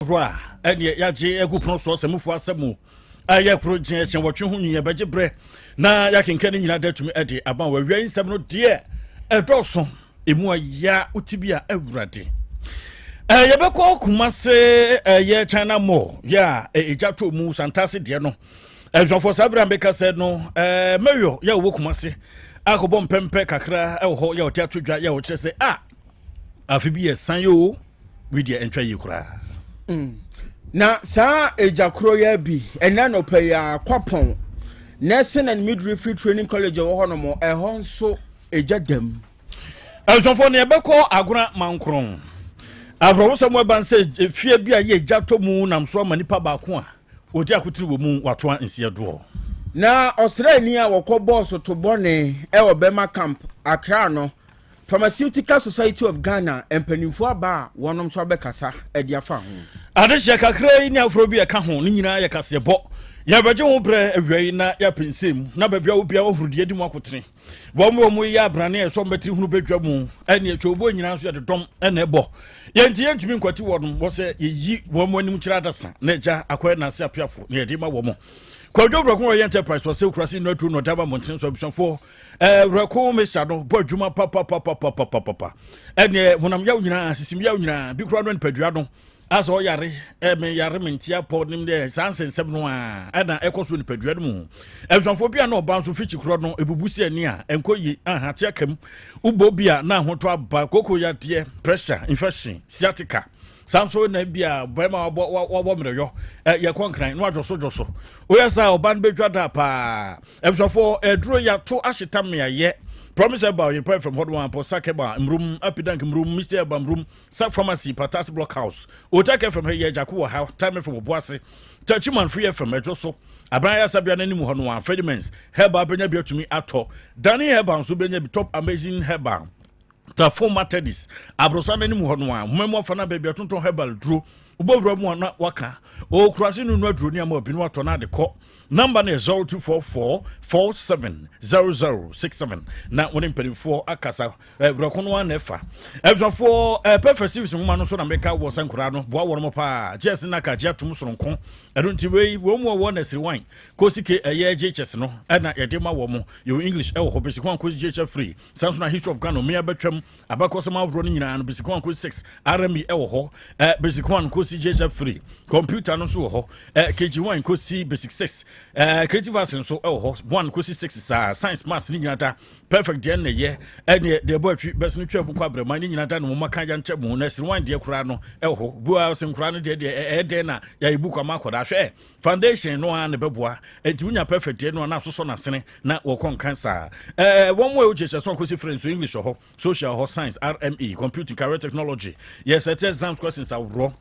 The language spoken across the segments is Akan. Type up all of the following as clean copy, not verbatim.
Ahoroɔ a ɛneɛ yɛagye agu pono soɔ sɛ mufoɔ asɛm o ɛyɛ koro gyeɛ kyɛn wɔtwe ho nyi yɛbɛgye berɛ na yɛakenka ne nyinaa da atumi ɛde ama wɔ awia yi nsɛm no deɛ ɛdɔɔso ɛmu aya wote bi a awurade yɛbɛkɔ Kumase ɛyɛ China Mall yɛ a ɛgya tɔ mu Santase deɛ no abusuafoɔ saa berɛ a meka sɛ no mayor yɛ wɔ Kumase akɔbɔ mpɛmpɛ kakra ɛwɔ hɔ yɛ ɔde ato dwa yɛ ɔkyerɛ sɛ a afe bi yɛ san o wei deɛ ɛntwa yie koraa. Na saa egya koro yi bi ɛnɛ nɔpɛ yi a Kwapɔn Nursing and Midwifery Training College ɛwɔ hɔ nom, ɛhɔ nso egya dam. Abusuafoɔ ne yɛbɛkɔ Agona Mankoron aborɔwosɛm ɛban sɛ efie bi a yɛ egya tɔ mu nam so ama nipa baako a wɔdi akotiri wɔ mu watoa nsia doɔ. Na ɔsraani a wɔkɔ bɔɔso to bɔne ɛwɔ Bɛma Camp, Accra no, Pharmaceutical Society of Ghana mpanimfoɔ aba a wɔnom nso abɛkasa de afa ho. Adehyɛ kakra yi ne aforɔ bi a ɛka ho ne nyinaa yɛ kaseɛbɔ. Yɛbɛgye ho berɛ awia yi na yɛapɛ mu na baabi a wobia wahuru deɛ di mu akotene. Wɔn a wɔyɛ abrane a ɛsɛ wɔn bɛtiri hunu bɛdwa mu ɛne atwawuo nyinaa nso yɛde dɔm ɛna ɛbɔ. Yɛn nti yɛntumi nkwati wɔn wɔ sɛ yɛyi wɔn anim kyerɛ adasa na agya akɔyɛ n'ase apiafo na yɛde ma wɔn. Kwadwo Brɔko ɔyɛ enterprise wɔ sɛ kurase nnua turo na ɔde aba mmɔnten so abusuafoɔ. Werɛko mesa no bɔ adwuma papapapapapapa ɛneɛ honam yaw nyinaa sisim yaw nyinaa bi koraa no nipadua no asɛ ɔyare me yare me ntia pɔ nim dɛ saa nsɛnsɛm no a ɛna ɛkɔ so nipadua no mu. Abusuafoɔ bi a na ɔba nso fikyi korɔ no ebubu si ani a ɛnkɔ yie aha te aka mu wobɔ bi a na ahotɔ aba koko yadeɛ pressure infection sciatica saa nso na bi a bɛrima wabɔ wabɔ mmerɛyɔ yɛkɔ nkran na wadwoso dwoso woyɛ saa ɔba no bɛdwa da paa. Abusuafoɔ aduro yɛato ahyeta mmeayɛ Promise Herbal Yɛrepɛ fam hɔ nom a Pɔsa Kɛba Mrum Apidank Mrum Misty Herbal Mrum Sa Pharmacy Patas Block House Otak FM ha yɛ Gyako wɔ ha Time FM Obuase Tachiman Free FM Ɛdwo so Aban Ayasabea no anim hɔ nom a Fedimens Herbal bɛnya bi atumi atɔ Dani Herbal nso bɛnya bi Top Amazing Herbal Tafo Methodist aborosan no anim hɔ no a nhoma mu afa no baabi a tontɔn herbal duro wobɔ mu a na waka ɔkurase no nu aduro ne ama obi no atɔ no ade kɔ. Namba no yɛ 0244 470067 na wɔne mpanimfoɔ akasa werɛko no ara na ɛfa. Abusuafoɔ pɛfɛ series nwoma no nso na meka wɔ sɛ nkoraa no boa wɔn paa GS no aka gye atom soronko ɛno nti wei wɔn mu ɔwɔ nursery 1 kɔsi ke ɛyɛ JHS no ɛna yɛde ma wɔn. Yɛwɔ English ɛwɔ hɔ basic 1 kɔsi JHS free. Saa nso na History of Ghana mmea bɛtwam abakɔsɛm ahoroɔ no nyinaa no basic 1 kɔsi 6 RME ɛwɔ hɔ basic 1 kɔsi JHS free. Computer no nso wɔ hɔ KG 1 kɔsi basic 6 creative arts nso ɛwɔ hɔ 1 kɔsi 6 saa science maths ne nyinaa da perfect deɛ na ɛyɛ ɛneɛ deɛ ɛbɔ atwi bɛs no twa mu kɔ abrɛma ne nyinaa da no moma ka yɛnkyɛ mu na ɛsere wan deɛ koraa no ɛwɔ hɔ bua sɛ nkoraa no deɛ deɛ ɛyɛ dɛn na yɛayɛ book ama akɔdaa hwɛ foundation no a na ɛbɛboa nti wonya perfect deɛ no a na asosɔ n'asene na wɔkɔ nkan saa wɔn mu a ɛwɔ kyerɛkyerɛ so akɔsi frɛ nso English wɔ hɔ, social hɔ, science, RME, computing, career technology, yɛsɛ tɛ exams questions aworɔ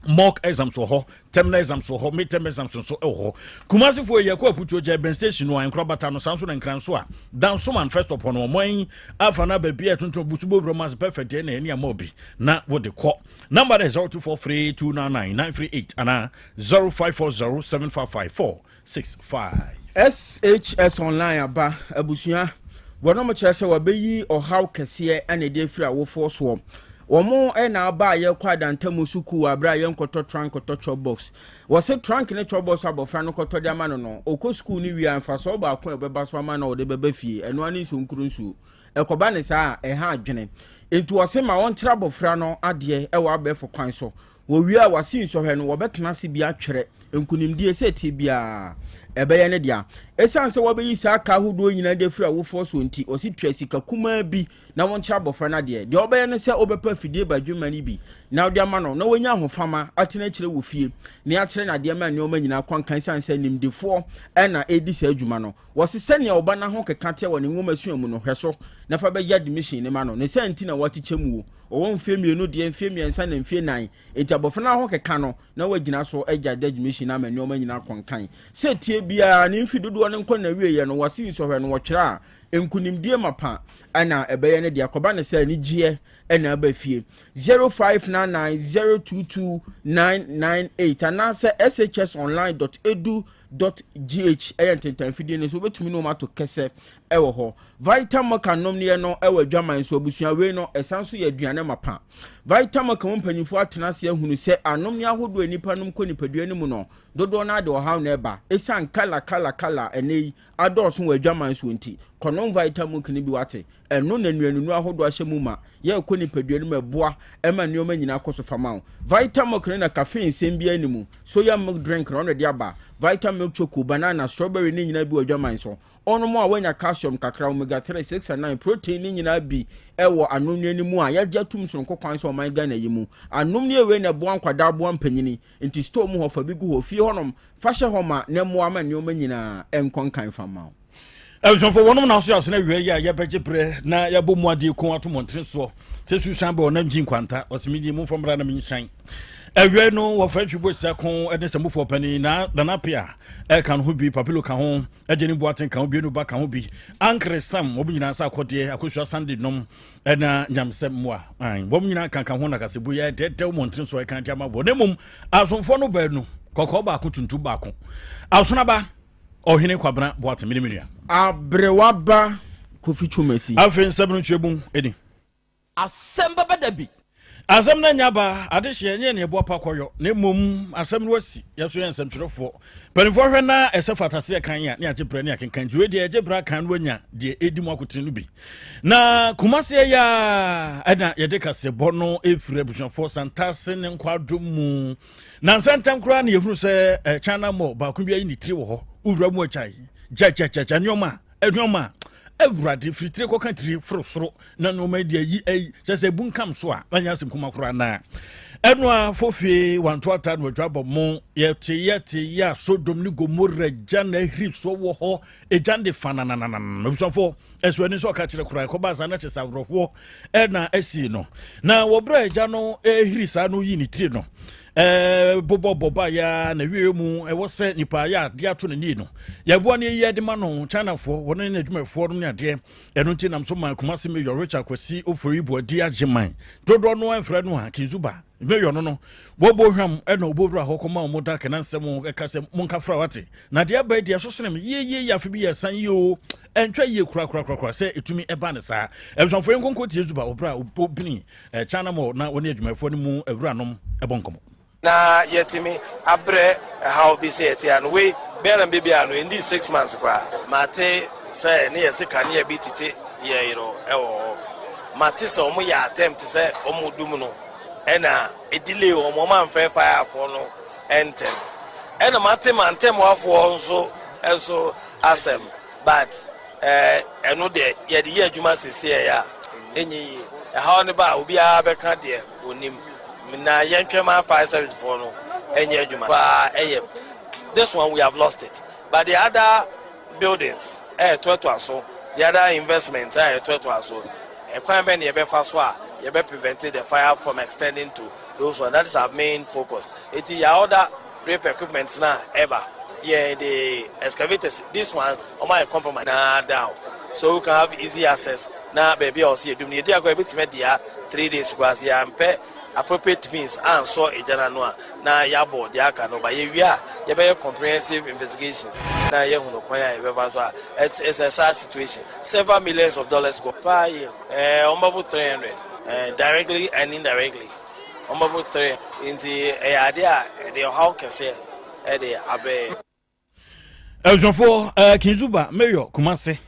mock exams wɔ hɔ, terminal exams wɔ hɔ, mid term exams nso wɔ hɔ. Kumasefoɔ yɛ kɔ Aputuo gya Ben station no a Nkorabata no saa nso na Nkran so a Dansoman first stop hɔ no ɔman afa no baabi a ɛtontɔn busu bɔ wura mu ase perfect deɛ na ɛne ama obi na wode kɔ. Number no yɛ 0243 299 938 anaa 0540 755 465. SHS Online aba abusua wɔnom kyerɛ sɛ wɔbɛyi ɔhaw kɛseɛ ɛna ɛde afiri awofoɔ soɔ. Wɔn ɛna aba a yɛkɔ adantamu sukuu abere a yɛnkɔtɔ trunk kɔtɔ chop box. Wɔsɛ trunk ne chop box abɔfra no kɔtɔ de ama no, ɔkɔ sukuu no wie a mfasoɔ baako a ɛbɛba so ama no a ɔde bɛba fie ɛno ani nsuo nkuru nsuo ɛkɔba ne saa a ɛha adwene. Nti wɔsɛ ma wɔnkyerɛ abɔfra no adeɛ ɛwɔ abɛɛfo kwan so. Wɔwie a wɔase nsɔhwɛ no wɔbɛtena ase bi atwerɛ nkonimdie sɛ tie biara ɛbɛyɛ ne dea. Ɛsiane sɛ wɔbɛyi saa ka ahodoɔ nyinaa de afiri awofoɔ so nti, ɔsi tua sika kumaa bi na wɔnkyerɛ abɔfra no adeɛ. Deɛ ɔbɛyɛ no sɛ wobɛpɛ afidie badwemma no bi na wode ama no na wɔnya ahofama atena akyerɛ wɔ fie na yɛakyerɛ no adeɛ ma nneɛma nyinaa kwankan. Ɛsiane sɛ nimdefoɔ ɛna ɛdi saa adwuma no, wɔse sɛnea ɔba no ho keka teɛ wɔ ne nwoma sua mu no hwɛ so na fa bɛyɛ admission ne ma no ne sɛ nti na wɔakyekyɛ mu o ɔwɔ mfeɛ 2 deɛ, mfeɛ 3 na mfeɛ 4 nti abɔfra no ho keka no na wagyina so agya admission ama nneɛma nyinaa kɔnkan sɛ tie biara ne mfi dodoɔ no nkɔ na wieɛ no wɔse nsɔhwɛ no wɔtwerɛ a nkonimdie mapa ɛna ɛbɛyɛ no deɛ akɔba ne sɛ anigyeɛ ɛna aba fie. 0599 022 998 anaasɛ shsonline.edu.gh ɛyɛ ntentanfidie no so wobɛtumi ne wɔn ato kɛsɛ ɛwɔ hɔ. Vitamoka nomneɛ no ɛwɔ adwaman so abusua wei no ɛsan so yɛ aduane mapa. Vitamilk mu mpanyinfoɔ atena ase ahunu sɛ anom ne ahodoɔ a nnipa nom kɔ nipadua no mu no, dodoɔ no ara de ɔhaw na ɛba. Esiane kala kala kala a ɛnnɛ yi adɔɔso wɔ adwaman soɔ nti, kɔnom Vitamilk no bi wate. Ɛno na nnuanunu ahodoɔ ahyɛ mu ma. Yɛ ɛkɔ nipadua no mu ɛboa ma nneɛma nyinaa kɔ so fa ma wo. Vitamilk no na caffeine nsɛm biara nni mu. Soya milk drink na ɔno de aba. Vitamilk choco, banana, strawberry ne nyinaa bi wɔ adwaman so. Ɔnom a wanya calcium kakra, omega 3, 6 and 9, protein ne nyinaa bi wɔ anonneɛ no mu a yɛagye atum sononko kwan sɛ ɔman Ghana yi mu. Anonneɛ wei na ɛboa nkwadaa boa mpanyini. Nti store mu hɔ fa bi gu hɔ, fie hɔnom fa hyɛ hɔ ma na ɛmmoa ma nneɛma nyinaa nkɔ nkan fa mma wo. Abusuafoɔ, wɔnom na aso asene awia yi a yɛbɛgye berɛ na yɛabɔ mu adeɛ ko ato mmɔntene soɔ sɛ susan bɛ ɔnam gyi nkwanta ɔse megye momfa mmra na menhyɛn awia yi no wɔfa ntwi bɔ sia ko ne sɛmufoɔ panin na Nana Apea ɛka no ho bi Papilo ka ho Agye ne Boateng ka ho Bienu Ba ka ho bi Ankere Sam wɔn nyinaa sɛ akɔdeɛ Akosua Sunday nom ɛna nyamsɛm mmoa wɔn nyinaa ka ka ho na kasebu yɛ dɛdɛw mmɔntene soɔ ɛka de ama wɔ na mmom asomfoɔ no baanu kɔkɔɔ baako tuntum baako Asonaba Ɔhene Kwabena Boateng mene me nua. Aberewa ba Kofi Twumasi. Afei nsɛm no nkyerɛmu ni. Asɛm bɛba da bi. Asɛm no anya aba, adehyeɛ nyɛ nea ɛboa pa kɔyɔ, na mmom asɛm no asi. Yɛn nso yɛ nsɛmtwerɛfoɔ. Mpanimfoɔ hwɛ na ɛsɛ fata sɛ yɛkan a, ne yɛagye berɛ ne yɛakenkan. Nti wei deɛ yɛgye berɛ akan no anya deɛ ɛdi mu akotene no bi. Na Kumasi ɛyɛ a ɛna yɛde kaseɛbɔ no ɛfiri abusuafoɔ Santase ne Nkwadwo mu. Nansa ntam koraa na yɛhunu sɛ eh, China Mall baako bi ayi ne tiri wɔ hɔ. Wowura mu agyae gyagyagyaga nneɛma a nneɛma a awurade firi tiri kɔka tiri foro soro na nneɛma yi deɛ ayi ayi kyɛ sɛ ebunkam so a ɛnyɛ asɛm kuma koraa na ɛno a fofie wanto ata na wadwa bɔ mo yɛte yɛte yɛ a Sodom ne Gomora gya na ahiri soɔ wɔ hɔ egya de fa nananana abusuafoɔ ɛso ani nso ɔka kyerɛ koraa ɛkɔba saa na kyɛ sɛ aworɔfoɔ ɛna asi no na wɔbrɛ agya no ɛhiri saa no yi ne tiri no bobɔ bɔba ya na wie mu ɛwɔ sɛ nipa yɛ adeɛ ato n'ani no yɛboa no yɛ de ma no Chinafoɔ wɔne ne adwumayɛfoɔ no ne adeɛ ɛno nti nam so ma Kumasi Mayor Richard Kwasi Ofori Boadi Agyeman dodoɔ no ɛmfrɛ no a Kinzuba Mayor no no wɔbɔ hwam ɛna ɔbɔwura hɔ kɔma wɔn da kena nsɛm ɛka sɛ monka fra wate na deɛ ɛba deɛ ɛso sene me yie yie yie afe bi yɛ san yie o ɛntwa yie korakorakorakora sɛ ɛtumi ɛba ne saa. Abusuafoɔ yɛn nkonko tie Zuba wɔ berɛ a ɔbini China Mall na wɔne adwumayɛfoɔ no mu awuranom ɛbɔ nkɔmmɔ. Na yɛatumi abrɛ ɛhaw bi sɛ yɛte ano. Wei bɛyɛ na baabi a no ɛndii 6 months koraa. Mate sɛ ne yɛse kanea bi tete yɛn no ɛwɔ hɔ. Mate sɛ wɔn yɛ attempt sɛ wɔn dum no ɛna ɛdelay wɔn, wɔn amfrɛ firefoɔ no ntɛm. Ɛna mate mantamwafoɔ nso nso asɛm, but ɛno deɛ yɛde yɛ adwuma sese ɛyɛ a ɛnyɛ yie. Ɛhaw no ba a, obiara bɛka deɛ onim na yɛntwɛn ma fire service foɔ no ɛnyɛ adwuma paa. Ɛyɛ this one we have lost it, but the other buildings ɛyɛ toatoa so, the other investments ɛyɛ toatoa so. Ɛkwan bɛn na yɛbɛfa so a yɛbɛ prevent the fire from extending to those one? That is our main focus. Eti yɛ order rape equipment na ɛba yɛ the excavators, these ones ɔmo ayɛ compromise na down so we can have easy access na baabi a ɔsi edum no yɛdi agorɔ ebitumi adi ha 3 days koraa sɛ yɛampɛ appropriate means ansɔ egya n'ano a na yɛabɔ deɛ aka no ba. Yɛwie a, yɛbɛyɛ comprehensive investigations na yɛhunu kwan a yɛbɛfa so a it's a sad situation. Several millions of dollars go paa yɛ wɔn bɛbo 300 directly and indirectly, wɔn bɛbo three, nti ɛyɛ adeɛ a ɛde ɔhaw kɛseɛ ɛde abɛɛ. Abusuafoɔ, Kinzuba Mayor Kumase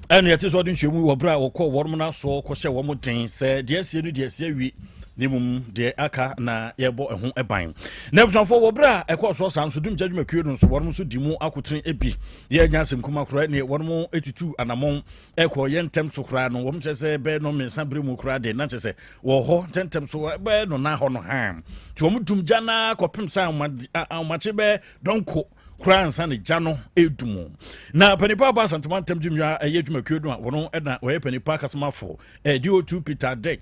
ɛna yɛte sɛ ɔde nhyɛmu wɔ berɛ a wɔkɔ wɔnom no asoɔ kɔhyɛ wɔn den sɛ deɛ asie no deɛ asie awie, na mmom deɛ aka na yɛbɔ ɛho ban. Na abusuafoɔ, wɔ berɛ a ɛkɔɔ soɔ saa nso, dumgya dwumakuo no nso wɔnom nso di mu akotene bi. Yɛnya asɛm kuma koraa ne wɔnom tutu anammɔn ɛkɔ yɛ ntɛm so koraa no, wɔn kyerɛ sɛ bɛyɛ no 3 berɛ mu koraa de na kyerɛ sɛ wɔ hɔ ntɛntɛm so bɛyɛ no na hɔ no ha nti wɔn dum gya na kɔpem sɛ ahomakye bɛyɛ dɔnko koraa nsa ne gya no edum. Na panipa aba Asantema ntam dwumia ɛyɛ dwumakuo no a wɔn ɛna wɔyɛ panipa kasamafo DO2 Peter Dek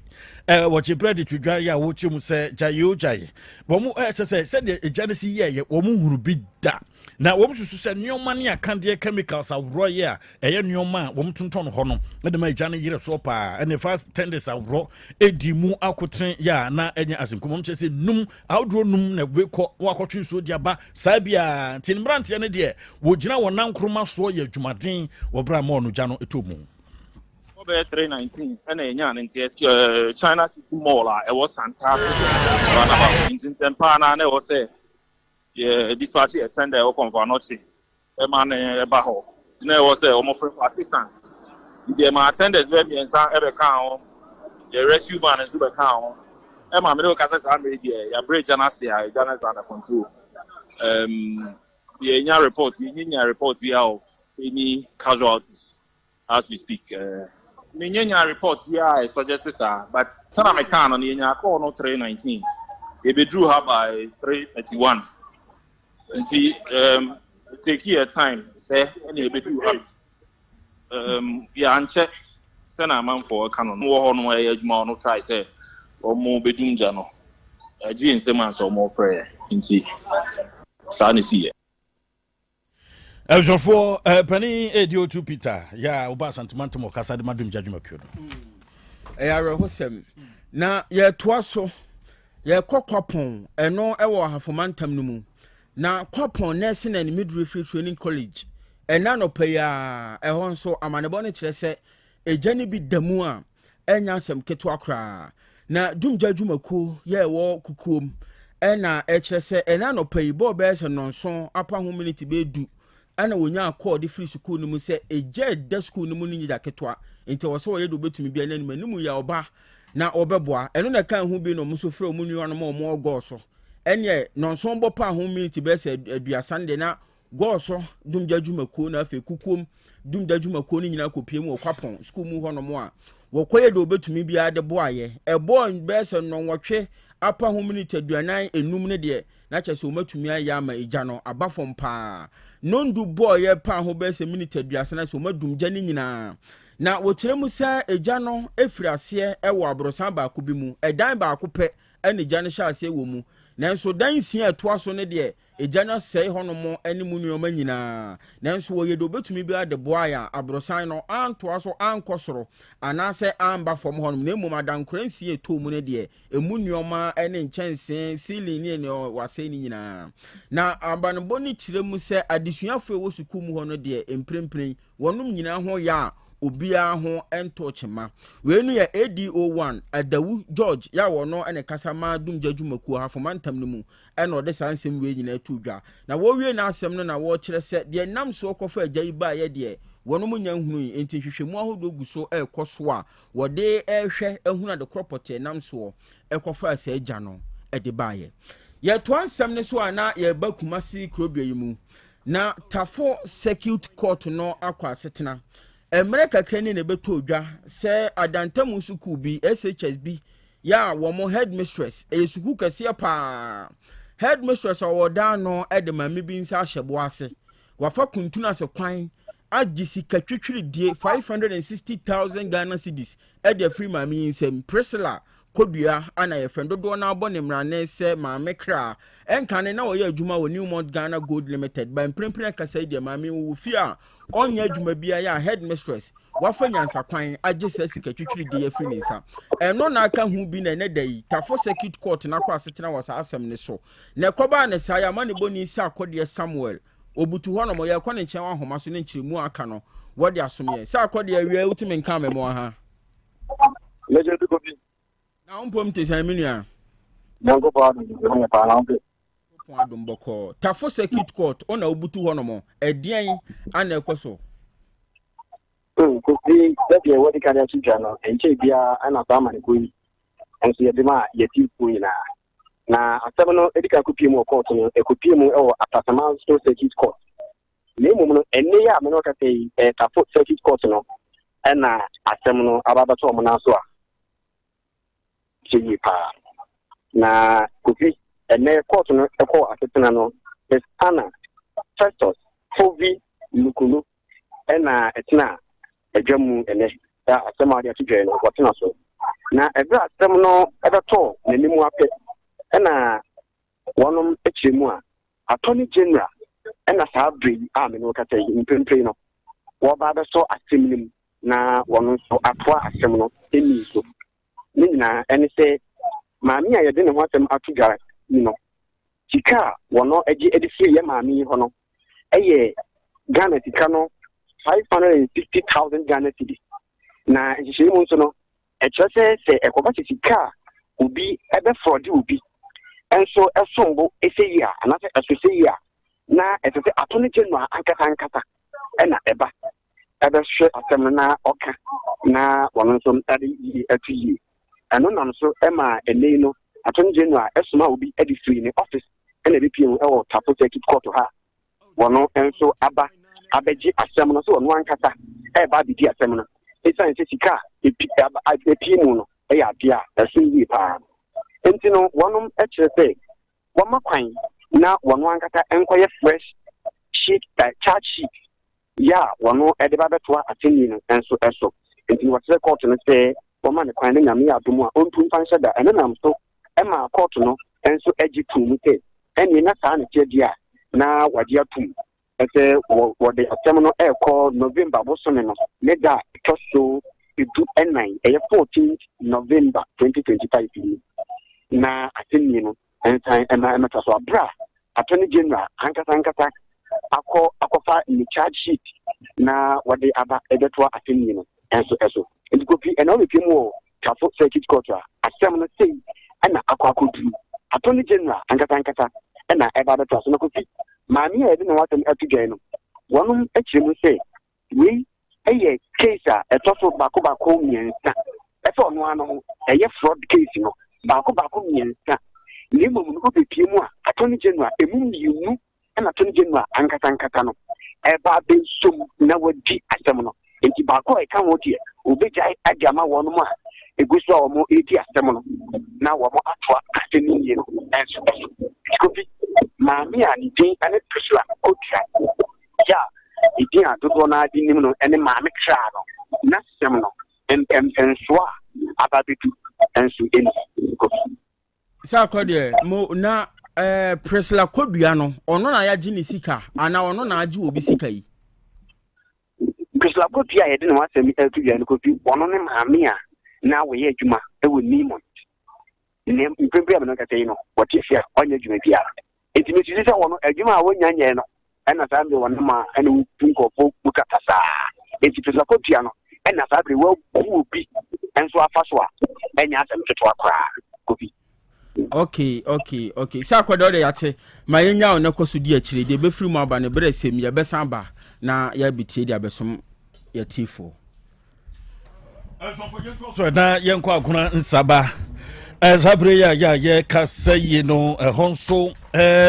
wɔkye brɛ de to dwa yɛ a wɔkyerɛ mu sɛ gyae o gyae wɔn ɛkyɛ sɛ sɛdeɛ egya no si yɛɛyɛ wɔn hunu bi da, na wɔn susu sɛ nneɛma ne akadeɛ chemicals aworɔ yɛ a ɛyɛ nneɛma a wɔn tontɔn hɔ no ɛde ma egya no yerɛ soɔ paa. Ɛne fa tenders aworɔ edi mu akotene yɛ a na ɛnyɛ asɛm kum. Wɔn kyerɛ sɛ num ahodoɔ num na wekɔ wakɔtwe nsuo de aba saa biara, nti mmeranteɛ no deɛ wɔgyina wɔn nankoroma soɔ yɛ adwumaden wɔ berɛ a mɔɔ no gya no ɛtɔ mu. Bɛyɛ 3:19 ɛna yɛnyaa no nteɛ China City Mall a ɛwɔ Santase roundabout. Nti ntɛm paa na na ɛwɔ sɛ yɛ dispatch yɛ tender ɛwɔ Komfo Anokye ɛma no ɛba hɔ. Nti na ɛwɔ sɛ wɔn frɛ for assistance. Nti ɛma tenders bɛyɛ mmiɛnsa ɛbɛkaa ho, yɛ rescue van nso bɛkaa ho. Ɛma mene wo kasa saa mmerɛ yi deɛ yɛabrɛ gya no ase a gya no is under control. Yɛnya report, yɛnya report biara of any casualties as we speak. Menya nya report biara a suggest saa, but sɛna mekaa no, yɛnya call no 3:19, yɛbɛduru ha by 3:31, nti take your time sɛ ɛna yɛbɛduru ha. Yɛankyɛ sɛna amanfoɔ ka no wɔ hɔ no, ɛyɛ adwuma no try sɛ ɔmo bɛdum gya no, agye nsɛm ansa ɔmo frɛ, nti saa ne siiɛ. Abusuafoɔ, panin edi otu Peter yɛ a woba Asantemantam ɔkasa de ma dum gya dwumakuo no. Ɛyɛ awerɛhosɛm. Na yɛtoa so, yɛkɔ Kwapɔn, ɛno ɛwɔ Ahafomantam no mu, na Kwapɔn Nursing and Midwifery Training College, ɛna nɔpɛ yi a ɛhɔ nso amanebɔ no kyerɛ sɛ egya no bi da mu a ɛnya asɛm ketewa koraa. Na dumgya dwumakuo yɛ ɛwɔ Kukuom ɛna ɛkyerɛ sɛ ɛna nɔpɛ yi bɔɔl bɛyɛ sɛ 7 apa ho miniti bɛyɛ 10 ɛna wɔnya akɔɔ de firi sukuu no mu sɛ egya ɛda sukuu no mu no nyɛ ketewa, nti ɛwɔ sɛ wɔyɛ de wɔbɛtumi bia n'anim anim yɛ ɔba na ɔbɛboa. Ɛno na ɛka ho bi na ɔmo nso frɛ ɔmo nuanom a ɔmo ɔgɔɔ so. Ɛneɛ 7 bɔ pa ho miniti bɛyɛ sɛ 30 no deɛ, na gɔɔ dumgya dwumakuo na afei Kukuom dumgya dwumakuo no nyinaa kɔpie mu wɔ Kwapɔn sukuu mu hɔnom a wɔkɔyɛ de wɔbɛtumi biara de boayɛ. Ɛbɔɔ bɛyɛ sɛ 8 apa ho miniti 45 no deɛ, na kyerɛ sɛ wɔmatumi ayɛ ama egya no aba fam paa. Nondu bɔɔyɛ paa ho bɛyɛ sɛ miniti 30 na sɛ wɔmadum gya no nyinaa. Na wɔkyerɛ mu sɛ egya no efiri aseɛ ɛwɔ aborosan baako bi mu, ɛdan baako pɛ ɛna egya no hyɛ aseɛ wɔ mu, nanso dan 6 a ɛtoa so no deɛ, egya no asɛe hɔnom ne mu nneɛma nyinaa. Nanso wɔyɛ de obetumi bi de boa yɛ a aborosan no antoa so ankɔ soro anaasɛ amba fam hɔnom, na mmom adankora 6 ɛtɔ mu no deɛ, emu nneɛma ne nkyɛnsee, ceiling ne nea wasɛe no nyinaa. Na abanobɔ no kyerɛ mu sɛ adesuafoɔ a ɛwɔ sukuu mu hɔ no deɛ, mprempren wɔnom nyinaa ho yɛ a obiara ho ntɔ kyema. Wei no yɛ ADO1 Adawu George yɛ a wɔno ne kasa ma dumgya dwumakuo Hafoma ntam no mu ɛna ɔde saa nsɛm wei nyinaa to dwa. Na wɔwie n'asɛm no na wɔrekyerɛ sɛ deɛ nam soɔ kɔfa agya yi baeɛ deɛ, wɔnom nya nhunu yi, nti nhwehwɛmu ahodoɔ gu so ɛrekɔ so a wɔde ɛrehwɛ ehunu ade korɔ pɔtee nam soɔ ɛkɔfa saa agya no ɛde baeɛ. Yɛtoa nsɛm no so a, na yɛreba Kumasi kurodua yi mu, na Tafo Circuit Court no akɔ asetena. Mmerɛ kakra ni na ɛbɛtɔ dwa sɛ adantamu sukuu bi, SHS bi, yɛ a wɔn headmistress, ɛyɛ sukuu kɛseɛ paa, headmistress a wɔda ano de maame bi nsa ahyɛ bo ase, wafa kuntun ase kwan agye sika twitwiridie 560,000 Ghana cedis ɛde afiri maame yi nsam. Priscilla Kodua ana yɛfrɛ, dodoɔ no abɔ ne mmerane sɛ Maame Kra. Ɛnka ne na ɔyɛ adwuma wɔ Newmont Ghana Gold Limited ba. Mprempren akasa yi deɛ, maame wɔ fie a ɔnyɛ adwuma biara yɛ a headmistress wafa nyansakwan agye saa sika twitwiridie afiri ne nsa. Ɛno na aka ho bi na ɛnɛ da yi Tafo Circuit Court na akɔ asetena wɔ saa asɛm ne so. Na ɛkɔbaa ne saa yɛ ama ne bɔni sɛ Akɔdeɛ Samuel obutu hɔ nom, yɛkɔ ne nkyɛn wɔ ahoma so ne nkyerɛmu aka no wɔde asom yɛn sɛ Akɔdeɛ awia wotumi nka me ha. Mɛgye bi kobi. Na wo mpom te sɛn, me nua? Nyankopɔn adom, ɛho yɛ paa, na wo nso? Pɔn adom, bɔkɔɔ. Tafo Circuit Court ɔna wobutu hɔ nom, ɛdeɛn ana ɛkɔ so? Kofi, sɛdeɛ wɔde ka de ato dwa no, nkyɛn biara ɛna saa amaneko yi nso yɛde ma yɛtiefoɔ nyinaa. Na asɛm no ɛdi ka kɔpie mu wɔ court no, ɛkɔpie mu wɔ Atasemanso Circuit Court. Na mmom no, ɛnne yi a me ne ɔkasa yi, ɛyɛ Tafo Circuit Court no ɛna asɛm no aba abɛtɔ ɔmo nan so a kyɛ yie paa. Na Kofi, ɛnɛ court no ɛkɔɔ asetena no, Miss Anna Festus Fovi Lukulu ɛna ɛtena adwa mu ɛnɛ sɛ asɛm a wɔde ato dwa yi no wɔtena so. Na ɛberɛ a asɛm no ɛbɛtɔɔ n'anim apɛ ɛna wɔnom akyerɛ mu a Attorney General ɛna saa bere yi a me ne wo kasa yi, mprempren no wɔba abɛsɔ asɛm no mu na wɔn nso atoa asɛm no ani so. Ne nyinaa ɛne sɛ maame a yɛde ne ho asɛm ato dwa yi no, sika a wɔn agye de firi yɛ maame yi hɔ no ɛyɛ Ghana sika no 560,000 Ghana cedis. Na nhyehyɛe mu nso no, ɛkyerɛ sɛ sɛ ɛkɔba sɛ sika a obi bɛfrɔde obi nso som bo sɛ yie a, anaasɛ ɛso sɛ yie a, na ɛsɛ sɛ Attorney General ankasa ankasa na ɛba ɛbɛhwɛ asɛm no na ɔka na wɔn nso de yie ato yie. Ɛno nam so ma ɛnnɛ yi no Attorney General soma obi de firi ne office na ɛbɛpie mu wɔ Tafo Circuit Court ha a wɔn nso aba abɛgye asɛm no sɛ ɔno ankasa ɛreba abɛdi asɛm no ɛsiane sɛ sika a ɛpie mu no yɛ adeɛ a ɛso yie paa nti no wɔnom kyerɛ sɛ wɔma kwan na wɔn ankasa nkɔyɛ fresh sheet uh, charge sheet yɛ a wɔn de ba bɛtoa asɛnni no nso so. Nti wɔsrɛ kɔɔto no sɛ wɔma no kwan na Nyame yɛ adom a ɔntu mfa nhyɛ da. Ɛno nam so maa kɔɔto no nso gye too mu sɛ ɛneɛ na saa na ɛteɛ deɛ a na wɔagye atom sɛ wɔde asɛm no rekɔ November bosome no ne da a ɛtɔ so 14, ɛyɛ 14th November 2025 yi na asɛnni no nsan mma mmɛtoa so bere a Attorney General ankasa ankasa akɔ akɔfa ne charge sheet na wɔde aba ɛbɛtoa asɛnni no nso so. Nti Kofi, ɛna wobɛpie mu wɔ Tafo Circuit Court a, asɛm no sei ɛna akɔ akɔduru. Attorney General ankasa ankasa ɛna ɛba abɛtoa so. Na Kofi, maame a yɛde ne ho asɛm ato dwa yi no, wɔnom kyerɛ mu sɛ Wei yɛ case a ɛtɔ so baako baako mmiɛnsa ɛfa ɔno ara no ho, ɛyɛ fraud case no baako baako mmiɛnsa. Na mmom no wobɛpie mu a Attorney General ɛmu mmienu ɛna Attorney General ankasa ankasa no ɛba abɛsom na wadi asɛm no. Nti baako a ɛka ho deɛ wɔbɛgyae ade ama wɔn a ɛgu so a wɔn redi asɛm no na wɔn atoa asɛm no yie no nso so. Kofi, maame a ne din ne Priscilla Kodua Gya a edin a dodoɔ no ara de nim no ne Maame Kra no, n'asɛm no, mpɛnpɛnsoɔ a aba abɛdu nso ni. Kofi. Saa kɔ deɛ mo na ɛɛ eh, Priscilla Kodua no ɔno na yɛagye ne sika anaa ɔno na agye obi sika yi. Priscilla Kodua a yɛde ne ho asɛm ɛreto dwa no Kofi ɔno ne maame a na wɔyɛ adwuma wɔ Newmont. Ne mprempren a mene kasa yi no wɔte fie a ɔnyɛ adwuma biara. Enti mesusu sɛ wɔn adwuma a wɔnnya nyɛe no na saa bere wɔnam a ɛna wobu nkurɔfo mu kasa saa. Enti Pesakɔtua no na saa bere wɔabu obi nso afa so a ɛnyɛ asɛm ketewa koraa. Kofi. Okay, okay, okay. Sɛ akɔda ɔde yɛate ma yɛnya wo na kɔ so di akyire deɛ ɛbɛfiri mu aba no berɛ sɛm yɛbɛsan aba na yɛabɛtie de abɛsom yɛtiefoɔ. So na yɛnkɔ agona nsaba saa bere yi a yɛ a yɛkasa yi no ɛhɔ nso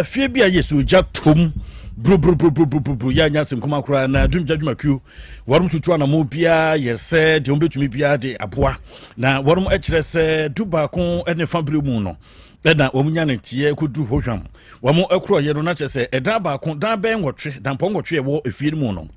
fie bi a yɛ so gya tom buruburuburuburuburu yɛ anya asɛm kuma koraa na adwumgya dwumakuo wɔnom tutu anamo biara yɛ sɛ deɛ wɔbɛtumi biara de aboa na wɔnom kyerɛ sɛ 11 ne fa bere mu no ɛna wɔn nya ne teɛ kɔduru hɔ hwam wɔn korɔyɛ no na kyerɛ sɛ ɛdan baako dan bɛn nwɔtwe dampɔ nwɔtwe ɛwɔ efie no mu no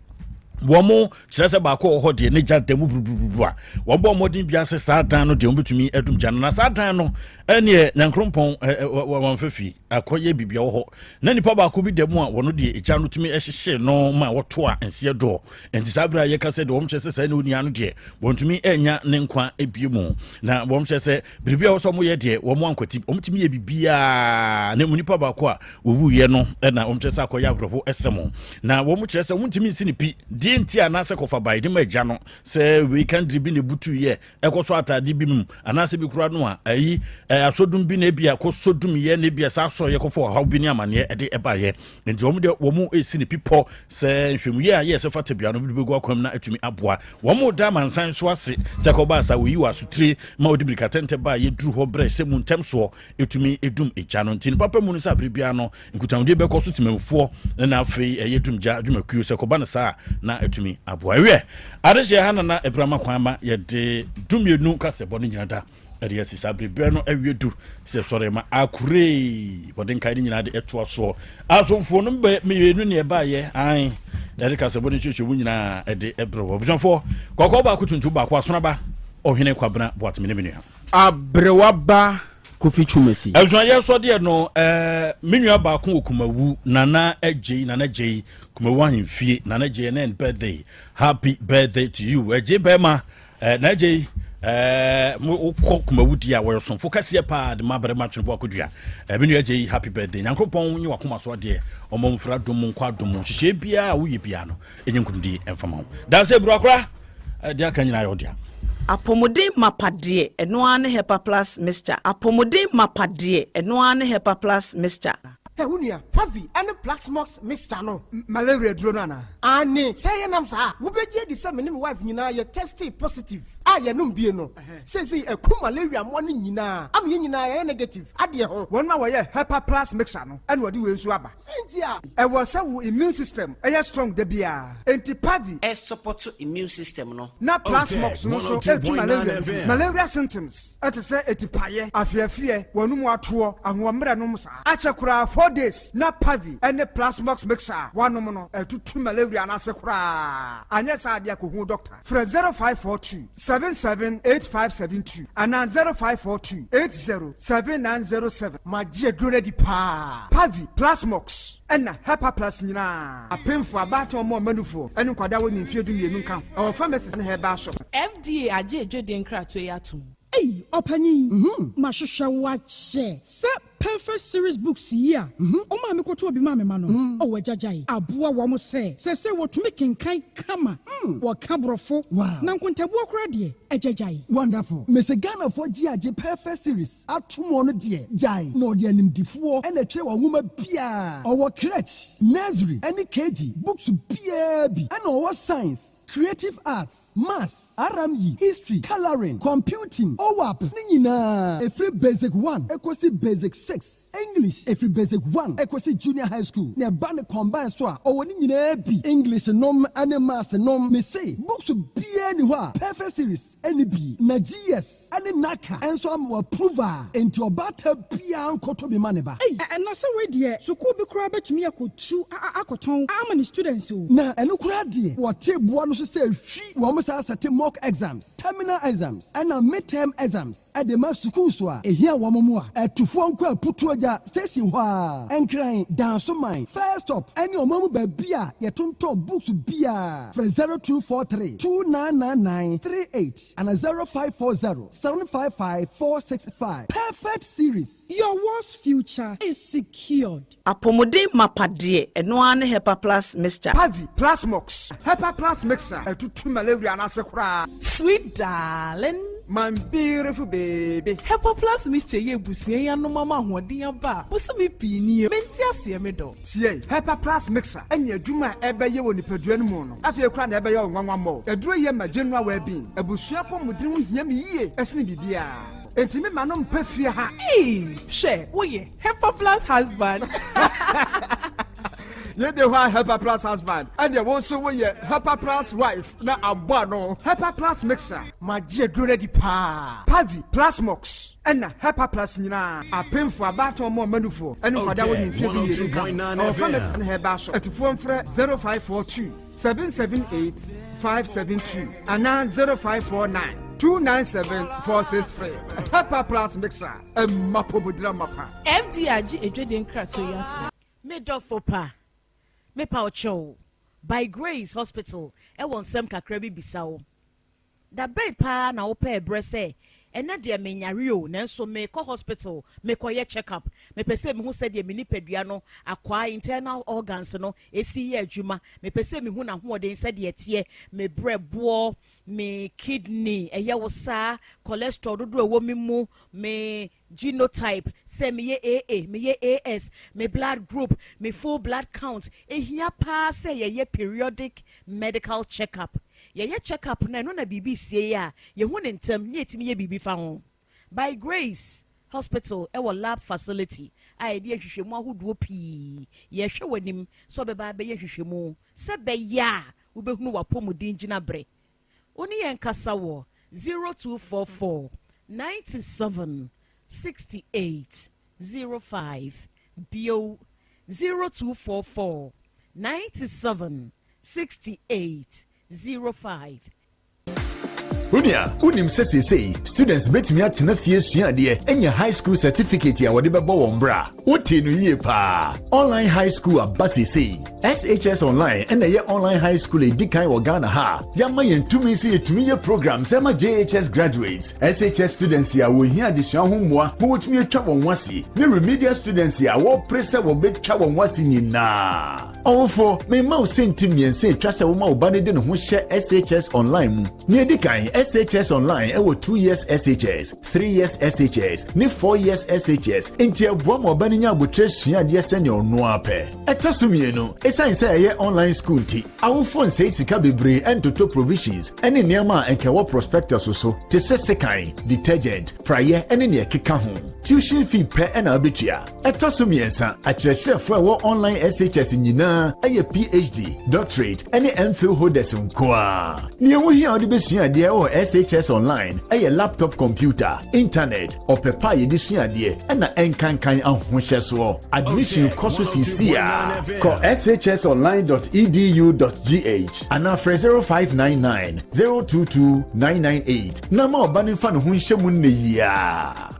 wɔn kyerɛ sɛ baako wɔ hɔ deɛ ne gya da mu buruburuburu a wɔbɔ mmɔden bia sɛ saa dan no deɛ wɔbɛtumi adum gya no na saa dan no ɛneɛ nyankorompɔn wɔmfa fie akɔyɛ biribia wɔ hɔ na nipa baako bi da mu a wɔno deɛ egya no tumi hyehye no ma wɔto a nseɛ dɔɔ nti saa berɛ a yɛka sɛ deɛ wɔn kyerɛ sɛ saa ne onua no deɛ wɔntumi anya ne nkwa ebie mu na wɔn kyerɛ sɛ biribi a wɔsɛ wɔyɛ deɛ wɔn ankwati wɔn tumi yɛ biribiara na mu nipa baako a wɔwuiɛ no na wɔn kyerɛ sɛ akɔyɛ awerɛho ɛsɛm na wɔn kyerɛ sɛ wɔn ntumi nsi ne pi deɛ nti anaasɛ kɔfa bae de ma agya no sɛ wei kandiri bi na ebutu yɛ ɛkɔ so ataade bi mu anaasɛ bi kura no a ayi asɔdum bi na ebi akɔ sɔdum yɛ na ebi a saa asɔ yɛ kɔfɔ ɔhaw bi ne amaneɛ ɛde ɛbaeɛ nti wɔn deɛ wɔn esi ne pi pɔ sɛ nhwɛmuyɛ a yɛ sɛ fata bia no bi bɛgu akwam na atumi aboa wɔn da amansan so ase sɛ kɔba asa wɔyi wɔ asotire ma wɔde mirika tɛntɛ ba a yɛduru hɔ berɛ sɛ mu ntɛm soɔ ɛtumi dum egya no. Nti ne papa mu no sɛ abere biara no nkutahodie bɛkɔ so temamufoɔ ne na afei ɛyɛ dumgya adwumakuo sɛ kɔba no saa na ɛtumi aboa. Ɛwiɛ adehyeɛ ha nana ɛberɛ ama kwan ma yɛde 12 kasɛbɔ no nyina da ɛde asi saa bere berɛ no awie du sɛ sɔre ma akuree wɔde nkae no nyinaa de ɛtoa soɔ asomfoɔ no mmienu ne ɛbaayɛ an yɛde kasɛbɔ no nhyɛhyɛ mu nyinaa ɛde ɛberɛ wɔ abusuafoɔ kɔkɔɔ baako tuntum baako asonaba ɔhene Kwabena Boateme ne me nua Aberewa ba Kofi Twumasi. Abusua yɛn sɔ deɛ no eh, me nua baako wɔ Kumawu, Nana Agyei, Nana Agyei, Kumawu ahemfie, Nana Agyei ɛnɛ birthday, happy birthday to you, Agyei bɛrima, eh, Nana Agyei, eh, wokɔ Kumawu di a wɔyɛ ɔsomfo kɛseɛ paa de ma barima Tweneboa Kodua, eh, me nua Agyei, happy birthday, Nyankopɔn nye wakoma so adeɛ, ɔmɔ mfra dom mu nkɔ adom mu, nhyehyɛɛ biara a woyɛ biara no, ɛnyɛ nkunimdie ɛmfa ma wo, danse Aburakora, eh, deɛ aka nyinaa yɛ wo dea. Apɔmuden mapa deɛ, ɛno ara ne Hepa Plus Mixture. Apɔmuden mapa deɛ, ɛno ara ne Hepa Plus Mixture. Hɛ, wo nua, Pavi ne Plaxmox mixture no. Malaria aduro no anaa? Aane, sɛ ɛyɛ nam saa a, wobɛgye adi sɛ me ne me wife nyinaa yɛ testee positive a yɛnom bie no. Seesei aku malaria mmoa no nyinaa ama yɛn nyinaa yɛayɛ negative adeɛ ho. Wɔn a wɔyɛ Hepa Plus mixture no na wɔde wei nso aba. Sɛn nti a? Ɛwɔ sɛ wo immune system yɛ strong da biara, enti Pavi. Ɛsupɔto immune system no. Na Plasmox no nso tu malaria no gu. Malaria symptoms te sɛ atipaeɛ, afeafeɛ, w'anum atoɔ, ahoɔmmerɛ nom saa. Akyɛ koraa 4 days na Pavi ne Plasmox mixture a woanom no atutu malaria no ase koraa. Anyɛ saa deɛ a kɔhu doctor. Frɛ 0542 77 8572 anaa 0542 80 7907. Magye aduro no adi paa. Pavi, Plasmox, ɛna Hepaplus nyinaa. Apemfoɔ, abaatan ɔmo ɔmanufoɔ ɛne nkwadaa a wɔnni mfeɛ 12 nka ho. Ɛwɔ pharmacies ne herbal shops. FDA agye adwadie nkratoɔ yi atom. Ei, ɔpanyin, mahwehwɛ wo akyɛ sɛ Perfect Series books yi a ɔmaa me kɔtɔɔ bi maa me ma no. Ɔwɔ agyagyae aboa wɔn sɛ seesei wɔtumi kenkan kama, wɔka Borɔfo, na nkontabuo koraa deɛ, agyagyae. Wonderful. Mese Ghanafoɔ gye agye Perfect Series ato mu ɔno deɛ gyae na ɔde animdifoɔ ɛna ɛtwerɛ wɔn nwoma biara. Ɔwɔ crèche, nursery ɛne KG books biara bi, ɛna ɔwɔ science, creative arts, maths, RME, history, colouring, computing, OWAP ne nyinaa ɛfiri basic 1 ɛkɔsi basic 6, English ɛfiri basic 1 ɛkɔsi junior high school, na ɛba ne combine so a ɔwɔ ne nyinaa bi, English nom ne maths nom. Mese books biara ni hɔ a Perfect Series ɛne bi, na GS ɛne NaCCA ɛnso ama wɔ approve a, enti ɔbaata biara nkɔtɔ bi ma ne ba. Ei, ɛna sɛ wei deɛ, sukuu bi koraa bɛtumi akɔtu akɔtɔn ama ne students o. Na ɛno koraa deɛ, wɔte boa no so sɛ hwi wɔn saa sɛte mock exams, terminal exams ɛna midterm exams ɛde ma sukuu so a ehia wɔn mu a ɛtufoɔ nkɔ Aputuogya station hɔ a Nkran Dansoman first stop ɛne ɔman mu baabi a yɛtontɔn books biara. Frɛ 0243 299938 ana 0540 755 465. Perfect Series. Your world's future is secured. Apɔmuden mapa deɛ, ɛno ara ne Hepa Plus Mixture. Pavi, Plasmox, Hepa Plus mixture ɛtutu malaria no ase koraa. Sweet darling. My beautiful baby. Hepa Plus Mixture yɛ ebusua yi anom ama ahoɔden aba a bosome pii nie. Mente aseɛ, me dɔ. Tie, Hepa Plus mixture ɛne adwuma a ɛbɛyɛ wɔ nipadua no mu no, afei koraa na ɛbɛyɛ wo nwanwa mmɔ. Aduro yɛ ma general well-being. Abusua pɔmuden ho hia me yie ɛsene biribiara. Enti me ma no mpɛ fie ha. Ee, hwɛ, woyɛ Hepa Plus husband. Yɛde hɔ a Hepa Plus husband, ɛdeɛ wo nso woyɛ Hepa Plus wife na abɔ ano. Hepa Plus mixture. Magye aduro no adi paa. Pavi, Plasmox, ɛna Hepa Plus nyinaa. Apemfo, abaatan ɔmo ɔmanufoɔ ɛne nkwadaa wɔ mfeɛ 12 ka ho. Ɛwɔ pharmacies ne herbal shop. Atufoɔ mfrɛ 0542 778 572 anaa 0549 297 463. Hepa Plus mixture, ɛma pomodira mapa. FDA agye adwadie nkratoɔ yi atom. Me dɔfo pa, mepa wo kyɛw, By Grace Hospital ɛwɔ nsɛm kakra bi bisa wo. Da bɛn paa na wopɛɛ berɛ sɛ ɛnɛ deɛ menyare o, nanso mekɔ hospital mekɔyɛ check up, mepɛ sɛ mehu sɛdeɛ me nipadua no akwaa, internal organs no, ɛsi yɛ adwuma, mepɛ sɛ mehu n'ahoɔden sɛdeɛ ɛteɛ, me brɛboɔ, me kidney, ɛyɛ wo saa, cholesterol dodoɔ ɛwɔ me mu, me genotype, sɛ meyɛ AA, meyɛ AS, me blood group, me full blood count? Ehia paa sɛ yɛyɛ periodic medical check up. Yɛyɛ check up na ɛno na biribi sie a yɛhu ne ntɛm ne yɛtumi yɛ biribi fa ho. By Grace Hospital ɛwɔ lab facility a yɛde ahwehwɛmu ahodoɔ pii. Yɛhwɛ w'anim sɛ ɔbɛba abɛyɛ nhwehwɛmu sɛ bɛyɛ a wobɛhunu w'apɔmuden gyina berɛ. Wo ne yɛn kasa wɔ 0244 97 68 05, bio 0244 97 68 05. Onua, wonim sɛ seesei students bɛtumi atena fie sua adeɛ anya high school certificate a wɔde bɛbɔ wɔn bra? Wotee no yie paa. Online high school aba seesei. SHS Online na ɛyɛ online high school a ɛdi kan wɔ Ghana ha a yɛama yɛn tumi sɛ yɛtumi yɛ programs ɛma JHS graduates, SHS students a wɔhia adesua ho mmoa ma wɔtumi atwa wɔn ho ase, ne remedial students a wɔpere sɛ wɔbɛtwa wɔn ho ase nyinaa. Ɔwofo, mema wo sɛnti mmiɛnsa atwa sɛ woma wo ba no de ne ho hyɛ SHS Online mu. Nea edi kan, SHS Online wɔ 2 years SHS, 3 years SHS, ne 4 years SHS, enti ɛboa ma ɔba no nya abotrɛ sua adeɛ sɛnea ɔno ara pɛ. Ɛtɔ so mmienu, esiane sɛ ɛyɛ online school nti, awofo nsɛe sika bebree ntotɔ provisions ne nneɛma a anka ɛwɔ prospectus so te sɛ sekan, detergent, praeɛ ne nea ɛkeka ho. Tuition fee pɛ na wobetua. Ɛtɔ so mmiɛnsa, akyerɛkyerɛfo a ɛwɔ online SHS nyinaa yɛ PhD, doctorate, ne MPhil holders nko ara. Nea ɛho hia a wode besua adeɛ wɔ SHS online yɛ laptop computer, internet, ɔpɛ pa a yɛde sua adeɛ, ɛna ɛnkankan ahohyɛsoɔ. Admission kɔ so seesei ara. Kɔ shsonline.edu.gh anaa frɛ 0599 022 998 na ma ɔba no mfa ne ho nhyɛ mu nnɛ yi ara.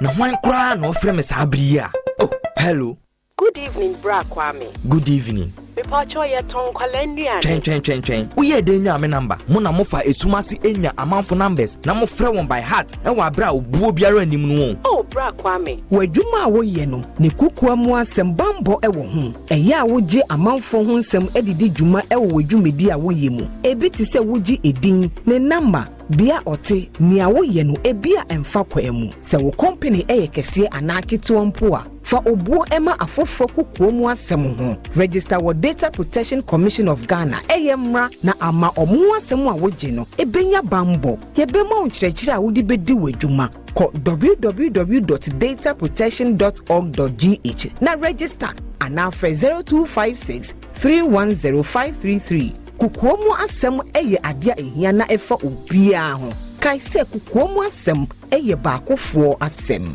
Na hwan koraa na ɔfrɛ me saa bere yi a? Oh, hello. Good evening bra Kwame. Good evening. Mepawkyɛw yɛ tɔn nkwadaa nnuane. Twɛn twɛn twɛn twɛn. Woyɛɛ dɛn nyaa me number? Mo na mofa esum ase nya amanfo numbers na mofrɛ wɔn by heart wɔ abere a obuo biara nnim no o. Oh bra Kwame. W'adwuma a woyɛ no, ne kokoa mu asɛm bammɔ wɔ ho. Ɛyɛ a wogye amanfoɔ ho nsɛm de di dwuma wɔ w'adwumadi a woyɛ mu. Ebi te sɛ wogye edin, ne namba, Bea ɔte, nea woyɛ no ebia ɛmfa kwan mu. Sɛ wo kɔmpene yɛ kɛseɛ anaa ketewa mpo a, fa obuo ma afoforɔ kokoa mu asɛm ho. Register wɔ Data Protection Commission of Ghana, ɛyɛ mmra na ama ɔmo ho asɛm a wogye no bɛnya banbɔ. Yɛbɛma wo nkyerɛkyerɛ a wode bɛdi w'adwuma. Kɔ www dot dataprotection dot org dot gh na register anaa frɛ 0256 310 533. Kokoa mu asɛm yɛ ade a ehia na ɛfa obiara ho. Kae sɛ kokoa mu asɛm yɛ baakofoɔ asɛm.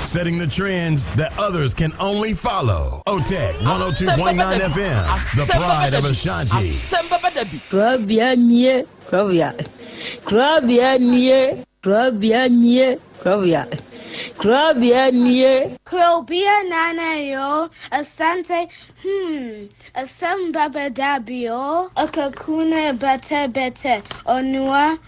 Setting the trends that others can only follow. OTEC 102.9 FM, the pride of Ashanti. Korabea nie, korabea, korabea nie, korabea nie, korabea, korabea nie. Krobea nana yo, Asante Hmm, asɛm ba bɛda bi o. Akakune bɛtɛ bɛtɛ, ɔnoa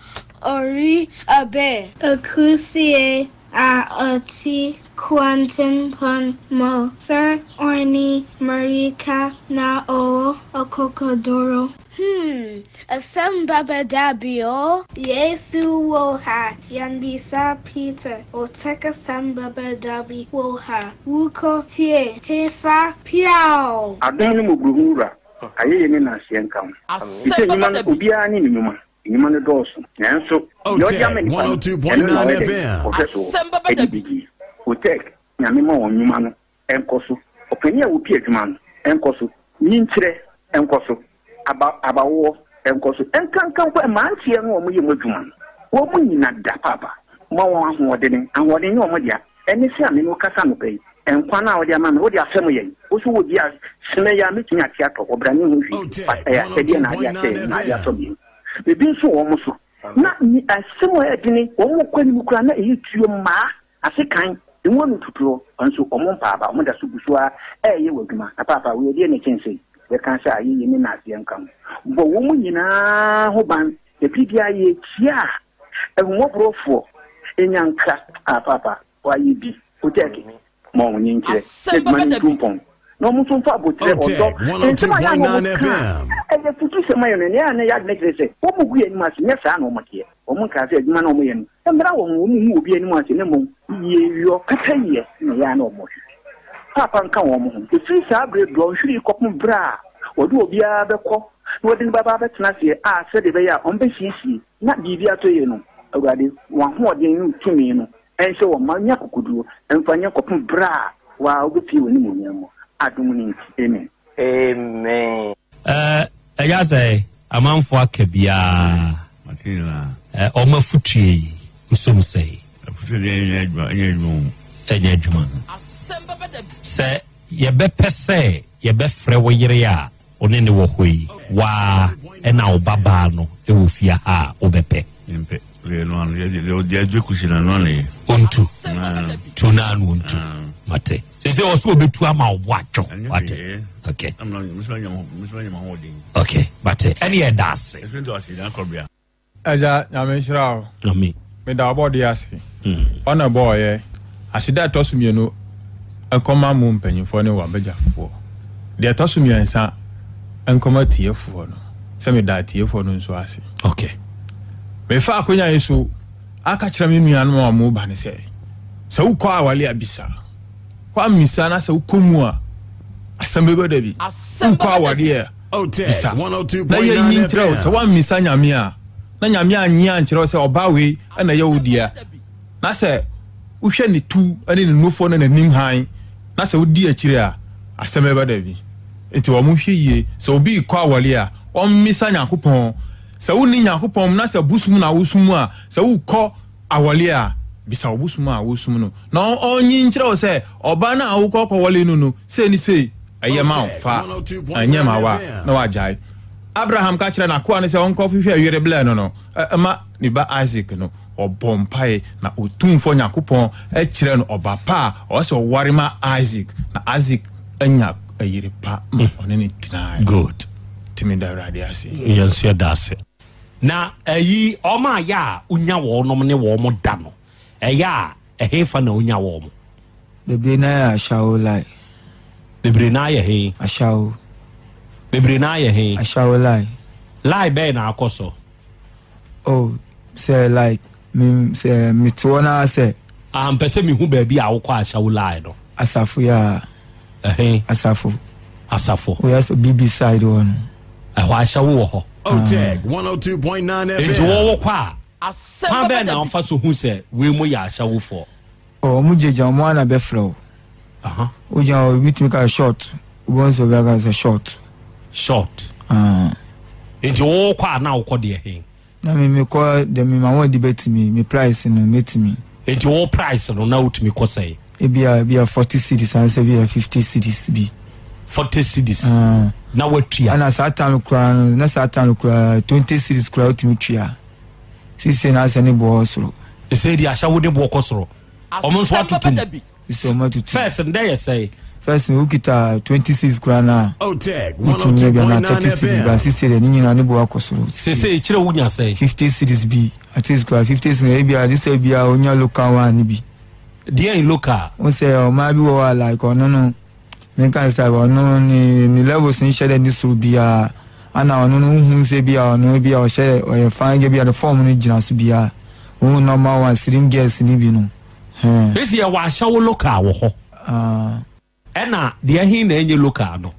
ɔri abɛ. Akusie a ɔte kwantempɔn mu. Sir ɔne mmirika na ɔwɔ akokoduro. Hmm, asɛm ba bɛda bi o. Yesu wɔ ha, yɛmmisa Peter, Ɔtɛk asɛm ba bɛda bi wɔ ha, Wokɔ tie hefa piaw! Adom ne mmɔborɔhunu Wura, ayɛyie ne nnaaseɛ nka wo. Efisɛ nnwuma no, obiara ne ne nnwuma, nnwuma no dɔɔso, nanso deɛ ɔde ama nnipa no, ɛno na ɔyɛ dɛn? Ɔhwɛ soɔ de bɛdie. Otec, Nyame ma wɔn nnwuma no nkɔ so, ɔpanin a ɔpie adwuma no nkɔ so, nyinkyerɛ nkɔ so, aba abawoɔ nkɔ so, nkanka mpo mmeranteɛ no a wɔyɛ mu adwuma no, wɔn nyina da paapa, ma wɔn ahoɔdene, ahoɔden nyɛ wɔn dea, ɛne sɛ a me ne wo kasa anɔpa yi, nkwa no a wode ama me, wode afɛm yɛn, wo nso wodi a semɛ yi a mɛtumi ate atɔ, ɔbra ne ho hwee, but ɛyɛ akyɛdeɛ na ade akyɛ yɛn, na ade atɔ me yam, biribi nso wɔ wɔn so, na asɛm a ɛyɛ dene, wɔn kɔ anim koraa na ɛyɛ tuo mmaa. Ase kan, emu ano tutuɔ, nso wɔn mpaa aba, wɔn da so gu so ara reyɛ wɔ adwuma. Na paapa, wei ɛdeɛn na ɛkyɛn sei? Yɛka sɛ ayeyie ne naaseɛ nka ho. Bɔ wɔn nyinaa ho ban, na biribiara yɛkyia a, ahummɔborɔfoɔ nya nkra. Ah, paapa, woayɛ bi. Wotɛɛke, ma wɔn nkyerɛ, na adwuma no ntu mpɔn. Na wɔn nso mfa aboterɛ, ɔdɔ, nsɛm a ɛyɛ a na wɔka a ɛyɛ afutusɛm ma yɛn no, nea na ɛyɛ adwene kyerɛ sɛ wɔgu yɛn anim ase, nyɛ saa na wɔteɛ. Wɔnkaa sɛ adwuma no a wɔyɛ no mmra wɔn ho, wɔnhu obi anim ase, na mmom yieyɔ, pɛpɛyɛ na ɛyɛ a na wɔhwehwɛ. Paapa nka wɔn ho. Ɛfiri saa berɛ dɔnhwere yi kɔpem berɛ a wɔde obiara bɛkɔ na wɔde no bɛba abɛtena aseɛ a sɛdeɛ ɛbɛyɛ a wɔbɛsiesie na biribi atɔ yie no, Awurade, w'ahoɔden ne wo tumi no nhyɛ wɔn ma nya akokoduo mfa nyɛ kɔpem berɛ a wo ara wobɛpue w'animuonyam mu. Adom no nti, amen. Amen. Eh, ɛyɛ sɛ amanfoɔ aka biara. Mate nyinaa. Eh, wɔn afutuo yi, wosom sɛe. Afutuo deɛ ɛnyɛ adwuma, ɛnyɛ adwuma o. Ɛnyɛ adwuma. Sɛ yɛbɛpɛ sɛ yɛbɛfrɛ wo yere a wo ne ne wɔ hɔ yi, waa ɛna wo babaa no wɔ fie ha a, wobɛpɛ? Mempɛ. Ɔntu. Tu naa no ɔntu. Mate. Sɛ sɛ ɔsɛ ɔbɛtu ama wo bo atwo. Wate. Okay. Okay. Mate. Ɛne ɛda ase. Agya Nyame nhyira wo. Amen. Meda ɔbɔdeɛ ase. Ɔna ɛbɔɔyɛ. Aseda a ɛtɔ so mienu nkɔma mo mpanyinfoɔ ne w'abadwafoɔ. Deɛ ɛtɔ so miɛnsa nkɔma atiefoɔ no, sɛ meda atiefoɔ no nso ase. Okay. Mefa akonya yi so aka kyerɛ me nuanom a wɔn ba no sɛ, sɛ wokɔ awale a bisa. Woammisa na sɛ wokɔ mu a, asɛm bɛba da bi. Wokɔ awadeɛ a, bisa. Na yɛnyi nkyerɛ wo. Sɛ woammisa Nyame a, na Nyame annye ankyerɛ wo sɛ ɔbaa wei na ɛyɛ wo dea, na sɛ wohwɛ ne tu ne ne nufoɔ ne n'anim hann, na sɛ wodi akyire a, asɛm bɛba da bi. Nti wɔnhwɛ yie. Sɛ obi rekɔ aware a, ɔmmisa Nyankopɔn. Sɛ wonni Nyankopɔn mu na sɛ bosom na wosom a, sɛ wokɔ awɔle a, bisa wo bosom a wosom no, na ɔnyi nkyerɛ wo sɛ ɔbaa no a wokɔ kɔwɔle no no, sei ne sei, ɛyɛ ma wo, fa, ɛnyɛ ma wo a, na wagyae. Abraham ka kyerɛɛ n'akoa no sɛ ɔnkɔhwehwɛ yere blɛ no no ma ne ba Isak no, ɔbɔɔ mpae, na Otumfoɔ Nyankopɔn kyerɛɛ no ɔba pa a ɔwɔ sɛ ɔware ma Isak, na Isak anya yere pa ma ɔne no tenae. Good. Nti meda Awurade ase. Yɛn nso yɛda ase. Na ayi, wɔn a yɛ a wonya wɔnom ne wɔn da no, ɛyɛ a ɛhefa na wonya wɔn? Bebree no ara yɛ Ashawo line. Bebree no ara yɛ he? Ashawo. Bebree no ara yɛ he? Ashawo line. Line bɛn na akɔ so? Oh, sɛ like me sɛ mete hɔ no ara sɛ. Ah, mpɛ sɛ mehu baabi a wokɔ Ashawo line no. Asafo yɛ a. Ɛhe? Asafo. Asafo. Woyɛ sɛ BB side hɔ no. Ɛhɔ ahyɛwo wɔ hɔ. Otec 102.9 FM. Enti wɔwɔ kɔ a, kwan bɛn na wɔfa so hu sɛ wei mo yɛ ahyɛwofoɔ? Oh, wɔn gyinagyina wɔn ara na bɛfrɛ wo. Wogyina hɔ, obi tumi ka short. Wobɛhu sɛ obi aka sɛ short. Short. Enti wɔwɔ kɔ a na wokɔ deɛ he? Na me mekɔ deɛ me ma wɔn de bɛtumi, me price no mɛtumi. Enti wo price no na wotumi kɔ sɛn? Ebia ebia 40 cedis ansa ebia 50 cedis bi. 40 cedis na watua. Ɛna saa time koraa no na saa time koraa 20 cedis koraa wotumi tua. Sisi na asɛ ne boɔ wɔ soro. Ɛsɛ di ahyɛ wo de boɔ kɔ soro. Wɔn nso atoto mu. Sisi wɔn atutu. First ndɛ yɛ sɛn? First no wokita 20 cedis koraa na wotumi nya bi anaa 30 cedis ba sisi deɛ ne nyinaa ne boɔ akɔ soro. Sese kyerɛ wonya sɛn? 50 cedis bi at least koraa 50 cedis ebi a de sɛ bi a onya local one ne bi. Deɛ local? Wo sɛ ɔmaa bi wɔ hɔ a like ɔno no menka sɛ ɔno ne ne levels nhyɛ dɛ ne soro biara ana ɔno no wohu sɛ bi a ɔno bi a ɔhyɛ ɔyɛ fine girl bi a ne form no gyina so biara wohu normal one slim girls ne bi no. Hɛn. Esi yɛwɔ ahyɛwo local wɔ hɔ. Ɛna deɛ he na ɛnyɛ local no?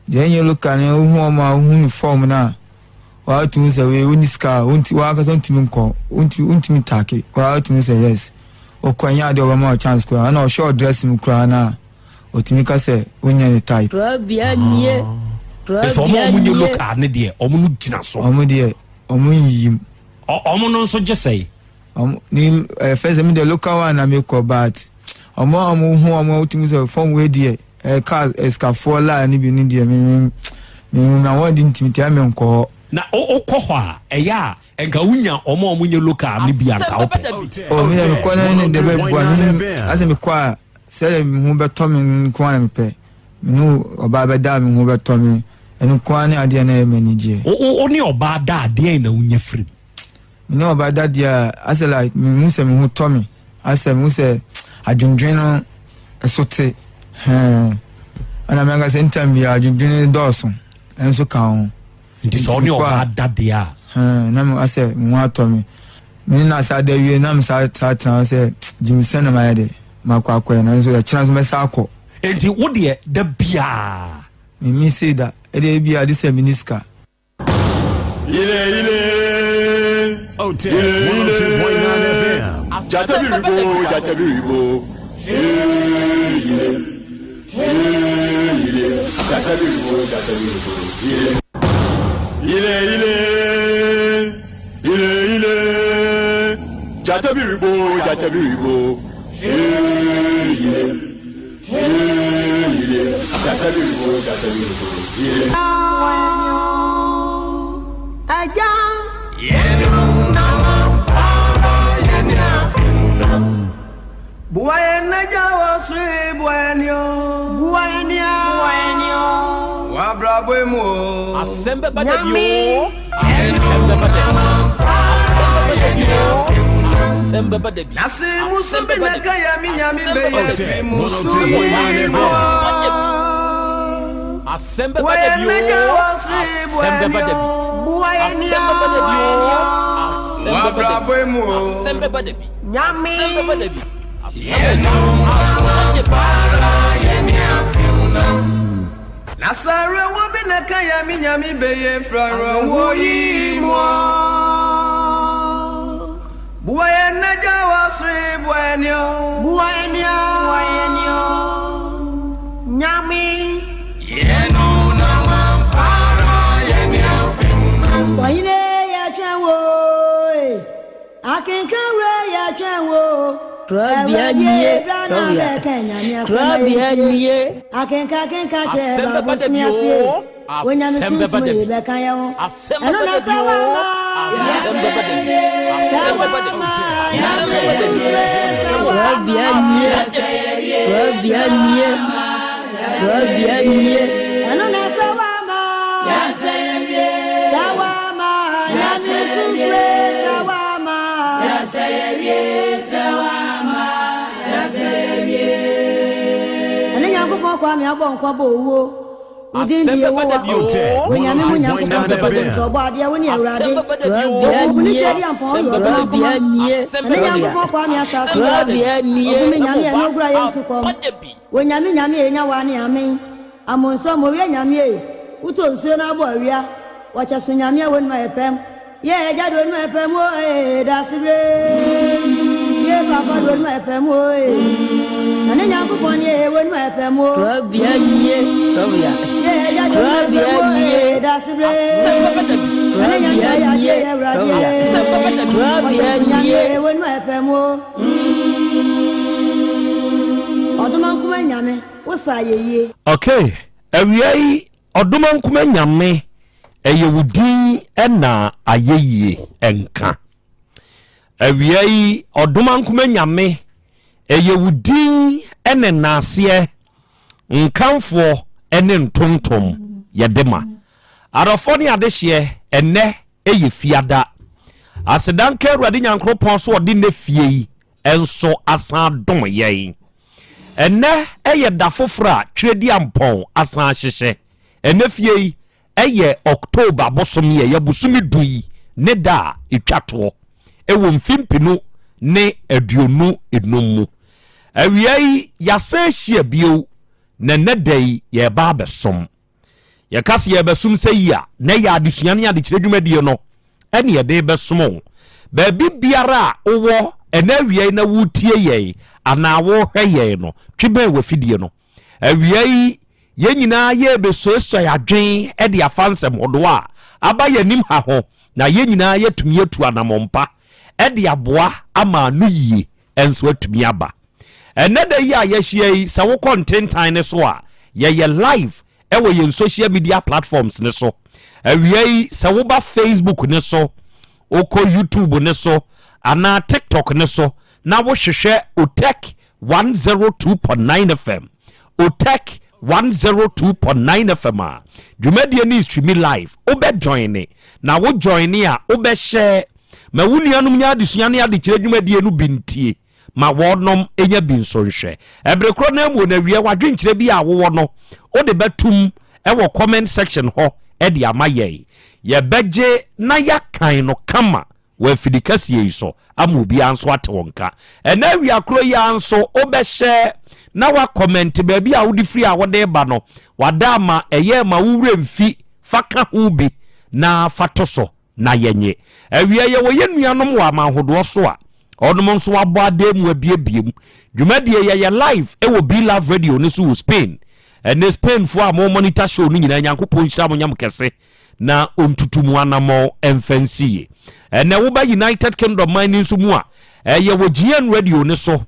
Deɛ ɛnyɛ local no wohu wɔn a wohu ne form no a wɔatumi sɛ wei wonni sika a wonti wɔankasa ntumi nkɔ wontumi wontumi taake wɔatumi sɛ yes ɔkɔ ɛnyɛ adeɛ ɔbɛma wo chance koraa ɛna ɔhwɛ ɔdress mu koraa no a ɔtumi ka sɛ wonyɛ ne type. Trɔbea nie, Ɛsɛ wɔn a trɔbea wɔnyɛ nie. local ne deɛ wɔn no gyina so. Wɔn deɛ wɔn nyiyim. Wɔn no nso gye sɛn? Ɔmo ni ɛɛ fɛn sɛ mi deɛ local one na mi kɔ but ɔmo a ɔmo hu ɔmo a wotumi sɛ fɔm wei deɛ ɛɛ car ɛsikafoɔ laa ni bi ni deɛ mi mi mi hu na wɔn de ntumi tia mi nkɔ hɔ. Na o wokɔ hɔ a ɛyɛ a nka wonya ɔmo a ɔmo nyɛ local no bi a nka wopɛ. O mi deɛ mi kɔ na ne deɛ bɛ bua mi asɛ mi kɔ a sɛdeɛ mi ho bɛtɔ mi nko ara na mi pɛ mi ne ɔbaa bɛ da a mi ho bɛtɔ mi ɛno nko ara ne adeɛ na ɛyɛ mi ani gyeɛ. Wo wo ne ɔbaa da a deɛn na wonya firi mu? Me ne ɔbaa da deɛ a, asɛ like mehu sɛ me ho tɔ me, asɛ mehu sɛ adwendwen no ɛso te hɛn. Ɛna me ankasa ntam biara adwendwen no dɔɔso, ɛnso ka ho. Nti sɛ ɔne ɔbaa da deɛ a. Hɛn, na me asɛ me ho atɔ me. Me ne no asa da wie na me saa saa tena hɔ sɛ gyimisɛn na mayɛ de makɔ akɔyɛ nanso ɛkyena nso mɛsa akɔ. Nti wo deɛ da biara. Me mi sei da, ɛdeɛ ebi a de sɛ me ni sika. Ile ile. Ile ile. Jata biribo, jata biribo. Ile. Ile. Jata biribo, jata biribo. Ile. Ile ile. Ile ile. Jata biribo, jata biribo. Ile. Ile. Jata biribo, jata biribo. Ile. Ẹja. W'abrabɔ mu o. Asɛm bɛba da bi o. Asɛm bɛba da bi. Asɛm bɛba da bi o. Asɛm bɛba da bi. Asɛm bɛba da bi. Asɛm bɛba da bi. Asɛm bɛba da bi o. Asɛm bɛba da bi. Asɛm bɛba da bi o. Asɛm bɛba da bi. Asɛm bɛba da bi. Asɛm bɛba da bi. Asɛm bɛba da bi. Na sɛ awerɛhoɔ bi na ɛka yɛ me Nyame bɛyɛ firi awerɛhoɔ yi mu o. Boa yɛn Agya wɔ soro yi, boa yɛn o. Boa yɛn o. Boa yɛn o. Nyame. Yɛn o na wampara yɛn Ɔhene yɛtwɛn wo e, akenkan wura yɛtwɛn wo. Korabea nie, korabea, korabea nie. Akenka akenka kyerɛ Asɛm bɛba da bi oo, asɛm bɛba da bi. Asɛm bɛba da bi oo, asɛm bɛba da bi. Asɛm bɛba da bi. Asɛm bɛba da bi. Korabea nie, korabea nie, korabea nie. Ɛno na sɛ wama. Sɛ wama, nyame susue sɛ wama. Ɛne Nyankopɔn Kwame abɔ nkwa bɔ owuo. Wo din de Asɛm bɛba Yehowa. da bi oo. Onyame ho Asɛm Nyankopɔn bɛba da bi. sɛ ɔbɔ adeɛ wo ne Awurade. Asɛm bɛba da bi oo. Obubu ne twɛdi ampɔn Asɛm ɔyɛ bɛba da ɔdɔ bi. akoma. Asɛm Ɛne bɛba da bi. Nyankopɔn Kwame asase Asɛm bɛba da bi. Obu me Asɛm Nyame ba ɛne ogura yɛ nsu kɔm. aba da bi. Onyame Nyame enya wa ne amen. Amonso mo wie Nyame e. Wotɔ nsuo na abɔ awia. Wɔkyɛ so Nyame a wɔnum ayɛ pɛm. Yɛ agya de wɔnum ayɛ pɛm o ee dasebre. Yɛ papa de wɔnum ayɛ pɛm o ee. Na ne Nyankopɔn ne ee wɔnum ayɛ pɛm o. Korabea nie, korabea, Yɛ agya de wɔnum ayɛ korabea pɛm o nie. ee dasebre. Asɛm bɛba da bi. Na ne Nyame Korabea ayɛ adeɛ nie, yɛ Awurade korabea, ee. Asɛm bɛba da bi. korabea Wɔkyɛ so Nyame nie. ee wɔnum ayɛ pɛm o. Ɔdoma nkuma Nyame wosa ayɛ yie. Okay, awia yi ɔdoma nkuma nyame ɛyɛ wo din ɛna ayɛyie ɛnka. Awia yi ɔdoma nkuma nyame ɛyɛ wo din ɛne naaseɛ nkamfoɔ ɛne ntontom yɛde ma. Adɔfoɔ ne adehyeɛ ɛnɛ ɛyɛ fiada. Aseda nka Awurade Nyankoropɔn so ɔde nnɛ fie yi nso asan adom yɛn. Ɛnnɛ yɛ da foforɔ a Twerɛdiampɔn asan ahyehyɛ. Ɛnnɛ fie yi yɛ October bosome a ɛyɛ bosome du yi ne da a ɛtwa toɔ wɔ mfe mpenu ne 25 mu. Awia yi yɛasan ahyia bio na ɛnnɛ da yi yɛreba abɛsom. Yɛka sɛ yɛrebɛsom sɛ yi a, na ɛyɛ adesua ne adekyerɛ dwumadie no ɛne yɛde rebɛsom wo. Baabi biara a wowɔ ɛnɛ awia yi na woretie yɛn anaa worehwɛ yɛn no, twe bɛn w'afidie no. Awia yi, yɛn nyinaa yɛrebɛsuasua adwen de afa nsɛm hodoɔ a aba yɛn anim ha ho na yɛn nyinaa yɛatumi atu anammɔn pa de aboa ama ano yie nso atumi aba. Ɛnnɛ da yi a yɛahyia yi, sɛ wokɔ ntentan no so a, yɛyɛ live wɔ yɛn social media platforms no so. Awia yi, sɛ woba Facebook no so, wokɔ YouTube no so, anaa TikTok no so, na wohwehwɛ Otec 102.9 FM, Otec 102.9 FM a, dwumadie no streami live. Wobɛ joine, na wo joine a, wobɛhyɛ ma wo nuanom nya adesua ne adekyerɛ dwumadie no bi ntie ma wɔnom nya bi nso nhwɛ. Ɛbere korɔ no ara mu no awie w'adwenkyerɛ bi a wowɔ no wode bɛtom wɔ comment section hɔ de ama yɛn. Yɛbɛgye na yɛakan no kama wɔ afidi kɛseɛ yi so ama obiara nso ate wo nka. Ɛnɛ awia korɔ yi ara nso wobɛhyɛ na woakɔmɛnte baabi a wode firi a wode reba no, wada ama ɛyɛ ma wo werɛ mfi fa ka ho bi na fa to so. na yɛnye. Awia yɛwɔ yɛn nuanom wɔ aman hodoɔ so a ɔnom nso abɔ adan mu abiebie mu. Dwumadie yɛyɛ live wɔ Be Love Radio no so wɔ Spain. Ɛnɛ Spainfoɔ a mo monitor show no nyinaa Nyankopɔn nhyira mo nyam kɛse na ɔntutu mo anamɔn mfa nsi yie. Ɛnɛ woba United Kingdom man no nso mu a ɛyɛ wɔ GN Radio no so.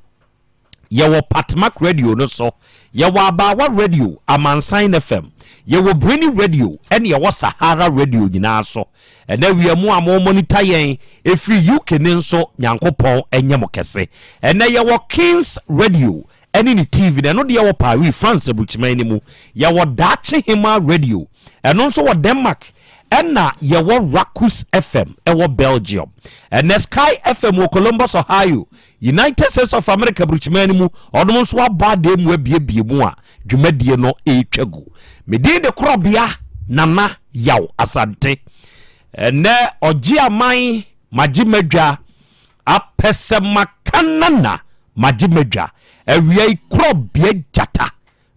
Yɛwɔ Patmak Radio no so, yɛwɔ Abaawa Radio, Amansan FM, yɛwɔ Birni Radio ɛne yɛwɔ Sahara Radio nyinaa so. Ɛnɛ awia mu a mo monitor yɛn ɛfiri UK ne nso Nyankopɔn ɛnyɛ mo kɛse. Ɛnɛ yɛwɔ Kings Radio. ɛne ne TV no, ɛno deɛ wɔ Paris, France aburukyiman no mu. Yɛwɔ Daakye Hemaa Radio, ɛno nso wɔ Denmark, ɛna yɛwɔ Rakus FM ɛwɔ Belgium. Ɛnɛ Sky FM wɔ Columbus, Ohio, United States of America aburukyiman no mu, ɔnom nso abɔ adeɛ mu abiebie mu a dwumadie no ɛretwa gu. Me din de Korɔbea Nana Yaw Asante. Ɛnɛ ɔgye aman magye madwa apɛ sɛ maka nana magye madwa awia yi korɔbea gyata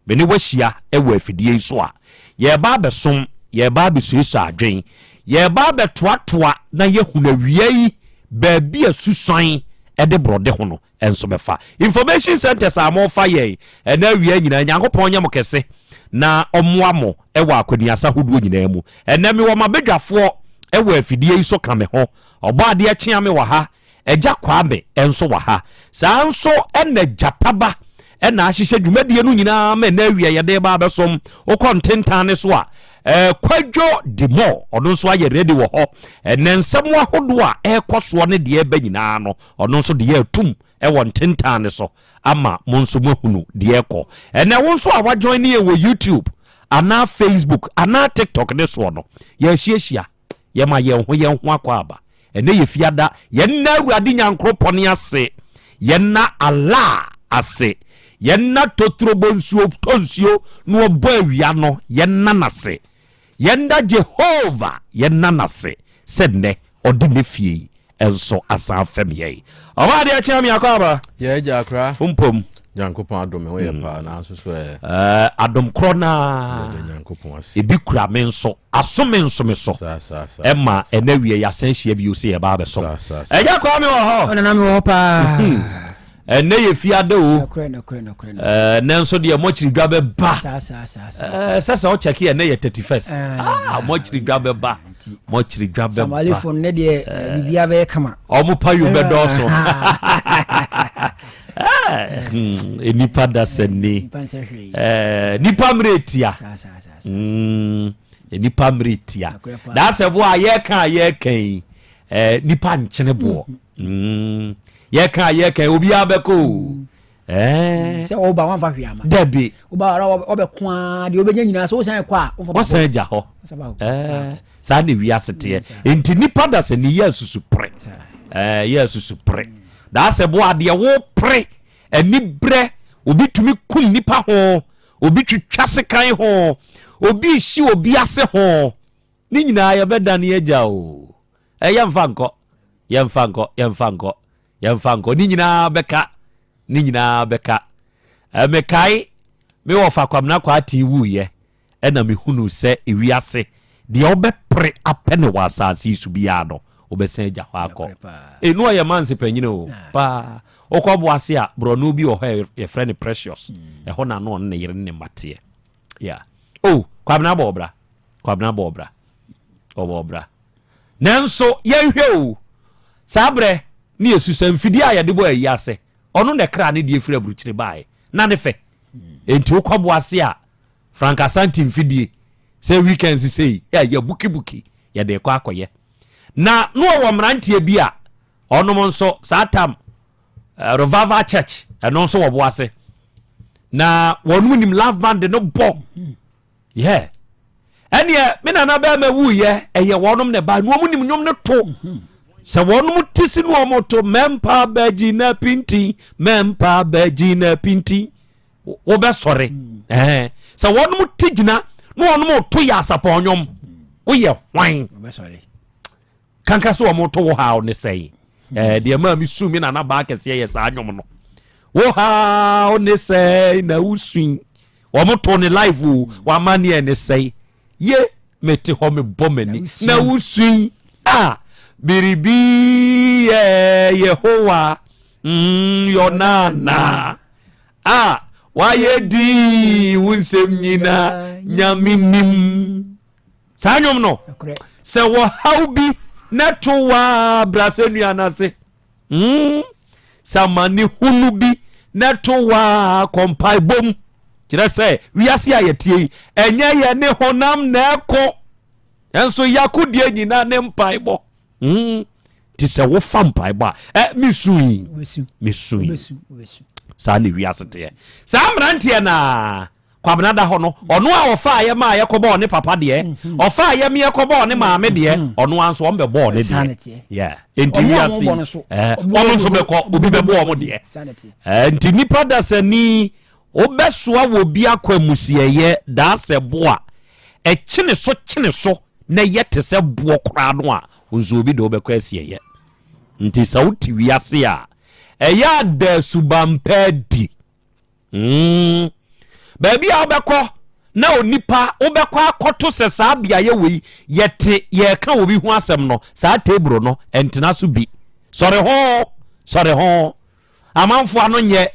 me ne wahyia wɔ afidie yi so a yɛreba abɛsom yɛreba abɛsuasua adwen yɛreba abɛtoatoa na yɛhunu awia yi baabi a susuan de borɔde ho no nso bɛfa. Information centers a mofa yɛn ɛnɛ awia nyinaa, Nyankopɔn nyɛ mo kɛse na ɔmmoa mo wɔ akwaniasa hodoɔ nyinaa mu. Ɛnɛ mewɔ m'abadwafoɔ wɔ afidie yi so ka me ho. Ɔbɔadeɛ Kyeame wɔ ha, Agya Kwame nso wɔ ha. Saa nso na Gyataba na ahyehyɛ dwumadie no nyinaa ma ɛnɛ awia yɛde ba abɛsom. Wokɔ ntentan ne so a, eh, Kwadwo Dimɔ, ɔno nso ayɛ ready wɔ hɔ. Ɛnɛ nsɛm ahodoɔ a ɛrekɔ soɔ ne deɛ ɛba nyinaa no, Ɔno nso de yɛ atum wɔ ntentan no so ama mo nso moahunu deɛ ɛkɔ. Ɛnɛ wo nso a wajoin ne yɛn wɔ YouTube anaa Facebook anaa TikTok ne soɔ no, yɛahyiahyia, yɛma yɛn ho yɛn ho akɔ aba. Ɛnɛ yɛ fiada, yɛnna Awurade Nyankoropɔn ase, yɛnna Allah ase, yɛnna totorobɔ nsuo tɔ nsuo na ɔbɔ awia no, yɛnna n'ase. Yɛnda Jehovah yɛn nan ase sɛ nnɛ ɔde ne fie yi nso asan afɛm yɛn. Ɔbaa adeɛ kyea me akɔ aba. Yɛ agya akora. Mpom. Nyankopɔn adom me ho yɛ paa nanso so ɛ. Ɛɛ adom korɔ naa. Yɛda Nyankopɔn ase. Ebi kura me nso aso me nso me so. Saa saa saa. Ɛma ɛnɛ wie yɛasan hyia bio sɛ yɛba abɛsom. Saa saa saa. Agya Kwame wɔ hɔ. Ɔnana me wɔ hɔ paa. Ɛnnɛ yɛ fiada o. Ɛnnɛ nso deɛ mɔkyiri dwa bɛba. Sɛ sɛ ɔkyɛke ɛnnɛ yɛ 31st. Ah, mɔkyiri dwa bɛba. Mɔkyiri dwa bɛba. Samalefo nnɛ deɛ biribiara bɛyɛ kama. Ɔmo payo bɛdɔɔso. Nipa da sɛni. Nipa mmerɛ tia. Nipa mmerɛ tia. Daasɛ bo a yɛka a yɛka yi nipa nkyene boɔ. Mm. Yɛka a yɛka obiara bɛkɔ o. Mm. Eh. Sɛ ɔba wɔnfa hwee ama. Dabi. Ɔba ara ɔbɛko ara deɛ ɔbɛnya nyinaa sɛ wosan kɔ a. Wɔsan gya hɔ. Eh. Saa na wiase teɛ. Mm, Nti nipa da sɛ ne yɛ asusu pere. Eh, yɛ asusu pere. Daa sɛ bo adeɛ wo pere ani brɛ obi tumi kum nipa ho obi twitwa sekan ho obi hyi obi ase ho ne nyinaa yɛbɛdane agya o. Eh, yɛmfa nkɔ, yɛmfa nkɔ, yɛmfa nkɔ, yɛmfa nkɔ. Ne nyinaa bɛka, ne nyinaa bɛka. Eh, mekae me wɔfa Kwamina Kwaaten wuiɛ, ɛna mehunuu sɛ ewiase deɛ wobɛpere apɛ ne wɔ asase yi so biara no, wobɛsan agya hɔ akɔ. Eh, no ɔyɛ manse panyini o, paa. Wokɔ Boase a, borɔno bi wɔ hɔ a yɛfrɛ no Precious. Ɛhɔ na ano ɔne ne yere ne ne mma teɛ. Yeah. Oh, Kwabena bɔ ɔbra. Kwabena bɔ ɔbra. Ɔbɔ ɔbra. Nanso yɛnhwɛ o, saa berɛ ne yɛsusua mfidie a yɛde bɔ ayi ase, ɔno na ɛkra ne deɛ firi aburukyire baeɛ, na ne fɛ. Enti wokɔ Boase a, Frank Asante mfidie, sɛ weekends sei, yɛ bukibuki, yɛde rekɔ akɔyɛ. Na na ɔwɔ mmeranteɛ bi a, ɔnom nso, saa tam, eh, Revival Church, ɛno nso wɔ Boase. Na wɔnom nim love band no bɔ. Yeah. Ɛneɛ me nana bɛrima wuyɛ ɛyɛ wɔnom na ɛbaa na wɔn nim nnwom no to. Sɛ wɔnom te si no wɔn to mɛmpa bɛgyi na pintin mɛmpa bɛgyi na pintin wobɛsɔre. Ɛɛ sɛ wɔnom te gyina na wɔnom to yɛ asapɔn nnwom woyɛ hwan? Kanka sɛ wɔn to wo haw ne sɛn? Ɛɛ deɛ maa mi su mi nana baa kɛseɛ yɛ saa nnwom no. Wo haw ne sɛn na wosui. Wɔn to ne live o, w'amaneɛ ne sɛn? Ye, mete hɔ mebɔ m'ani na wosui a biribi yɛ Yehowa mm, yɔnana a wayɛ dii wo nsɛm nyina Nyame nim. Saa nnwom no, sɛ wɔhaw bi na to waa bra sɛ nua no ase. Mm, sɛ amanehunu bi na ɛto wo a, kɔ mpaebɔ mu. Kyerɛ sɛ, wiase a yɛteɛ yi, ɛnyɛ yɛ ne honam na ɛko, nanso yɛakodie nyinaa ne mpaebɔ. Mm, nti sɛ wofa mpaebɔ a, ɛ mesui, mesui. Saa na wiase teɛ. Saa mmeranteɛ no ara, Kwabena da hɔ no, ɔno a ɔfaa yɛ maa yɛkɔbɔɔ ne papa deɛ, mhm. ɔfaa yɛ meɛ kɔbɔɔ ne maame deɛ, mhm. ɔno ara nso ɔmbɛbɔɔ ne deɛ. Yeah. Enti wiase eh, wɔn nso bɛkɔ, obi bɛbɔ wɔn deɛ. Eh, nti nipa dasani wobɛsoa wɔ bi akɔ amusiɛyɛ daa sɛ bo a ɛkyene so kyene so na ɛyɛ te sɛ boɔ koraa no a, nso obi de wobɛkɔ asiɛyɛ. Nti sɛ wote wiase a, ɛyɛ ada suban pa adi. Mm. Baabi a wobɛkɔ na onipa wobɛkɔ akɔto sɛ saa beaeɛ wei yɛte yɛreka obi ho asɛm no, saa table no ɛntena so bi. Sɔre ho, sɔre ho. Amanfoɔ ano nyɛ.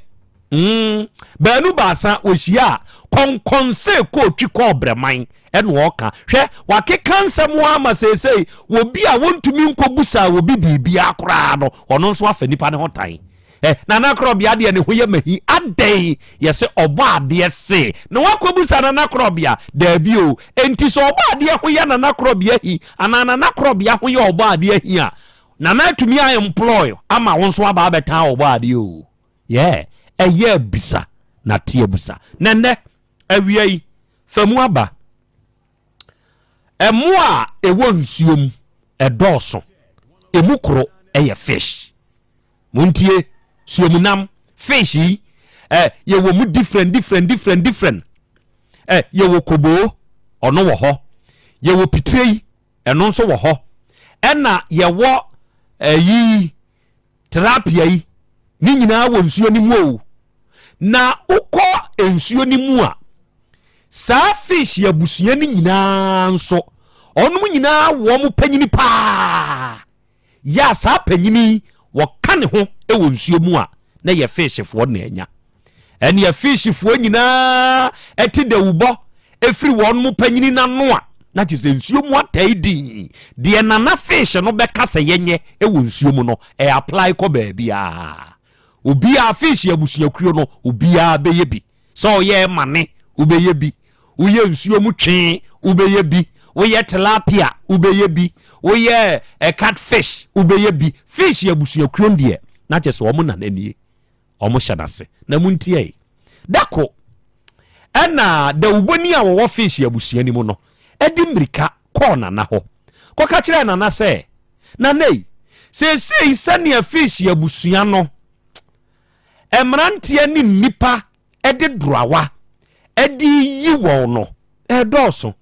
Mm. Baanu baasa wɔhyia a, kɔnkɔnse kɔɔtwi kɔɔ brɛman ɛna ɔka. Hwɛ, wakeka nsɛm ama seesei obi a wɔntumi nkɔbusa obi biribiara koraa no, ɔno nso afa nipa ne ho tan. Eh, Nana Korɔbea deɛ ne ho yɛ mahi adɛn? Yɛse ɔbɔ adeɛ se na wakɔbusa Nana Korɔbea? Daabi o. Enti sɛ ɔbɔ adeɛ ho yɛ Nana Korɔbea hi anaa Nana Korɔbea ho yɛ ɔbɔ adeɛ hi a, Nana atumi a employ ama wo nso aba abɛtan ɔbɔ adeɛ o. Yeah, ɛyɛ abisa na te abusa. Na nnɛ, awia yi, fa mu aba. Ɛmoa a ɛwɔ nsuo mu ɛdɔɔso. Ɛmu koro ɛyɛ fish. Montie, suomunam, fish yi, eh, yɛwɔ mu different, different, different, different. Eh, yɛwɔ koboo, ɔno wɔ hɔ. Yɛwɔ pitire yi, ɛno nso wɔ hɔ. Ɛna yɛwɔ ɛyi, eh, tilapia yi, ne nyinaa wɔ nsuo no mu o. Na wokɔ nsuo no mu a, saa fish abusua no nyinaa nso, ɔnom nyinaa wɔn panyini paa. Yɛ a saa panyini yi wɔka ne ho wɔ nsuo mu a, na yɛ fishfoɔ na anya. Ɛneɛ fishfoɔ nyinaa ɛte dawubɔ ɛfiri wɔn mo panyini no ano a, na kyerɛ sɛ nsuo mu atɛe dii. Deɛ nana fish no bɛka sɛ yɛnyɛ wɔ nsuo mu no, ɛ apply kɔ baabiara. Obiara, fish abusuakuo no, obiara bɛyɛ bi. Sɛ ɔyɛ mane, wobɛyɛ bi. Woyɛ nsuo mu twee, wobɛyɛ bi. Woyɛ tilapia, wobɛyɛ bi. Woyɛ eh, catfish, wobɛyɛ bi. Fish abusuakuo deɛ, na kyɛ sɛ wɔn nana nie. Wɔn hyɛ n'ase. Na mu ntiɛ dako ɛna dawubɔni a wɔwɔ fish abusua no mu no ɛde mmirika kɔɔ nana hɔ kɔka kyerɛɛ nana sɛ, Nana yi, seesei sɛnea fish abusua no mmeranteɛ ne nnipa de droawa de reyi wɔn no, ɛredɔɔso.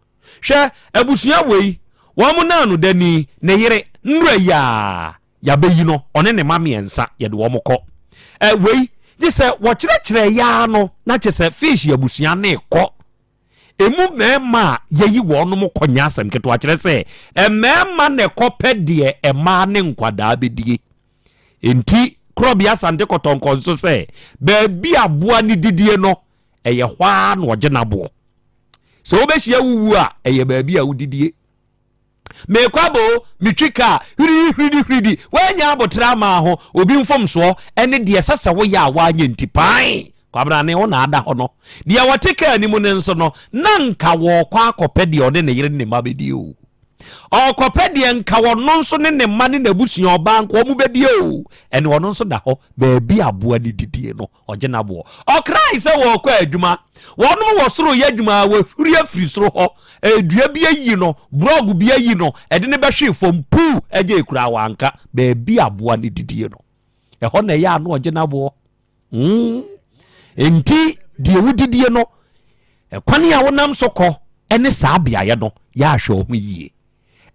Hwɛ, abusua wei, wɔn naanodani, ne yere, nnora yi ara, yɛabɛyi no, ɔne ne mma mmiɛnsa, yɛde wɔn kɔ. Ɛ, wei, gye sɛ wɔkyerɛkyerɛ yɛ ara no, na kyerɛ sɛ fish abusua no rekɔ. Emu mmarima a yɛyi wɔnom kɔ nyɛ asɛm ketewa, kyerɛ sɛ mmarima na ɛkɔpɛ deɛ mmaa ne nkwadaa bɛdie. Enti Korɔbea Asante Kɔtɔnkɔ nso sɛ baabi a aboa no didie no, ɛyɛ hɔ ara na ɔgye n'aboɔ. Sɛ wobɛhyia wo wuo a, ɛyɛ baabi a wodidie. Meekɔ aba o, metwi kaa, hwiridi hwiridi hwiridi, woannya aboterɛ amaa ho, obi mfomsoɔ ne deɛ ɛsɛ sɛ woyɛ a woanyɛ nti, pae! Kwabena ne wo na ada hɔ no. Deɛ wɔte kaa no mu no nso no, na nka wɔrekɔ akɔpɛ deɛ ɔne ne yere ne ne mma bɛdi o. Ɔrekɔpɛ deɛ nka ɔno nso ne ne mma ne n'abusua ɔbaa nka wɔn bɛdi o. Ɛne ɔno nso da hɔ baabi aboa no didie no, ɔgye n'aboɔ. Ɔkrae sɛ wɔrekɔ adwuma. Wɔnom wɔ soro yɛ adwuma a wɔahuri afiri soro hɔ. Dua bi ayi no, borɔgo bi ayi no, ɛde no bɛhwee fam puu, ɛgye koraa wanka. Baabi aboa no didie no, ɛhɔ na ɛyɛ ano ɔgye n'aboɔ. Mm. Enti deɛ wodidie no, ɛkwan a wonam so kɔ ne saa beaeɛ no, yɛahwɛ wo ho yie.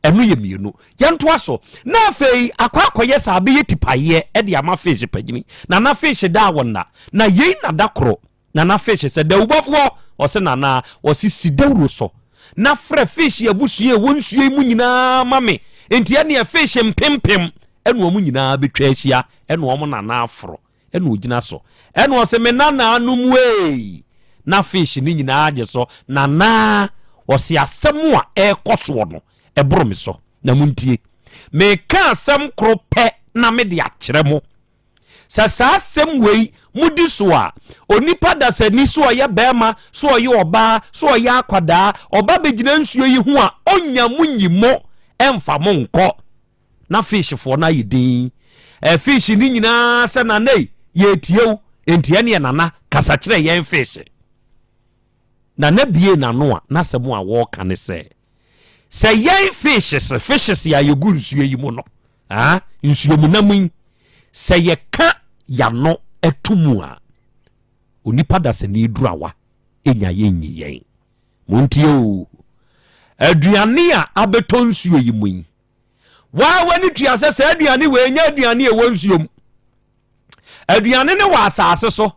Ɛno yɛ mmienu. Yɛntoa so. Na afei akɔ akɔyɛ saa bɛyɛ tipaeɛ de ama fish panyini. Nana fish da a wɔnna. Na yei na da koro Nana fish sɛ dawubɔfoɔ ɔse nana ɔse si dawuro so na frɛ fish abusua ɛwɔ nsuo yi mu nyinaa ma me. Enti ɛneɛ fish mpempem ɛna wɔn nyinaa bɛtwa ahyia ɛna wɔn nana aforo ɛna ɔgyina so ɛna ɔse me nanaa nom ei na fish no nyinaa gye so nanaa ɔse asɛm a ɛrekɔ soɔ no ɛboro me so na montie meka asɛm koro pɛ na mede akyerɛ mo sɛ saa asɛm wei modi so a onipa dasani so ɔyɛ bɛrima so ɔyɛ ɔbaa so ɔyɛ akwadaa ɔba bɛgyina nsuo yi ho a ɔnya mo nyi mo ɛmfa mo nkɔ Na fish foɔ no ayɛ dinn. Ɛ fish no nyinaa sɛ Nana ei, yɛretie wo. Enti ɛneɛ Nana kasa kyerɛ yɛn fish. Nana bie n'ano a n'asɛm a wɔreka ne sɛ, sɛ yɛn fishes, fishes a yɛgu nsuo yi mu no, ah, nsuo mu nam yi, sɛ yɛka yɛano to mu a, onipa dasani durawa nya yɛnyi yɛn. Montie o, aduane a abɛtɔ nsuo yi mu yi, waa w'ani tua sɛ saa aduane wei nyɛ aduane a ɛwɔ nsuo mu. Aduane no wɔ asase so.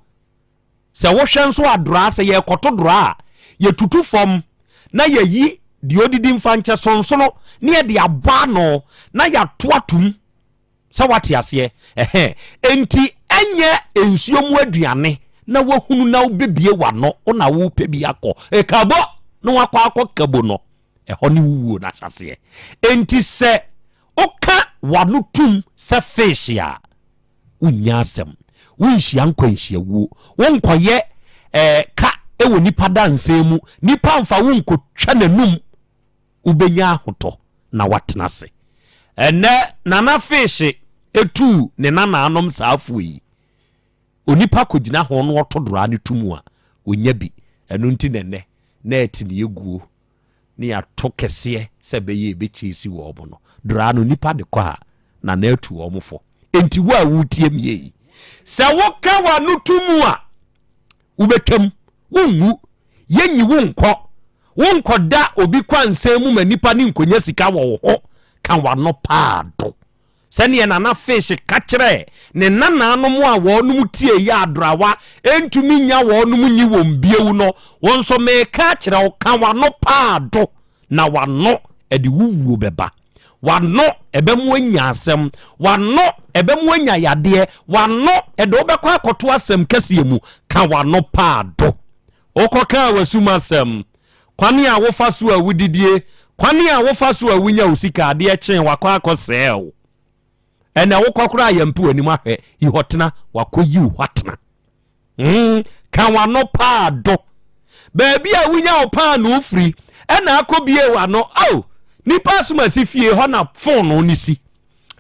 Sɛ wohwɛ nso a dora, sɛ yɛrekɔto dora a, yɛtutu fam na yɛyi deɛ ɔdidi mfa nkyɛ sonsono ne yɛde abɔ ano na yɛato atom. Sɛ woate aseɛ? Ɛhɛn. Enti ɛnyɛ nsuo mu aduane na woahunu na wobɛbie w'ano, wo na wopɛ bi akɔ. Ekabo! Na wakɔ akɔ kabo no. Ɛhɔ ne wo wuo no ahyɛaseɛ. Enti sɛ woka w'ano tum sɛ fish a, wonnya asɛm. Wonhyia nkwanhyiawuo. Wonkɔyɛ eh, ka wɔ nipa dansɛn mu. Nipa mfa wo nkɔtwa n'anum. Wobɛnya ahotɔ na woatena ase. Ɛnnɛ, Nana Fish tuu ne nanaanom saa afuo yi. Onipa kɔgyina ho na ɔto doraa no to mu a, ɔnya bi. Ɛno nti na ɛnnɛ, na ɛtene aguo ne yɛato kɛseɛ sɛ ɛbɛyɛ ɛbɛkyɛsi wɔn no. Doraa no, nipa de kɔ a, na na atu wɔn fo. Enti wo a woretie me yi, sɛ woka w'ano to mu a, wobɛtwam, wonwu, yɛnyi wo nkɔ, wonkɔda obi kwansɛn mu ma nipa ne nkɔnya sika wɔ wo ho, ka w'ano paa do. Sɛdeɛ Nana Fish ka kyerɛɛ ne nanaanom a wɔnom tie yɛ adorawa ntumi nnya wɔnom nyi wɔn bio no, wo nso meka akyerɛ wo, ka w'ano paa do, na w'ano ɛde wo wuo bɛba. W'ano ɛbɛmo anya asɛm, w'ano ɛbɛmo anya yadeɛ, w'ano ɛde wo bɛkɔ akɔto asɛm kɛseɛ mu, ka w'ano paa do. Wokɔkaa w'asum asɛm, kwane a wofa so a wodidie, kwane a wofa so a wonya wo sika, adeɛ kyee wakɔ akɔsɛɛ wo. Ɛnɛ wokɔ koraa yɛmpe w'anim ahwɛ, yi hɔ tena, wakɔ yi wo hɔ atena. Mm, ka w'ano paa do. Baabi a wonya wo paanoo firi, ɛna akɔ bie w'ano. Oh, nipa asomasi fie hɔ na fonoo no si.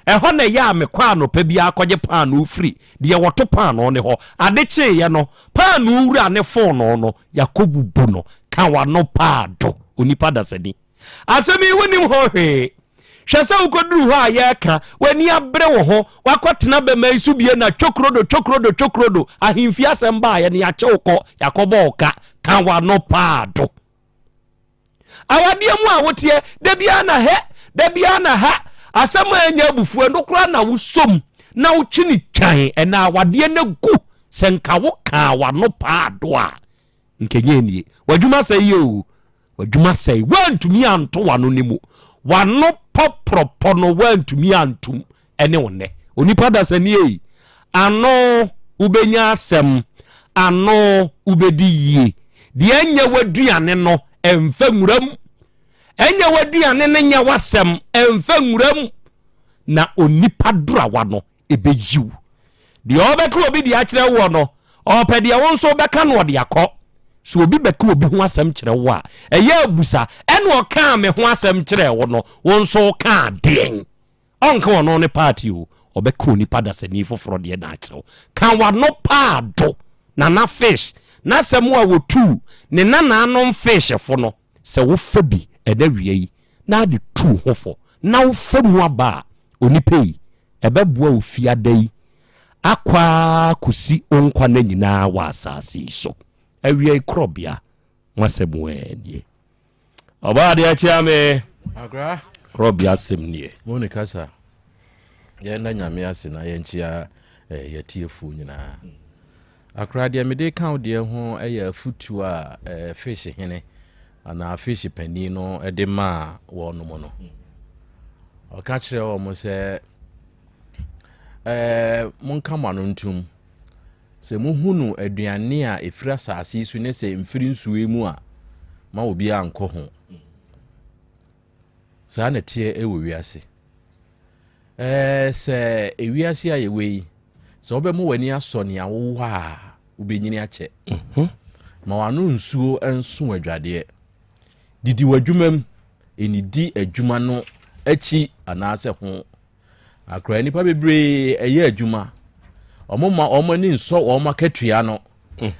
Ɛhɔ na ɛyɛ a mekɔ anɔpa biara kɔgye paanoo firi deɛ wɔto paanoo no hɔ. Ade kyeeɛ no, paanoo wura ne fonoo no, yɛakɔbubu no. Ka w'ano paa do, onipa dasani. Asɛm yi wonnim ho hwee. Hwɛ sɛ wokɔduru hɔ a yɛreka, w'ani abere wo ho, woakɔtena bɛma yi so bie na twokrodo, twokrodo, twokrodo, ahemfie asɛm baeɛ no, yɛakye wo kɔ, yɛakɔbɔ wo ka. Ka w'ano paa do. Awadeɛ mu a woteɛ, da biara na hɛ, da biara na ha, asɛm a ɛnyɛ abufuo, ɛno koraa na wosom na wotwe ne twan, ɛna awadeɛ no gu. Sɛ nka wokaa w'ano paa do a, nka ɛnyɛ nie. W'adwuma sɛe yɛ o, w'adwuma sɛe. Woantumi anto w'ano no mu. W'ano pɔprɔpɔ no woantumi antum ɛne wo nnɛ. Onipa dasani ei, ano wobɛnya asɛm, ano wobɛdi yie. Deɛ ɛnyɛ w'aduane no, ɛmfa nwura mu. Ɛnyɛ w'aduane no nyɛ w'asɛm, ɛmfa nwura mu. Na onipa dorawa no, ɛbɛyi wo. Deɛ ɔbɛka obi deɛ akyerɛ woɔ no, ɔpɛ deɛ wo nso wobɛka no ɔde akɔ. Sɛ obi bɛka obi ho asɛm kyerɛ wo a, ɛyɛ abusa, ɛna ɔkaa me ho asɛm kyerɛɛ wo no, wo nso wokaa deɛn? Ɔnka ɔno ne party o, ɔbɛka onipa dasani foforɔ deɛ na akyerɛ wo. Ka w'ano paa do, Nana Fish, n'asɛm a wɔtuu ne nanaanom Fish fo no, sɛ wofa bi ɛnɛ awia yi na ade tu wo ho fo na wofa mu aba a, onipa yi, ɛbɛboa wo fiada yi akɔ ara kɔsi wo nkwa nna nyinaa wɔ asase yi so. Awia yi korɔbea ho asɛm ɛ nie. Ɔbaa adeɛ akyea me. Akra. Korɔbea asɛm nie. Mo ne kasa. Yɛn da nyame ase na yɛn kyea eh, yɛtiefoɔ nyinaa. Akra deɛ mede ka wo deɛ ho yɛ afutuo a eh, fish hene anaa fish panin no de maa wɔnom no. Ɔka kyerɛ wɔn sɛ eh, monka mo ano ntom. Sɛ mohunu aduane a ɛfiri asase yi so ne sɛ mfiri nsuo yi mu a, ma obiara nkɔ ho. Saa na ɛteɛ wɔ wiase. Ɛɛ sɛ ewiase a yɛwɔ yi, sɛ wobɛma w'ani asɔ nea wowɔ a, wobɛnyini akyɛ. Mhm. Ma w'ano nsuo nso adwadeɛ. Didi w'adwuma mu, ɛnidi adwuma no akyi anaasɛ ho. Akora nnipa bebree ɛyɛ adwuma. Wɔmma wɔn ani nsɔ wɔn akatua no,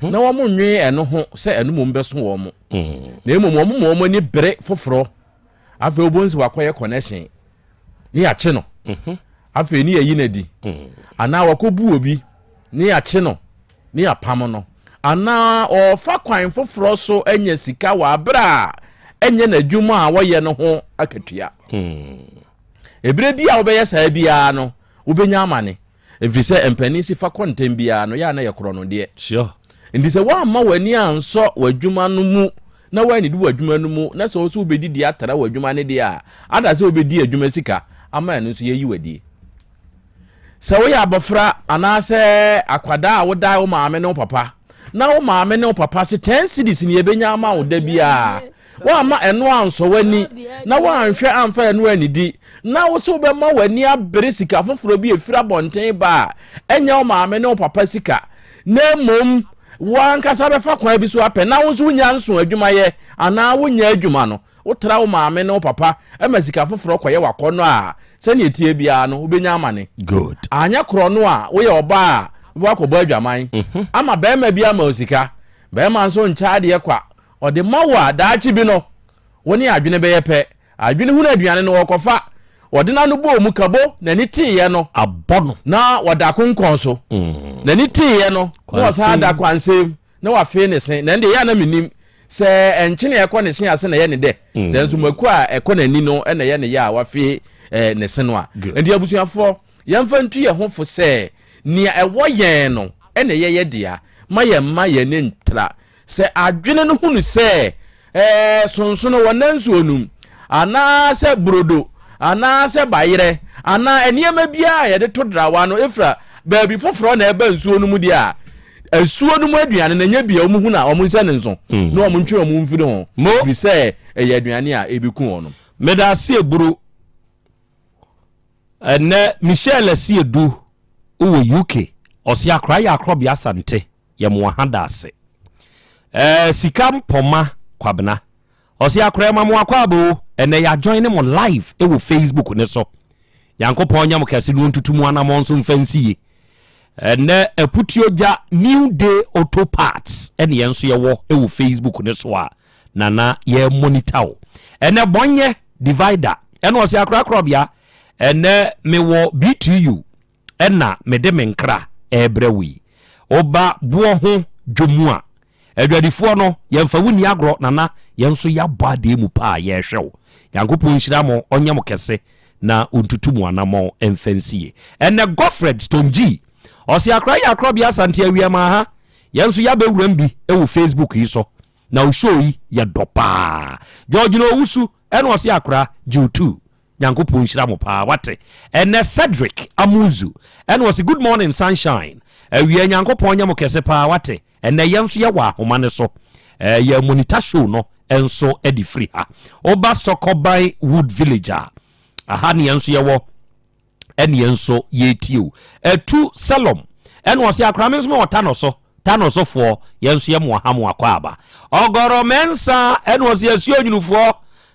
na wɔnnwen ɛno ho sɛ ɛno mmom bɛso wɔn, na mmom wɔma wɔn ani bere foforɔ. Afei wobɛhu sɛ wakɔyɛ connection ne yɛakye no, afei ne yɛyi no adi, anaa wakɔbu obi ne yɛakye no ne yɛapam no, anaa ɔrefa kwan foforɔ so anya sika wɔ aberɛ a ɛnyɛ n'adwuma a wɔyɛ no ho akatua. Ɛberɛ bi a wobɛyɛ saa biara no, wobɛnya amane. Ɛfiri sɛ mpanin si fa kɔ ntɛm biara no, yɛ a na yɛ korɔ no deɛ. Sure. Nti sɛ woamma w'ani ansɔ w'adwuma no mu na woannidi w'adwuma no mu na sɛ wo nso wobɛdidi atra w'adwuma no deɛ a, ada sɛ wobɛdi adwuma sika ama ɛno nso yɛayi w'adie. Sɛ woyɛ abɔfra anaasɛ akwadaa a wodae wo maame ne wo papa na wo maame ne wo papa se 10 cedis ne yɛbɛnya ama wo da biara Woamma ɛno ansɔ w'ani, na woanhwɛ amfa ɛno annidi, na wo se wobɛma w'ani abere sika foforɔ bi a ɛfiri abɔnten ba a ɛnyɛ wo maame ne wo papa sika, na mmom wo ankasa bɛfa kwan bi so apɛ, na wo nso wonnya nso adwumayɛ anaa wonnya adwuma no, wotra wo maame ne wo papa ma sika foforɔ kɔyɛ w'akɔnnɔ a, sɛdeɛ ɛteɛ biara no, wobɛnya amane. Good. Anyɛ korɔno a, woyɛ ɔbaa a, wobɛkɔ akɔbɔ adwaman ama barima bi ama wo sika. Barima nso nkyɛ adeɛ kwa. Ɔde ma wo a, daakye bi no, wo ne adwene bɛyɛ pɛ. Adwene hunu aduane no, ɔkɔfa. Ɔde n'ano bɔɔ mu kabo, n'ani teeɛ no. Abɔ no. Na ɔda konkɔn so. N'ani teeɛ no, na ɔsan da kwansɛm, na wafee ne se. Na ɛnde, ɛyɛ a na mennim sɛ nkyene a ɛkɔ ne se ase na ɛyɛ ne dɛ, sɛ nso mako a ɛkɔ n'ani no na ɛyɛ ne ya a wafee ne se no a. Enti abusuafoɔ, yɛmfa ntu yɛn ho fo sɛ, nea ɛwɔ yɛn no na ɛyɛ yɛn dea. Ma yɛmma yɛn ani ntra Sɛ adwene no hunu sɛ ɛɛ sonsono wɔ nansuo no mu, anaasɛ brodo, anaasɛ bayerɛ, anaa nneɛma biara a yɛde to drawa no efira baabi foforɔ na ɛba nsuo no mu deɛ a, asuo no mu aduane no ɛnyɛ bia wɔn hunu a wɔn nhyɛ ne nso mm. na wɔn ntwe wɔn mfiri ho ɛfiri sɛ ɛyɛ aduane a ebi ku wɔn. Meda ase eburu ɛnɛ Michelle Asiedu wɔ UK ɔsi akora yɛ akorɔbea asante. Yɛ mo aha daase. Eh sika mpɔma kwabena. Ɔse akora ɛma mo akwaaba o. Ɛnɛ yɛ ajoin ne mo live ɛwɔ Facebook ne so. Nyankopɔn nyɛ mo kɛse na ɔntutu mo anamɔn nso mfa nsi ye. Ɛnɛ Aputuogya New Day Auto Parts ɛne yɛn nso yɛwɔ ɛwɔ Facebook ne so a nana yɛ monitor wo. Ɛnɛ bɔnyɛ divider ɛna ɔse akora korɔbea ɛnɛ mewɔ BTU ɛna mede me nkra rebrɛ wo yi. Woba boɔ ho dwom a, adwadifoɔ no, yɛmfa wo nni agorɔ, Nana, yɛn nso yɛabɔ adeɛ mu paa, yɛrehwɛ wo. Nyankopɔn nhyira mo, ɔnyɛ mo kɛse, na ɔntutu mo anammɔn mfa nsie. Ɛnɛ Godfred Stone G, ɔse Akra yɛ Akorɔbea Asante Awiamaa ha, yɛn nso yɛabɛwuram bi wɔ Facebook yi so, na wo show yi yɛ dɔ paa. George Owusu, ɛna ɔse Akra, gye wo tuu. Nyankopɔn nhyira mo paa wate. Ɛnɛ Cedric Amuzu ɛna ɔse good morning sunshine awia Nyankopɔn nyɛ mo kɛse paa wate. Ɛnɛ yɛn nso yɛwɔ ahoma no so yɛ monitor show no nso de firi ha. Woba Sɔkɔban Wood Village a aha ne yɛn nso yɛwɔ ɛne yɛn nso yɛretie o. Atu Selom ɛna ɔse akora me nso mewɔ Tano so Tano so foɔ yɛn nso yɛ mo aha mo akɔ aba. Ɔgɔrɔ Mɛnsa ɛna ɔse asuo nwunufoɔ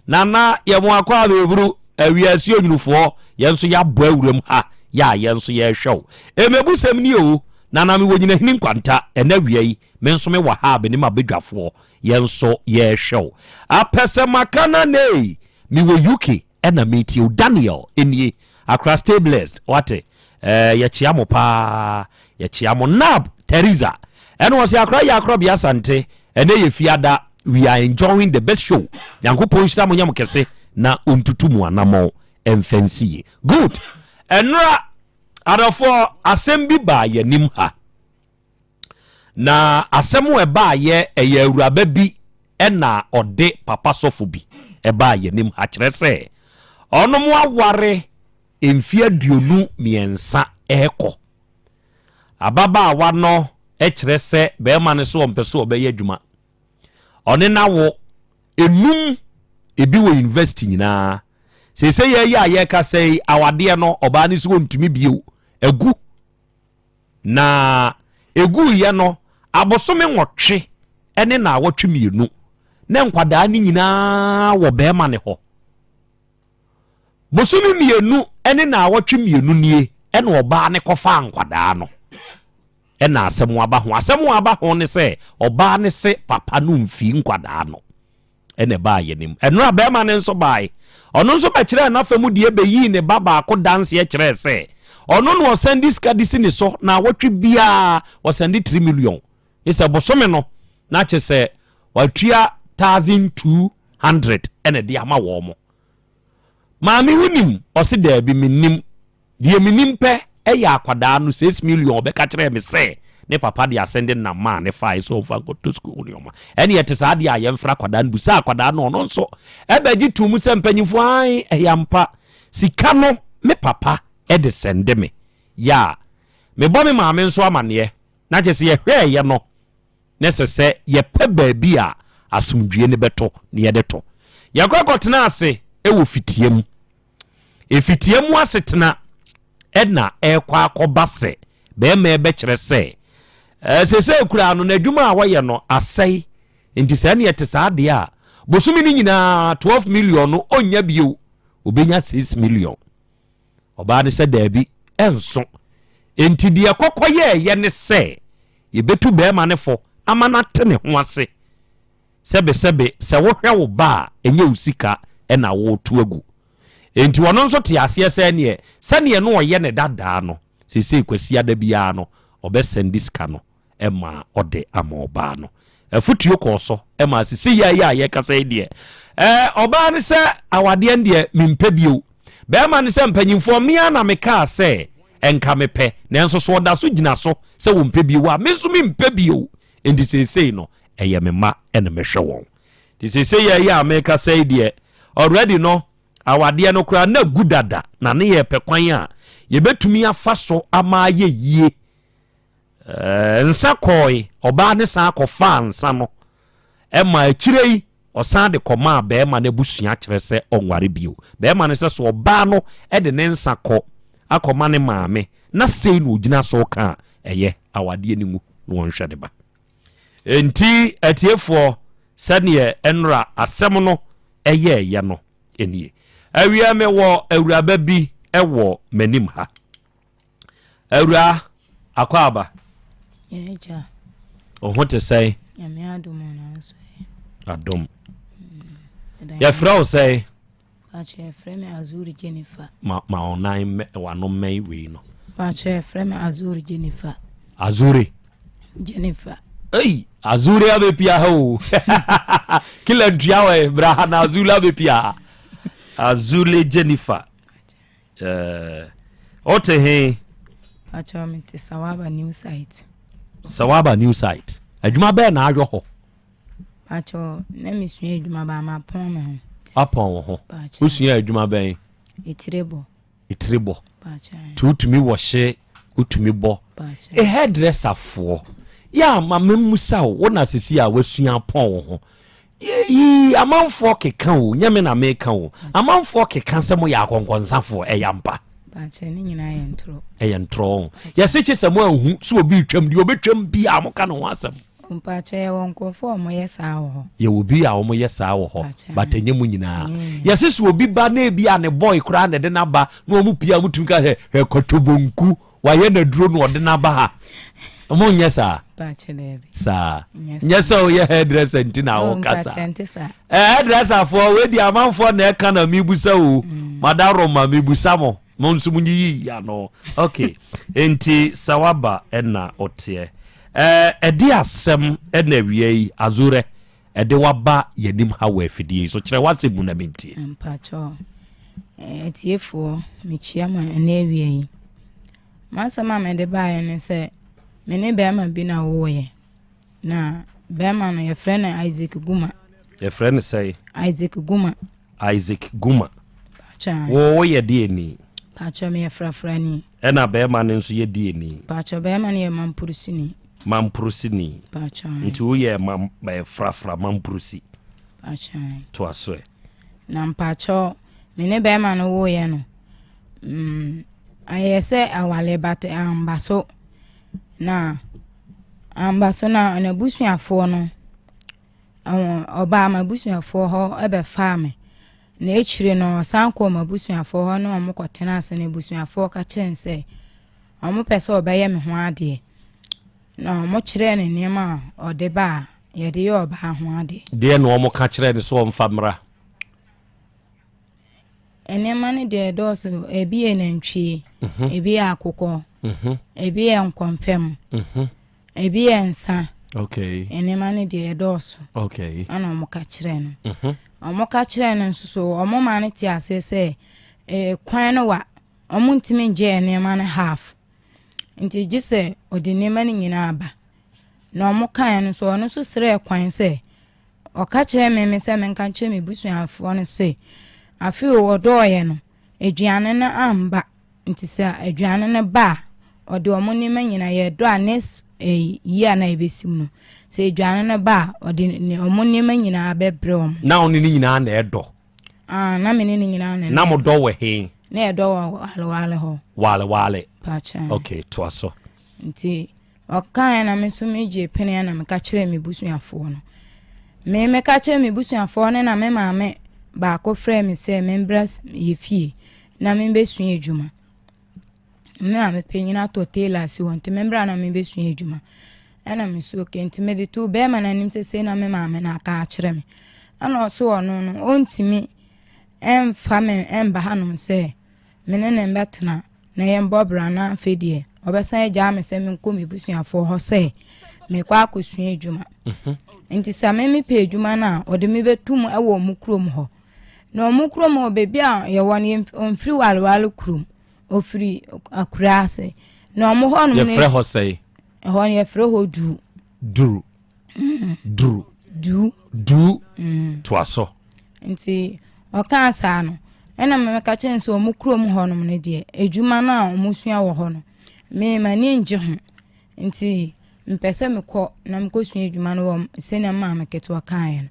Nana yɛ mo akɔ aba eburu awia asuo nwunufoɔ yɛn nso yɛabɔ awuram ha yɛ a yɛn nso yɛrehwɛ wo. Emebusɛm nie o Nana mewɔ Nyinahini Nkwanta ɛnɛ awia yi me nso mewɔ ha a me ne m'abadwafoɔ yɛn nso yɛrehwɛ wo. Apɛsɛmakana nei mewɔ UK Ɛna metie wo Daniel nie akora stay blessed wate eh, yɛkyea mo paa yɛkyea mo Nab Teresa ɛna ɔse akora yɛ akora bia asante ɛnɛ yɛ fiada we are enjoying the best show Nyankopɔn nhyira mo nyɛ mo kɛse na ɔntutu mo anamɔn ɛmfa nsie good ɛnora adɔfoɔ asɛm bi baa yɛnim ha Na asɛm a ɛbaeɛ, ɛyɛ awuraba bi na ɔde papa sɔfo bi ɛbaa yɛnim ha, kyerɛ sɛ ɔnom aware mfeɛ 23 ɛrekɔ. Ababaawa no kyerɛ sɛ bɛrima no sɛ ɔmpɛ sɛ ɔbɛyɛ adwuma. Ɔne no awo enum, ebi wɔ university nyinaa. Seesei yɛyɛ a yɛrekasa yi, awadeɛ no ɔbaa no sɛ ɔntumi bio, agu. Na ɛguiɛ no, abosome nwɔtwe ne naawɔtwe mmienu, na nkwadaa no nyinaa wɔ barima no hɔ. Bosome mmienu ne naawɔtwe mmienu nie ɛna ɔbaa no kɔfaa nkwadaa no. Ɛna asɛm aba ho. Asɛm a aba ho ne sɛ, ɔbaa no se papa no mfii nkwadaa no. Ɛna ɛbaa yɛn anim. Ɛnora barima no nso bae. Ɔno nso bɛkyerɛɛ n'afa mu deɛ bɛyii ne ba baako danseɛ kyerɛɛ sɛ, ɔno na ɔsan de sika de si ne so naawɔtwe biara ɔsan de 3 million. Ne sɛ bosome no na kyerɛ sɛ watua 1200 ɛna ɛde ama wɔn. Maame wonim? Ɔse daabi mennim. Deɛ menim pɛ yɛ akwadaa no 6 million ɔbɛka kyerɛɛ me sɛ ne papa de asɛnde nam maa ne fae sɛ ɔmfa nkɔtɔ sukuu ho nneɛma. Ɛne ɛte saa deɛ a yɛmfrɛ akwadaa no busaa akwadaa no ɔno nso ɛbɛgye too mu sɛ mpanyinfoɔ ae ɛyɛ ampa sika no me papa de sɛnde me yɛ a mebɔ me maame nso amaneɛ na kyɛ sɛ yɛhwɛɛyɛ no na ɛsɛ sɛ yɛpɛ baabi a asomdwie no bɛtɔ na yɛde tɔ. Yɛkɔ kɔtena ase wɔ fitia mu. Efitia mu asetena na ɛrekɔ akɔba sɛ bɛrima ɛbɛkyerɛ sɛ sese koraa no n'adwuma a wɔyɛ no asɛe nti sɛ ɛne ɛte saa deɛ a bosome no nyinaa 12 million no ɔnnya bio obɛnya 6 million. Ɔbaa no sɛ daabi ɛnso. Enti deɛ kɔkɔ yɛɛyɛ ne sɛ yɛbɛtu bɛrima no fo ama no ate ne ho ase. Sɛbesɛbe, sɛ wohwɛ wo ba a, ɛnyɛ wo sika na woreto agu. Enti ɔno nso te aseɛ sɛ ɛneɛ sɛdeɛ na ɔyɛ no dadaa no, seesei Kwasiada biara no, ɔbɛsɛnde sika no ma ɔde ama ɔbaa no. Afotuo kɔɔ so maa seesei yi a yɛrekasa yi deɛ, ɛɛ, ɔbaa no sɛ awadeɛ no deɛ mempɛ bio. Barima no sɛ mpanyimfoɔ, me ara na mekaa sɛ nka mepɛ, nanso so ɔda so gyina so sɛ ɔmpɛ bio a, me nso mempɛ bio. Enti seesei no, ɛyɛ me mma na mehwɛ wɔn. Nti seesei yɛ yɛ a mekasa yi deɛ, already no, awadeɛ no koraa na agu dada, na ne yɛrepɛ kwan a yɛbɛtumi afa so ama ayɛ yie. Ɛɛ, nsa kɔe, ɔbaa no san kɔfaa nsa no, ɛma akyire yi ɔsan de kɔmaa barima no abusua kyerɛ sɛ ɔnware bio. Barima no sɛ so ɔbaa no de ne nsa kɔ akɔma ne maame na sei na ɔgyina so ka a, ɛyɛ awadeɛ no ngu na wɔnhwɛ ne ba. Enti atiefoɔ, sɛdeɛ ɛnora asɛm no ɛyɛɛyɛ no nie. Awia mewɔ awuraba bi wɔ m'anim ha. Awuraa, akwaaba. Yɛn agya. Wo ho te sɛn? Nyame adom o nanso ɛ. Adom. Mm, Yɛfrɛ wo sɛn? Pakyɛ yɛfrɛ me Azuri Jennifer. Ma ma ɔnan mɛ wano mmɛn wei no. Pakyɛ yɛfrɛ me Azuri Jennifer. Azuri. Jennifer. Ei, Azuri abɛpia ha o. Kila ntua wɔ bra ha na Azuri abɛpia ha. Azuri Jennifer. Eh, wote he? Pakyɛ mete Sawaba new site. Sawaba new site. Adwuma bɛɛ na ayɔ hɔ? Pakyɛ na mesua adwuma ba mapɔn me ho. Apɔn wo ho. Wosua adwuma bɛn? Etire bɔ. Etire bɔ. Nti wotumi wɔhye, wotumi bɔ. E hairdresser foɔ. Yɛ a ma memmusa wo, wo na sisi a wasua apɔn wo ho. Yii amanfoɔ keka o, nyɛ me na meka o. Amanfoɔ keka sɛ moyɛ akɔnkɔnsafoɔ, ɛyɛ ampa? Pakyɛ ne nyinaa yɛ ntorɔ. Ɛyɛ ntorɔ o. Yɛse kye sɛ mo anhu sɛ obi retwam, deɛ ɔbɛtwam biara moka ne ho asɛm. Mpakyɛ yɛwɔ nkurɔfoɔ a wɔyɛ saa wɔ hɔ. Yɛwɔ bi a wɔyɛ saa wɔ hɔ, but ɛnyɛ mo nyinaa. Yɛse sɛ obi ba na ebi a ne boy koraa na ɛde no aba na wɔn pii a wɔtumi ka sɛ hwɛ kɔtɔbonku wayɛ n'aduro na ɔde n'aba ha mo nyɛ saa saa nyɛ sɛ woyɛ hairdresser nti na woka saa eh, hairdresser foɔ wei di amanfoɔ na ɛka na mebusa o mm. madaro ma mebusa mo mo nso mo nyiyi ano ok nti sɛ waba ɛna ɔteɛ eh, ɛde asɛm ɛna awia yi azorɛ ɛde waba yɛnim ha wɔ afidie yi so kyerɛ w'asɛm mu na mentie mpakyɛw atiefoɔ mekyia ma ɛnɛ awia yi m'asɛm a mede baeɛ ne sɛ me ne bɛrima bi na woeɛ na bɛrima no yɛfrɛ no Isaac Guma yɛfrɛ no sɛn Isaac Guma Isaac Guma wo woyɛ deɛ ni pakyɛ meyɛ frafrani ɛna bɛrima no nso yɛ deɛ ni pakyɛ bɛrima no yɛ mampurusini Mamprosini. Nti woyɛ mam eh, frafra mamprosi. Toa so ɛ. Na mpakyɛw me ne bɛrima no woyɛ no mm, ayɛ sɛ awale but amba so na amba so na n'abusuafoɔ no ɔbaa m'abusuafoɔ hɔ bɛfaa me na akyire no ɔsan kɔɔ m'abusuafoɔ hɔ ne wɔn kɔtena ase na abusuafoɔ ka kyerɛ no sɛ Wɔpɛ sɛ wɔbɛyɛ me ho adeɛ. Na wɔkyerɛɛ no nneɛma a ɔde ba a yɛde yɛ ɔbaa ho adeɛ. Deɛ na wɔka kyerɛɛ no sɛ ɔmfa mmra? Nneɛma no deɛ ɛdɔɔso, ebi yɛ nantwie, mhm. ebi yɛ akokɔ, mhm. ebi yɛ nkɔmfɛm, mhm. ebi yɛ nsa. Okay. Nneɛma no deɛ ɛdɔɔso. Okay. Ɛna wɔn ka kyerɛ no. Wɔn ka kyerɛ no nso so wɔn maa no te aseɛ sɛ eh, kwan no wa wɔn ntumi ngye nneɛma no half. Nti gye sɛ ɔde nneɛma no nyinaa ba. Na wɔn kaeɛ no nso ɔno nso srɛɛ kwan sɛ Ɔka kyerɛɛ me me sɛ menka nkyerɛ m'abusuafoɔ no se, afe o wɔdɔɔeɛ no, aduane no amba, nti sɛ aduane no ba a, ɔde wɔn nneɛma nyinaa, yɛdɔ a next eh, year na yɛbɛsi mu no, sɛ aduane no ba a, ɔde wɔn nneɛma nyinaa bɛbrɛ wɔn. Na wo ne ne nyinaa na ɛdɔ? Ah, na me ne ne nyinaa na Na mo dɔ wɔ he? Na yɛdɔ wɔ Walewale hɔ. Walewale. Pakyɛ. Okay, toa so. Nti Ɔkaeɛ na me nso megyee peneɛ na meka kyerɛɛ me busuafoɔ no. Me meka kyerɛɛ me busuafoɔ no na me maame baako frɛɛ me sɛ membra yɛ fie na membɛsua adwuma. Me maame panyin atɔ tailor asi hɔ nti membra na membɛsua adwuma. Ɛna me so okay nti mede too bɛrima no anim sɛ sei na me maame no aka akyerɛ me. Ɛna ɔso ɔno no ɔntumi ɛmfa me ɛmba hanom sɛ me ne no mbɛtena na yɛmbɔ bra na afei deɛ ɔbɛsan agyaa me sɛ menkɔ m'abusuafoɔ hɔ sɛ mekɔ akɔsua adwuma mhm. nti sɛ me mepɛ adwuma no a ɔde me bɛto mu wɔ ɔmo kurom hɔ na ɔmo kurom hɔ baabi a yɛwɔ no ɔmfiri walewale kurom ɔfiri akura ase na ɔmo hɔ nom yɛfrɛ hɔ sɛe ɛhɔ no yɛfrɛ hɔ duru duru duru du du mm. toa so nti ɔkaa saa no ɛna mɛka kyerɛ no sɛ wɔn kurom hɔnom no deɛ adwuma no a wɔsua wɔ hɔ no me m'ani ngye ho nti mpɛ sɛ mekɔ na mekɔsua adwuma no wɔ sɛnea maame ketewa kaeɛ no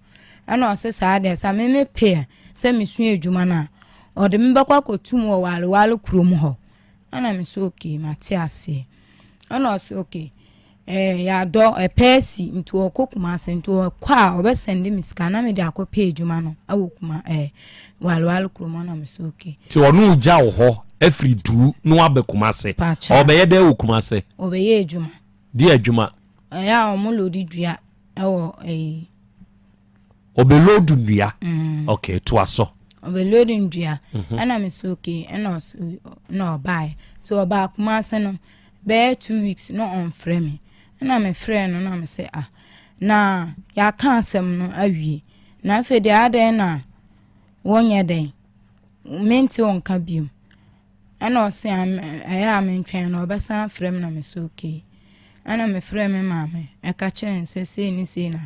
ɛna ɔsɛ saa deɛ sɛ me mepɛ sɛ mesua adwuma no a ɔde me bɛkɔ akɔtum wɔ walewale kurom hɔ ɛna me sɛ okay mate aseɛ ɛna ɔsɛ okay Eh, yɛadɔ, ɛpɛ asi, nti ɔkɔ Kumase, nti ɔkɔ a ɔbɛsɛnde me sika na mede akɔpɛ adwuma no awɔ Kuma, eh, Walewale kurom hɔ na me sɛ okay. Nti ɔno gya wo hɔ afiri Duu na waba Kumase. Pakyɛ. Ɔbɛyɛ dɛn wɔ Kumase? Ɔbɛyɛ adwuma. Deɛ adwuma? Ɛyɛ a wɔn lodi dua ɛwɔ ɛyi. Ɔbɛlodu nnua? Mm. Ok, toa so. Ɔbɛlodu nnua. Mhm. Ɛna me so okay, ɛna ɔso na ɔbaeɛ. So ɔbaa Kumase no, bɛyɛ 2 weeks na ɔmfrɛ me. Ɛna mefrɛɛ no na me sɛ ah, na yɛaka asɛm no awie. Na afei deɛ adɛn na wonyɛ dɛn? Mente wo nka biom. Ɛna ɔse ɛyɛ a mentwɛn no ɔbɛsan afrɛ me na me sɛ okay. Ɛna mefrɛɛ me maame ɛka kyerɛɛ no sɛ sei ne sei na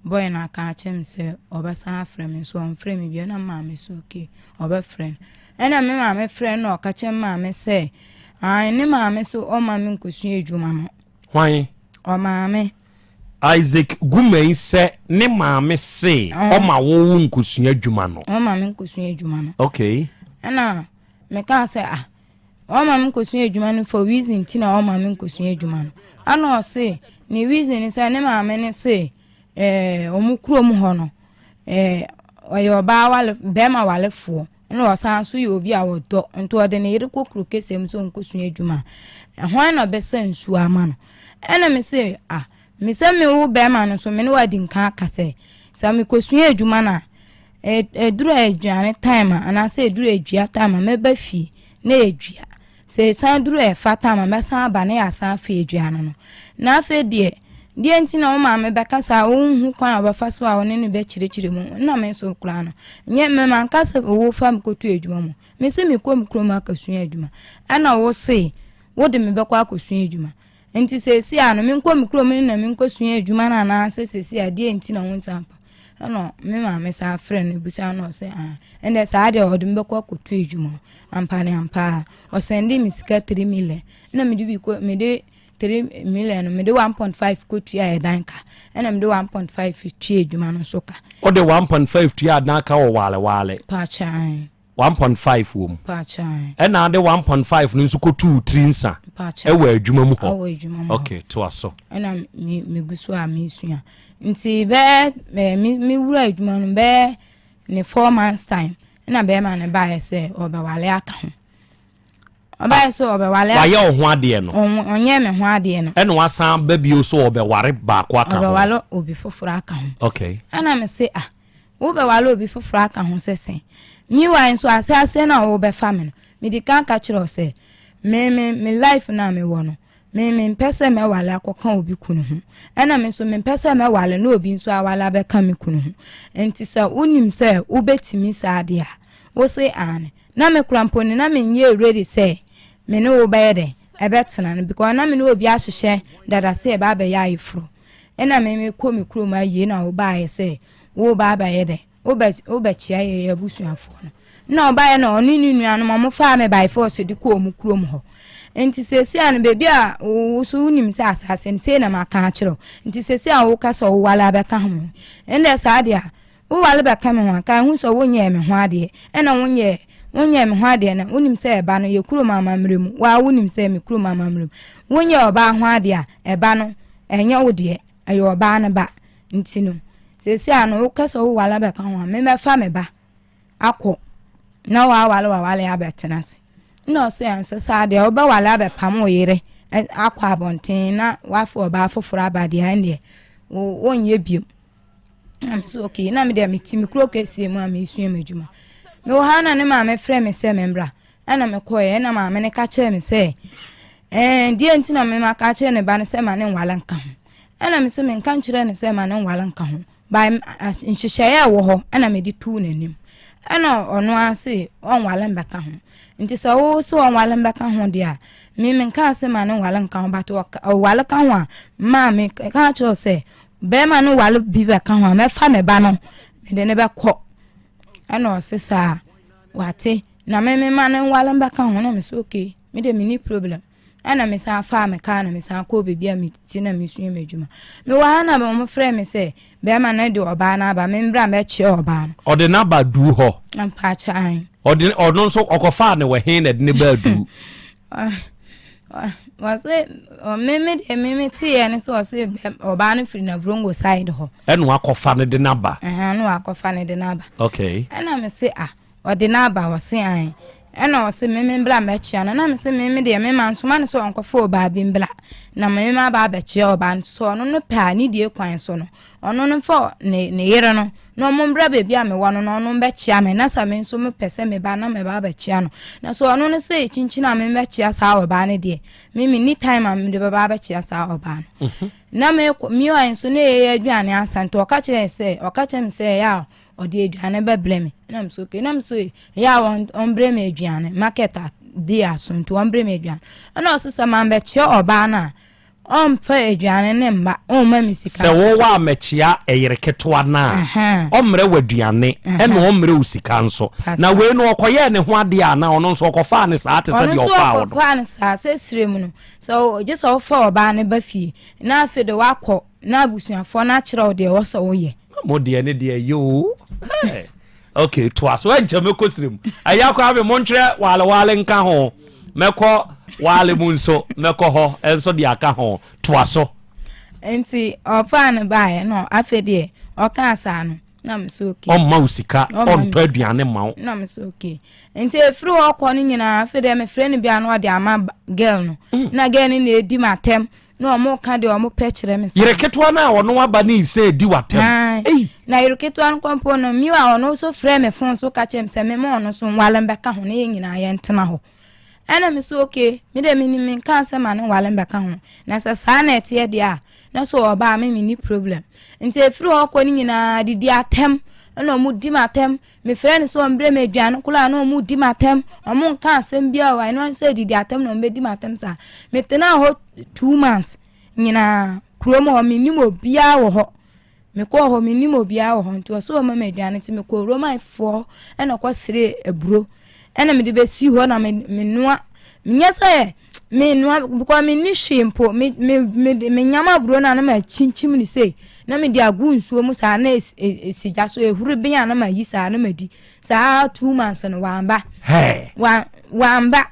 boy no aka akyerɛ me sɛ ɔbɛsan afrɛ me nso ɔmfrɛ me bio na maame sɛ okay ɔbɛfrɛ no. Ɛna me maame frɛ no na ɔka kyerɛ me maame sɛ ae ne maame so ɔmma me nkɔsua adwuma no. Hwan? Ɔmaame. Isaac Gumei sɛ ne maame se ɔma wo wo nkosua adwuma no. Ɔma me nkosua adwuma no. Okay. Ɛna mekaa sɛ ah ɔma me nkosua adwuma no for reason ti na ɔma me nkosua adwuma no. Ɛna ɔse ne reason ne sɛ ne maame ne se ɛɛ ɔmo kurom hɔ no ɛɛ ɔyɛ ɔbaa wale bɛrima walefoɔ ɛna ɔsan nso yɛ obi a ɔdɔ nti ɔde ne yere kɔ kuro kɛseɛ mu sɛ ɔnkɔsua adwuma a ɛhwan na ɔbɛsa nsuo ama no ɛna me se ah me sɛ me wo bɛrima no so me ne wadi nka aka sɛ sɛ mekɔsua adwuma no a ɛduru aduane time a anaasɛ ɛduru adua time a mɛba fie na yɛdua Sɛ ɛsan duru ɛfa tam a, mɛsan aba na yɛasan afa aduane no. Na afei deɛ, deɛ nti na wo maame bɛka saa, wonhu kwan a wɔbɛfa so a wo ne no bɛkyerɛkyerɛ mu. Nna me nso koraa no, nyɛ me manka sɛ wofa me kɔtu adwuma mu. Mese mekɔ me kurom akɔsua adwuma. Ɛna wo se wode me bɛkɔ akɔsua adwuma. Nti seesei a no menkɔ me kurom no na menkɔsua adwuma no anaasɛ seesei a deɛ nti na wo nsa mfa. Ɛna me maame san frɛ no bisa no ɔsɛ ah ɛnɛ saa deɛ ɔde me bɛkɔ akɔtu adwuma. Ampa ne ampa ara ɔsɛnde me sika 3 million ɛna mede bi kɔ mede 3 million no mede 1.5 kɔtua ɛdan ka ɛna mede 1.5 tua adwuma no nso ka. Wode 1.5 tua adan ka wɔ waale waale? Paakyan. 1.5 wɔ mu. Ɛna ade 1.5 no nso kɔtu wo tiri nsa ɛwɔ adwuma mu hɔ. Ɛwɔ adwuma mu hɔ. Okay, toa so. Ɛna me megu so a mesua. Nti bɛɛ me me wura adwuma no bɛɛ ne 4 months time ɛna bɛrima no baeɛ sɛ ɔbɛwale aka ho. Ɔbaeɛ sɛ ɔbɛwale. Wayɛ wo ho adeɛ no. Ɔnyɛ me ho adeɛ no. Ɛna wasan ba bio sɛ ɔbɛware baako aka ho. Ɔbɛware obi foforɔ aka ho. Okay. Ɛna me se ah wobɛware obi foforɔ aka ho sɛ sɛn. Meanwhile nso aseaseɛ no a wobɛfa me no medi kan ka kyerɛ wo sɛ me me me life no a mewɔ no me mempɛ sɛ mɛware akɔka obi kunu ho. Ɛna me nso mempɛ sɛ mɛware na obi nso aware abɛka me kunu ho. Nti sɛ wonim sɛ wobɛtumi saa deɛ a wose aane. Na me kora mpo no na menyɛɛ ready sɛ me ne wo bɛyɛ dɛn ɛbɛtena no because na me ne obi ahyehyɛ dada sɛ yɛba abɛyɛ ayeforo ɛna me mekɔ me kurom ayie na wobaayɛ sɛ woba abɛyɛ dɛn wobɛ wobɛkyea yɛ abusuafoɔ no na ɔbaeɛ na ɔne ne nuanom ɔmo faa me by force de kɔ ɔmo kurom hɔ nti sɛsi a no baabi a wo so wonim sɛ asase no sei na maka akyerɛ wo nti sɛsi a woka sɛ wowale abɛka ho ɛnna saa deɛ a Wo ware bɛka me ho a, ka hu sɛ wonyɛɛ me ho adeɛ, ɛna wonyɛɛ, wonyɛɛ me ho adeɛ na wonim sɛ ɛba no yɛ kurom amammerɛ mu, wo ara wonim sɛ me kurom amammerɛ mu, wonyɛɛ ɔbaa ho adeɛ a, ɛba no, ɛnyɛ wo deɛ, ɛyɛ ɔbaa no ba, nti no, seesei a no woka sɛ wo ware bɛka ho a, me mɛfa me ba akɔ na waware waware abɛtena ase. Ɛna ɔse ɛnsɛ saa deɛ, wobɛware abɛpam wo yere akɔ abɔnten na wafa ɔbaa foforɔ aba deɛ, ɛndeɛ wonyɛ biom. Na me so okay na me deɛ mete me kuro kɛseɛ mu a mesua m'adwuma mewɔ ha na ne maame frɛ me sɛ membra ɛna mekɔɛ ɛna maame no ka kyerɛ me sɛ ɛɛ deɛ nti na mema ka kyerɛ ne ba no sɛ ma ne nwale nka ho ɛna me sɛ menka nkyerɛ no sɛ ma ne nwale nka ho by nhyehyɛeɛ a ɛwɔ hɔ ɛna mede tuu n'anim ɛna ɔno ara se ɔnwale mbɛka ho nti sɛ wo sɛ ɔnwale mbɛka ho deɛ a me menka sɛ ma ne nwale nka ho but ɔwale ka ho a maa me ka kyerɛ sɛ Bɛrima no ware bi bɛka ho a, mɛfa me ba no mede no bɛkɔ. Ɛna ɔse saa, wate. Na me me ma no nware mbɛka ho na me so okay, me de menni problem. Ɛna me san faa me kaa na me san kɔɔ baabi a mete na mesua m'adwuma. Mewɔ ha na wɔn frɛ me sɛ bɛrima no de ɔbaa no aba, me mbra mɛkyerɛ ɔbaa no. Ɔde no aba duu hɔ? Mpakyɛ ae. Ɔde ɔno nso ɔkɔfaa no wɔ he na ɛde no baa duu? Wɔse me me deɛ me me teeɛ ne sɛ ɔse ɔbaa no firi Navrongo side hɔ. Ɛna wakɔfa no de n'aba. Ɛhɛn na wakɔfa no de n'aba. Okay. Ɛna me se ah ɔde n'aba ɔse ae ɛna ɔse me me mbra mɛkyea no na me se me me deɛ me ma nsoma no sɛ ɔnkɔfa ɔbaa bi mbra na me ma aba abɛkyea ɔbaa no sɛ ɔno no pɛ a ne die kwan so no ɔno no fa ne ne yere no na ɔmo mbra beebi a mewɔ no na ɔno mbɛkyea me na sɛ me nso mepɛ sɛ meba na meba abɛkyea no na so ɔno no sɛ kyinkyin a membɛkyea saa ɔbaa no deɛ me menni time a mede bɛba abɛkyea saa ɔbaa no mhm. na me me nso na yɛyɛ aduane asa nti ɔka kyerɛ sɛ ɔka kyerɛ me sɛ ɛyɛ a ɔde aduane bɛbrɛ me na me so okay na me so ɛyɛ a ɔmbrɛ me aduane market di aso nti ɔmbrɛ me aduane ɛna ɔsɛ sɛ mambɛkyea ɔbaa no a Ɔmfa aduane no mma, ɔmma me sika Sɛ nso wo so. woammɛkyea ɛyere ketewa no a, ɔmmrɛ wo aduane, ɛna ɔmmrɛ wo sika nso. Na wei no, ɔkɔyɛɛ ne ho adeɛ anaa ɔno nso ɔkɔfaa no saa te sɛ Ɔno deɛ nso ɔfaa wo no? ɔkɔfaa no saa. Sɛ serɛ mu no, sɛ gye sɛ wofa ɔbaa no ba fie, na afei de woakɔ na abusuafoɔ no akyerɛ wo deɛ ɛwɔ sɛ woyɛ. Mo deɛ ne deɛ yɛ o. Ok, toa so. Ɛnkyɛ mɛkɔ serɛ mu. Ɛyɛ akora me montwerɛ waale waale nka ho. Mɛkɔ waale mu nso mɛkɔ hɔ nso de aka ho. Toa so. Nti ɔfaa no baeɛ na afei deɛ ɔkaa saa no na me so okay. Ɔmma wo sika, ɔntɔ aduane ma wo. Na me so okay. Nti efiri hɔ kɔ no nyinaa afei deɛ mefrɛ no bi a na ɔde ama girl no. Mm. Na girl no na edi m'atɛm na wɔn ka deɛ wɔn pɛ kyerɛ me saa. Yere ketewa no a ɔno aba ne sɛ edi w'atɛm. Na yere ketewa no kɔmpo no mi a ɔno nso frɛ me fon so ka kyerɛ me sɛ me ma ɔno nso nwale mbɛka ho na yɛn nyinaa yɛn ntena hɔ. Ɛna me so okay me deɛ me nim me nka sɛ ma ne nwale mbɛka ho na sɛ saa na ɛteɛ deɛ a na so ɔbaa me me ni problem. Nti efiri hɔ kɔ ne nyinaa didi atɛm ɛna wɔn di m'atɛm. Mefrɛ no sɛ ɔmbrɛ me aduane koraa na ɔmo di m'atɛm, ɔmo nka asɛm biara o, ɛno ara ne sɛ didi atɛm na ɔmo bɛdi m'atɛm saa. Metenaa hɔ two months nyinaa, kurom hɔ mennim obiara wɔ hɔ. Mekɔɔ hɔ mennim obiara wɔ hɔ nti ɔsɛ ɔma me aduane nti mekɔɔ Romanfoɔ hɔ ɛna kɔsrɛɛ aburo ɛna mede bɛsii hɔ na menoa menyɛ sɛ menoa because menni hwee mpo me me me menyam aburo no a na makyinkyim no sei na mede agu nsuo mu saa na esi gya so ehuru ben a na mayi saa na madi saa two months no wamba wa wamba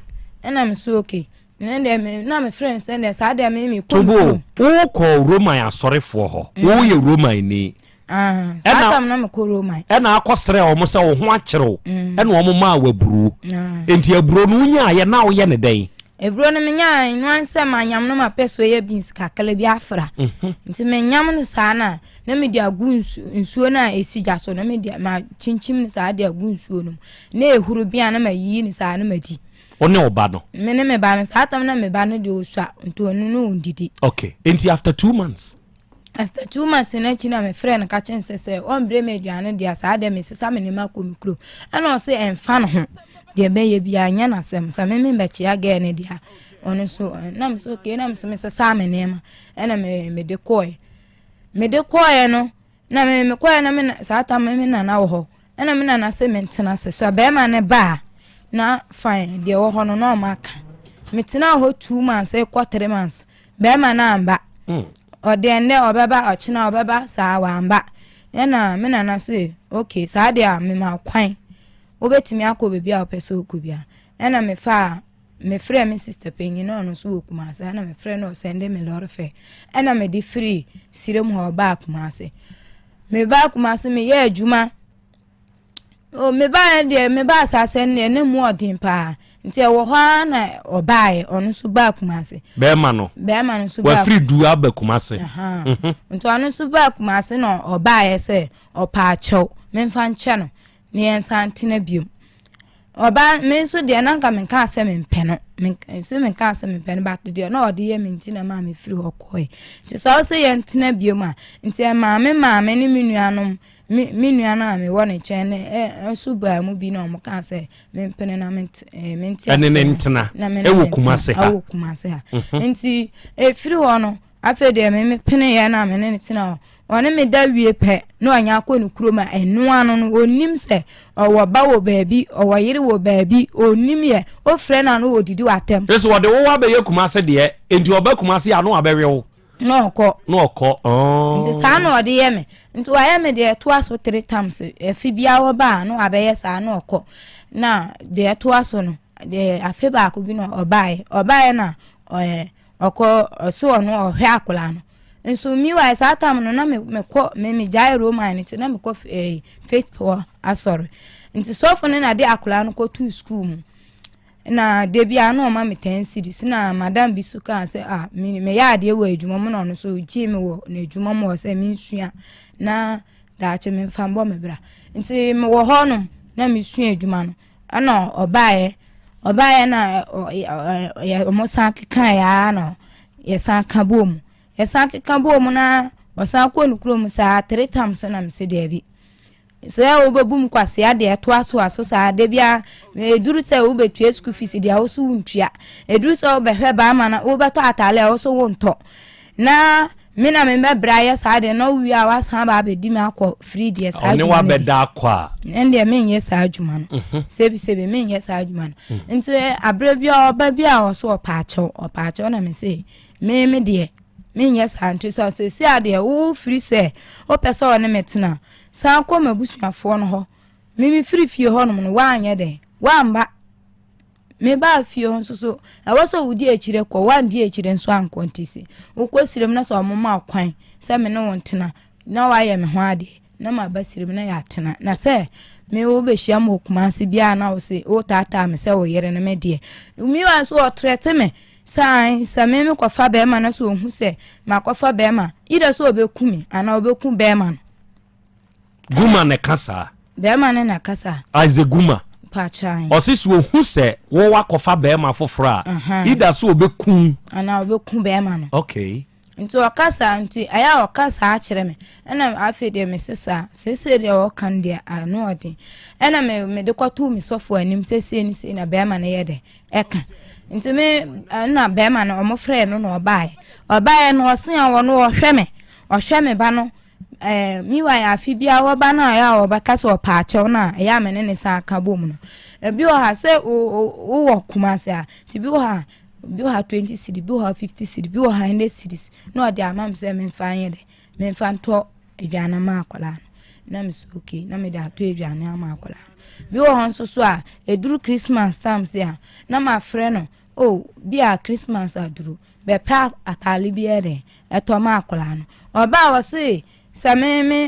ɛna me so okay ne deɛ me na me frɛ sɛ deɛ saa deɛ me me kɔ Tobo wokɔ Roman asɔrefoɔ hɔ mm. woyɛ Roman ni. Ah, saa tam na mekɔ Roman. Ɛna akɔsrɛ wɔn sɛ wo ho akyerɛw mm. ɛna wɔn maa wɔ aburo. Ah. Nti aburo no wonyaayɛ na woyɛ ne dɛn? Aburo no menyaa noa ne sɛ manyam no mapɛ so yɛ beans kakra bi afra. Mhm. Nti menyam no saa na na mede agu nsuo no a ɛsi gya so na mede makyinkyim no saa de agu nsuo no mu. Na ehuru bi a na mayiyi no saa na madi. Wo ne wo ba no? Me ne me ba no saa tam na me ba no deɛ ɔsua nti ɔno no ɔndidi. Okay, nti after 2 months? After 2 months no akyi na mefrɛ no ka kyerɛ no sɛ sɛ ɔmbrɛ me aduane deɛ saa deɛ mesesa me nneɛma kɔ me kurom. Ɛna ɔse ɛmfa ne ho deɛ bɛyɛ biara nyɛ n'asɛm sɛ me membɛkyea gɛɛ no deɛ a ɔno nso na me sɛ okay na me nso mesesa me nneɛma ɛna me mede kɔɛ. Mede kɔɛ no Na me mekɔɛ na me na saa tam me nana wɔ hɔ ɛna me nana se mentena ase so bɛrima ne ba a na fine deɛ ɛwɔ hɔ no na ɔma aka metena hɔ 2 months ɛkɔ 3 months bɛrima no amba ɔde ɛnɛ ɔbɛba ɔkyena ɔbɛba saa wamba ɛna me nana se okay saa deɛ a mema kwan wobɛtumi akɔ baabi a wopɛ sɛ wokɔ bia ɛna mefaa mefrɛɛ me sister panyin na ɔno nso wɔ Kumase ɛna mefrɛ no ɔsɛnde me lɔre fɛ ɛna mede firi sirem hɔ baa Kumase mebaa Kumase meyɛ adwuma o mebaa deɛ mebaa asase no deɛ ne mu ɔden paa nti ɛwɔ hɔ ara na ɔbaeɛ ɔno nso baa Kumase bɛrima no bɛrima no nso baa wafiri du aba Kumase nti ɔno nso baa Kumase na ɔbaeɛ sɛ ɔpaakyɛw memfa nkyɛ no na yɛnsan ntena biom. Ɔbaa me nso deɛ na nka menkaa sɛ mempɛ no nso menkaa sɛ mempɛ no but deɛ na ɔde yɛ me nti na maa mefiri hɔ kɔe nti sɛ ɔsɛ yɛntena biom a nti ɛmaa me maame ne me nuanom me me nua no a mewɔ ne nkyɛn no nso baa mu bi na wɔn kaa sɛ mempene na mente mente ɛne ne ntena ɛwɔ Kumase ha ɛwɔ Kumase ha nti efiri hɔ no Afei deɛ me mepeneeɛ na me ne no tena hɔ. Ɔne me da wie pɛ na wanya akɔ ne kurom a ɛno ano no ɔnnim sɛ ɔwɔ ba wɔ baabi, ɔwɔ yere wɔ baabi, ɔnnim yɛ. Wofrɛ no a na ɔdidi w'atɛm. Nso wɔde wo abɛyɛ Kumase deɛ, enti ɔba Kumase a na wabɛwe wo. Na ɔkɔ. Na ɔkɔ, ɔɔ. Nti saa na ɔde yɛ me. Nti wayɛ me deɛ ɛtoa so three times. Afe biara ɔba a na wabɛyɛ saa na ɔkɔ. Na deɛ ɛtoa so no, deɛ afe baako bi na ɔbaeɛ. Ɔbaeɛ na ɔɛ Ɔkɔ ɔso ɔno ɔhwɛ akwadaa no nso meanwhile saa time no na me mekɔ me megyae Roman no nti na mekɔ eh, faith power asɔre nti sɔfo no na de akwadaa no kɔtoo school mu na da bi a na ɔma me 10 cedis na madam bi so kaa sɛ ah me meyɛ adeɛ wɔ adwuma mu na ɔno so gyee me wɔ n'adwuma mu hɔ sɛ mensua na daakye memfa mbɔ me bra nti mewɔ hɔ nom na mesua adwuma no Ɛna ɔbaeɛ, ɔbaeɛ na yɛ wɔn san kekaeɛ ara na yɛsan ka bɔɔ mu. Yɛsan keka bɔɔ mu na ɔsan kɔɔ ne kurom saa three times na mese daabi. Sɛ wobɛbu mu kwasea deɛ ɛtoatoa so saa da biara ɛduru sɛ wobɛtua school fees deɛ wo so wontua. Ɛduru sɛ wobɛhwɛ ba ama no wobɛtɔ ataale a wo so wontɔ. Na me na me bɛbrɛ ayɛ saa deɛ na wowie a wasan aba abɛdi me akɔ firi deɛ saa Ɔne adwuma no deɛ wabɛda akɔ a. ɛndeɛ menyɛ saa adwuma no Mhm. sebisebi menyɛ saa adwuma no nti aberɛ bi a ɔba bi a ɔso ɔpaakyɛw ɔpaakyɛw na me se me me deɛ menyɛ saa nti sɛ sɛsi a deɛ wo firi sɛ wopɛ sɛ ɔne me tena san kɔ m'abusuafoɔ no hɔ me me firi fie hɔnom no woanyɛ dɛn woamba Mebaa fie hɔ nso so, ɛwɔ sɛ wodi akyire kɔ, woandi akyire nso ankɔ nti se wokɔ sirem na sɛ wɔma wo kwan sɛ me ne wo ntena na woayɛ me ho adeɛ na maba sirem na yɛatena na sɛ me wobɛhyia me wɔ Kumase biara na wo se wotaataa me sɛ wo yere no me deɛ mewa nso ɔtrɛte me sɛ an sɛ me mekɔfa bɛrima no sɛ ɔhu sɛ makɔfa bɛrima either sɛ ɔbɛku me anaa ɔbɛku bɛrima no Guma na ɛka saa. Bɛrima no na ɛka saa. Isaac Guma. Pakyɛn. Ɔsi sɛ ohu sɛ wɔwɔ akɔfa bɛrima foforɔ a. Ida sɛ ɔbɛku. Anaa ɔbɛku bɛrima no. Okay. Nti ɔka saa nti ɛyɛ a ɔka saa kyerɛ me ɛna afei deɛ me sesa seesei deɛ ɔka no deɛ ano ɔden ɛna me mede kɔtoo me sɔfo anim sɛ sei ne sei na bɛrima no yɛ dɛ ɛka nti me ɛna bɛrima no ɔmo frɛ no na ɔbaeɛ ɔbaeɛ no ɔse a ɔno ɔhwɛ me ɔhwɛ me ba no Eh, meanwhile, afe biara wɔba no a ɛyɛ a wɔbɛka sɛ ɔpɛ akyɛw no a ɛyɛ a me ne ne san ka bom no. Ebi wɔ ha sɛ wowɔ Kumase a, nti bi wɔ ha bi wɔ ha 20 cedi, bi wɔ ha 50 cedi, bi wɔ ha 100 cedis na ɔde ama me sɛ memfa nyɛ dɛ, memfa ntɔ aduane ma akwadaa no. Na me sɛ okay, na mede atɔ aduane ama akwadaa no. Bi wɔ hɔ nso so a, ɛduru Christmas time se a, na mafrɛ no, oh, bi a Christmas aduru, bɛpɛ ataade bi yɛ dɛn ɛtɔ ma akwadaa no. Ɔbaa ɔse sɛ me me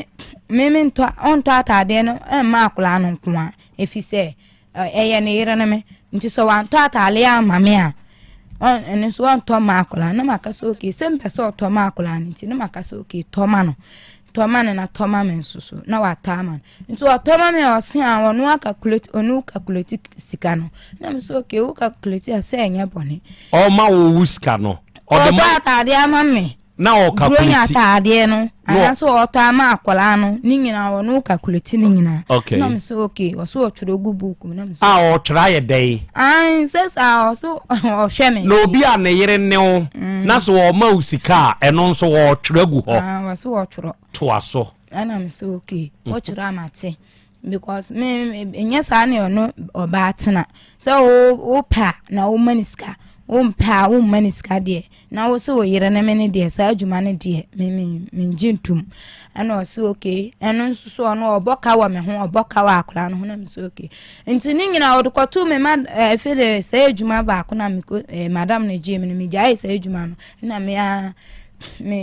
me me ntɔ ɔntɔ ataadeɛ no mma akwadaa no nko a ɛfiri sɛ ɛyɛ ne yere no me nti sɛ wantɔ ataadeɛ ama me a ɛno nso ɔntɔ ma akwadaa no na maka sɛ okay sɛ mpɛ sɛ ɔtɔ ma akwadaa no nti na maka sɛ okay tɔ ma no tɔ ma no na tɔ ma me nso so na watɔ ama no nti ɔtɔ ma me a ɔse a ɔno akakulate ɔno kakulate sika no na me sɛ okay wo kakulate a sɛ ɛnyɛ bɔne ɔma wo wo sika no ɔtɔ ataadeɛ ama me na ɔkakuleti. Buronya ataadeɛ no anaasɛ ɔtɔ ama akwadaa no ne nyinaa ɔno kakuleti ne nyinaa. Okay. Na ɔmo sɛ okay ɔso ɔtwerɛ gu book mu na mo sɛ. A ɔtwerɛ ayɛ dɛn? Ayi sɛ saa ɔso ɔhwɛ me. Na obi a ne yere ne wo mm. na so ɔma wo sika a ɛno nso ɔtwerɛ gu hɔ. Ah, ɔso ɔtwerɛ. Toa so. Ɛna mo sɛ okay ɔtwerɛ ama te because me nyɛ saa ne ɔno ɔbaa tena sɛ wo wo pɛ a na wo ma ne sika wo mpɛ a wo mma ne sika deɛ na wo sɛ wo yere ne me ne deɛ saa adwuma no deɛ me me me ngye ntum ɛna ɔsɛ okay ɛno nso so ɔno ɔbɔ ka wɔ me ho ɔbɔ ka wɔ akwadaa no ho na me sɛ okay nti ne nyinaa ɔde kɔto me ma ɛfɛ de saa adwuma baako na me ko ɛɛ madam no gye me no me gyae saa adwuma no na me a me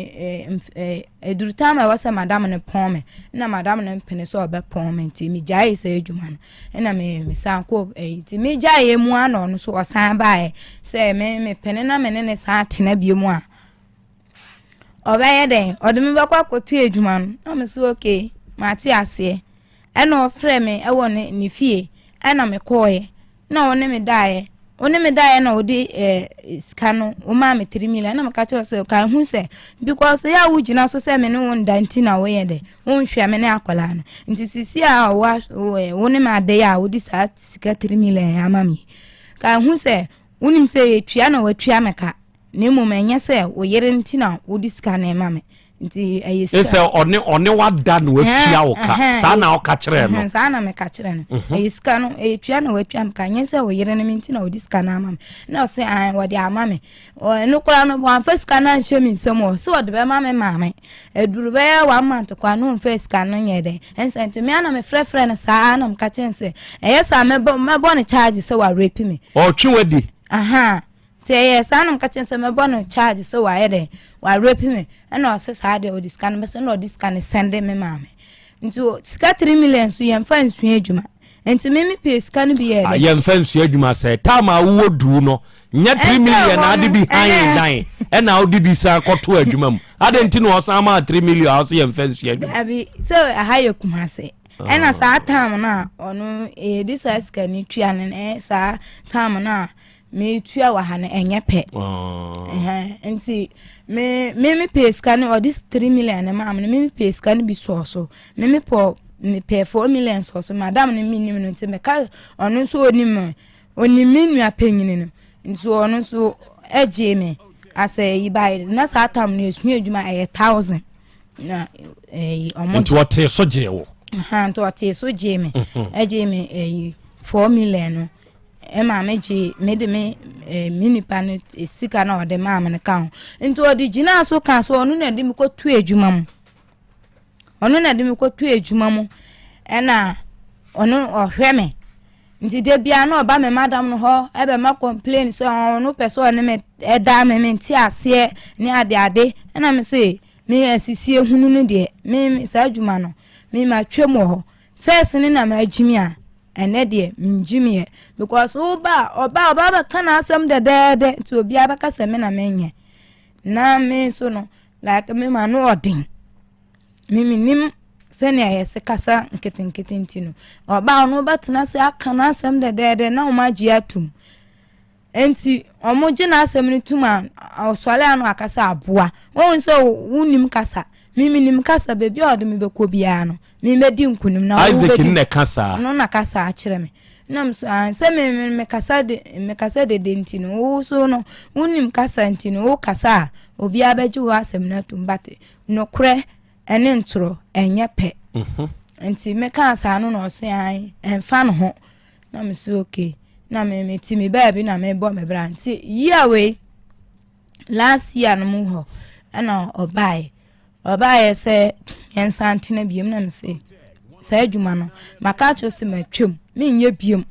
ɛɛ ɛduru time a ɛwɔ sɛ madam no pɔn me na madam no mpene sɛ ɔbɛpɔn me nti megyae saa adwuma no ɛna me mesan kɔ ɛyi nti megyaeɛ mu a na ɔno so ɔsan baeɛ sɛ me mepene na me ne ne san atena bio mu a ɔbɛyɛ dɛn ɔde me bɛkɔ akɔto adwuma no na me so okay mate aseɛ ɛna ɔfrɛ me ɛwɔ ne ne fie ɛna mekɔɔeɛ na ɔne me daeɛ ɔne me daeɛ na ɔde ɛɛ eh, sika no ɔmaa me three million ɛna meka kyerɛ sɛ ka ho sɛ because yɛ a wogyina so sɛ me ne wo nda nti na woyɛ dɛ wonhwɛ me ne akwadaa no nti sisi a wa wo ne me ada yi a wode saa sika three million ama me ka ho sɛ wonim sɛ yɛtua na watua me ka na mmom ɛnyɛ sɛ wo yere nti na wode sika no ma me nti ɛyɛ sika. Sɛ ɔne ɔne wada na watua wo ka saa na ɔka kyerɛ no. Saa na meka kyerɛ no mhm. ɛyɛ sika no ɛyɛ tua na watua me ka nyɛ sɛ wo yere no me nti na ɔde sika no ama me na ɔse an wɔde ama me ɛno koraa no wɔamfa sika no anhyɛ me nsam ɔ sɛ ɔde bɛma me maame aduru bɛyɛ one month koraa no ɔmfa sika no nyɛ dɛn ɛnsɛ nti me ana mefrɛfrɛ no saa na meka kyerɛ no sɛ ɛyɛ saa mɛbɔ no charge sɛ warepi me. Ɔtwe wadi. Aha. Nti ɛyɛɛ saa na meka kyerɛ no sɛ mɛbɔ no charge sɛ wayɛ dɛn wa rape me ɛna ɔse saa deɛ ɔde sika no bɛsɛ ɛna ɔde sika no sɛnde me maame nti sika 3 million so yɛmfa nsua adwuma nti me me pɛ sika no bi yɛ ah, dɛ yɛmfa nsua adwuma sɛ time a wowɔ duu no nyɛ 3 million na ade bi han dan ɛna wode bi san kɔto adwuma mu ade nti na ɔsan maa 3 million a ɔsɛ yɛmfa nsua adwuma dabi sɛ aha yɛ Kumase ɛna saa time no a ɔno yɛde saa sika no tua no saa time no a metua wɔ ha no ɛnyɛ pɛ nti me me me pɛ sika no ɔde three million no maa me no me me pɛ sika no bi sɔɔ so me me pɔ me pɛ four million sɔɔ so madam no me nim no nti meka ɔno nso onim onim me nua panyin no nti ɔno nso ɛgye me asɛ yi ba na saa tam no esua adwuma ɛyɛ thousand na ɛyi ɔmo nti ɔtee so gyee wo nti ɔtee so gyee me ɛgye me ɛyi four million no. Ɛma me gye me de me eh, me nipa no eh, sika na ɔde maa me no ka ho nti ɔde gyinaa so ka so ɔno na ɛde me kɔtu adwuma mu ɔno na ɛde me kɔtu adwuma mu ɛna ɔno ɔhwɛ me nti da biara na ɔba me madam no hɔ ɛbɛma complain sɛ ɔno pɛ sɛ ɔne me ɛda me me nte aseɛ ne ade ade ɛna me se me asisie hunu no deɛ me saa adwuma no me ma twam wɔ hɔ first ne na ma agyimi a Ɛnɛ deɛ mengyimiɛ because wo ba a ɔba a ɔba bɛka n'asɛm dɛdɛɛdɛ nti obiara bɛka sɛ me na menyɛ na me nso no like me ma no ɔden me menim sɛnea yɛse kasa nketenkete nti no ɔba a ɔno bɛtena ase aka n'asɛm dɛdɛɛdɛ na wɔn agye atum Enti wɔgye n'asɛm no tom a, ɔsɔre a na waka sɛ aboa. Wohu sɛ wonnim kasa. Me menim kasa, baabi a ɔde me bɛkɔ biara no, me mɛdi nkonim. Na Isaac no na ɛka saa. Ɔno na kasa akyerɛ me. Na me so, ah, sɛ me me mekasa de mekasa dede nti no, wo so no, wonim kasa nti no, wo kasa a, obiara bɛgye wo asɛm no atom. But nokorɛ ɛne ntorɔ ɛnyɛ pɛ. Mhm. Nti mekaa saa no na ɔse ae, ɛmfa ne ho. Na me so okay na me me ti me baabi na me bɔ me bra nti year wei last year no mu hɔ ɛna ɔbaeɛ ɔbaeɛ sɛ yɛn nsa ntena biem na me se saa adwuma no maka akyerɛ sɛ matwam menyɛ biem.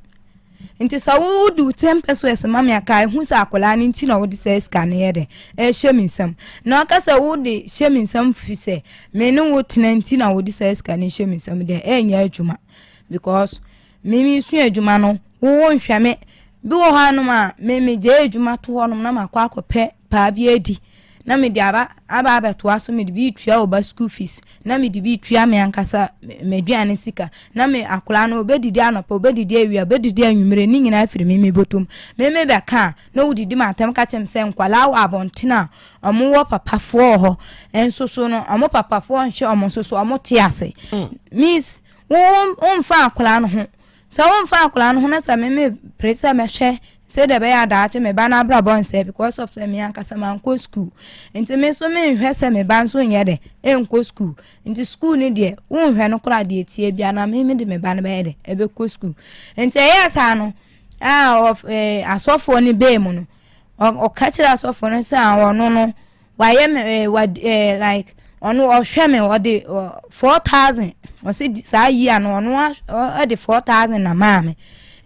Nti sɛ wo wode wo 10 pesewas ma me a ka ehu sɛ akwadaa no nti na wode saa sika no yɛ dɛ ɛhyɛ me nsam. Na ɔka sɛ wode hyɛ me nsam firi sɛ me ne wo tena nti na wode saa sika no hyɛ me nsam deɛ ɛnyɛ adwuma because me mesua adwuma no wo wo nhwɛ me. Bi wɔ hɔ anom a me megyae adwuma to hɔnom na makɔ akɔpɛ paa bi adi na mede aba aba abɛtoa so mede bi retua ɔba school fees na mede bi retua me ankasa m'aduane sika na me akwadaa no ɔbɛdidi anɔpa ɔbɛdidi awia ɔbɛdidi anwummere ne nyinaa firi me me bɔtɔm me me bɛka a na wodidi ma atɛm ka kyerɛ me sɛ nkwadaa wɔ abɔnten a wɔn wɔ papafoɔ wɔ hɔ nso so no wɔn papafoɔ nhwɛ wɔn nso so wɔn te ase means wo womfa akwadaa no ho Sɛ womfa akwadaa no ho na sɛ me me pere sɛ mɛhwɛ sɛdeɛ ɛbɛyɛ a daakye me ba no abrabɔ nsɛe because of sɛ me ankasa mankɔ school nti me nso menhwɛ sɛ me ba nso nyɛ dɛ ɛnkɔ school nti school no deɛ wonhwɛ no koraa deɛ tie bia na me mede me ba no bɛyɛ dɛ ɛbɛkɔ school nti ɛyɛ saa no a asɔfoɔ no bɛɛ mu no ɔka kyerɛ asɔfoɔ no sɛ ɔno no Wayɛ me eh, wa eh, like ɔno ɔhwɛ me ɔde 4000 ɔse saa yia no ɔno ɔde 4000 na maa me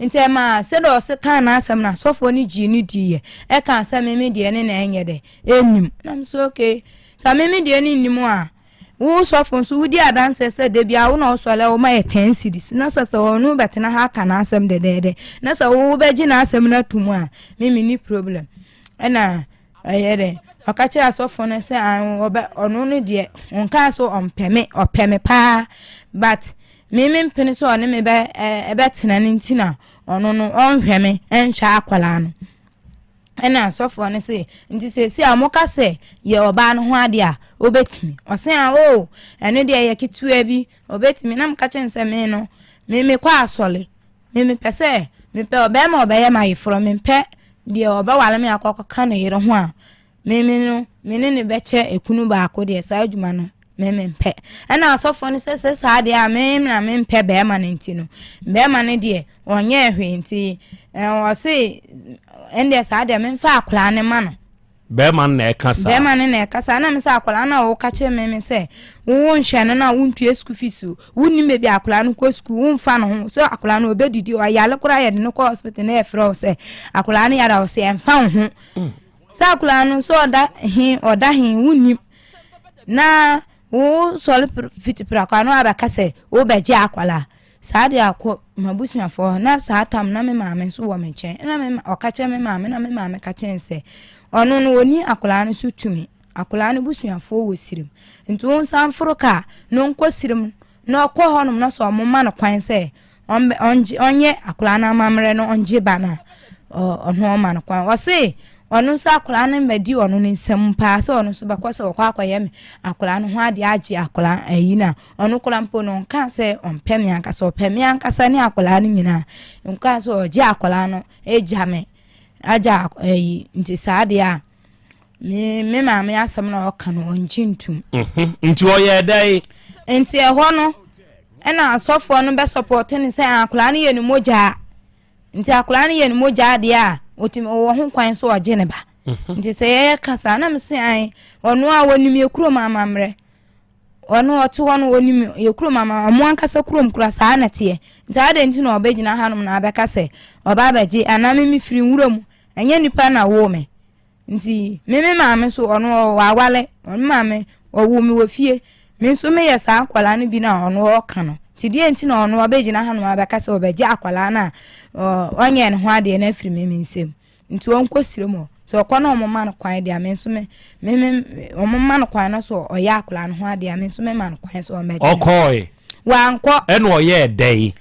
nti ɛma sɛdeɛ ɔse kaa n'asɛm no asɔfoɔ no gyee no diiɛ ɛka sɛ meme deɛ ne na ɛnyɛ dɛ ɛnnim na me sɛ okay sɛ meme deɛ ne nnim a wo sɔfo nso wodi adanseɛ sɛ da bia wo na ɔsɔre a woma yɛ 10 cedis na sɛ sɛ ɔno bɛtena ha aka n'asɛm dɛdɛɛdɛ na sɛ wo bɛgye n'asɛm no ato mu a meme ni problem ɛna Ɛyɛ dɛ, ɔka kyerɛɛ asɔfo no sɛ an ɔbɛ ɔno no deɛ ɔnkaa so ɔmpɛ me ɔpɛ me paa but me me mpene sɛ ɔne me bɛ ɛbɛtena no nti na ɔno no ɔnhwɛ me ɛnhwɛ akwadaa no ɛna asɔfoɔ no se nti seesei a wɔka sɛ yɛ ɔbaa no ho adeɛ a wobɛtumi ɔse a o oh, ɛno deɛ yɛ ketewa bi ɔbɛtumi na meka kyerɛ no sɛ me no me mekɔ asɔre Me mepɛ sɛ mepɛ ɔbarima a ɔbɛyɛ m'ayeforɔ, mempɛ deɛ ɔbɛware me akɔ akɔka ne yere ho a me me no me ne no bɛkyɛ ekunu baako deɛ saa adwuma no me mempɛ. Ɛna asɔfoɔ no sɛ sɛ saa deɛ a me na mempɛ barima no nti no barima no deɛ ɔnyɛɛ hwee nti ɔse ɛndeɛ saa deɛ memfa akwadaa no ma no. Bɛrima no na ɛka saa. Bɛrima no na ɛka saa. Na me sɛ akwadaa no a wɔka kyerɛ me me sɛ wo nhwɛ no na wontua sukuu fees o. Wonnim baabi a akwadaa no kɔ sukuu, womfa no ho. So akwadaa no ɔbɛdidi, ɔyare koraa yɛde no kɔ hospital na yɛfrɛ wo sɛ akwadaa no yare a ɔsɛ ɛmfa wo ho. Sɛ akwadaa no sɛ ɔda he ɔda he wonnim. Na wo sɔre fiti prako ano abɛka sɛ wobɛgye akwadaa. Saa deɛ akɔ m'abusuafoɔ hɔ na saa tam na me maame nso wɔ me nkyɛn na me ɔka kyerɛ me maame na me maame ka kyerɛ sɛ ɔno no ɔni akwadaa no so tumi akwadaa no busuafoɔ wɔ sirim nti wɔn nsa mforo kaa na ɔnkɔ sirim na ɔkɔ hɔnom na sɛ ɔmo ma no kwan sɛ ɔngye ɔnyɛ akwadaa no amammerɛ no ɔngye ba no a ɔno ɔma no kwan ɔse Ɔno nso akwadaa no mmɛdi ɔno ne nsam paa sɛ ɔno nso bɛkɔ sɛ ɔkɔ akɔyɛ me akwadaa no ho adeɛ agye akwadaa ayi no a ɔno koraa mpo no ɔnkaa sɛ ɔmpɛ me ankasa ɔpɛ me ankasa ne akwadaa no nyinaa nkaa sɛ ɔgye akwadaa no agya me agya ayi nti saa deɛ a me me maame asɛm na ɔka no ɔngye ntum. Mhm. Nti ɔyɛ dɛn? Nti ɛhɔ no ɛna asɔfoɔ no bɛsɔpɔte no sɛ akwadaa no yɛ ne mogyaa. Nti akwadaa no yɛ ne mogya adeɛ a, ɔtumi ɔwɔ ho kwan sɛ ɔgye ne ba. Mhm. Nti sɛ yɛyɛ kasa na mese an ɔno a wɔnim yɛ kurom amammerɛ. Ɔno ɔte hɔ no ɔnim yɛ kurom ama ɔmo ankasa kurom kora saa na teɛ. Nti adɛn nti na ɔbɛgyina hanom na abɛka sɛ ɔba abɛgye anaa me mefiri nwura mu ɛnyɛ nipa na woo me. Nti me me maame nso ɔno wawale, ɔno maame ɔwoo me wɔ fie. Me nso meyɛ saa akwadaa no bi na ɔno ɔka no. Nti deɛ nti na ɔno ɔbɛgyina hanom abɛka sɛ ɔbɛgye akwadaa no a ɔnyɛ ne ho adeɛ no afiri me me nsam. Nti ɔnkɔ sire mu. Sɛ ɔkɔ na ɔmo ma no kwan deɛ me nso me me me ɔmo ma no kwan na so ɔyɛ akwadaa no ho adeɛ me nso me ma no kwan sɛ ɔmmɛgye. Ɔkɔe. Wankɔ. Ɛna ɔyɛɛ dɛn?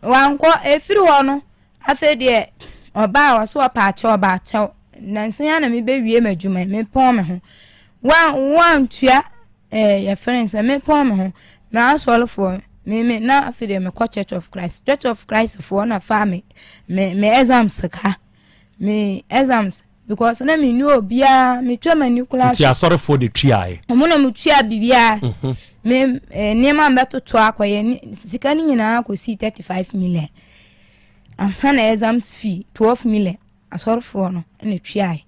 Wankɔ. Efiri hɔ no Afei deɛ ɔbaa ɔso ɔpɛ akyɛw ɔba akyɛw nansa yi ara na mebɛwie m'adwuma yi mepɔn me ho wa wantua ɛɛ eh, yɛfrɛ no sɛ mepɔn me ho m'asɔrefoɔ me me na afei deɛ mekɔ Church of Christ Church of Christ foɔ na fa me me me exams ka me exams because na menni obiara metwa m'ani koraa nti asɔrefoɔ de tuaeɛ ɔmo na metua biribiara mhm. me eh, nneɛma a mɛtoto akɔyɛ sika no nyinaa kɔsii 35 million ansa na exams fee 12 million asɔrefoɔ no na tuaeɛ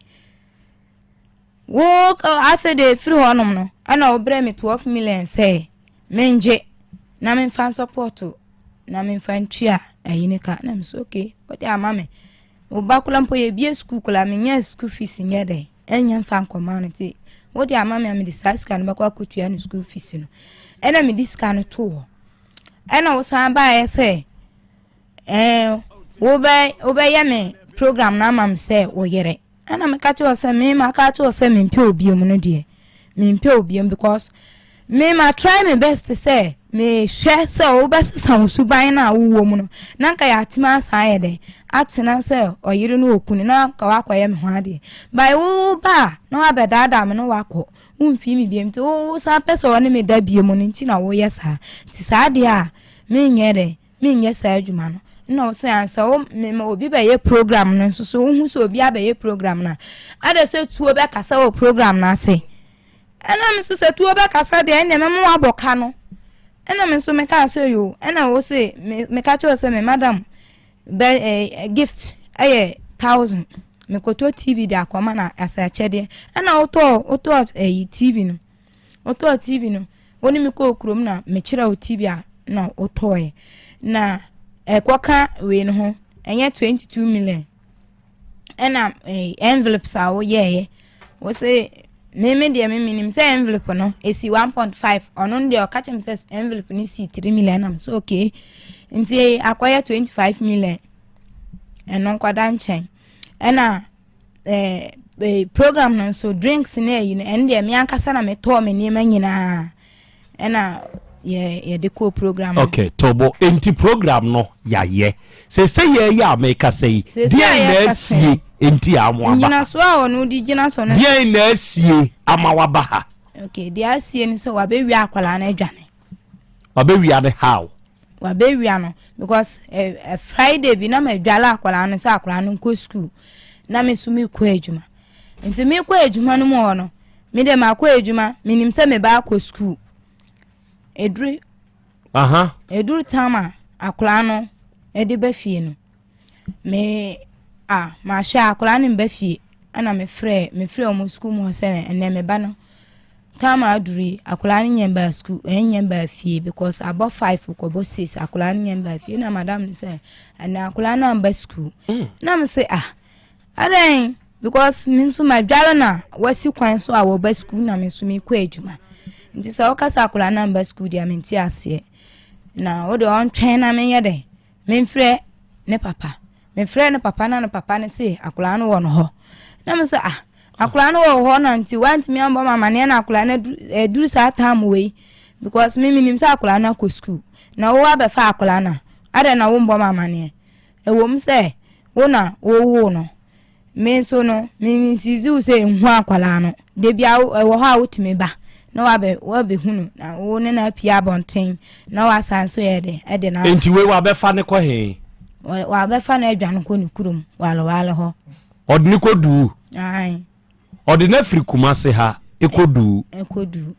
wo afei de firi hɔnom no ɛna wobrɛ me 12 million sɛ mengye na memfa nsɔpɔto na memfa ntua. ayi ne ka. Na me so okay, wode ama me. Wo ba koraa mpo yɛbie sukuu koraa menyɛ school fees nyɛ dɛn ɛnyɛ mfa nkɔma no nti wode ama me a mede saa sika no bɛkɔ akɔtua no school fees no. Ɛna mede sika no too hɔ. Ɛna wosan baeɛ sɛ ɛɛ wobɛ wobɛyɛ me program no ama me sɛ wo yere. Ɛna meka kyerɛ wo sɛ me maka akyerɛ wo sɛ mempɛ obiam no deɛ mempɛ obiam because me ma try me best sɛ mehwɛ sɛ wobɛsesa wo suban no a wowɔ mu no na nka yɛatumi asan ayɛ dɛn atena sɛ ɔyere ne okunu na nka wakɔyɛ me ho adeɛ by wo ba a na wabɛdaadaa me no wakɔ womfii me biam nti wo san pɛ sɛ ɔne me da biam no nti na woyɛ saa nti saa deɛ a menyɛ dɛn menyɛ saa adwuma no na ɔsɛ ansa wo mema obi bɛyɛ program no nso so wohu sɛ obi abɛyɛ program no a ada sɛ tuo bɛkasa wɔ program no ase ɛna me nso sɛ tuo bɛkasa deɛ ɛnna mɛma wabɔ ka no ɛna me nso mekaa sɛ yo ɛna wo se meka kyerɛ sɛ me madam bɛ eh, gift ɛyɛ thousand mekɔtɔ tv de akɔma no asɛ akyɛdeɛ ɛna wotɔɔ wotɔɔ ɛyi tv no Wotɔɔ TV no, wo ne me kɔɔ kurom na mekyerɛ wo TV a na wotɔɔɛ. Na ɛkɔka wei no ho, ɛnyɛ 22 million. Ɛna eh, envelopes a woyɛɛyɛ, wo se me me deɛ me menim sɛ envelope no ɛsi 1.5 ɔno no deɛ ɔka kyerɛ me sɛ envelope no si 3 million nam so okay nti akɔyɛ 25 million ɛno nkɔda nkyɛn ɛna eh, eh, program no nso drinks ne ayi no ɛno deɛ me ankasa na metɔɔ me nneɛma nyinaa ɛna yɛ yɛde kɔɔ program no. okay tobo enti program no yɛayɛ sɛ sɛ yɛyɛ a mekasa yi deɛn na asie enti a mo aba ngyinasoɔ a ɔno de gyina so no deɛn na asie ama waba ha okay deɛ asie no sɛ wabɛwia akwadaa no adwane wabɛwia no how Wabɛwia no because eh, eh, Friday bi na madwale akwadaa no sɛ akwadaa no nkɔ school na me nso mekɔ adwuma nti mekɔ adwuma no mu hɔ no me deɛ makɔ adwuma menim sɛ meba akɔ school ɛduru ɛduru tam a akwadaa no ɛde ba fie no Me a mahwɛ a akwadaa no mba fie ɛna mefrɛ mefrɛ wɔn sukuu mu hɔ sɛ ɛnɛ me ba no time aduru yi akwadaa no nyɛ mbaa sukuu ɛnyɛ mbaa fie because abɔ five kɔbɔ six akwadaa no nyɛ mbaa fie na madam no sɛ ɛnɛ akwadaa no amba sukuu mm. na me sɛ ah adɛn because me nso madware na wasi kwan so a wɔba sukuu na me nso mekɔ adwuma nti sɛ wokasa akwadaa no amba sukuu deɛ mente aseɛ na wode ɔntwɛn na menyɛ dɛn Memfrɛ ne papa. Mefrɛɛ ne papa na ne papa no se akwadaa no wɔ no hɔ. Na me sɛ ah akwadaa no wɔ hɔ na nti wantumi ambɔ me amaneɛ na akwadaa no aduru saa time wei because me menim sɛ akwadaa no akɔ sukuu na wo abɛfa akwadaa no a adɛn na wombɔ me amaneɛ ɛwɔ mu sɛ wo na wowoo no Me nso no, me nsizi wo sɛ nhu akwadaa no. Da bi a ɛwɔ hɔ a wotumi ba na wabɛ wabɛhu no na wo ne no apue abɔnten na wasan so yɛ de ɛde no aba. Nti wei wabɛfa no kɔ he? Wabɛfa no adwane kɔ ne kurom Walewale hɔ. Ɔde no kɔ Duu? Ae. Ɔde no afiri Kumase ha kɔ Duu? Ɛkɔ Duu.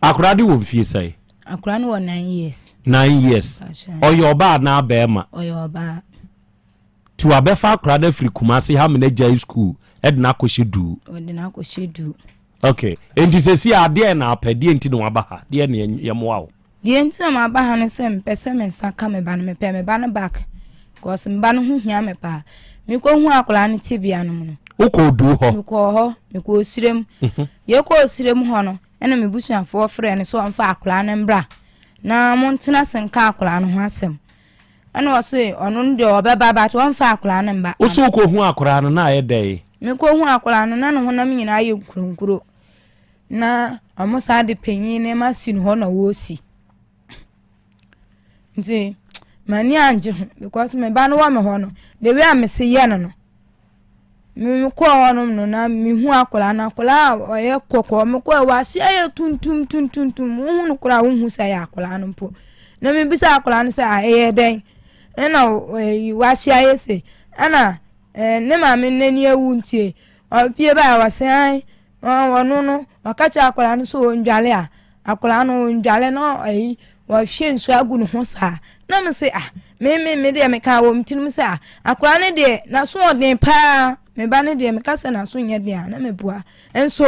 Akwadaa de wɔ mfie sɛn? Akwadaa no wɔ nine years. Nine years. Ɔyɛ ɔbaa anaa bɛrima? Ɔyɛ ɔbaa. Ti wabɛfa akwadaa no afiri Kumasi ha mena gyae school ɛde no akɔhyɛ duu. Ɔde no akɔhyɛ duu. Okay, nti sɛsi a deɛ na apɛ, deɛ nti na waba ha, deɛ na yɛmmoa wo? Deɛ nti na maba ha ne sɛ mepɛ sɛ me nsa ka me ba no, mepɛ me ba no back because me ba no ho hia me paa. Mekɔhu akwadaa no tebea no mu no. Wokɔɔ duu hɔ? Mekɔɔ hɔ, mekɔɔ sirem. Mhm. Yɛkɔɔ sirem hɔ no, ɛna me busuafoɔ frɛ no sɛ ɔmfa akwadaa no mbra na montena ase nka akwadaa no ho asɛm. Ɛna ɔse ɔno no deɛ ɔbɛba but ɔmfa akwadaa no mba. Wo so wokɔhu akwadaa no na ayɛ dɛn? Mekɔhu akwadaa no na ne honam nyinaa ayɛ nkuronkuro na ɔmo saa de panyin nneɛma si no hɔ na wɔresi. Nti m'ani angye ho because me ba no wɔ me hɔ no the way a mese yɛ no no Mekɔɔ hɔnom no na mehu akwadaa no, akwadaa a ɔyɛ kɔkɔɔ. Mekɔɛ w'ase ayɛ tuntum tuntum, wohu no koraa a wonhu sɛ ɛyɛ akwadaa no mpo. Na mebisa akwadaa no sɛ a ɛyɛ dɛn ɛna ɛyi w'ase ayɛ sei. Ɛna ɛɛ ne maame no n'ani awu nti ɔpie baeɛ ɔse ae Ɔno no, ɔka kyerɛ akwadaa no sɛ ɔndwale a, akwadaa no ɔndwale na ayi wɔahwie nsuo agu ne ho saa. Na me se ah, me me me deɛ meka wɔ me tirim sɛ ah, akwadaa no deɛ n'aso ɔden paa. Me ba no deɛ meka sɛ n'aso nyɛ den a na meboa. Nso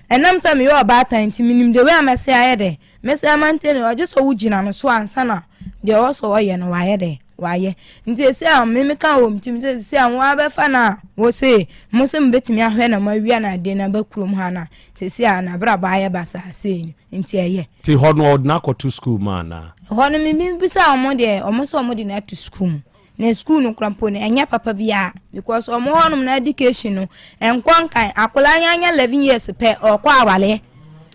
ɛnam sɛ meyɛ ɔbaatan nti menim the way a mɛsɛ ayɛ dɛ. Mɛsɛ amante no ɔgye sɛ wogyina no so ansa na deɛ ɔwɔ sɛ ɔyɛ no wayɛ dɛ. wayɛ. Nti seesei a me meka wɔ me tirim sɛ seesei a wɔabɛfa no a wose mo se mobɛtumi ahwɛ na moawia no adeɛ no aba kurom ha no a seesei a n'abrabɔ ayɛ basaa sei no nti ɛyɛ. Nti hɔ no ɔde no akɔto sukuu mu anaa? Ɛhɔ no mebisa wɔn deɛ wɔn sɛ wɔn de no ato sukuu mu. Na sukuu no koraa mpo no ɛnyɛ papa biara because wɔn hɔnom no education no ɛnkɔ nkan. Akwadaa nya nya 11 years pɛ ɔkɔ awaleɛ.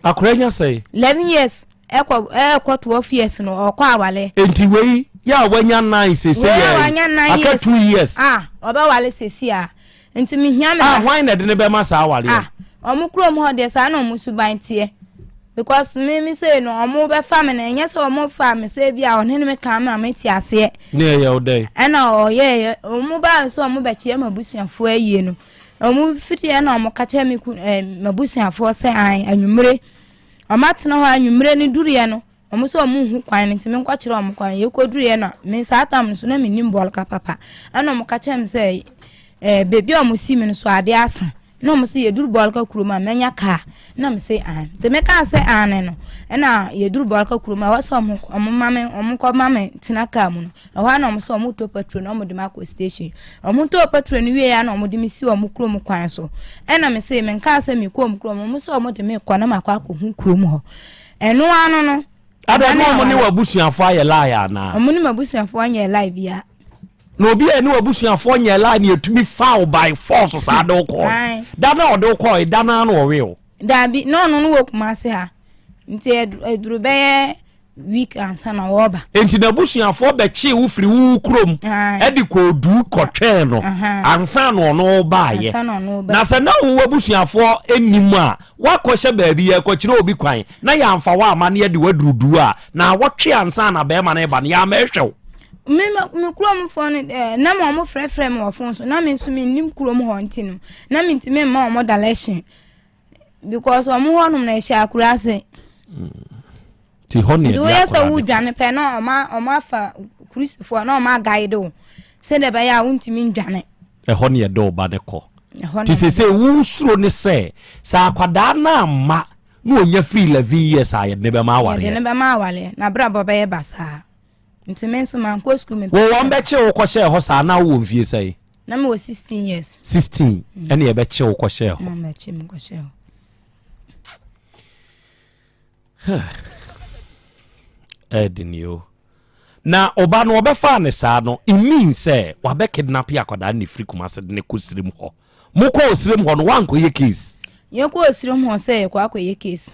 Akwadaa nya sɛn? 11 years ɛkɔ ɛkɔ 12 years no ɔkɔ awaleɛ. Nti wei yɛ a wanya 9 sese yɛ wei a wanya 9 years aka 2 years. Ah ɔbɛwale sese a nti mehia me. Ah hwan na ɛde ne bɛma saa awaleɛ? Ah wɔn kurom hɔ deɛ saa na wɔn suban teɛ. Because me me sei no ɔmo bɛfa me no ɛnyɛ sɛ ɔmo fa me sɛ bi a ɔne ne me kan ma me te aseɛ. Ne ɛyɛ wo dɛn? Ɛna ɔyɛɛyɛ ɔmo baa sɛ ɔmo bɛkyerɛ m'abusuafoɔ ayie no ɔmo firi ɛna ɔmo ka kyerɛ me kun ɛɛ m'abusuafoɔ sɛ an anwummere ɔmo atena hɔ anwummere no duruiɛ no ɔmo sɛ ɔmo nhu kwan no nti me nkɔkyerɛ ɔmo kwan yɛkɔduruiɛ na me saa tam no so na mennim bɔlka papa ɛna ɔmo ka kyerɛ me sɛ ɛɛ beebi a ɔmo si me no so adeɛ asa. Na ɔmo se yɛduru Bɔlka kurom a mɛnya kaa. Na me se aane. Nti me kaa sɛ aane no, ɛna yɛduru Bɔlka kurom a ɛhɔ sɛ ɔmo ɔmo ma me ɔmo kɔ ma me tena kaa mu no, ɛhɔ ara na ɔmo sɛ ɔmo tɔ patrol na ɔmo de me akɔ station. Ɔmo tɔɔ patrol no wieɛ a na ɔmo de me si ɔmo kurom kwan so. Ɛna me se menkaa sɛ mekɔ ɔmo kurom, ɔmo sɛ ɔmo de me kɔ na makɔ akɔhu kurom hɔ. Ɛno ano no, Adɛn na ɔmo ne w'abusuafoɔ ayɛ lie anaa? Ɔmo ne m'abusuafoɔ anyɛ lie biara. Na obi a ɛne w'abusuafoɔ nyɛ lie na yɛtumi fa wo by force saa de wo kɔɔ. Da na ɔde wo kɔɔ, da na na ɔwe wo. Daabi, na ɔno no wɔ Kumase ha. Nti ɛduru bɛyɛ week ansa na wɔreba. Nti n'abusuafoɔ bɛkyee wo firi wo kurom ɛde kɔɔdu kɔtwɛn no ansa na ɔno baayɛ. Na sɛ na wo abusuafoɔ nnim a, woakɔhyɛ baabi yɛrekɔkyerɛ obi kwan na yɛamfa wo amma na yɛde wo aduru du a, naawɔtwe ansa na bɛrima no reba no, yɛama ɛhwɛ wo. Me me kuromfoɔ no ɛɛ na ma wɔn frɛfrɛ me wɔ fon so na me nso me nnim kurom hɔ nti no na me ntumi mma wɔn direction because wɔn hɔ nom na ɛhyɛ akura ase. Ti hɔ ne ɛde akora sɛ wodwane pɛ na wɔn wɔn afa kurisifoɔ na wɔn agaide wo sɛdeɛ ɛbɛyɛ a wontumi ndwane. Ɛhɔ ne yɛde wo ba no kɔ. Nti seesei wo suro ne sɛ, sɛ akwadaa no amma na ɔnya firi 11 years a yɛde ne bɛma awareɛ. Yɛde ne bɛma awareɛ, n'abrabɔ bɛyɛ basaa. Nti me nso mankɔ sukuu me. Wo wɔn bɛkye wo kɔhyɛɛ hɔ saa na wowɔ mfie sɛn? Na mewɔ 16 years. 16 ɛne yɛbɛkye wo kɔhyɛɛ hɔ. Na wɔbɛkye me kɔhyɛɛ hɔ. Ɛɛden yi o. Na ɔba no ɔbɛfaa no saa no, it means sɛ wabɛ kidnap akwadaa no na efiri Kumasi de no kɔ Sirem hɔ. Mokɔɔ Sirem hɔ no, woankɔyɛ case? Yɛkɔɔ Sirem hɔ sɛ yɛkɔ akɔyɛ case.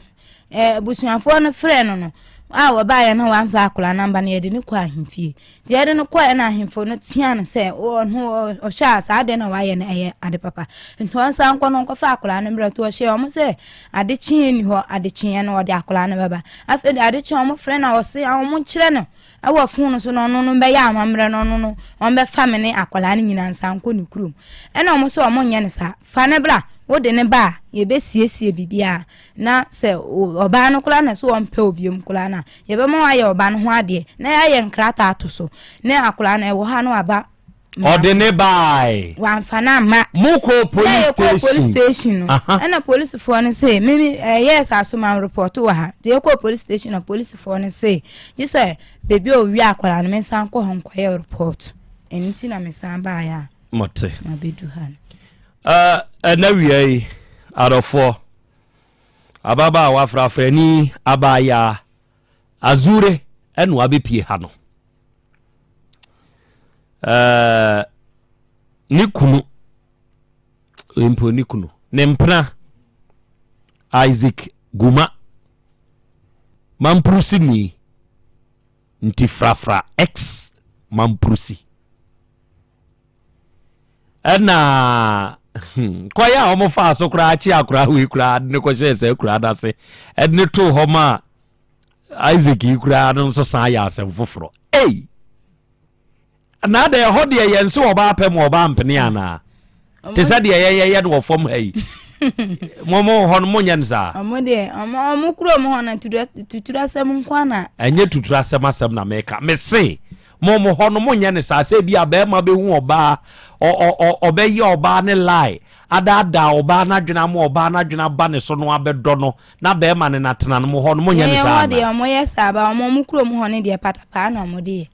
Eh, abusuafoɔ no frɛɛ no no, a wɔbaeɛ no wamfa akwadaa no amba no, yɛde no kɔɔ ahemfie. Nti yɛde no kɔɛ na ahemfo no tea no sɛ ɔno ɔhwɛ a saa adeɛ na wayɛ no ɛyɛ ade papa. Nti ɔnsan nkɔ no nkɔfa akwadaa no mmerɛ. Nti ɔhyɛɛ wɔn sɛ ade kyeɛ nni hɔ, ade kyeɛ no ɔde akwadaa no bɛba. Afei de ade kye a wɔfrɛ no a ɔse wɔn nkyerɛ no wɔ fon so na ɔno no bɛyɛ amammerɛ no ɔno no ɔmbɛfa me ne akwadaa no nyinaa nsan nkɔ ne kurom. Ɛna wɔn sɛ wɔn nyɛ no saa. Fa no bra, wode no ba a yɛbɛsiesie biribiara na sɛ ɔbaa no koraa na sɛ ɔmpɛ wo biom koraa no a yɛbɛma wayɛ ɔba no ho adeɛ na yɛayɛ nkrataa ato so ne akwadaa no ɛwɔ ha na waba Ɔde ne baae. Wamfa no amma. Mo kɔɔ police station. Yɛ kɔɔ police station no. Ɛna polisifoɔ no se me me ɛyɛɛ saa so ma report wɔ ha. Nti yɛ kɔɔ police station na polisifoɔ no se gye sɛ beebi a owie akwadaa no me nsan kɔ hɔ nkɔyɛ report. Ɛno nti na me san baeɛ a. Mate. Ma bɛdu ha no. Ɛna wia yi adɔfoɔ ababaawa frafrani abaayaa Azure ɛna wabɛpie ha no. Ɛɛ ne kunu mpo ne kunu ne mpena Isaac Guma mampurusini nti frafra ex mampurusi ɛna hmm, kwan a wɔfaa so koraa kye akora wei koraa de ne kɔhyɛɛ saa akura no ase ɛde ne too hɔ ma Isaac yi koraa no nso san yɛ asɛm foforɔ. Ei! Na adɛ ɛhɔ deɛ yɛn se ɔbaa pɛ ma ɔbaa mpene anaa? Te sɛ deɛ yɛyɛyɛ no wɔ fam ha yi. Mo mo hɔ no monyɛ no saa. Ɔmo deɛ ɔmo ɔmo kurom hɔ no tuturasɛm nko ana. Ɛnyɛ tuturasɛm asɛm na meka. Mese Mo mo hɔ no monyɛ no saa sɛ ebia barima bɛhu ɔbaa ɔ ɔ ɔbɛyɛ ɔbaa ne lie adaadaa ɔbaa no adwene ama ɔbaa no adwene aba ne so no abɛdɔ no na barima ne no atena no mo hɔ no monyɛ no Yɛn saa hɔ deɛ anaa? ɔmo yɛ saa ba ɔmo ɔmo kurom hɔ no deɛ patapaa na ɔmo de yɛ.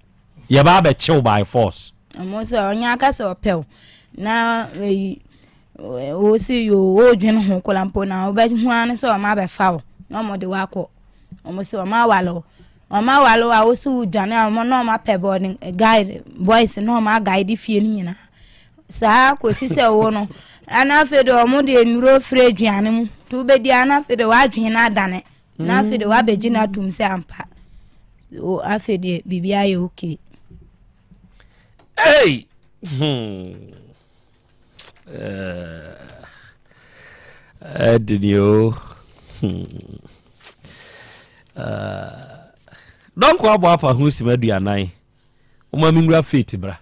Yɛba abɛkyew by force. Ɔmo sɛ ɔnyɛ aka sɛ ɔpɛ wo na eyi wosi yoo wodwen ho koraa mpo na wobɛhu ara ne sɛ ɔmo abɛfa wo na ɔmo de wo akɔ. Ɔmo sɛ ɔmo awale wo. Ɔmo awale wo a wosi wo dwane a ɔmo na ɔmo apɛ bɔɔden guide boys na ɔmo aguide fie no nyinaa. Saa kɔsi sɛ wo no ɛna afei de ɔmo de nnuro firi aduane mu nti wobɛdi a na afei de w'adwene no adane na afei de wabɛgye no atom sɛ ampa afei deɛ biribi ayɛ okay. Hey! Hmm. Ɛdini eh, o. Hmm. Eh, dɔnko abɔ afa ho sima aduanan. Woma me nwura faith bra.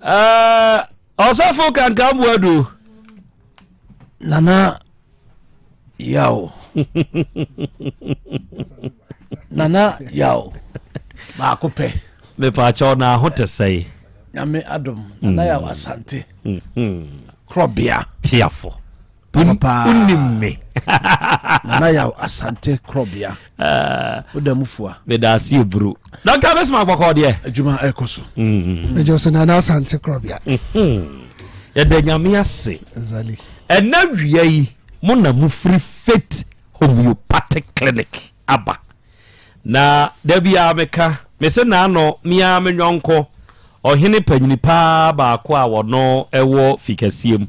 Eh, ɔsɔfo kankan buadu. Nana yaw. Nana yaw. Baako pɛ. Mepaakyɛw na ho te sɛe. Nyame adom. Nana yaw asante. Mm-hmm. Korɔbea. Piafo. Wonim me. Nana yaw asante korɔbea. Eh. Woda mu fua. Meda ase eburu. Dr. Besma bɔkɔ deɛ. Adwuma ɛkɔ so. Mejɔ mm-hmm. so Nana asante korɔbea. Mm-hmm. Yɛda Nyame ase. Ɛna wia yi mo na mo firi Faith Homeopathic Clinic aba. Na da biara meka, mese naano me ara me yɔnko ɔhene panyini paa baako a wɔno wɔ fi kɛseɛ mu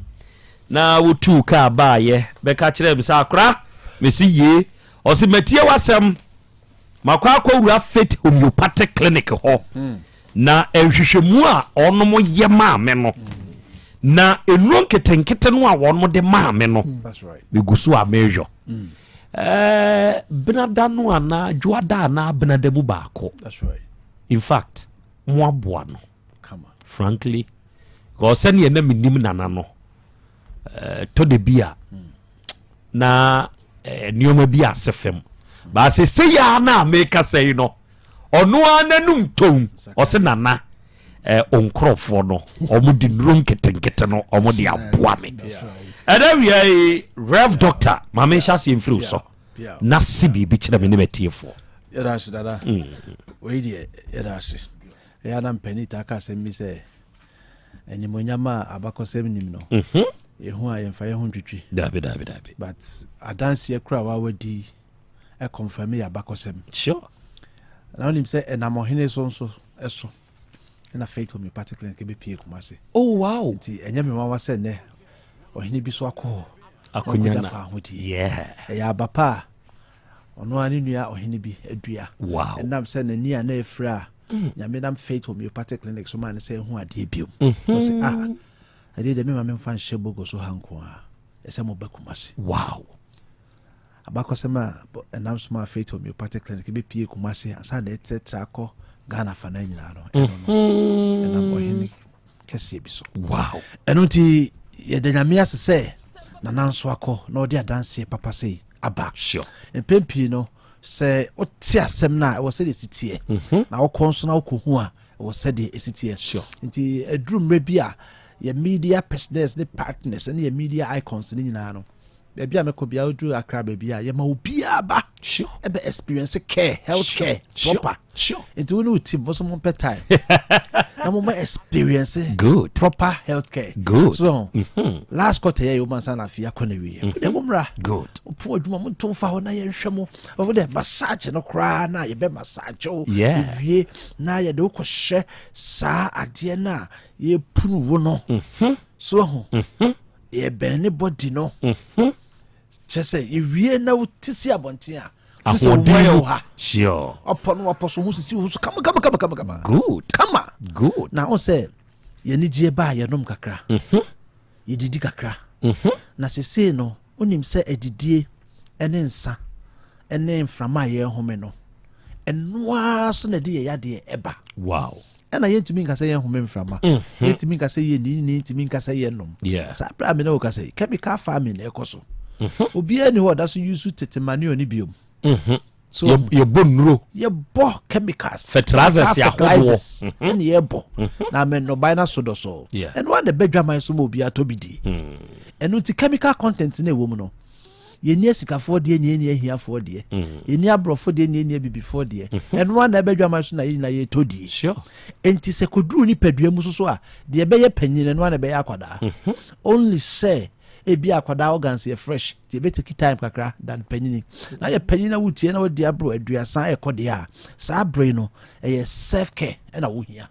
na wotuu kaa baayɛ bɛka kyerɛɛ me sɛ akora, mese yee, ɔse matie w'asɛm, makɔ akɔwura Faith Homeopathic Clinic hɔ na nhwehwɛmu a ɔnom yɛ maa me no na nnuro nketenkete no a wɔnom de maa me no megu so a meyɔ. Eh, benada no anaa dwoada anaa benada mu baako. In fact, mo aboa no. Frankly, because sɛdeɛ na menim nana no, eh, tɔ de bi a na eh, nneɛma bi ase fam. Baase sɛ yɛ na meka sɛ yi no, ɔno ara n'anum tom ɔse nana eh, nkurɔfoɔ no wɔn de nnuro nketenkete no wɔn de aboa me ɛdɛ wia yi rev doctor maame nhyɛ aseɛ mfiri so na se biribi kyerɛ me ne matiefoɔ. Yɛda ase dada mm. Wei deɛ yɛda ase. Ɛyɛ ana mpanin taa ka asɛm bi sɛ animonyam a abakɔsɛm nim no mhm. yɛhu a yɛmfa yɛn ho ntwitwi. Dabi dabi dabi. But adanseɛ kora a wawadi ɛkɔnfɛme yɛ abakɔsɛm. Sure. Na wonim sɛ ɛnam ɔhene so nso ɛso ɛna Faith Homeopathic Clinic ɛbɛpie Kumasi. Oh wow. Nti ɛnyɛ me nwanwa sɛ nnɛ ɔhene bi so akɔ hɔ. Akonya na fa ahodie. Yeah. Ɛyɛ aba pa a ɔno ara ne nua ɔhene bi adua. Wow. Ɛnam sɛ n'ani a na afira a mm. Nyame nam Faith Homeopathic Clinic so maa ne sɛ ɛho adeɛ biom. Mm-hmm. Ɔsɛ ah ɛdeɛ deɛ mema memfa nhyɛ bogo so ha nko a ɛsɛ mo ba Kumasi. Wow. Abakɔsɛm a ɛnam so maa Faith Homeopathic Clinic bɛpuee Kumasi ansa na ɛtrɛtrɛ akɔ Ghana afanan nyinaa no, ɛno no, ɛnam ɔhene kɛseɛ bi so. Wow. Ɛno nti yɛda Nyame ase sɛ Nana nso akɔ na ɔde adanseɛ papa sei aba. Sure. Mpɛn pii no, sɛ wote asɛm no a, ɛwɔ sɛdeɛ ɛsi teɛ. Mhm. Na wokɔ nso na wokɔhu a, ɛwɔ sɛdeɛ ɛsi teɛ. Sure. Nti ɛduru mmerɛ bi a, yɛ media personnels ne partners ne yɛ media icons ne nyinaa no, Baabi a mɛkɔ biara woduru Accra baabi a yɛma obiara ba sure. ɛbɛ experience care health sure. care proper sure. nti wo ne wo team mo so mo mpɛ time na mo ma experience good proper health care good so mm -hmm. last quarter yɛ yɛ wo mansa na afei akɔ na wie mm -hmm. mo mmra good po adwuma mo nto mfa hɔ na yɛnhwɛ mo ɔfo dɛ massage no koraa na yɛbɛ massage wo yeah. wie na yɛde wo kɔhyɛ saa adeɛ no a yɛpunu wo no mm -hmm. so ho mm -hmm. Yɛbɛn ne body no. Mhm. Kyerɛ sɛ yɛwie na wote si abɔnten a. Te sɛ Ahoɔden wɔn ayɛ mu. wo ha. Sure. Ɔpɔ no wapɔ so ho sisi wo so kama kama kama kama kama. Good. Kama. Good. Na ɔn sɛ yɛn anigyeɛ ba a yɛnom kakra. Mhm. Yɛdidi kakra. Mhm. Na sesei no wonim sɛ adidie ne nsa ne mframa a yɛrehome no ɛno ara so na ɛde yɛ yadeɛ ɛba. Wow. Ɛna yɛntumi nka sɛ yɛnhome mframa, mm-hmm. yɛntumi nka sɛ yɛnnini, yɛntumi nka sɛ yɛnnom. Saa berɛ a me ne wo kasa yi, chemical farming na ɛkɔ so. Mm-hmm. Obiara ni hɔ ɔda so use tete manure no biom. Mm-hmm. So yɛbɔ nnuro. Yɛbɔ chemicals. Fertilizers fertilizers ɛna yɛbɔ. Na mɛ nnɔbae no aso dɔsɔ. Ɛno ara na ɛbɛ dwaman so ma obiara tɔ bi di. Mm. Ɛno nti chemical content na ɛwɔ mu no. Yɛnni asikafoɔ deɛ ne yɛnni ahiafoɔ deɛ. Yɛnni aborɔfo deɛ ne yɛnni abibifoɔ deɛ. Ɛno ara na ɛbɛ adwaman so na yɛn nyinaa yɛtɔ die. Enti sɛ kɔduru nipadua mu soso a, deɛ ɛbɛyɛ panyin ɛno ara na ɛbɛyɛ akwadaa. Only sɛ ebi akwadaa organs yɛ fresh nti ɛbɛ take time kakra than panyini. Na yɛ panyin na wotie na wadi aboro aduasa ɛkɔ deɛ a, saa bere no ɛyɛ self care ɛna wohia.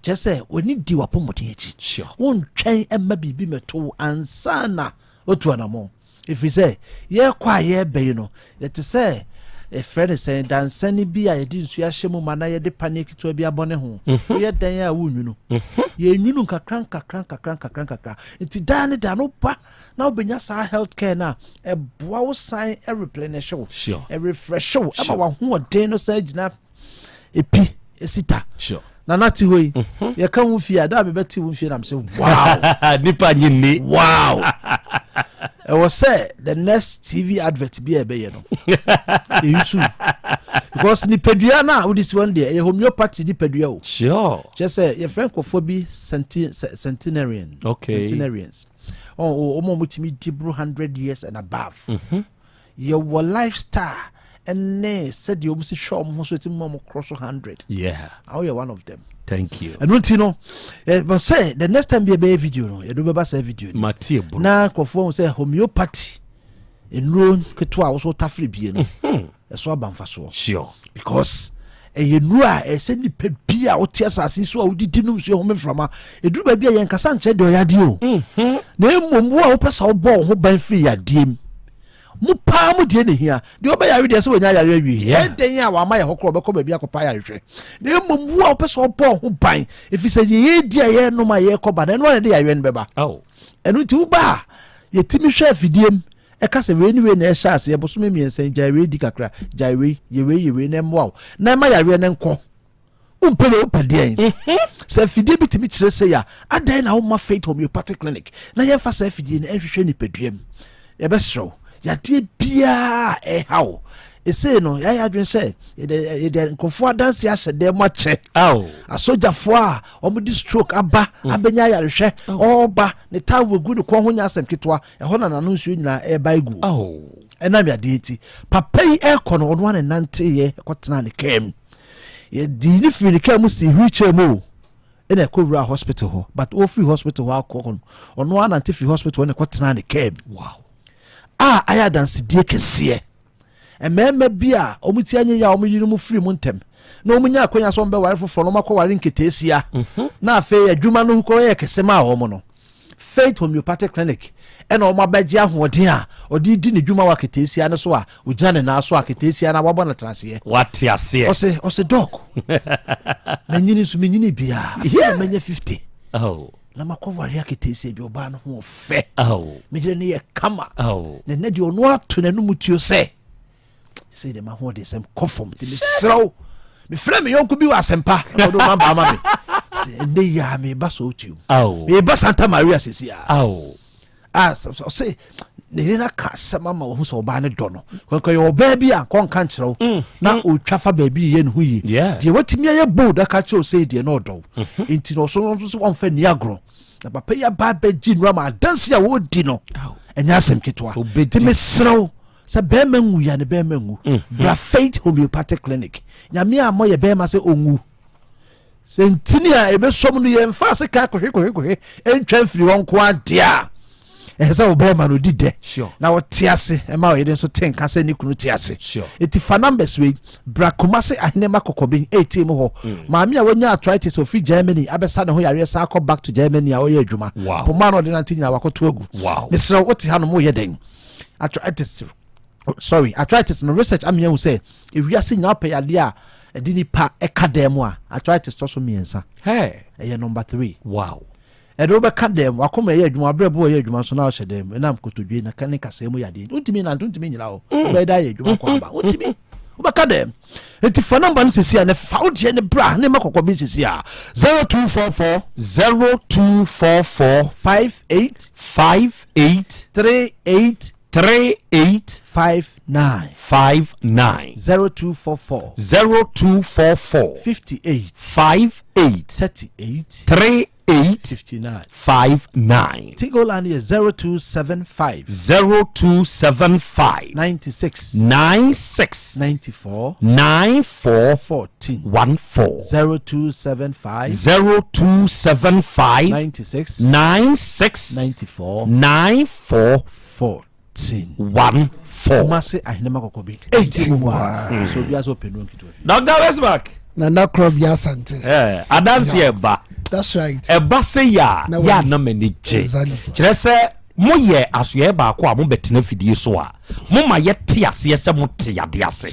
Kyerɛ sɛ w'ani di w'apɔmuden akyi. Wontwɛn mma biribi mmɛto wo ansa na woatu anammɔn. Ɛfiri sɛ yɛrekɔ a yɛreba yi no, yɛte sɛ yɛfrɛ no sɛn, dansɛne bi a yɛde nsuo ahyɛ mu ma na yɛde paneɛ ketewa bi abɔ ne ho. Woyɛ dɛn a wonwunu. Yɛnwunu nkakra nkakra nkakra nkakra nkakra. Nti daa ne daa no woba na wobɛnya saa health care no a, ɛboa wo san replenish wo, ɛrefresh wo, ɛma w'ahoɔden no san gyina epi esita sure. na nate hɔ yi mhm. yɛka ho fie a da a mebɛte wo mfie nam sɛ wow nipa nye nni wow ɛwɔ sɛ the next tv advert bi a ɛbɛyɛ no ɛyusu because nipadua no a wode si hɔ no deɛ ɛyɛ homeopathy nipadua o sure kyerɛ sɛ yɛfrɛ nkurɔfoɔ bi centenarian okay. centenarians ɔmo a wɔtumi di boro 100 years and above mm -hmm. Yɛwɔ lifestyle ne sɛdeɛ wɔn si hwɛ wɔn ho so ɛtumi ma wɔn korɔ so hundred. Yeah. Na woyɛ one of them. Thank you. Ɛno nti no, ɛbɛ sɛ the next time bi ɛbɛyɛ video no, yɛde bɛba saa video no. Matie bro. Na nkurɔfoɔ ho sɛ homeopathy nnuro ketewa a wɔso tafere bie no, mhm. ɛso aba mfasoɔ. Sure. Because ɛyɛ nnuro a ɛsɛ nipa bi a wote asase so a wodidi nom nsuo home mframa ɛduru baabi a yɛnkasa nkyerɛ deɛ ɔyɛ adeɛ o mhm. na mmom wo a wopɛ sɛ wobɔ wo ho ban firi yadeɛ mu Mo paa mo deɛ na ehia. Deɛ ɔbɛyare deɛ sɛ wanya ayare awie. Ɛdɛn a wama yɛ hɔ korɔ ɔbɛkɔ baabi akɔpa ayarehwɛ. Na mmom wo a wopɛ sɛ ɔbɔ ho ban ɛfiri sɛ deɛ yɛredi a yɛrenom a yɛrekɔ ba no ɛno ara na ɛde yareɛ no bɛba. Ɛno nti woba a yɛtumi hwɛ afidie mu ɛka sɛ wei ne wei na ɛhyɛ aseɛ bosome mmiɛnsa yi gyae wei di kakra gyae wei yɛ wei yɛ wei na ɛmmoa wo na ɛma yareɛ no nkɔ. Wompɛ wei wopɛ deɛn? Mhm. Sɛ afidie bi tumi kyerɛ sei a, adɛn na womma Faith Homeopathic Clinic na yɛmfa saa afidie no nhwehwɛ nipadua mu? Yɛbɛserɛ wo, yadeɛ biara a ɛha wo ɛsei no, yɛayɛ adwene sɛ yɛde nkurɔfoɔ adanse ahyɛ dan mu akyɛ. Asogyafoɔ a wɔde stroke aba mm. abɛnya ayarehwɛ, ɔreba ne towel gu ne kɔn ho nyɛ asɛm ketewa, ɛhɔ na n'ano nsuo nyinaa ɛreba egu. Ɛnam yadeɛ nti, papa yi ɛrekɔ no, ɔno ara ne nanteeɛ kɔtenaa ne kaa mu. Yɛdii no firi ne kaa mu sii wheelchair mu o ɛna ɛkɔ wuraa hospital hɔ but ɔfiri hospital hɔ akɔ hɔ no ɔno ara nante firi hospital hɔ na ɛkɔtenaa ne kaa mu. Wow. A ayɛ adansedie kɛseɛ. Mmarima bi a wɔn ti anyɛ yie a wɔn yerenom firi mu ntɛm na wɔn nya akwanya sɛ wɔn bɛware foforɔ na wɔn akɔware nketeesia mhm. na afei adwuma no kɔyɛ kɛse maa wɔn no. Faith Homeopathic Clinic na wɔn abɛgye ahoɔden a ɔde redi ne dwuma wɔ aketeesia no so a ogyina ne nan so a aketeesia no a wabɔ no atenaseɛ. Wate aseɛ. Ɔse ɔse dɔk manyini nso menyini biara afei na manya 50 oh. na makɔware aketeesia bi ɔbaa no ho ɔfɛ oh. megyere ne yɛ kama oh. na ɛnɛ deɛ ɔno ato n'anum tuo sɛ sɛ deɛ mahoɔdensɛm kɔ fam nti mesrɛ wo mefrɛ me yɔnko bi wɔ asɛmpa na ɔde ɔma baa ma me sɛ ɛnɛ yi a meba sɛ wotuom meba santa maria sɛsi a ɔse ne yere no aka asɛm ama wahu sɛ ɔbaa no dɔ no kɔyɛ ɔbaa bi a kɔnka nkyerɛ wo mm. na mm. ɔtwa fa baabi yɛ ne ho yie deɛ watumi ayɛ bold aka kyerɛ wo sɛ deɛ na ɔdɔ wo mm-hmm. nti na ɔso nso ɔmfa nni agorɔ na papa yi aba abɛgye nnura ma adanse a wɔredi no ɛnyɛ asɛm ketewa nti mesrɛ wo Sɛ bɛɛma nwu ya ne bɛɛma nwu. Mm. Bra Faith Homeopathic Clinic. Nyame a mɔ yɛ bɛɛma sɛ onwu. Sɛ ntini a ɛbɛsɔm no yɛmfa ase ka kohwe kohwe kohwe ntwa mfiri hɔ nko adeɛ a ɛsɛ sɛ wo bɛɛma no di dɛ na ɔte ase ɛma ɔyere nso te nka sɛ ne kunu te ase. Eti fa numbers wei bra Kumasi Ahenema Kɔkɔben ATM hɔ. Mm. Maame a wanya arthritis ofiri Germany abɛsa ne ho yareɛ san akɔ back to Germany a ɔyɛ adwuma. Poma na ɔde nante nyinaa wakɔto agu. Mesrɛ wo wote ha nom woyɛ dɛn? Arthritis sorry arthritis no research amia hu sɛ ewiase nyinaa pɛ yadeɛ a ɛde nipa ɛka dan mu a arthritis tɔ so mmiɛnsa. Ɛyɛ number three. Wow. Ɛde wobɛka dan mu wakoma ɛyɛ adwuma wabrɛ bo ɛyɛ adwuma nso na ɔhyɛ dan mu ɛnam kotodwe na ne kasɛɛ mu yadeɛ wontumi nante wontumi nyina hɔ mm. wobɛyɛ da ayɛ adwuma kɔ aba wontumi wobɛka dɛm nti fa namba no sisi a ne fa wo deɛ ne bra ne ma kɔkɔ bi sisi a 0244 0244 58 5 8. 3 8. 3 8. 5 9. 5 9. 0244. 0244. 58. 5 8. 38. 3 8 59 5 9. Tigo line yɛ 0275. 0275. 96. 96. 94. 94. 14. 14. 0275. 0275. 96. 96. 94. 94. 14. 14. Kumasi ahenema kɔkɔ bi. Eti mu a. So obi aso pɛ nu nketewa fi. Dr. Westmark. Nana Krobia Asante. Eh, adansi ɛba. That's right. Ɛba sɛ yɛ a yɛ a na m'ani gye. Kyerɛ sɛ moyɛ asoɛɛ baako a mobɛtena fidie so a moma yɛte aseɛ sɛ mote yadeɛ ase.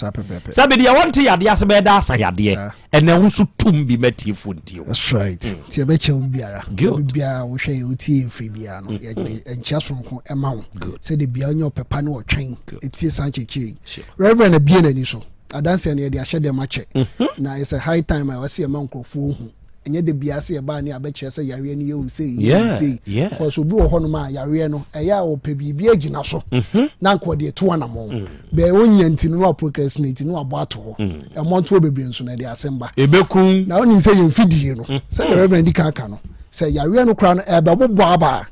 Sɛ bi deɛ wɔnte yadeɛ ase bɛyɛ da asa yadeɛ. Ɛnɛ wo nso tum bi ma tiefoɔ ntie wo. That's right. Nti ɛbɛkyɛ wo biara. Good. Biara wohwɛ yɛ wotie yɛ mfiri biara no. Yɛde nkyia soronko ɛma wo. Sɛde biara nyɛ ɔpɛpa ne ɔtwɛn ɛtie saa nkyerɛkyerɛ yi. Reverend abie n'ani so. Adanseɛ no yɛde ahyɛ dɛm akyɛ. Mhm. Na it's a high time a wɔsi ɛma nkurɔfoɔ hu. Ɛnyɛ de bia sɛ yɛbaa ne abɛkyerɛ sɛ yareɛ no yɛ wo sei yɛ wo sei. Because obi wɔ hɔnom a yareɛ no ɛyɛ a ɔpɛ biribi agyina so. Mhm. Na nka ɔde etu anamɔn. Mm. Bɛɛ onya nti no na waprocrastinate na wabɔ ato hɔ. Mm. Ɛmɔntoɔ bebree nso na ɛde asɛm ba. Ebekun. Na onim sɛ yɛn fidie no mm. sɛdeɛ Reverend di kan ka no sɛ yareɛ no koraa no ɛbɛbobɔ aba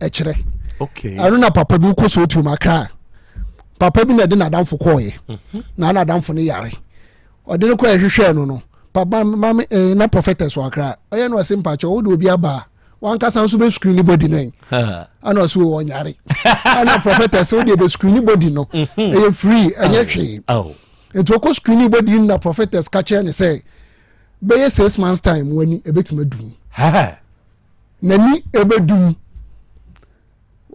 a ɛkyerɛ. Ɛno na papa bi wokɔ so otu akra. Papa bi na ɛde n'adamfo kɔɔeɛ mhm. na n'adamfo no yare ɔde no kɔɛ hwehwɛɛ no no papa maame eh, na prophetess wɔ akra ɔyɛ no ɔse mpakyɛ wode obi aba a wankasa nso bɛ screen ne body no ana ɔse wɔ ɔnyare ana prophetess wode bɛ screen ne body no mhm. ɛyɛ free ɛnyɛ hwee nti ɔkɔ screen ne body no na prophetess ka kyerɛ ne sɛ bɛyɛ six months time wani ɛbɛtumi adum n'ani ɛbɛdum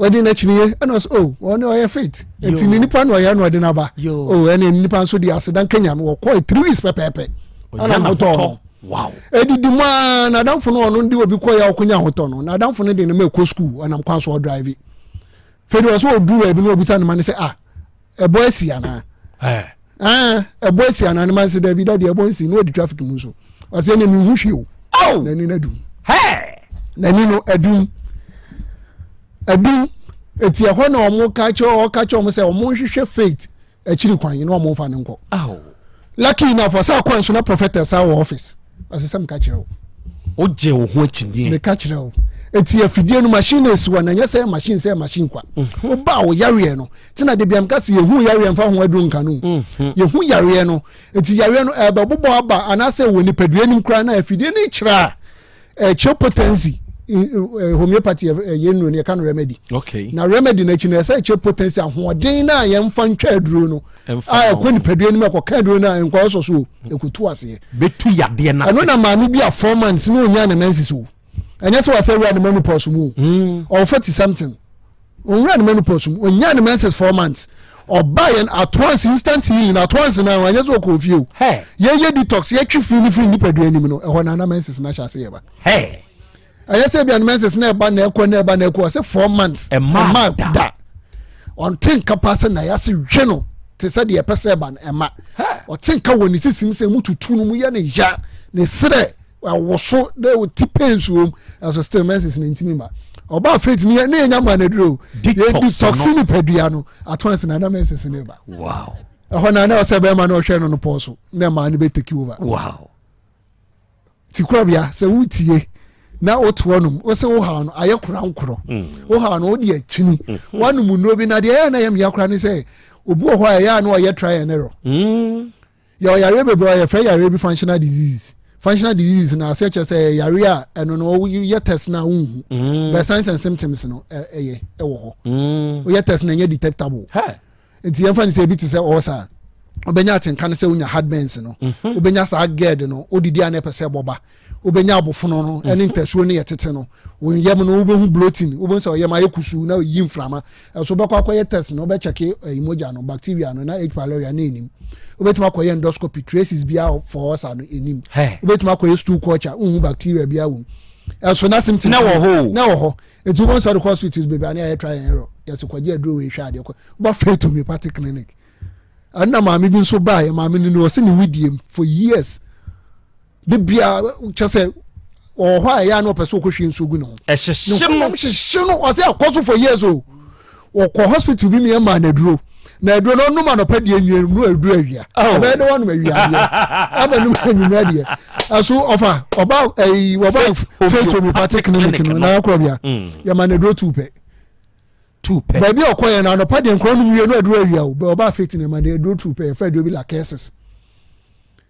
wɔde n'akyini yɛ ɛna ɔsɛ oh ɔne ɔyɛ fit nti ne nipa na ɔyɛ na ɔde n'aba oh ɛne nipa nso de aseda nkenya no wɔkɔ three weeks pɛpɛɛpɛ ɛna n'ahotɔ no edidi mu aa n'adamfo no ɔno de obi kɔ yɛ ɔkonya ahotɔ no n'adamfo no de ne ma ɛkɔ sukuu ɔnam kwan so ɔdrive fɛdi ɔsɛ ɔduru baabi na ɔbisa ne ma ne sɛ ah ɛbɔ asi anaa ɛbɔ asi anaa ne ma nse dabi dadi ɛbɔ nsi na ɔdi traffic mu nso ɔsɛ ɛna mi hu hwee o n'ani no adum n'ani no adum adum eti ɛhɔ na wɔn ka kyerɛ ɔka kyerɛ wɔn sɛ wɔn nhwehwɛ faith akyiri kwan na wɔn nfa ne nkɔ lucky enough ɔsɛ akɔ nso na prophetess wɔ office ɔsɛ sɛ meka kyerɛ wo wogye wo ho akyinnyeɛ meka kyerɛ wo eti afidie no machine na esi hɔ na nyɛ sɛ machine sɛ machine kwa mhm. woba a wo yareɛ no tena de bia meka sɛ yɛhu yareɛ mfa ho aduro nka no mhm. yɛhu yareɛ no eti yareɛ no ɛbɛbobɔ aba anaasɛ wɔ nipadua nim koraa na afidie no kyerɛ a ɛkyerɛ potency homeopathy yɛ nnuro no yɛka no remedy okay. na remedy no akyi no ɛsɛ ɛkyerɛ potency ahoɔden no a yɛmfa ntwa aduro no a ɛkɔ nipadua no mu ɛkɔka aduro no a nkɔ sɔ so o ɛkɔtu aseɛ bɛtu yadeɛ no ase ɛno na maame bi a four months na ɔnya ne menses o ɛnyɛ sɛ wasɛ wura ne menopause mu o hmm. ɔwɔ forty something ɔnwura ne menopause mu ɔnya ne menses four months ɔba yɛn at once instant healing at once na ɛnyɛ sɛ ɔkɔ ofie o yɛyɛ detox yɛtwe firi ne firi nipadua anim no ɛhɔ na ana menses no ahyɛ ase yɛ ba ɛyɛ sɛ ebia no menses na ɛba na ɛkɔ na ɛba na ɛkɔ ɔsɛ four months ɛma da ɔnte nka paa sɛ na yɛase hwɛ no te sɛ deɛ ɛpɛ sɛ ɛba no ɛma ɔte nka wɔ ne sisim sɛ mu tutu no mu yɛ ne ya ne serɛ ɛwoso na ɔti pains wɔ mu ɛso still menses na ntumi ma ɔba faith ni ne yɛnya ma n'aduro yɛ detox nipadua no ato ansi na na menses ne ba ɛhɔ na na ɔsɛ bɛrima na ɔhwɛ no no pɔɔ so na ɛmaa no bɛ take over. Wow. Ti korabea sɛ wotie na woto anom wo sɛ wohaw no ayɛ korankorɔ mm. wohaw no wode akyini mm-hmm. woanom nnuro bi na deɛ ɛyɛ na yɛ meya kora ne sɛ obi wɔ hɔ a ɛyɛ a na ɔyɛ try and error mm. yɛ ɔyareɛ bebree a yɛfrɛ yareɛ bi functional disease functional disease na aseɛ kyerɛ sɛ ɛyɛ yareɛ a ɛno no woyɛ test no a wonhu mm. but signs and symptoms no ɛyɛ ɛwɔ hɔ woyɛ test no ɛnyɛ detectable nti yɛmfa no sɛ ebi te sɛ ɔɔsa wobɛnya atenka no sɛ wonya heartburns no mhm. wobɛnya saa gerd no wodidi a na ɛpɛ sɛ ɛbɔba wobɛnya abofono no ɛne mhm. ntasuo no yɛ tete no wo yam no wobɛhu bloating wobɛhu sɛ ɔyam ayɛ kusuu na ɔyi mframa ɛso wobɛkɔ akɔyɛ test no wobɛkyɛke ɛyi eh, mogya no bacteria no na H pylori na ɛnim wobɛtumi akɔyɛ endoscopy traces biara for ɔsa no ɛnim wobɛtumi akɔyɛ stool culture wohu bacteria biara wɔ mu ɛso na symptoms na wɔ hɔ na wɔ hɔ Nti wobɛhu sɛ ɔde kɔ hospitals bebree a ne ayɛ try and error yɛsɛ kɔgye aduro wei hwɛ adeɛ kɔ woba Faith Homeopathic Clinic ɛna maame bi nso baeɛ maame no no ɔsɛ ne widie mu for years de bia kyɛ sɛ ɔwɔ hɔ a ɛyɛ a na ɔpɛ sɛ ɔkɔhwie nsuo gu ne ho ɛhyehye no hyehye no ɔsɛ akɔ so for years o ɔkɔ hospital bi mmiɛ maa n'aduro Na aduro no ɔnom anɔpa deɛ nwie no aduro awia. Oh. Ɛbɛyɛ dɛ wanom awia adeɛ. Ama nom anwummerɛ deɛ. Ɛso ɔfa ɔba ɛyi ɔba Faith Homeopathic Clinic no na akɔrɔ bia. Yɛma no aduro tu pɛ. Tu pɛ. Baabi a ɔkɔyɛ no anɔpa deɛ nkɔrɔ nom wie no aduro awia o. Bɛ ɔba Faith no yɛma no aduro tu pɛ yɛfrɛ aduro bi lakesis.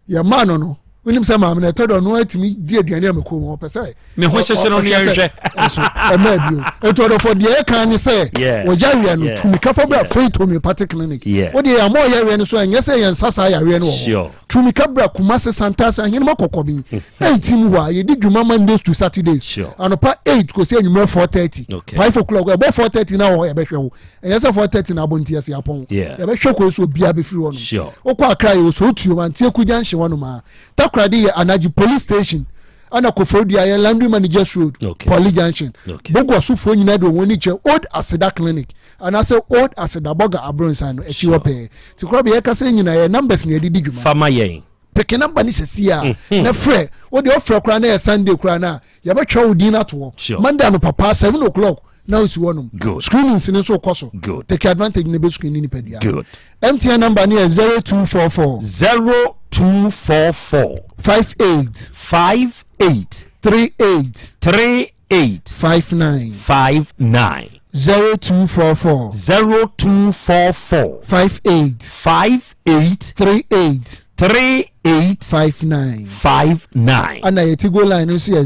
Yɛ maa no no wonim sɛ maame no ɛtɔ dɔ no atumi di aduane a mekɔ mu ɔpɛ sɛ ne ho hyehye no ne yɛnhwɛ nso ɛma bio nti ɔdɔfo deɛ ɛka ne sɛ wɔgya aweɛ no tumi kafa bra Faith Homeopathic Clinic wode yɛ ama ɔyɛ aweɛ no so ɛnyɛ sɛ yɛn nsa saa yareɛ no wɔ hɔ tumi ka bra Kumase Santase Ahenema Kɔkɔbi ɛnti mu hɔ a yɛdi dwuma Mondays to Saturdays anɔpa 8 kɔsi anwummerɛ 4:30 5 o'clock ɛbɔ 4:30 na wɔ hɔ yɛbɛhwɛ wo ɛnyɛ sɛ 4:30 na abɔ nti yɛsɛ apɔn yɛbɛhwɛ kɔ so obiara bɛfiri hɔ nom wokɔ Accra yɛwɔ Sootuom Antieku junction hɔ nom a Takoradi yɛ Anagye police station ɛna Koforidua yɛ Laundry Managers Road okay. Poly junction okay. Bogoasofoɔ nyinaa de wɔn ani kyerɛ Old Aseda Clinic anaasɛ Old Aseda Bɔga Abronsan no akyi hɔ pɛɛ ti korɔ bɛ yɛkasa nyinaa yɛ numbers na yɛde di dwuma fama yɛn peke number ne sɛsi a mhm. na frɛ wo deɛ ɔfrɛ koraa na yɛ Sunday koraa na yɛbɛtwerɛ wo din ato hɔ Monday anɔpa paa 7 o'clock na osi hɔ nom screenings ne nso kɔ so take advantage ne bɛ screen ne nipadua MTN number ne yɛ 0244 0244 58 58 38 38 59 59 0244 0244 58 58 38 38 59 59. Ɛna yɛ Tigo line no nso yɛ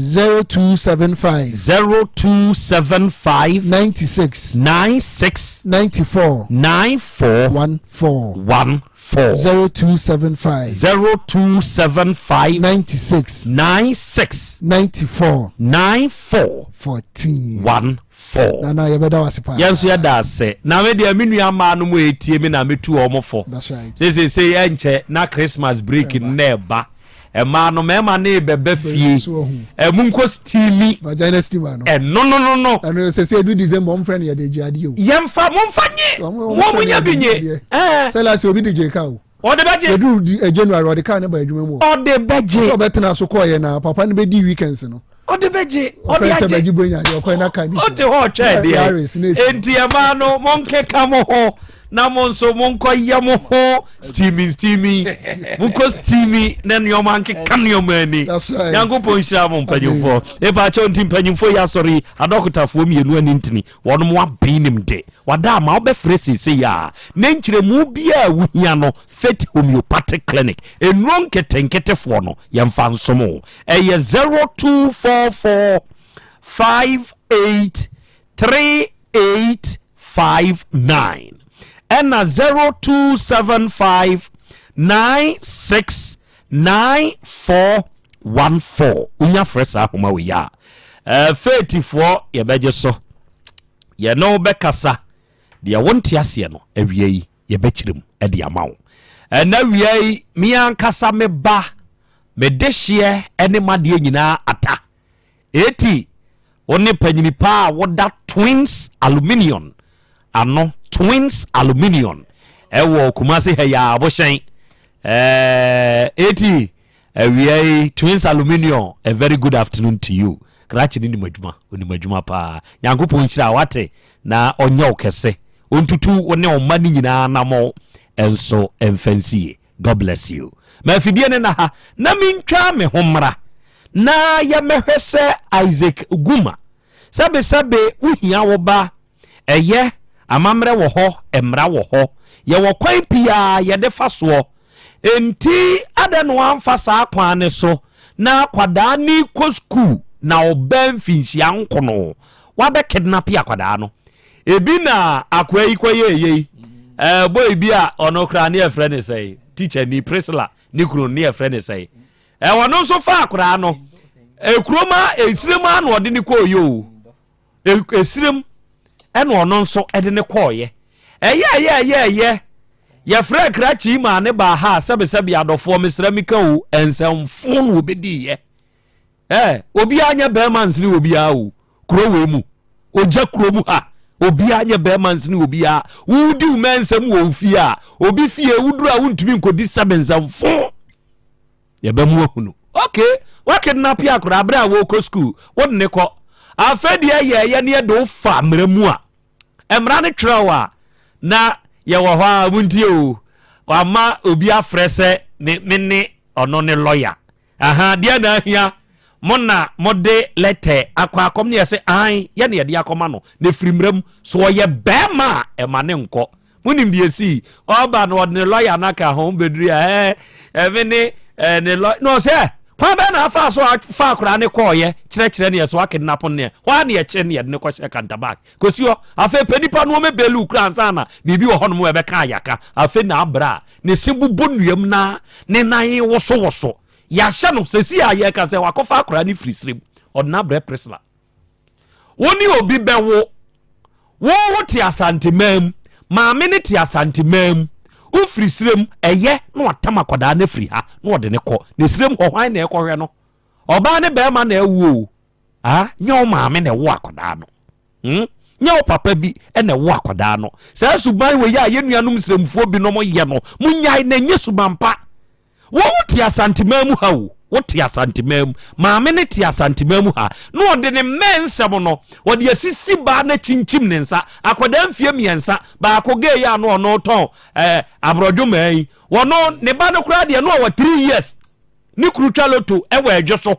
0275 0275 96 96 94 94 14 14 0275 0275 96 96 94 94 14 14. Nana yɛbɛda wo ase paa. Yɛn nso yɛda ase. Na me deɛ me nua mmaa no mu etie me na metu wɔn fo. That's right. Sesesei ɛnkyɛ na Christmas break no na ɛba. Mmaa no mmarima no rebɛba fie. Ɛmu nkɔ steamy. Vagina steamer no. Ɛno no no no. Ɛno sɛ sɛ edu December wɔn fɛ no yɛde gye adeɛ o. Yɛnfa momfa nye. Wɔn mo nya bi nye. Sɛ last obi de gye ka o. Ɔde bɛgye. Yɛduru eh, January ɔde kaa ne ba adwuma mu. Ɔde bɛgye. Ɔsɛ ɔbɛtena so kɔɔyɛ na papa no bɛdi weekends no. Ɔde bɛgye. Ɔde agye. Ɔfɛn sɛ bɛgye bronya deɛ ɔkɔɛ na kaa ne si. Ɔte hɔ ɔtwɛn deɛ. Enti ɛmaa no monkeka mo ho na mo nso monkɔyɛ mo ho steamy steamy monkɔ steamy na nneɛma nkeka nneɛma ani. Nyankopɔn nhyira mo mpanyinfoɔ. Epa akyɛw nti mpanyinfoɔ yi asɔre adɔkotafoɔ mmienu ani ntini Wɔnom aben nimde. Wada ama wobɛfrɛ seesei a ne nkyerɛmu biara a wohia no Faith Homeopathic Clinic nnuro nketenketefoɔ no yɛmfa nsom wo. Ɛyɛ 0244 58 3859 ɛna 0275 96 94 14 wonya frɛ saa ahoma wei a eh, feetifoɔ yɛbɛgye so yɛne wo bɛkasa deɛ wonte aseɛ no awia yi yɛbɛkyerɛ mu de ama wo ɛna awia yi me ankasa me ba me dehyeɛ ne madeɛ nyinaa ata Eti wo ne panyini pa a woda Twins Aluminium ano, Twins Aluminium ɛwɔ Kumasi ha yi a Abohyɛn. Ɛɛ eti awia yi Twins Aluminium a very good afternoon to you. Krakye ne nim adwuma, onim adwuma paa. Nyankopɔn nhyira wate na ɔnyɛ wo kɛse. Ontutu wo ne wo mma ne nyinaa namɔ nso mfa nsie. God bless you. Ma afidie no na ha na mentwa me ho mmra na yɛmmɛhwɛ sɛ Isaac Guma sɛbesɛbe wohia wo ba ɛyɛ amammerɛ wɔ hɔ mmara wɔ hɔ yɛwɔ kwan pii a yɛde fa soɔ enti adɛn na wamfa saa kwan no so na akwadaa no kɔ sukuu na ɔbaa mfinhyia nkono wabɛ kidnape akwadaa no Ebi na akoa yi kɔyɛɛ yei. Ɛɛ boy bi a ɔno koraa ne yɛfrɛ ne sɛe teacher ni Priscilla ne kunu ne yɛfrɛ ne sɛe. Ɛɛ ɔno nso fa akoraa no ekurom a esirem a na ɔde ne kɔɔyɛ o. Esirem ɛna ɔno nso ɛde ne kɔɔyɛ. Ɛyɛ ɛyɛ ɛyɛ ɛyɛ yɛfrɛ krakye maa ne baa ha sɛbesɛbe adɔfoɔ mesrɛ meka o nsɛmfo na obɛdiiɛ. Eh, obiara nyɛ bɛrima nsene obiara o. Kuro wei mu. Ogya kuro mu ha. Obiara nyɛ bɛrima nsene obiara. Wodi wo mɛnsɛm wɔ wo fie a, obi fie woduru a wontumi nkɔdi sɛbe nsɛmfo. Yɛbɛmu ahunu. Okay, wakidnape akwadaa berɛ a wɔrekɔ sukuu, wode ne kɔ. Afei deɛ yɛyɛ ne yɛde wo fa mmara mu a, mmara no twerɛ wo a, na Yɛwɔ hɔ a montie o. Wama obi afrɛ sɛ me me ne ɔno ne lɔya. Aha, deɛ na ahia mo na mode lɛtɛ akɔ akɔm ne yɛsɛ an yɛ ne yɛde akɔma no na ɛfiri mmerɛ mu so ɔyɛ bɛrima a ɛma ne nkɔ. Monim deɛ ɛsii ɔba no ɔde ne lɔya no aka ho bɛduru a ɛɛ ɛme ne ɛɛ ne lɔya na ɔsɛ kwan bɛɛ na afa so afa akwaraa ne kɔɔyɛ kyerɛkyerɛ ne yɛ so akednapo ne hɔ a ne yɛkyɛ ne yɛde ne kɔhyɛ kantabak Kɔsi hɔ. Afei pɛ nipa no ɔmɛ bɛɛli kura ansa na biribi wɔ hɔnom a ɛbɛka ayaka. Afei na abrɛ a ne se bobɔ nnuam na ne nan wosowoso. Yɛahyɛ no sɛsi a yɛka sɛ wakɔfa akwaraa no firi serem. Ɔde no abrɛ Priscilla. Wo ne obi bɛwo. Wo wo te Asanteman mu. Maame no te Asanteman mu. Wofiri serem, ɛyɛ na watam akwadaa no afiri ha na ɔde no kɔ. Na serem hɔ hwan na ɛkɔhwɛ no? Ɔbaa ne bɛrima na ɛwo o. Ah, nyɛ wo maame na ɛwo akwadaa no. Hmm? Nyɛ wo papa bi na ɛwo akwadaa no. Saa suban wei a yɛn nuanom nsremfoɔ binom yɛ no, monyae na ɛnyɛ suban pa. Wo wote Asanteman mu ha o, wote Asanteman mu. Maame no te Asanteman mu ha. Na ɔde ne mmɛn nsɛm no, ɔde asisi baa no akyinkyim ne nsa. Akwadaa mfie mmiɛnsa, baako gay a na ɔno tɔn eh, aborɔdwomaa yi. Wɔno, ne ba no koraa deɛ na ɔwɔ 3 years. Ne kuru twa loto ɛwɔ ɛdwo so.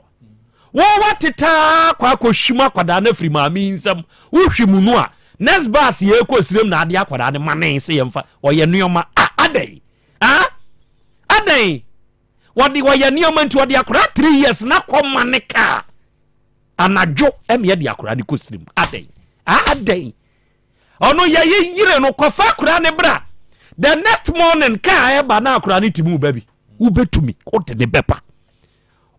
Wo watetaa kɔ akɔhwim akwadaa no afiri maame yi nsam. Wohwim no a, next bus yɛ kɔ sirem na ade akwadaa no ma ne sɛ yɛmfa ɔyɛ nneɛma. Ah, adɛn? Ah, adɛn? Wɔde ɔyɛ nneɛma nti ɔde akwadaa 3 years na kɔ ma ne kaa. Anadwo ɛna yɛde akwadaa no kɔ sirem. Adɛn? Ah, adɛn? Ɔno yɛyɛ yere no kɔfa akwadaa no bra. The next morning kaa ɛba na akwadaa no ti mu ba bi. Wobɛtumi, wode ne bɛba.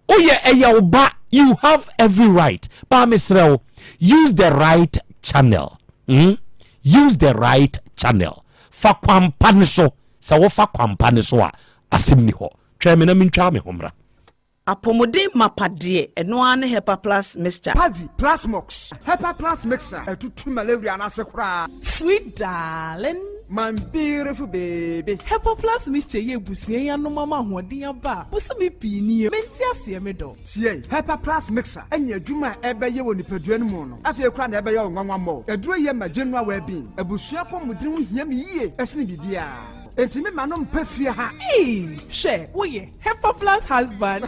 Woyɛ ɛyɛ wo ba you have every right but mesrɛ wo use the right channel mm? use the right channel fa kwampa ne so sɛ wofa kwampa ne so a asɛm ni hɔ twɛn me na mentwa me ho mmra. Apɔmuden mapa deɛ, ɛno ara ne Hepa Plus Mixture. Pavi, Plasmox, Hepa Plus Mixture, ɛtutu malaria no ase koraa. Sweet darling. My beautiful baby. Hepa Plus Mixture yi abusua yi anom ama ahoɔden aba a bosome pii nie. Mente aseɛ me dɔ. Tie! Hepa Plus Mixture ne adwuma a ɛbɛyɛ wɔ nipadua no mu no, afei koraa na ɛbɛyɛ wo nwanwa mmɔɔ. Aduro yi ma general well-being. Abusua apɔmuden ho hia me yie sene biribiara. Enti me ma no mpa fie ha. Eii hwɛ woyɛ Hepa plus husband.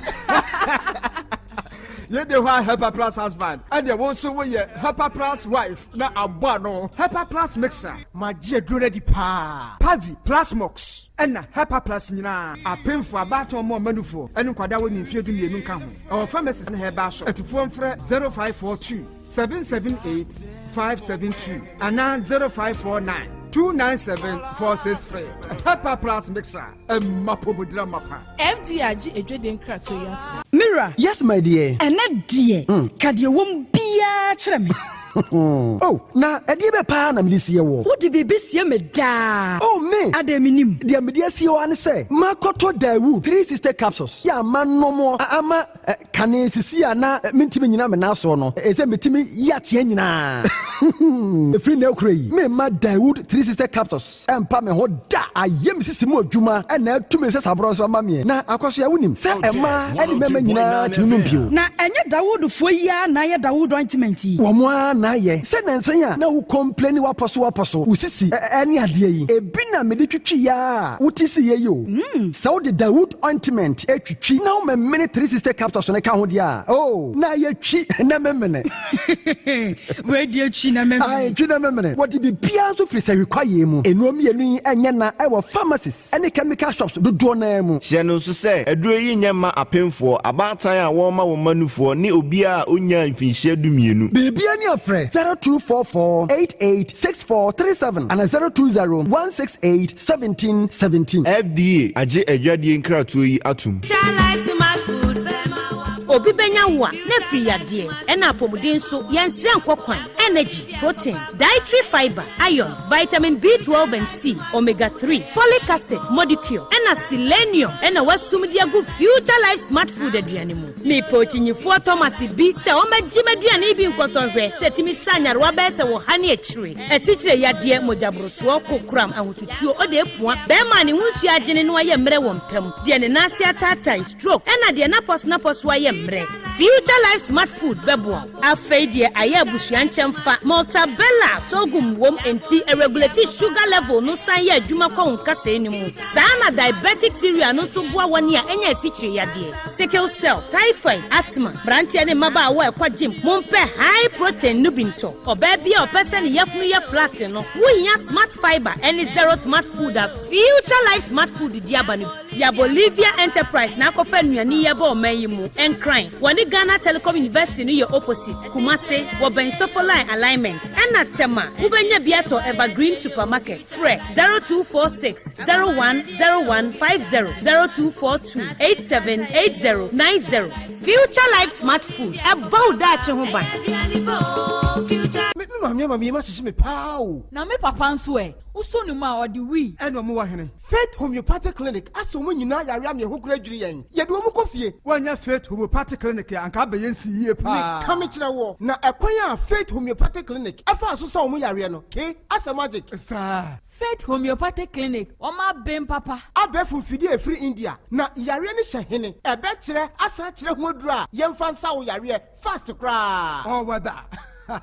Yei de hɔ a Hepa plus husband ɛdeɛ wo nso woyɛ Hepa plus wife na abɔ ano. Hepa plus mixer. Magye aduro no adi paa. Pavi, Plasmox ɛna Hepa plus nyinaa. Apemfoɔ, abaatan ɔmo ɔma nufoɔ ɛne nkwadaa a wɔnni mfeɛ 12 nka ho. Ɛwɔ pharmacies ne herbal shop. Atufoɔ mfrɛ 0542 778 572 anaa 0549 297 463. Hepa plus mixer. Ɛmma pomodira mapa. FDA agye adwadie nkratoɔ yi atom. Me wura. Yes my dear. Ɛnnɛ deɛ, ka deɛ ɛwɔ mu biara kyerɛ me. Oh, na ɛdeɛ bɛn paa na mede sie woɔ? Wode biribi sie me daa. Oh, me! Adɛn mennim? Deɛ mede asie wo ara ne sɛ, makɔtɔ Daewoo 360 capsules yi a manom ama Kane sisi a na mentumi nnyina me nan soɔ no, ɛsɛ metumi yi ateɛ nyinaa. Ɛfiri nnɛ rekora yi, meremma Daewoo 360 capsules mpa me ho da. Ayɛ me sisi mu adwuma na atu me nsasaborɔ nso ama meɛ. Na Akwasoa, wonim sɛ mmaa ne mmarima nyinaa tumi nom bio. Na ɛnyɛ Dawoodfoɔ yi ara na ayɛ Dawood ointment yi? Wɔn ara na ayɛ. Sɛ nnansa yi a na wo complaini w'apɔso w'apɔso, wo sisi ne adeɛ yi, ebi na mede twitwiiɛ ara a wote siiɛ yi o. Sɛ wode Dawood ointment twitwi na wo memene 360 capsules no ka ho deɛ a, oh, na ayɛ twi na memene. Wei deɛ twi na memene. Ae, twi na memene. Wɔde biribiara nso firi sahwi kwaeɛ mu. Nnuro mmienu yi nyɛ na ɛwɔ pharmacies ne chemical shops dodoɔ no ara mu. Hyɛ no nso sɛ, aduro yi nyɛ mma apemfoɔ, abaatan a wɔrema wɔn mma nufoɔ ne obiara a ɔnnyaa mfinhyia dumienu. Biribiara ni a frɛ 0244 88 6437 anaa 020 168 1717. FDA agye adwadie nkratoɔ yi atom. Obi bɛnya wo a, na afiri yadeɛ, ɛna apɔmuden nso, yɛnsrɛ nkɔ kwan, energy, protein, dietary fibre, iron, vitamin B12 and C, omega 3, folic acid, modicure, ɛna selenium ɛna wasum de agu Future Life Smart Food aduane mu. Mepɛ okyinyifoɔ Thomas bi sɛ ɔmmɛgye m'aduane yi bi nkɔsɔ nhwɛ sɛ ɛtumi sa nyarewa bɛyɛ sɛ wɔ ha ne akyire, asikyire yadeɛ, mogyaborosoɔ, kokoram, ahotutuo, odeepua, bɛrima a ne ho nsuo agyene na wayɛ mmerɛ wɔ mpa mu, deɛ ne nan ase ataatae, stroke, ɛna deɛ n'apɔsonapɔso ayɛ mmerɛ. mmerɛ. Future Life Smart Food bɛboa wo. Afei deɛ ayɛ abusua nkyɛmfa. Maltabella sorghum wom enti ɛregulate sugar level no san yɛ adwuma kɔ wo nkasɛɛ no mu. Saa na diabetic cereal no nso boa wɔn a anya asikyire yadeɛ, sickle cell, typhoid, asthma. Mmeranteɛ ne mmabaawa a ɛkɔ gym, mompɛ high protein no bi ntɔ. Ɔbaa bi a ɔpɛ sɛ ne yafunu yɛ flat no, wohia Smart Fibre ne Zero Smart Food a Future Life Smart Food de aba no bi. Ya Bolivia Enterprise na akɔfa nnuane yi aba ɔman yi mu. Nkran, wɔne Ghana Telecom University no yɛ opposite. Kumase, wɔbɛn Sofoline Alignment. Ɛna Tema, wobɛnya bi atɔ Evergreen Supermarket. Frɛ 0246 010150, 0242 878090. Future Life Smart Food, ɛbɔ wo daakye ho ban. Me maame ama me yam ahyehye me paa o. Na me papa nso ɛ? Wosɔ ne mu a, ɔde wii. Ɛna ɔmo wɔ hene? Faith Homeopathic Clinic asɛ ɔmo nyinaa yare ama yɛn ho kora adwiri yɛn. Yɛde ɔmo kɔ fie. Woannya Faith Homeopathic Clinic a, anka abɛyɛ nsi yie paa. Meka mekyerɛ woɔ, na ɛkwan a Faith Homeopathic Clinic faa so sa ɔmo yareɛ no, ke, asɛ magic. Saa. Faith Homeopathic Clinic, wɔn aben papa. Abɛɛfo mfidie a ɛfiri India, na yareɛ no hyɛ hene? Ɛbɛkyerɛ asan akyerɛ ho aduro a yɛmfa nsa wo yareɛ fast koraa. All weather.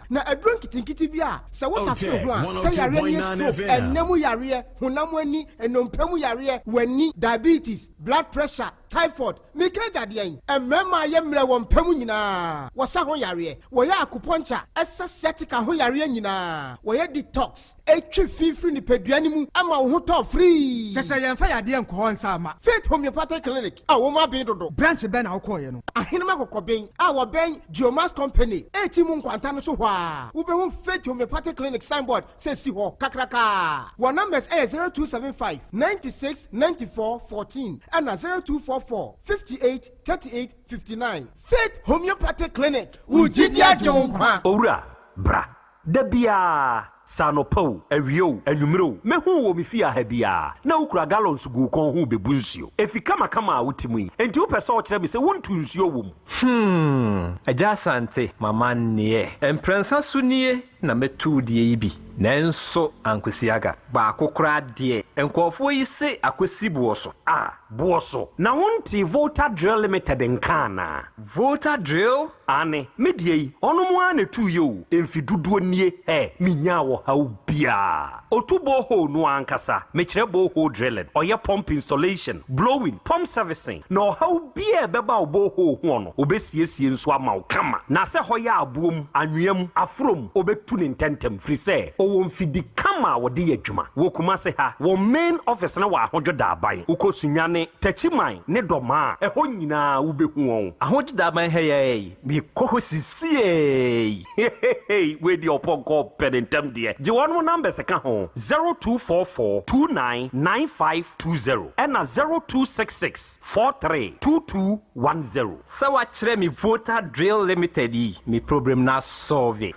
Na aduro nketenkete bi a sɛ wo tafere ho a, sɛ yareɛ no yɛ stroke, ɛnna mu yareɛ, honam ani, nnompe mu yareɛ, w'ani, diabetes, blood pressure, typhoid, meka agya deɛn? Mmarima a yɛ mmerɛ wɔ mpa mu nyinaa, wɔsa ho yareɛ, wɔyɛ acupuncture, ɛsa sciatica ho yareɛ nyinaa, wɔyɛ detox, ɛtwe fi firi nipadua no mu ma wo ho tɔ firii. Kyɛ sɛ yɛmfa yadeɛ nkɔ hɔ nsa mma. Faith Homeopathic Clinic a wɔn aben dodo. Branch bɛn na wokɔeɛ no? Ahenem Akɔkɔben a wɔbɛn Geomax Company a mu nkwanta no so hɔ ara, wobɛhu Faith Homeopathic Clinic signboard sɛ si hɔ kakrakaa. Wɔn numbers yɛ 0275 96 94 14 ɛna 0244 58 38 59. Faith Homeopathic Clinic, wo gyidi agye wo nkwa. Owura, bra. Da biara, sɛ anɔpa o, awia o, anwummere o, mɛhu wo wɔ me fie ha biara, na wokura gallons gu wo kɔn ho rebebu nsuo. Efi kamakama a wote mu yi, enti wopɛ sɛ wokyerɛ me sɛ wontu nsuo wɔ mu? Hmm, Agya Asante, m'amanneɛ. Mprɛnsa so nie na mɛtu wo deɛ yi bi, nanso ankosi aga. Baako koraa deɛ, nkurɔfoɔ yi se akɔsi boɔ so. Ah, boɔ so? Na wontee Volta Drill Limited nka anaa? Volta Drill? Aane, me deɛ yi, ɔnom ara na ɛtuiɛ o, mfe dodoɔ nie, hɛ, menyaa ɔhaw biara. Ɔtu borehole no ara ankasa, mekyerɛ borehole drilling, ɔyɛ pump installation, blowing, pump servicing, na ɔhaw biara a ɛbɛba wo borehole hoɔ no, ɔbɛsiesie nso ama wo kama. Na sɛ hɔ yɛ aboɔ mu, anwea mu, aforɔ mu, ɔbɛtu no ntɛntɛm, firi sɛ ɔwɔ mfidi kama a wɔde yɛ adwuma. Wɔ Kumase ha, wɔn main office no wɔ Ahodwo Daaban. Wokɔ Sunyani, Techiman ne Dɔmaa a, ɛhɔ nyinaa wobɛhu wɔn. Ahodwo Daaban ha yi ara yi, mekɔ hɔ sisiei. Heheheey wei deɛ ɔpɔnkɔ pɛ ne ntɛm deɛ. Gye wɔnom numbers ka ho, 0244 29 9520 ɛna 0266 43 2210. Sɛ wakyerɛ me Volta Drill Limited yi, me problem no asɔlve.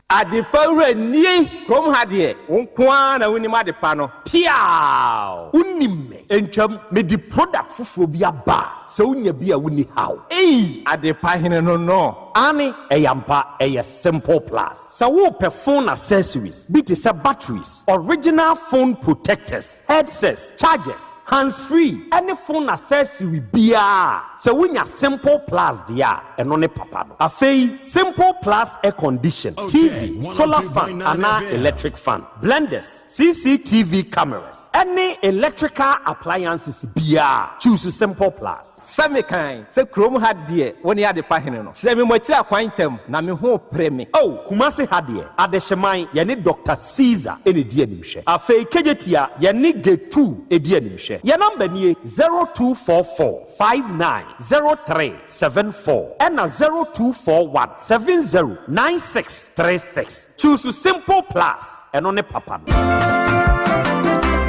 Adepa wura nie! Kurom ha deɛ, wo nko ara na wonim adepa no. Piaaw! Wonim me. Ntwam, mede product foforɔ bi aba a, sɛ wonya bi a wonni haw. Ei! Adepa hene no no. Aane, ɛyɛ ampa, ɛyɛ Simple Plus. Sɛ worepɛ phone accessories bi te sɛ batteries, original phone protectors, headsets, chargers, hands free ɛne phone accessory biara a, sɛ wonya Simple Plus deɛ a, ɛno ne papa no. Afei, Simple Plus air condition, TV, solar fan anaa electric fan, blenders, CCTV cameras, ɛne electrical appliances biara a, choose Simple Plus. Sɛ mekan sɛ kurom ha deɛ wo ne adepa hene no, kyerɛ me mo akyiri akwan ntɛm, na me ho repere me. Oh, Kumasi ha deɛ, Adehyeman, yɛne Doctor Caesar na ɛdi animhwɛ. Afei Kejetia, yɛne Getu di animhwɛ. Yɛn number nie, 0244 59 03 74 ɛna 0241 70 96 36. Choose Simple Plus. Ɛno ne papa no.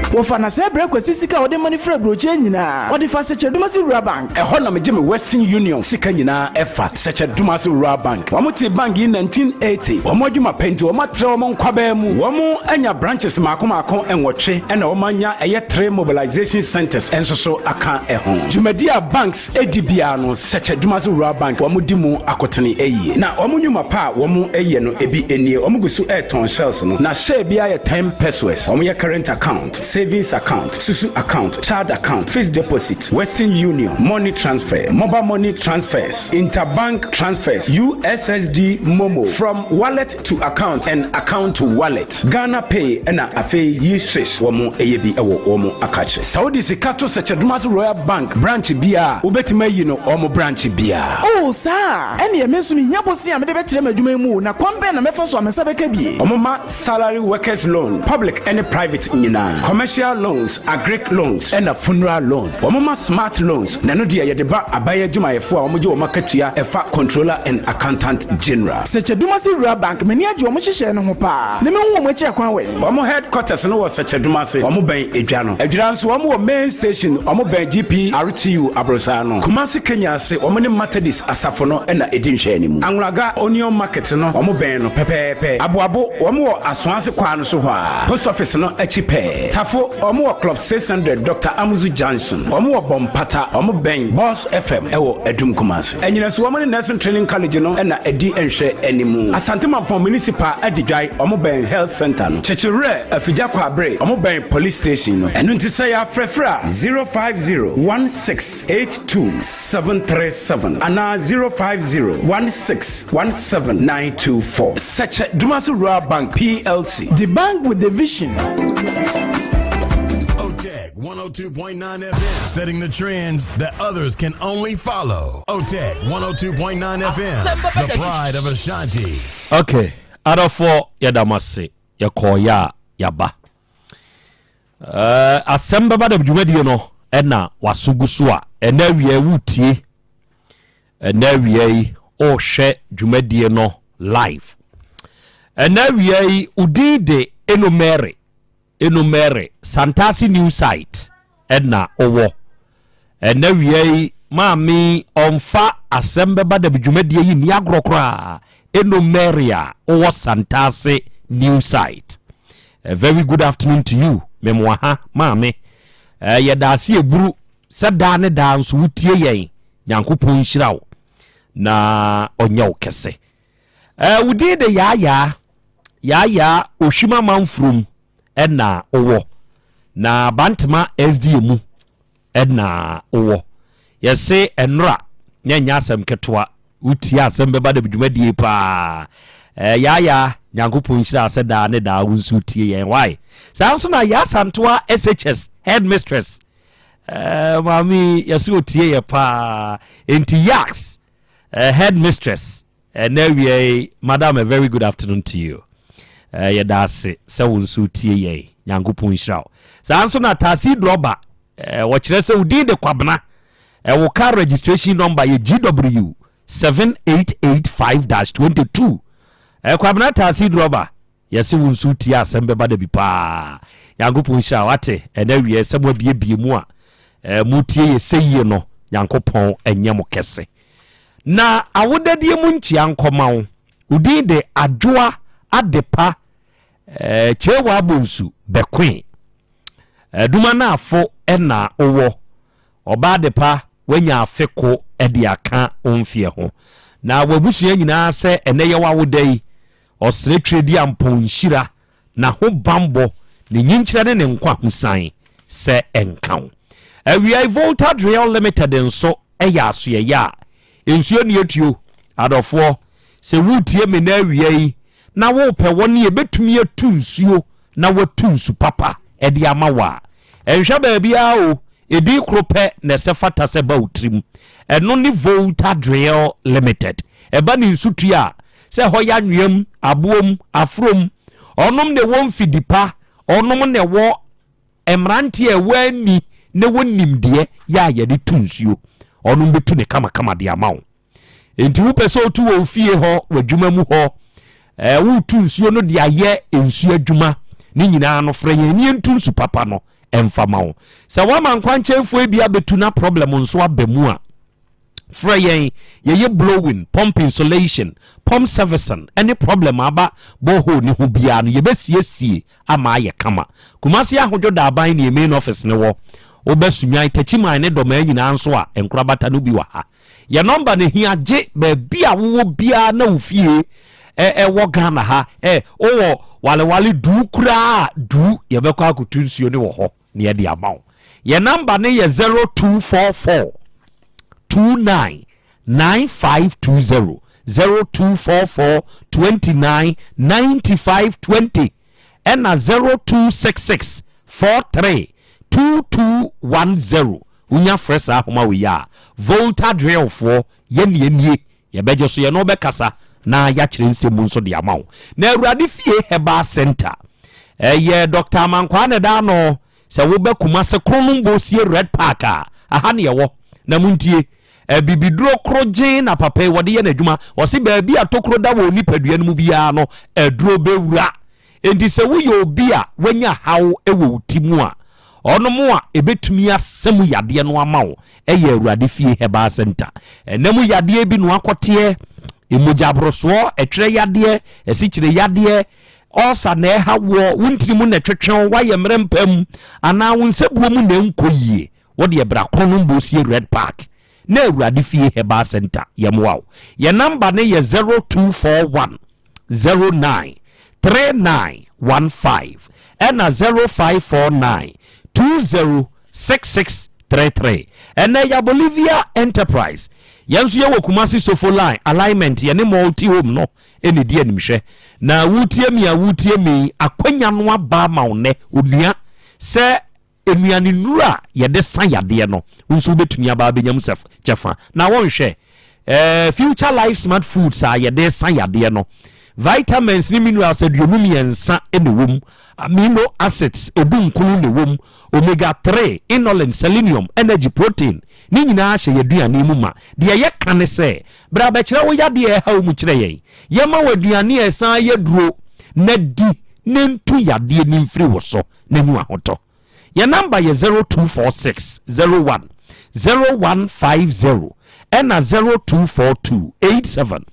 Wɔfa na sɛɛ brɛ Kwasi sika a ɔde ma no firi aburokyire nyinaa. Ɔde fa Sɛkyɛ-Dumasi Rural Bank. Ɛhɔ na megye me Western Union sika nyinaa ɛfa Sɛkyɛ-Dumasi Rural Bank. Wɔn tee bank yi 1980. Wɔn adwuma pɛ nti wɔn atrɛ wɔn nkwabaa mu. Wɔn anya branches maako maako nwɔtwe ɛna wɔn anya ɛyɛ three mobilization centers nso so aka ɛho. Dwumadi a banks di biara no Sɛkyɛ-Dumasi Rural Bank wɔn di mu akotene yie. Na wɔn nnwuma pa a wɔn yɛ no ebi nie, wɔn gu so retɔn shells no, na share biara yɛ ten pesewas. Wɔn yɛ current account, savings. Savings account, Susu account, Child account, Fixed deposit, Western Union, Money transfer, Mobile money transfers, Interbank transfers, USSD Momo, From wallet to account and account to wallet, Ghana Pay ɛna afei Yi Swish wɔn ɛyɛ bi ɛwɔ wɔn akakye. Sɛ wode sika to Sɛkyɛdomase Royal Bank branch biara a, wobɛtumi ayi no wɔn branch biara. Oh, saa a? Ɛnneɛ me nso mehia bosea a mede bɛtrɛ m'adwuma yi mu o, na kwan bɛn na mɛfa so a me nsa bɛka bi? Wɔma salary workers loan, public ne private nyinaa, commercial loans, agric loans, ɛna funeral loan. Wɔma smart loans, na ɛno deɛ yɛde ba aban adwumayɛfoɔ a wɔgye wɔn akatua ɛfa Controller and Accountant General. Sɛkyɛdumase Rural Bank, m'ani agye wɔn nhyehyɛɛ no ho paa, na mehu wɔn akyiri akwan wɛn? Wɔn headquarters no wɔ Sɛkyɛdumase, wɔn bɛn Edwa no. Adwira nso wɔn wɔ main station, wɔn bɛn GPRTU aborosaa no. Kumasi Kenya ase, wɔn ne Methodist asafo no na ɛdi nhwɛanimu. Anwulaga Onion Market no, wɔn bɛn no pɛpɛɛpɛ. Aboabo, wɔn wɔ Asoase kwaa no so hɔ ara, Post Office no akyi pɛɛ. Tafo, wɔn wɔ Club 600 Doctor Amuzu Junction. Wɔn wɔ Bɔmpata, wɔn bɛn Boss FM wɔ Adum Kumasi. Anyinaso, wɔn ne Nursing Training College no na ɛdi nhwɛanimu. Asante Mampong Municipal Adidwae, wɔn bɛn Health Centre no. Kyekyewerɛ, Afigya Kwaabere, wɔn bɛn Police Station no. Ɛno nti sɛ yɛafrɛfrɛ a, 050 1682 737 anaa 050 1617 924. Sɛkyɛ Dumasi Rural Bank PLC. The bank with the vision. OTEC 102.9 FM, setting the trends that others can only follow. OTEC 102.9 FM, the pride of Ashanti. Okay, adɔfoɔ yɛda mo ase yɛkɔɔyɛ a yɛaba uh, asɛm bɛba dɛm dwumadie no ɛna waso gu so a ɛnɛ awia wotie Ɛnnɛ awia yi wohwɛ dwumadie no live. Ɛnnɛ awia yi wo din de Eno Mary, Eno Mary, Santase New Site ɛna wowɔ. Ɛnnɛ awia yi maame yi ɔmfa asɛm bɛba dɛm dwumadie yi nni agorɔ koraa. Eno Mary a wowɔ Santase New Site. A very good afternoon to you, memoa ha maame. Yɛda ase eburu sɛ daa ne daa nso wotie yɛn. Nyankopɔn nhyira wo na ɔnyɛ wo kɛse. Eh, wo din de Yaayaa, Yaayaa Ohwim Amanfurom ɛna wowɔ. Na Bantama SDA mu ɛna wowɔ. Yɛse ɛnora na ɛnyɛ asɛm ketewa. Wotie asɛm bɛba dɛm dwumadie paa. Eh, Yaayaa, Nyankopɔn nhyira sɛ daa ne daa wo nso tie yɛn. Why? Saa nso na Yaa Santoa SHS headmistress Eh, maame yɛsɛ otie yɛ paa enti yaks eh, head mistress ɛnɛ eh, awia yi madam a very good afternoon to you eh, yɛda ase sɛ wo nso tie yɛn nyankopɔn nhyira wo saa nso na taxi drɔba eh, wɔkyerɛ sɛ wo din de kwabena eh, wo car registration number yɛ gw 7885-22 eh, kwabena taxi drɔba Yɛse wo nso wotie asɛm bɛba da bi paa. Nyankopɔn nhyira wo ate ɛnɛ awiɛ sɛ mo abiebie mu a eh, motie yɛ sɛ yie no Nyankopɔn ɛnyɛ mo kɛse. Na awodadie mu nkyia nkɔma wo. Wo din de Adwoa Adepa eh, Kyewa Abonsu Bɛkoe. Aduma Naafo ɛna wowɔ. Ɔbaa Adepa woanya afe ko de aka wo mfeɛ ho. Na w'abusua nyinaa sɛ ɛnɛ yɛ w'awoda yi Ɔsrɛ Twereduampɔn nhyira, n'ahobanbɔ, ne nyinkyerɛ ne ne nkwa-ho-sian sɛ ɛnka wo. Awiai Volta Driel Limited nso yɛ asoɛeɛ a nsuo nni atuo. Adɔfoɔ, sɛ woretie me nnɛ awia yi na worepɛ wɔn a ɛbɛtumi atu nsuo na watu nsu papa de ama wo a, nhwɛ baabiara o, edin koro pɛ na ɛsɛ fata sɛ ɛba wo tirim. Ɛno ne Volta Drill Limited. Ɛba ne nsutua a, sɛ ɛhɔ yɛ anwea mu, aboɔ mu, aforo mu, ɔnom na ɛwɔ mfidi pa, ɔnom na ɛwɔ mmeranteɛ a ɛwɔ ani na ɛwɔ nimdeɛ yɛ a yɛde tu nsuo. Ɔnom bɛtu ne kamakama de ama wo. Enti wopɛ sɛ wotu wɔ wo fie hɔ, w'adwuma mu hɔ, ɛɛ wotu nsuo no de ayɛ nsuo adwuma ne nyinaa no frɛ yɛn nie ntu nsu papa no ɛmfa ma wo. Sɛ woama nkwankyɛnfoɔ bi abɛtu na problem nso aba mu a, frɛ yɛn yɛyɛ blowing, pump insulation, pump servicing ɛne problem aba borehole ne ho biara no yɛbɛsiesie ama ayɛ kama. Kumasi Ahodwo Daaban ne yɛn main office no wɔ. Woba Sunyani, Takyiman ne Dɔmaa nyinaa nso a, nkorabata no bi wɔ ha. Yɛ nɔmba no hia gye baabi a wowɔ biara na wo fie. ɛwɔ Ghana ha ɛ wowɔ walewale duu koraa a duu yɛbɛkɔ akotu nsuo no wɔ hɔ na yɛde ama wo. Yɛn namba no yɛ 0244 29 9520 0244 29 95 20 ɛna 0266 43 2210 wonya frɛ saa ahoma wei a Volta Drillfoɔ yɛne nie Yɛbɛgye so, yɛne wo bɛkasa na yɛakyerɛ nsɛm mu nso de ama wo. Na Awurade Fie Herbal Center, ɛyɛ Dɔkta Amankwaa na ɛda ano. Sɛ woba Kumase Kronom Bosie Red Park a, aha ne ɛwɔ. Na montie, abibiduro korogyen na papa yi wɔde yɛ n'adwuma. Ɔse baabi a tokuro da wɔ nipadua no mu biara no, aduro bɛwura. Enti sɛ woyɛ obi a wanya haw wɔ wo ti mu a, ɔnom a ɛbɛtumi asa mu yadeɛ no ama wo yɛ Awurade Fie Herbal Center. Ɛna mu yadeɛ bi no akɔteɛ, mogya-borosoɔ, ɛtwerɛ yadeɛ, asikyire yadeɛ, ɔɔsa na ɛha woɔ, wo ntini mu na ɛtwetwe wo, woayɛ mmerɛ mpa mu, anaa wo nsabuo mu na ɛnkɔ yie, wo deɛ bra Kronom Bosie Red Park na Awurade Fie Herbal Center yɛmmoa wo. Yɛn namba no yɛ 0241 09 3915 ɛna 0549 20 6633. Ɛnɛ ya Bolivia Enterprise. Yɛn nso yɛwɔ Kumasi Sofo Line alignment yɛne Multi Home no ɛna ɛdi animhwɛ. Na wotie mi a wotie mi akwanya no aba ama wo nnɛ onua sɛ nnuane nnuro a yɛde sa yadeɛ no wo nso wobɛtumi aba abɛnya mu kyɛfa. Na wɔnhwɛ eh, Future Life Smart Foods a yɛde sa yadeɛ no vitamins ne minerals 53 na ɛwɔ mu, amino acids 19 na ɛwɔ mu, omega 3, inulin, selenium, energy, protein, ne nyinaa hyɛ yɛn aduane mu ma. Deɛ yɛka ne sɛ, bra bɛkyerɛ wo yadeɛ a ɛha wo mu kyerɛ yɛn. Yɛma wo aduane a ɛsan yɛ duro na di na ntu yadeɛ no mfiri wo so na nya ahotɔ. Yɛn namba yɛ 0246 01 0150 ɛna 0242 87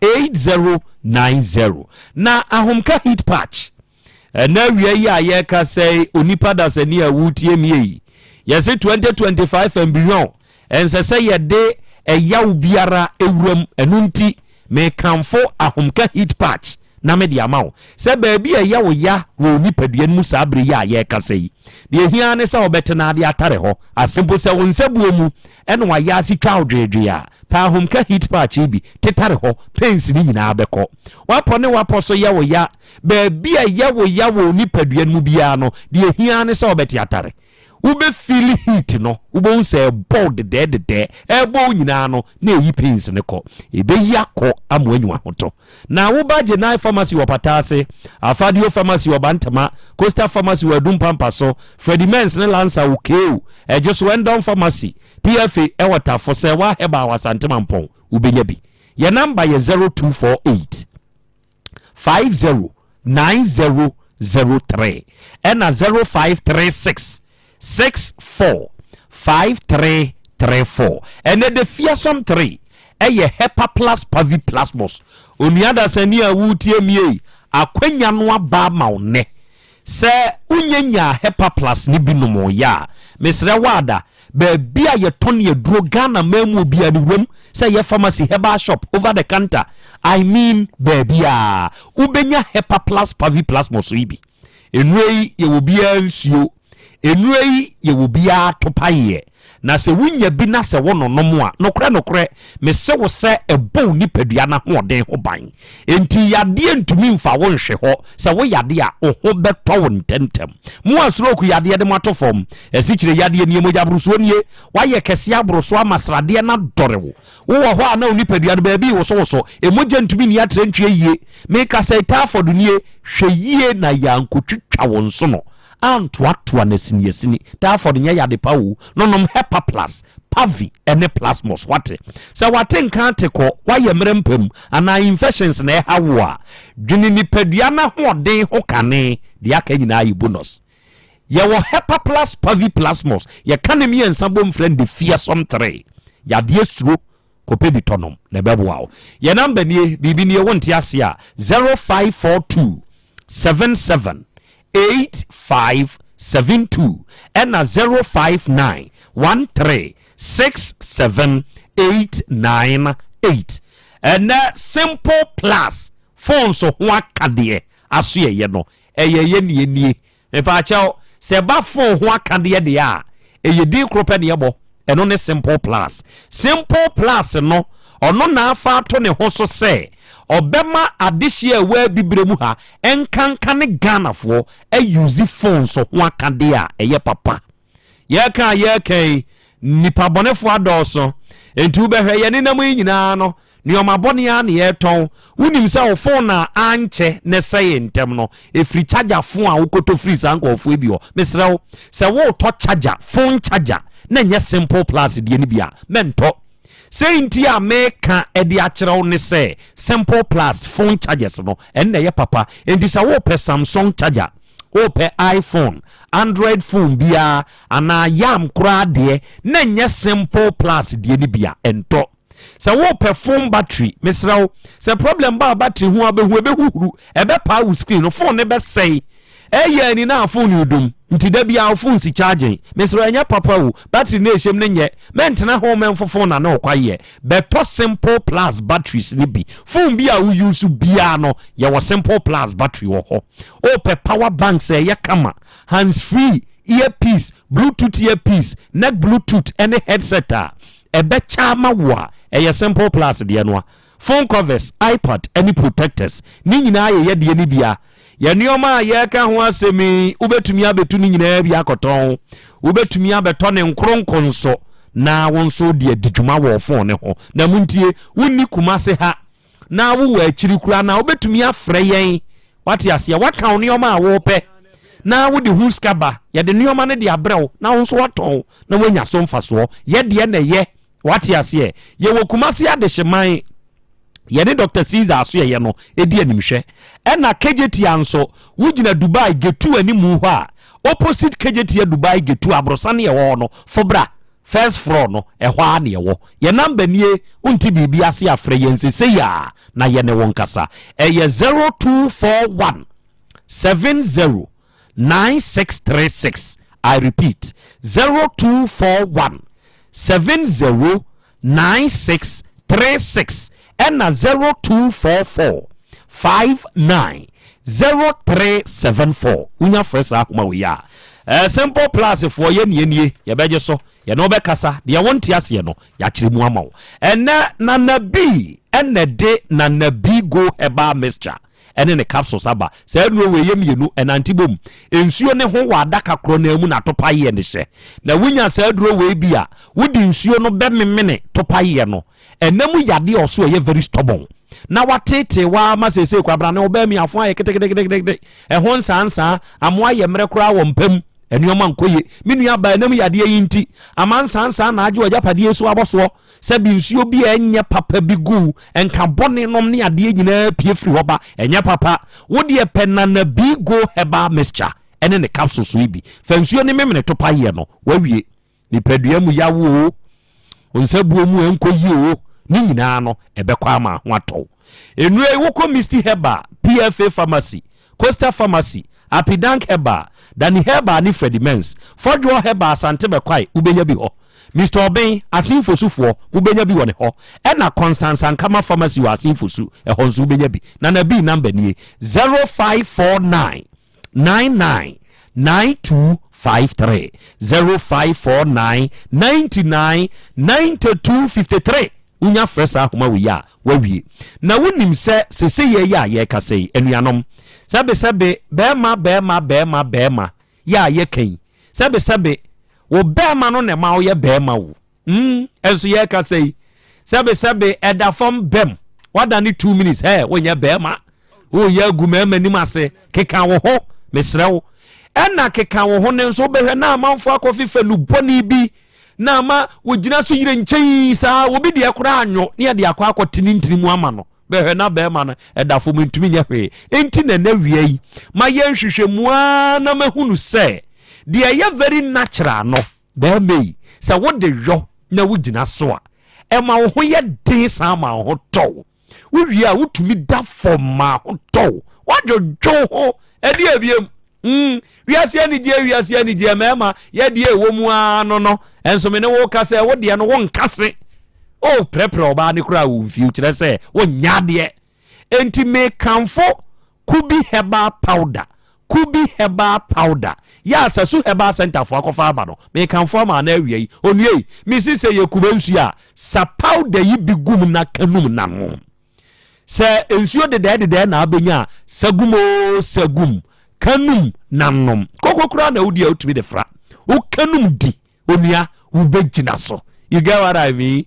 8090. Na Ahomka Heat Patch, ɛna awia yi a yɛreka sɛ onipa dasani a wotie mie yi, yɛse 2025 and beyond, ɛnsɛ sɛ yɛde ɛyaw biara ewuram. Ɛno nti mekamfo Ahomka Heat Patch na mede ama wo sɛ baabi a ɛyɛ wo ya wɔ wo nipadua no mu saa bere yi a yɛrekasa yi, deɛ ɛhia ara ne sɛ wobɛte na ade atare hɔ ase. Mpo sɛ wo nsabuo mu na wayɛ ase twa wo dweedwee a, pɛ ahomka heat patch yi bi tetare hɔ, pains no nyinaa bɛkɔ. W'apɔ ne w'apɔ so yɛ wo ya, baabi a ɛyɛ wo ya wɔ wo nipadua no mu biara no, deɛ ɛhia ara ne sɛ wobɛte atare. Wobɛ feeli heat no, wobɛhu sɛ ɛbɔ wo dedɛɛdedɛɛ, ɛrebɔ wo nyinaa no na ɛyi pains no kɔ. Ɛbɛyi akɔ ama woanya ahotɔ. Na woba Gyenai Pharmacy wɔ Pataase, Afadio Pharmacy wɔ Bantama, Coastal Pharmacy wɔ Adum Pampa so, Freddie Mens ne Lansa wɔ Kew, Ɛgyeso Endon Pharmacy, PFA wɔ Tafo, Sɛɛwa Herbal wɔ Asante Mampɔn, wobɛnya bi. Yɛn namba yɛ 0248. 509003 ɛna 0536 64 5334. Ɛnɛ de fiasɔm 3 ɛyɛ Hepa Plus Pavi Plasmos. Onua dasani a wotie mie akwanya no aba ama wo nnɛ Sɛ wonnya nyaa Hepa Plus no bi nomooeɛ a, mesrɛ wo ada, baabi a yɛtɔn aduro Ghana man mu obiara no wuram, sɛ ɛyɛ pharmacy, herbal shop, over the counter, I mean baabiara, wobɛnya Hepa Plus Pavi Plasmos yi bi. Nnuro yi yɛ obiara nsuo. Nnuro yi yɛ obiara topaeɛ. Na sɛ wunya bi na sɛ wononom a, nokorɛ nokorɛ, mese wo sɛ ɛbɔ wo nipadua no ahoɔden ho ban. Enti yadeɛ ntumi mfa wo nhwe hɔ. Sɛ wo yade a, wo ho bɛtɔ wo ntɛmntɛm. Mo a stroke yadeɛ de mo ato fam, asikyire yadeɛ nie, mogyaborosoɔ nie, woayɛ kɛseɛ aboro so ama sradeɛ no adɔre wo. Wowɔ hɔ a na wo nipadua no baabi rewosowoso, mogya ntumi nni atrantwie yie. Mekasa yi, typhoid nie, hwɛ yie na yɛankɔtwitwa wo nsono. antoatoa no asiniasini. Typhoid nyɛ yade pa o. No nom Hepaplus, Pavi ne Plasmos. Wate? Sɛ wate nka ate kɔ, woayɛ mmerɛ mpa mu, anaa infections na ɛha wo a, dwene nipadua no ahoɔden ho kane. Deɛ aka nyinaa yɛ bonus. Yɛwɔ Hepaplus, Pavi, Plasmos. Yɛka ne mmiɛnsa bom frɛ no the fearsome three. Yadeɛ suro, kɔpɛ bi tɔ nom na ɛbɛboa wo. Yɛn number nie, biribi nie wonte aseɛ a, 0542 77 8572 ɛna 059 13 67 898. Ɛnɛ Simple Plus. Phones ho akadeɛ asoɛeɛ no, ɛyɛ yɛ nie nie. Mepaakyɛw, sɛ ɛba phone ho akadeɛ deɛ a, ɛyɛ din koro pɛ na yɛbɔ, ɛno ne Simple Plus. Simple Plus no, ɔno na afa ato ne ho so sɛ ɔbɛma adehyeɛ a ɛwɔ Abibire mu ha nkanka ne Ghanafoɔ ayuzi phones ho akadeɛ a ɛyɛ papa. Yɛreka a yɛreka yi, nnipa bɔnefoɔ adɔɔso. Enti wobɛhwɛ, yɛn nenam yi nyinaa no, nneɛma bɔne ara na yɛretɔn. Wonim sɛ wo fon a ankyɛ na ɛsɛee ntɛm no, ɛfiri charger fon a wokɔtɔ firii saa nkurɔfoɔ yi bi hɔ. Mesrɛ wo, sɛ woretɔ charger, phone charger, na ɛnyɛ Simple Plus deɛ no bi a, mɛntɔ. Sei nti a meka de akyerɛ wo ne sɛ, Simple Plus phone chargers no, ɛno na ɛyɛ papa. Enti sɛ worepɛ Samsung charger, Wopɛ iPhone, Android phone biara anaa yam koraa deɛ na ɛnyɛ simple plus deɛ no bi a, ɛntɔ. Sɛ wopɛ phone battery, mesrɛ wo, sɛ problem ba battery ho a wobɛhu ɛbɛhuhuru, ɛbɛpaa wo screen no, phone no bɛsɛe. Ɛyɛ ani na phone no dum, nti da biara wo phone si charging. Mesrɛ wo, ɛnyɛ papa o, battery no a ɛhyɛ mu no nyɛ. Mɛntena ho mɛmfo phone na ne wo kwayɛ. Bɛtɔ simple plus batteries no bi. Phone bi a wo use biara no, yɛwɔ simple plus battery wɔ hɔ. Wopɛ power banks a ɛyɛ kama, hands free, earpiece, bluetooth earpiece, neck bluetooth ne headset a, ɛbɛkyɛ ama wo a, ɛyɛ simple plus deɛ no a. Phone covers, iPad ne protectors, ne nyinaa yɛ yɛdeɛ no bi a. Yɛn nneɛma a yɛreka ho asɛm yi, wobɛtumi abɛtu ne nyinaa bi akɔtɔn. Wobɛtumi abɛtɔ ne nkoronko nso na wo nso wode adi dwuma wɔ wo phone no ho. Na montie, wonni Kumase ha na wowɔ akyiri koraa na wobɛtumi afrɛ yɛn. Wate aseɛ? Woaka wo nneɛma a wopɛ na wode ho sika ba. Yɛde nneɛma no de abrɛ wo na wo nso woatɔn na woanya so mfasoɔ. Yɛdeɛ na ɛyɛ. Wate aseɛ? Yɛwɔ Kumasi Adehyeman. Yɛne Dr. Caesar Asoɛeɛ no di animhwɛ. Ɛna Kejetia nso, wogyina Dubai Getu animu hɔ a, opposite Kejetia Dubai Getu aborosan a ɛwɔ hɔ no, fo bra, first floor no, ɛhɔ ara na yɛwɔ. Yɛn number nie, wonte biribi ase a, frɛ yɛn sesei ara na yɛne wo nkasa. Ɛyɛ 0241 70 9636 I repeat 0241 70 9636 ɛna 0244 59 0374 wonya frɛ saa ahoma wei a eh, simple plus foɔ yɛ nie nie yɛbɛgye so yɛne wobɛkasa deɛ wonte aseɛ no yɛakyerɛ mu ama wo ɛnɛ nana bi ɛnɛ de nana bi go herbal mixture ɛne ne capsules aba. Saa nnuro wei yɛ mmienu, ɛnante bom. Nsuo ne ho wɔ adaka korɔ no ara mu na topaeɛ no hyɛ. Na wonya saa aduro wei bi a, wode nsuo no bɛmemene topaeɛ no. Ɛna mu yadeɛ a ɔso ɛyɛ very stubborn. Na wateetee wo ara ma seesei kwabena ne wo bɛɛ miafo ayɛ keteketekete. Ɛho nsaansaa, amoa yɛ mmerɛ koraa wɔ mpa mu. Nneɛma nkɔ yie. Me nua baa ɛna mu yadeɛ yi nti, ama nsaansaa na agye w'agyapadeɛ so abɔ soɔ. Sɛbi nsuo bi a ɛnyɛ papa bi gu nka bɔne nom ne adeɛ nyinaa pue firi hɔ ba, ɛnyɛ papa. Wo deɛ pɛ Nana Bigo Herbal Mixture ɛne ne capsules yi bi. Fa nsuo ne memene to payeɛ no, wawie. Nipadua mu yawo oo, wo nsa buo mu ɛnkɔ yie oo, ne nyinaa no ɛbɛkɔ ama ho atɔ wo. Nnuro yi wokɔ Misty Herbal, PFA Pharmacy, Coastal Pharmacy, Apidank Herbal, Danny Herbal ne Freddie Mens, Fɔdwoɔ Herbal Asante Bɛkwae wobɛnya bi hɔ. Mister Obeng, Asin Fosufoɔ, wobɛnya bi wɔ ne hɔ. Ɛna Constance Ankama Pharmacy wɔ Asin Fosu, ɛhɔ nso wobɛnya bi. Nana B number nie, 0549 99 9253, 0549 99 9253. Wonya frɛ saa ahoma wei a, woawie. Na wonim sɛ sesei yi a yɛrekasa yi, anuanom, sɛbesɛbe, bɛrima, bɛrima, bɛrima, bɛrima, yɛ a yɛka yi, sɛbesɛbe, wo bɛrima no na ɛma woyɛ bɛrima o. Mm, ɛnso yɛrekasa yi, sɛbesɛbe, ɛda fam bɛm, wadane two minutes, hɛ, wonyɛ bɛrima. Woyɛ agu mmarima anim ase, keka wo ho, mesrɛ wo. Ɛna keka wo ho no nso, wobɛhwɛ na amanfoɔ akɔfefa nubɔne bi na ama wɔgyina so yerɛ nkyɛn saa, obi deɛ koraa anwo ne yɛde akɔ akɔte ne ntini mu ama no. Bɛhwɛ na bɛrima no ɛda fam ntumi nyɛ hwee. Enti na ɛnɛ wia yi ma yɛ nhwehwɛmu ara na mahunu sɛ deɛ ɛyɛ very natural no, bɛrima yi sɛ wode yɔ na wogyina so a, ɛma wo ho yɛ den san ma wo ho tɔ wo. Wowie a wotumi da fam ma ho tɔ wo. Woadwodwo ho ɛde abiem. Mm, wiase anigyeɛ, wiase anigyeɛ, mmarima yɛdeɛ ɛwɔ mu ara no no, ɛnso me ne wo ka sɛ wo deɛ no wonka se. O prɛprɛ ɔbaa ne koraa wo mfie kyerɛ sɛ wonyɛ adeɛ. Enti mekamfo Kubi Herbal Powder, Kubi Herbal Powder, yɛ a Sasu Herbal Centre foɔ akɔfa aba no, mekamfo ama ana awia yi. Onua yi, mese sɛ yɛ kube nsuo a, sa powder yi bi gu mu na ka num na nom. Sɛ nsuo dedɛɛ dedɛɛ na abɛnya a, sa gum oo, sa gum, ka num na nom. Koko koraa na wodi a wotumi de fra. Woka num di. Onua, wobɛgyina so. You get what I mean?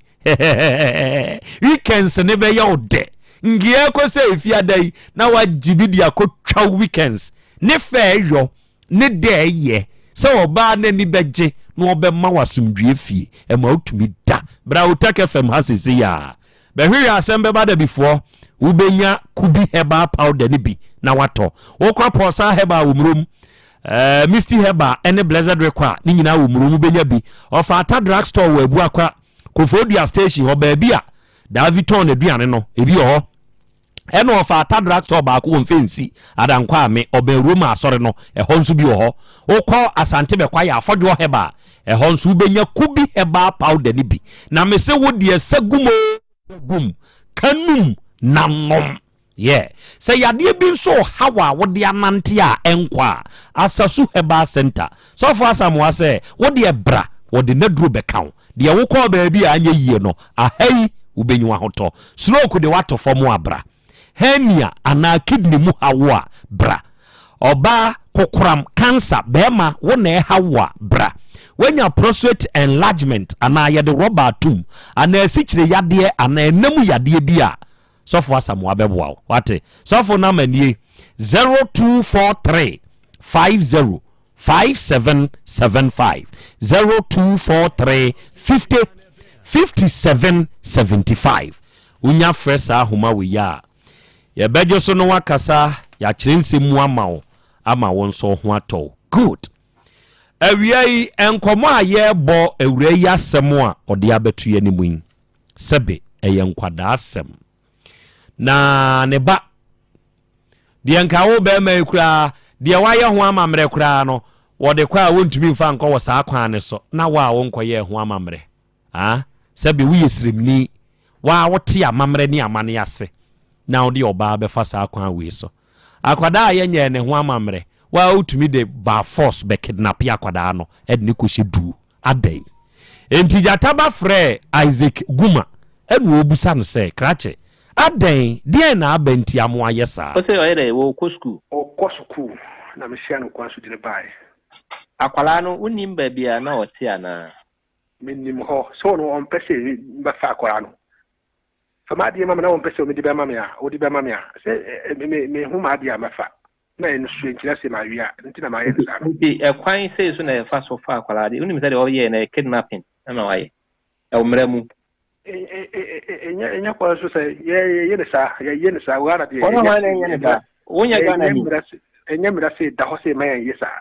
Weekends ne bɛyɛ wo dɛ. Ngeɛ kɔ sɛ efiada yi na wagye bi de akɔtwa weekends. Ne fɛ yɔ, ne dɛ yɛ. Sɛ ɔbaa n'ani bɛgye na ɔbɛma wo asomdwie fie. Ɛma wotumi da. Bra Otec FM ha seesei a. Bɛhwehwɛ asɛm bɛba da bi foɔ. Wobɛnya Kubi herbal powder no bi na watɔ. Wokɔ Pɔsa herbal wɔ Murom, eh, Misty herbal ne Blessed Rekwa ne nyinaa wɔ Murom wobɛnya bi. Ɔfaata drug store wɔ Abuakwa, Koforidua station hɔ baabi a Davi tɔn n'aduane no, ebi wɔ hɔ. Ɛna ɔfaata drug store baako wɔ Mfɛnsi, Adankwa-Ame, ɔbɛn Roma asɔre no, ɛhɔ nso bi wɔ hɔ. Wokɔ Asante Bɛkwa yɛ Afɔdwoɔ herbal, ɛhɔ nso wobɛnya Kubi herbal powder no bi. Na mese wo deɛ sagum o sagum, ka num na nom. Yeah. Sɛ yadeɛ bi nso reha wo a wode anante a ɛnkɔ a, Asasu Herbal Center, Sɔfo Asamoah sɛ wo deɛ bra, wɔde n'aduro bɛka wo. Deɛ wokɔɔ baabi a anyɛ yie no, aha yi wobɛnya w'ahotɔ. Stroke de woato fam a, bra. Hernia anaa kidney mu ha wo a, bra. Ɔbaa, kokoram, cancer, barima, wo na ɛha wo a, bra. Woanya prostate enlargement anaa yɛde rɔba atom, anaa asikyire yadeɛ anaa ɛna mu yadeɛ bi a, Sɔfo Asamoah bɛboa wo. Wate? Sɔfo number nie, 0243 50 5775, 0243 50 57 75. Wonya frɛ saa ahoma wei a, yɛbɛgye so na woakasa, yɛakyerɛ nsɛm mu ama wo, ama wo nso wo ho atɔ wo. Good. Awia yi, nkɔmmɔ a yɛrebɔ awura yi asɛm a ɔde abɛto yɛn anim yi, sɛbe ɛyɛ nkwadaa asɛm. Na ne ba, deɛ nka wo bɛrima yi koraa, deɛ wayɛ ho amammerɛ koraa no, wɔde kɔ a wontumi mfa nkɔ wɔ saa kwan no so, na wo a wonkɔyɛɛ ho amammerɛ. Ah, sɛbe woyɛ sremni, wo ara wote amammerɛ ne amanne ase na wode ɔbaa bɛfa saa kwan wei so. Akwadaa a yɛnyɛɛ ne ho amammerɛ, wo ara wotumi de by force bɛ kidnape akwadaa no de no kɔhyɛ duo. Adɛn? Enti gyata ba frɛɛ Isaac Guma ɛna ɔrebisa no sɛ, Krakye, adɛn, deɛn na aba nti a moayɛ saa? Ose ɔyɛ dɛn? Wɔɔkɔ sukuu. Ɔkɔ sukuu na mehyia no kwan so de no baeɛ. Akwadaa no, wonnim baabi a na ɔte anaa? Mennim hɔ. Sɛ ɔno ɔmpɛ sɛ mebɛfa akwadaa no. Fa m'adeɛ ma me na ɔmpɛ sɛ ɔmede bɛma me a, wode bɛma me a, sɛ mehu m'adeɛ a mɛfa. Na ɛno so nkyerɛ sɛ mawia nti na mayɛ no saa no. Nti ɛkwan sei so na yɛfa so fa akwadaa deɛ? Wonim sɛ deɛ ɔyɛɛ no ɛyɛ kidnapping na wayɛ ɛwɔ mmara mu. Ɛnyɛ ɛnyɛ kwan so sɛ yɛyɛ no saa, yɛyɛ no saa, Ghana deɛ Wɔn a wɔn na ɛnyɛ no saa. Wonyɛ Ghana ni. Ɛnyɛ mmara sɛ da hɔ sɛ mma yɛnyɛ saa.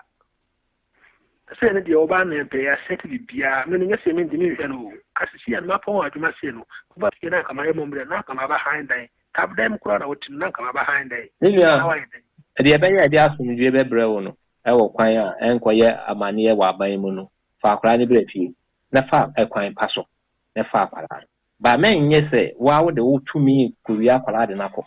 Sɛ ne deɛ ɔbaa na mpɛ yɛasɛte biribiara me no nyɛ sɛ mentumi nhwɛ no o ka sisi a no mapɔn adwuma sei no woba fie na anka mayɛ mɔmmerɛ na anka maba han dan tab dan mu koraa na wote no na anka maba han dan Me nua, na wayɛ dɛn. deɛ ɛbɛyɛ a ɛde asomdwoeɛ bɛbrɛ wo no wɔ kwan a ɛnkɔyɛ amaneɛ wɔ aban mu no, fa akwadaa no bra fie na fa kwan pa so na fa akwadaa no ba. Mɛnyɛ sɛ wo ara wode wo tumi rekɔwia akwadaa de no akɔ.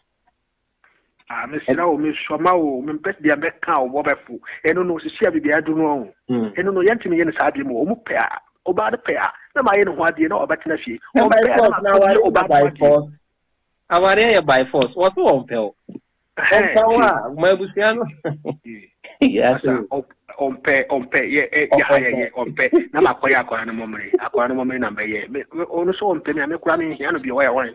Ah mesrɛ wo mesua ma wo mempɛ deɛ mɛka a wɔbɔ bɛfo ɛno no sisi a biribi aduru no ɔho ɛno no yɛntumi nyɛ no saa biom ɔmu pɛ a ɔbaa no pɛ a na mayɛ ne ho adeɛ na ɔbɛtena fie ɔmpɛ a na makɔyɛ ɔbaa no ho adeɛ. Awareɛ yɛ by force wɔse wɔmpɛ wo ɔmpɛ wo a ma abusua no ɔmpɛ ɔmpɛ yɛ yɛ ha yɛ yɛ ɔmpɛ na makɔyɛ akwadaa no mɔmere akwadaa no mɔmere na mɛyɛ ɔno so ɔmpɛ me a me koraa menhia no bio ɔyɛ hwan.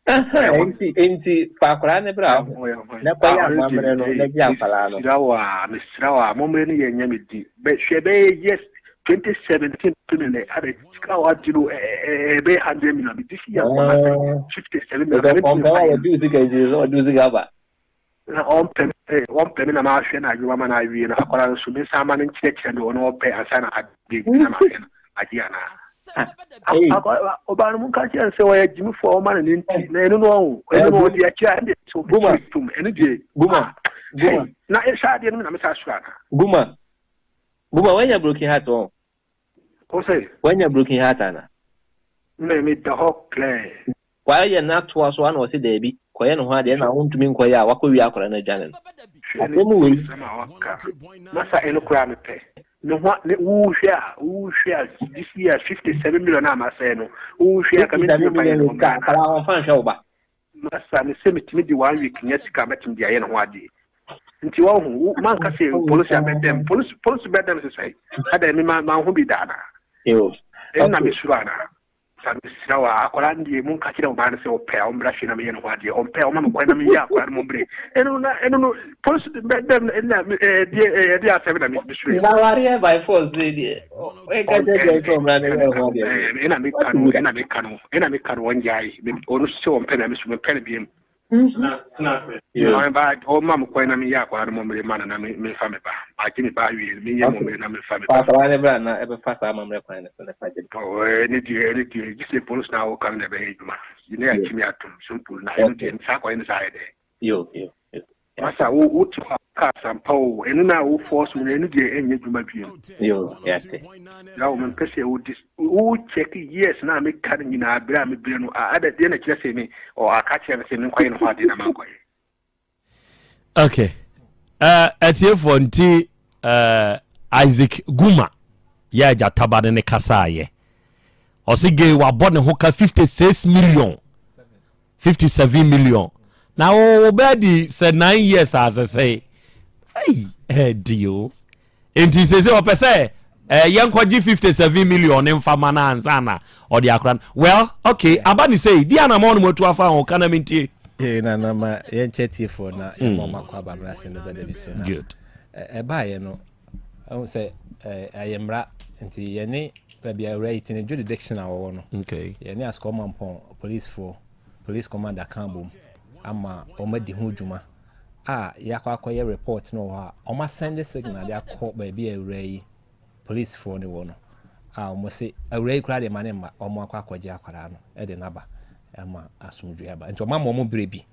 Enti, enti fa akwadaa no bra hɔ na kɔyɛ amammerɛ no na gye akwadaa no. Mesrɛ wo a, mesrɛ wo a, amammerɛ no yɛ nyɛ me di. Bɛ hwɛ bɛyɛ years 2017 to ne nɛ, ada sika a wagye no ɛbɛyɛ 100 million. This year nkɔ na sɛ 57 million. Sɛ ɔmpɛ wa wɔde wo sika nti sɛ ɔde wo sika ba. Na ɔmpɛ me, ɔmpɛ me na mahwɛ no adwuma ma no awie no, akwadaa no nso mensan ma no nkyerɛkyerɛ deɛ ɔno ɔpɛ ansa na adeɛ bi na mahwɛ no agye anaa. Ɔbaa no monka nkyerɛ no sɛ ɔyɛ gyimifoɔ a ɔma no ne nti na ɛno no ɔho ɛno no ɔde akyerɛ a ɛnde sɛ ɔbɛtumi tom ɛno deɛ Guma Guma na saa adeɛ no na mesa soro anaa. Guma Guma wanya broken heart wɔn. Wo sɛ. Wanya broken heart ana. Me meda hɔ clear. Wayɛ no atoa so ana ɔse daabi. Kɔyɛ ne ho adeɛ na wontumi nkɔyɛ a wakɔwie akwadaa no adwane no. Hwɛ ne Asɛm wei. nsɛm a ɔka. Masa ɛno koraa mepɛ. Ne ho ne wohwɛ a wohwɛ a this year 57 million a masɛe no wohwɛ a ka mentumi 57 mfa yɛ million ne ho sika mmra. akwadaa wɔmfa nhwɛ wo ba. Masa me sɛ metumi de one week nya sika a mɛtumi de ayɛ ne ho adeɛ. Nti wahu wo manka sɛ polisi abɛdɛm polisi polisi bɛdɛm sesɛe adɛn me ma manho bi da anaa? Yo. Ɛno na Okay. mesuro anaa? Sa mesrɛ wo a, akwadaa no deɛ monka kyerɛ ɔbaa no sɛ ɔpɛ a ɔmmra fie na meyɛ ne ho adeɛ, ɔmpɛ a ɔma me kwan na meyɛ akwadaa no mmɔmmerɛ. Ɛno na ɛno no polisi bɛdɛm na ɛdeɛ ɛdeɛ asɛm na mesuro yi. Na awareɛ by force deɛ deɛ ɛka kyerɛ deɛ sɛ ɔmmra na ɛyɛ ho adeɛ. Ɛna meka no ɛna meka no ɛna meka no ɔngyae ɔno sɛ ɔmpɛ na meso mempɛ no biam. Ɔma me kwan na meyɛ akwadaa no mɔmmere ma no na memfa me ba. Magye me ba awie no, menyɛ mɔmmere na memfa me ba. Fa akwadaa no bra na ɛbɛfa saa amammerɛ kwan no so na fa gye no. Ɛne deɛ, ɛne deɛ, gye sɛ polisi na woka no na ɛbɛyɛ adwuma. Ne yɛakye me atom, simple na ɛno deɛ, saa kwan no saa yɛ dɛ. Yo, yo, yo. Masa, wo wo te hɔ a woka asampa o, ɛno na wo force me no, ɛno deɛ ɛnyɛ adwuma bio. Yo, yɛate. Na wo mempɛ sɛ wo dis wo check years na meka no nyinaa berɛ a mebrɛ no a ada deɛ na kyerɛ sɛ me ɔ aka kyerɛ me sɛ menkɔyɛ ne ho adeɛ na mankɔyɛ. Okay. Uh, atiefoɔ nti uh, Isaac Guma yɛ agyataba ne ne kasaayɛ ɔse gay wabɔ ne ho ka 56 million 57 million na wo bɛɛ di sɛ 9 years asɛsɛe ei ɛdi o nti sese ɔpɛ sɛ eh, yɛnkɔgye 57 million ne mfa ma no ansa na ɔde akora no well okay aba ne sei di anamɔ no mu atu afa ho ka na mentie Ee, na na ma yɛnkyɛ tiefoɔ na yɛma ɔma kɔ aba mmra sɛ no bɛda bi so na Good. ɛbaeɛ no ɛhu sɛ ɛyɛ mmara nti yɛne baabi a awura yi te no jurisdiction a wɔwɔ no okay. yɛne Asukɔ Mampɔn policefoɔ police commander ka bom ama wɔn adi ho dwuma a yɛakɔ akɔyɛ report no wɔ hɔ a wɔn asɛnde signal de akɔ baabi a awura yi policefoɔ no wɔ no a wɔn se awura yi koraa deɛ ma ne mma wɔn akɔ akɔgye akwadaa no de no aba ama asomdwoeɛ aba nti wɔn ama wɔn berɛ bi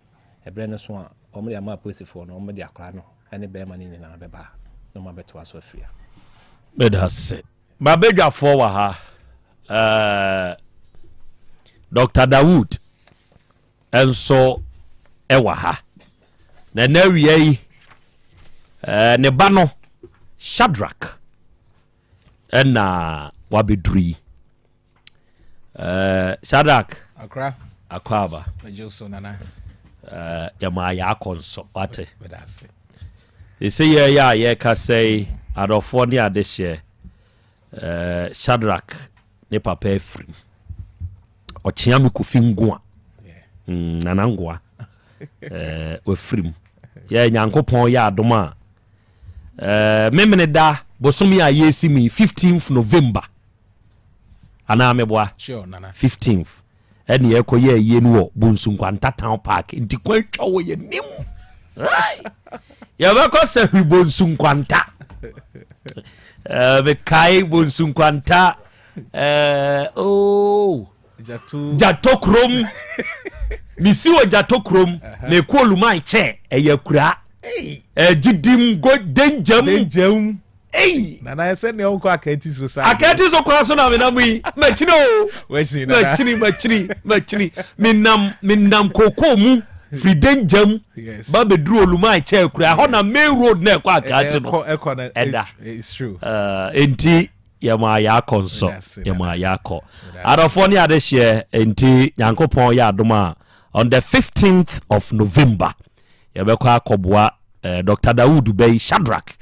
ɛberɛ no so a wɔn de ama apolisifoɔ no wɔn de akwadaa no ne bɛrima no nyinaa bɛba na wɔn abɛtoa so afiri ha. Meda ase. M'abadwafoɔ wɔ ha. Uh, Dr. Dawood nso wɔ ha. Na ɛnɛ awia yi, uh, ne ba no, Shadrach, ɛna wabɛduru yi. Uh, Shadrach. Akra. Akwaaba. Megye so nana. Uh, yɛma yɛ akɔ nso wate. Ɛsɛ yɛyɛ a yɛka sɛe adɔfoɔ ne adehyeɛ uh, Shadrach ne papa afirim. Ɔkyea me Kofi Ngoa. Mm, Nana Ngoa. Uh, wafirim. Yɛ Nyankopɔn yɛ adom a uh, memene da bosome a yɛsi mu yi 15th November anaa meboa Sure, Nana. 15th ɛne yɛkɔ yɛ ayie no wɔ Bonsu Nkwanta Town Park nti kwan twa wɔ yɛ nim yɛbɛkɔ sahwi Bonsu Nkwanta mekae Bonsu Nkwanta oh Gyato kurom mesi wɔ Gyato kurom mekɔ Oluman kyɛ ɛyɛ akuraa ɛgyidim go dengyam Ei! Nana ɛsɛ nea ɔnkɔ akɛti so saa. Akɛti so kwan so na menam yi. Makyini o. Wakyini nana. Makyini makyini makyini. Menam menam koko mu firi Dengyam Yes. ba bɛduru Oluman kyɛ akura. Ɛhɔ na main road na ɛkɔ Akɛti no. Ɛkɔ ɛkɔ na Ɛda. It's true. Uh, enti yɛma yɛakɔ nso Medase, yɛma yɛakɔ adɔfoɔ ne adehyeɛ enti Nyankopɔn yɛ adom a on the 15th of November yɛbɛkɔ akɔboa eh, Dr. Dawood Bɛyi Shadrach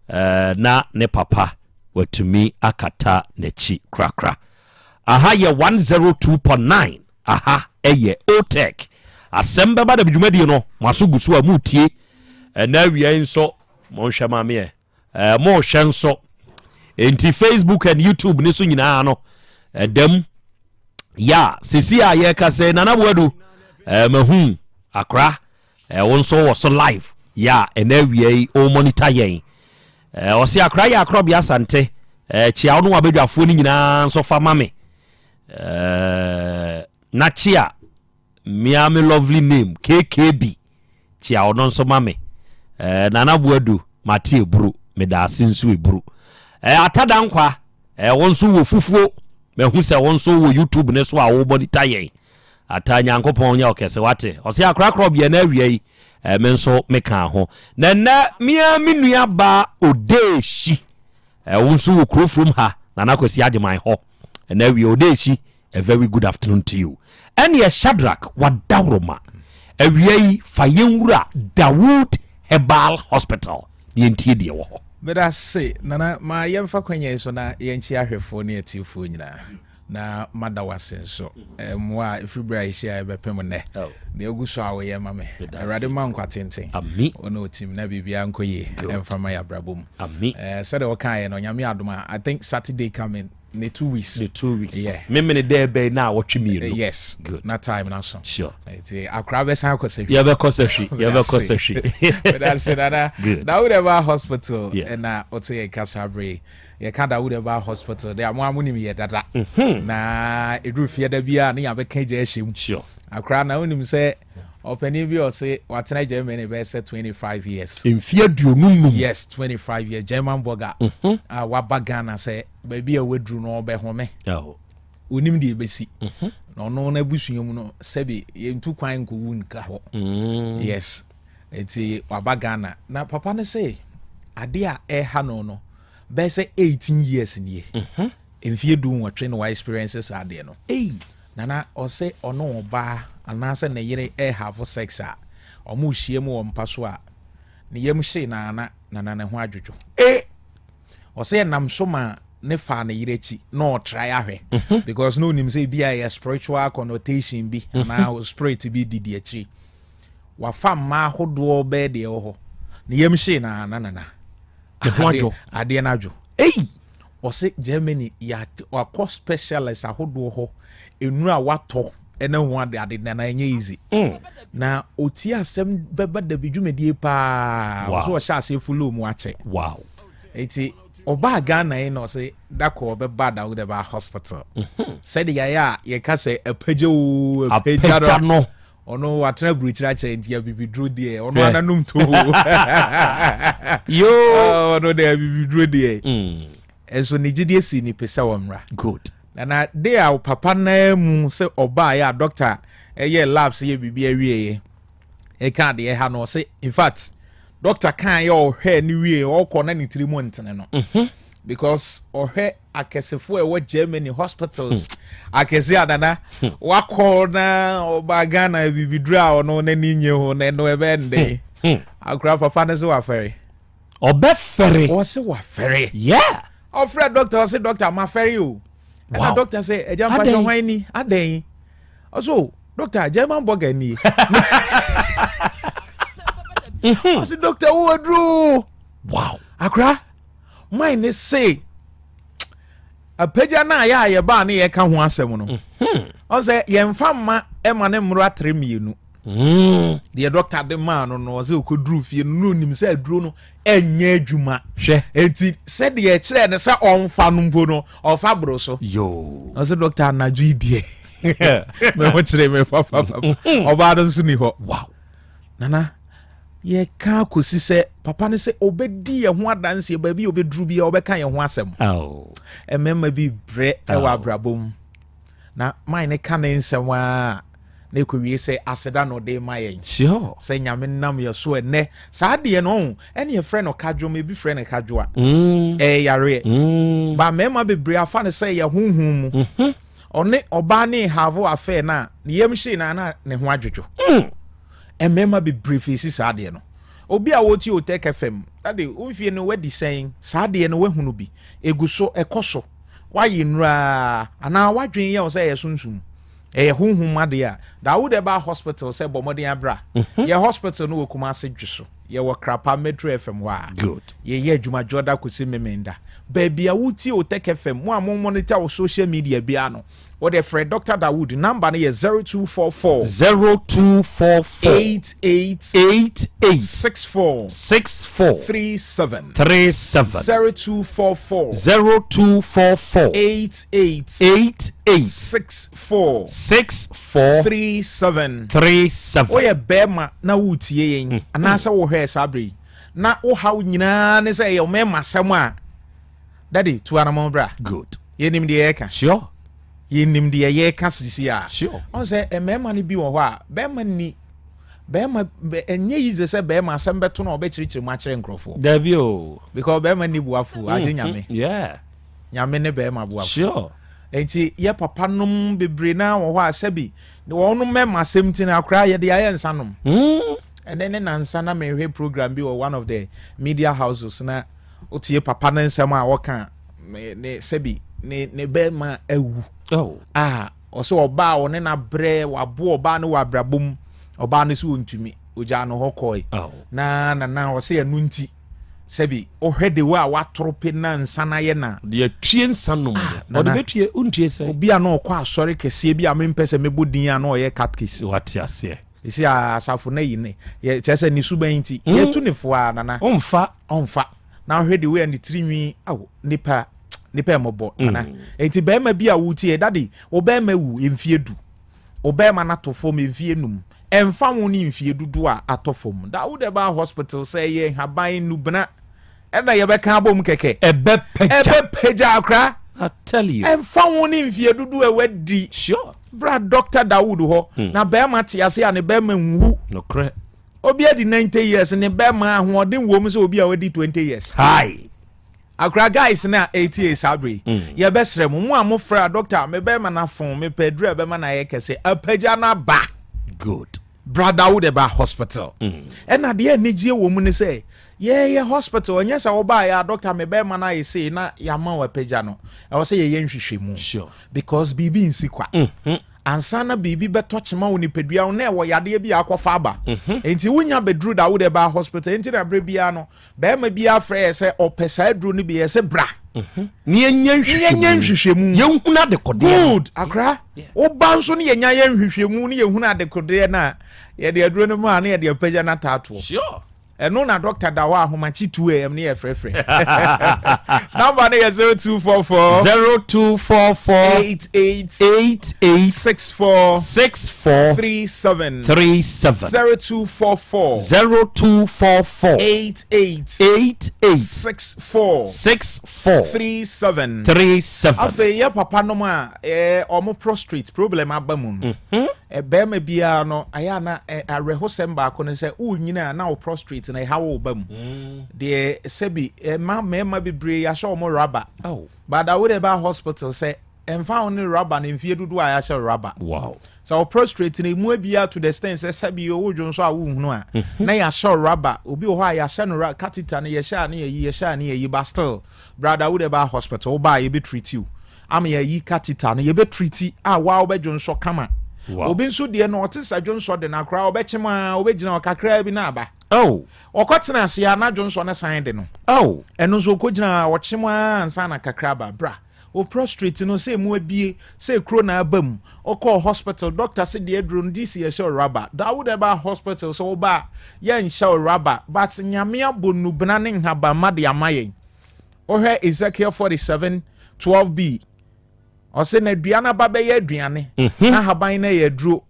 eh, na ne papa watumi akata n'akyi korakora. Aha yɛ 102.9 aha ɛyɛ OTEC. Asɛm bɛba da dwumadie no mo aso gu so a motie ɛna awia yi nso monhwɛ ma meɛ eh, mohwɛ nso enti Facebook and YouTube ne so nyinaa no ɛdam ya sisi a yɛka sɛ Nana Boadu eh, mahu akora Eh, wo nso wɔ so live yɛ a ɛna awia yi o monitor yɛn. Eh, ɔse akora yɛ akorɔbea asante. Eh, kyia wo no wabadwafoɔ no nyinaa nso fa ma me. Eh, na kyia mea me lovely name KKB. Kyia ɔno nso ma me. Eh, Nana Boadu mate eburu meda ase nso eburu. Eh, Atadankwa eh, wo nso wɔ fufuo. Mahu sɛ wo nso wɔ YouTube ne so a wo monitor yɛn. Ata Nyankopɔn nyɛ ɔkɛse wate. Ɔse akorakorɔ bea na awia yi eh, me nso meka ho. Na nnɛ me ara me nua baa Odeehyi. Eh, wo nso wɔ kuro furom ha, Nana Kwasi Agyeman hɔ. Ɛnɛ awia Odeehyi, a very good afternoon to you. Ɛneɛ Shadrack Wadaworoma, awia yi fa yɛn wura Dawood Herbal Hospital na yɛntie deɛ wɔ hɔ. Meda se Nana ma yɛmfa kwanya yi so na yɛnkyea ahwɛfoɔ ne atiefoɔ nyinaa. Na mada wo ase nso mmoa a ɛfiri berɛ a yɛhyiaeɛ bɛpem nnɛ, deɛ wogu so a woyɛ ma me. Awurade mma wo nkwa tenten, wo ne wo team, na biribiara nkɔ yie ɛmfa ma yɛn abrabɔ mu. Sɛdeɛ wokaeɛ no, Nyame adom a, I think Saturday coming, ne 2 weeks. Ne 2 weeks. Yeah. Memene dɛ bɛn na awɔtwe 2. Yes. Good. Na time na so. Sure. Nti akora bɛsan akɔ sahwi. Yɛbɛkɔ sahwi. Yɛbɛkɔ sahwi. Medase Nana. Good. Na wo dɛ ba hospital Yeah. ɛna wote yɛn kasa bere. Yɛka Dawood Herbal Hospital de a, mo ara monim yɛ dada. Na ɛduru fiada bi a ne yɛabɛka gya ahyɛ mu. Sure. Akora na wonim sɛ ɔpanin bi ɔse watena Germany bɛyɛ sɛ 25 years. Mfeɛ 25. Yes, 25 years. German burger. A waba Ghana sɛ baabi a waduru no ɔbɛhome. Oh. Onim deɛ ɛbɛsi. Na ɔno n'abusua mu no sɛbi yɛntu kwan nkɔwu nka hɔ. Yes. Nti waba Ghana. Na papa no se adeɛ a ɛha no no bɛyɛ sɛ 18 years nie. Mfeɛ 18 na wa experience saa adeɛ no. Nana ɔse ɔne ɔbaa anaasɛ ne yere ɛhave sex a, ɔmo hyia mu wɔ mpa so a, ne yam hye na na nana ne ho adwodwo. Ɔsɛ ɛnam so ma ne faa ne yere akyi na ɔtrae ahwɛ because na onim sɛ ebi a ɛyɛ spiritual connotation bi anaa spirit bi didi akyiri. Wafa mmaa ahodoɔ bɛyɛ deɛ ɛwɔ hɔ. Ne yam hye na na nana. Ne ho adwo. Adeɛ no adwo. Ei! Ɔse Germany yɛ wakɔ specialist ahodoɔ hɔ nnuro a watɔ ɛne ho ade ade nana ɛnyɛ easy. Na otie asɛm bɛba dabi dwumadie paa. Wow. Ɔso ɔhyɛ aseɛ follow mu akyɛ. Wow. Eti ɔbaa Ghana yi na ɔse dako ɔbɛba Dawood Herbal Hospital. Sɛdeɛ yɛayɛ a yɛka sɛ apagya o apagya Apagya no. Ɔno watena aburokyiri akyerɛ nti abibiduro deɛ ɔno Hwɛ. ananom to. Yoo. Ɔno deɛ abibiduro deɛ. Nso ne gyidie si ne pe sɛ ɔmmra. Good. Na na de a papa naa mu sɛ ɔbaeɛ a doctor ɛyɛ labs yɛ biribi awieɛ ɛka adeɛ ha no ɔse in fact doctor kan yɛ ɔhwɛ ne wie ɔkɔ na ne tiri mu ntene no. Because ɔhwɛ akɛsefoɔ a ɛwɔ Germany hospitals akɛse a nana wakɔ na ɔba Ghana bibiduro a ɔno n'ani nye ho na ɛno ɛbɛyɛ ne dɛn akora papa no sɛ wafɛre. Ɔbɛfɛre. Ɔse wafɛre. Yeah. Ɔfrɛ doctor ɔse doctor mafɛre o. Ɛna Wow. doctor sɛ ɛgya mpakyɛ Adɛn? hwan ni adɛn ɔse o doctor German burger nie. Ɔse doctor wo aduro. Wow. Akora mine ne se apagya no a yɛ a yɛbaa ne yɛka ho asɛm no ɔsɛ yɛmfa mma ɛma ne mmoro atere 2. Deɛ dɔkta de maa no no ɔsɛ ɔkɔduru fie no na ɔnim sɛ aduro no ɛnyɛ adwuma. Hwɛ. Enti sɛdeɛ ɛkyerɛ no sɛ ɔmfa no mpo no ɔfa boro so. Yoo. Ɔsɛ dɔkta anadwo yi deɛ me ho kyerɛ me papapapa. Ɔbaa no nso ni hɔ. Wow. Nana yɛka kɔsi sɛ papa no sɛ ɔbɛdi yɛn ho adanseɛ baabi a ɔbɛduru bi a ɔbɛka yɛn ho asɛm. Mmarima bi brɛ ɛwɔ abrabɔ mu na man ne ka ne nsɛm a na ɛkɔwie sɛ aseda na ɔde ma yɛn. Sure. Sɛ Nyame nam yɛ so ɛnɛ saa deɛ no ɔho ɛne yɛfrɛ no kadwom, ebi frɛ no kadwoa. Ɛyɛ yareɛ. Ba mmarima bebree afa no sɛ yɛ honhom mu. Ɔne ɔbaa ne have affair no a ne yam hyee no a na ne ho adwodwo. Mmarima bebree fesi saa adeɛ no. Obi a wɔtie Otec FM, dade wo mfie no wadi sɛn? Saa adeɛ no wahunu bi, egu so, ɛkɔ so. Woayɛ nnuru anaa w'adwene yɛ wo sɛ ɛyɛ sunsum, ɛyɛ honhom adeɛ a, Dawood Herbal Hospital sɛ bɔ mmɔden abra. Yɛ hospital no wɔ Kumasi Dwoso. Yɛwɔ Krapa Metro FM hɔ a. Good. Yɛyɛ adwuma Dwoda kɔsi Memenda. Baabi a wotie Otec FM, mo a mo monitor wo social media biara no, Wo de frɛ Doctor Dawood, number no yɛ 0244. 0244. 88. 88. 64. 64. 37. 37. 0244. 0244. 88. 88. 64. 64. 37. 37. Woyɛ bɛrima na woretie yɛn anaasɛ wohwɛɛ saa bere yi na wo haw nyinaa ne sɛ ɛyɛ mmarima asɛm a, daddy tu anamɔn bra. Good. Yɛnim deɛ yɛreka. Sure. Yɛnim deɛ yɛreka sisi a. Sure. Ɔn sɛ mmarima no bi wɔ hɔ a, bɛrima ni bɛrima ɛnyɛ yize sɛ bɛrima asɛm bɛto no a ɔbɛkyerɛkyerɛ mu akyerɛ nkurɔfoɔ. Dabi o. Because bɛrima ni boafo, agye mm-hmm. nyame. Yeah. Nyame ne bɛrima boafo. Sure. Nti yɛ papa nom bebree naa wɔ hɔ a sɛbi wɔn mmarima asɛm ti na akora yɛde ayɛ nsa nom. Mm. Ɛnɛ ne nansa na mehwɛ program bi wɔ one of the media houses na wotie papa ne nsɛm a ɔka ne sɛbi ne ne bɛrima awu oh. a ɔsɛ ɔbaa a ɔne n'abrɛ wabo ɔbaa no wɔ abrabɔ mu ɔbaa no so ɔntumi ogyaa no hɔ kɔe oh. na nana ɔsɛ ɛno nti sɛbi ɔhwɛ de wo a watoro pe na nsa no ayɛ na deɛ tue nsa nom ah, ɔde bɛtue wontie sɛ obi a na ɔkɔ asɔre kɛseɛ bi a mempɛ sɛ mɛbɔ din a na ɔyɛ catechist wate aseɛ ɛsi asafo no ayi ne kyerɛ sɛ ne suban nti hmm. yɛtu ne fo a nana ɔmfa ɔmfa na wohwɛ de wei a ne tiri nwi awo nipa nipa ɛmɔbɔ mm. nana nti bɛrima bi a wotie dade wo bɛrima wu mfie du wo bɛrima no ato fam mfie num ɛmfa ho ne mfie dodo a atɔ fam da wo de ba hospital sɛ ɛyɛ nhaban nubena ɛna yɛbɛka abom kɛkɛ ɛbɛpagya ɛbɛpagya akora I tell you ɛmfa ho ne mfie dodo a wadi sure bra Dr. Dawood hɔ mm. na bɛrima te ase a ne bɛrima nwu nokorɛ Obi adi 90 years ne bɛma ahoɔden wom sɛ obi a wadi 20 years. Hi. Akora guys na etie saa bere yi. Mm. Yɛbɛsrɛ mo mo a mo frɛ a doctor me bɛma na fon me pɛ aduru a ɛbɛma na ayɛ kɛse apagya no aba. Good. Brother wo de ba hospital. Mm. Ɛna deɛ anigyeɛ wɔ mu ne sɛ yɛyɛ hospital ɛnyɛ sɛ wobaa yɛ a doctor me bɛma no ayɛ sei na yɛama wo apagya no. Ɛwɔ sɛ yɛyɛ nhwehwɛmu. Sure. Because biribi nsi kwa. Mm -hmm. Ansa na biribi bɛtɔ kyema wɔ nipadua ho na ɛwɔ yadeɛ bi a akɔfa aba. Mhm. Enti wonya bɛduru da wode baa hospital. Enti na berɛ biara no bɛrima biara frɛ yɛ sɛ ɔpɛ saa aduro no bi yɛ sɛ bra. Mhm. Ne yɛnyɛ nhwehwɛmu. Ne yɛnyɛ nhwehwɛmu. Yɛnhunu adekodeɛ. Good. Akora. Woba nso ne yɛnya yɛ nhwehwɛmu ne yɛhunu adekodeɛ no a yɛde aduro no ma a na yɛde apagya no ataatoɔ. Sure. Ɛno na doctor da hɔ ahomakye 2am ne yɛ frɛfrɛ. Number no yɛ 0244 0244 88 88 64 64 37 37 0244 0244 88 88 64 64 37 37. Afei yɛ papa nom a eh, ɔmo prostrate problem aba mu no. Mhm. Barima biara no, ayɛ a na awerɛhosɛm baako ne sɛ worenyini a na wo prostrate no ɛha wo ba mu. Mm. Deɛ sɛbi ɛma mmarima bebree yɛahyɛ wɔn raba. But awo de ba hospital sɛ ɛmfa ho ne raba no mfie dodoɔ a yɛahyɛ raba. Wow. Sɛ wo prostrate no emu abia to the extent sɛ sɛbi wo dwo nso a wonhunu a mhm. na yɛahyɛ raba. Obi wɔ hɔ a yɛahyɛ no catheter no yɛhyɛ a ne yɛyi yɛhyɛ a ne yɛyi but still brother wo de ba hospital wo ba a yɛbɛ treat you. ama yɛayi catheter no yɛbɛ treat a waa wobɛdwonsɔ kama Wow. obi nso deɛ no ɔte sɛ dwonsɔ de no akoraa ɔbɛkyem a wobɛgyina hɔ kakraa bi na aba oh. ɔkɔtena ase a na dwonsɔ no san de no oh. ɛno nso ɔkɔgyina a ɔkyem a ansa na kakra aba bra o prostrate no sɛ mu abie sɛ kuro na aba mu ɔkɔɔ hospital doctor sɛ deɛ aduro no dc yɛhyɛ raba da wo dɛ ba hospital sɛ woba a yɛnhyɛ raba but nyame abɔ nnubena ne nhabamma de ama yɛn Wohwɛ Ezekiel 47, 12b, ɔse na dua no aba bɛyɛ aduane, mhm. na ahaban no yɛ aduro.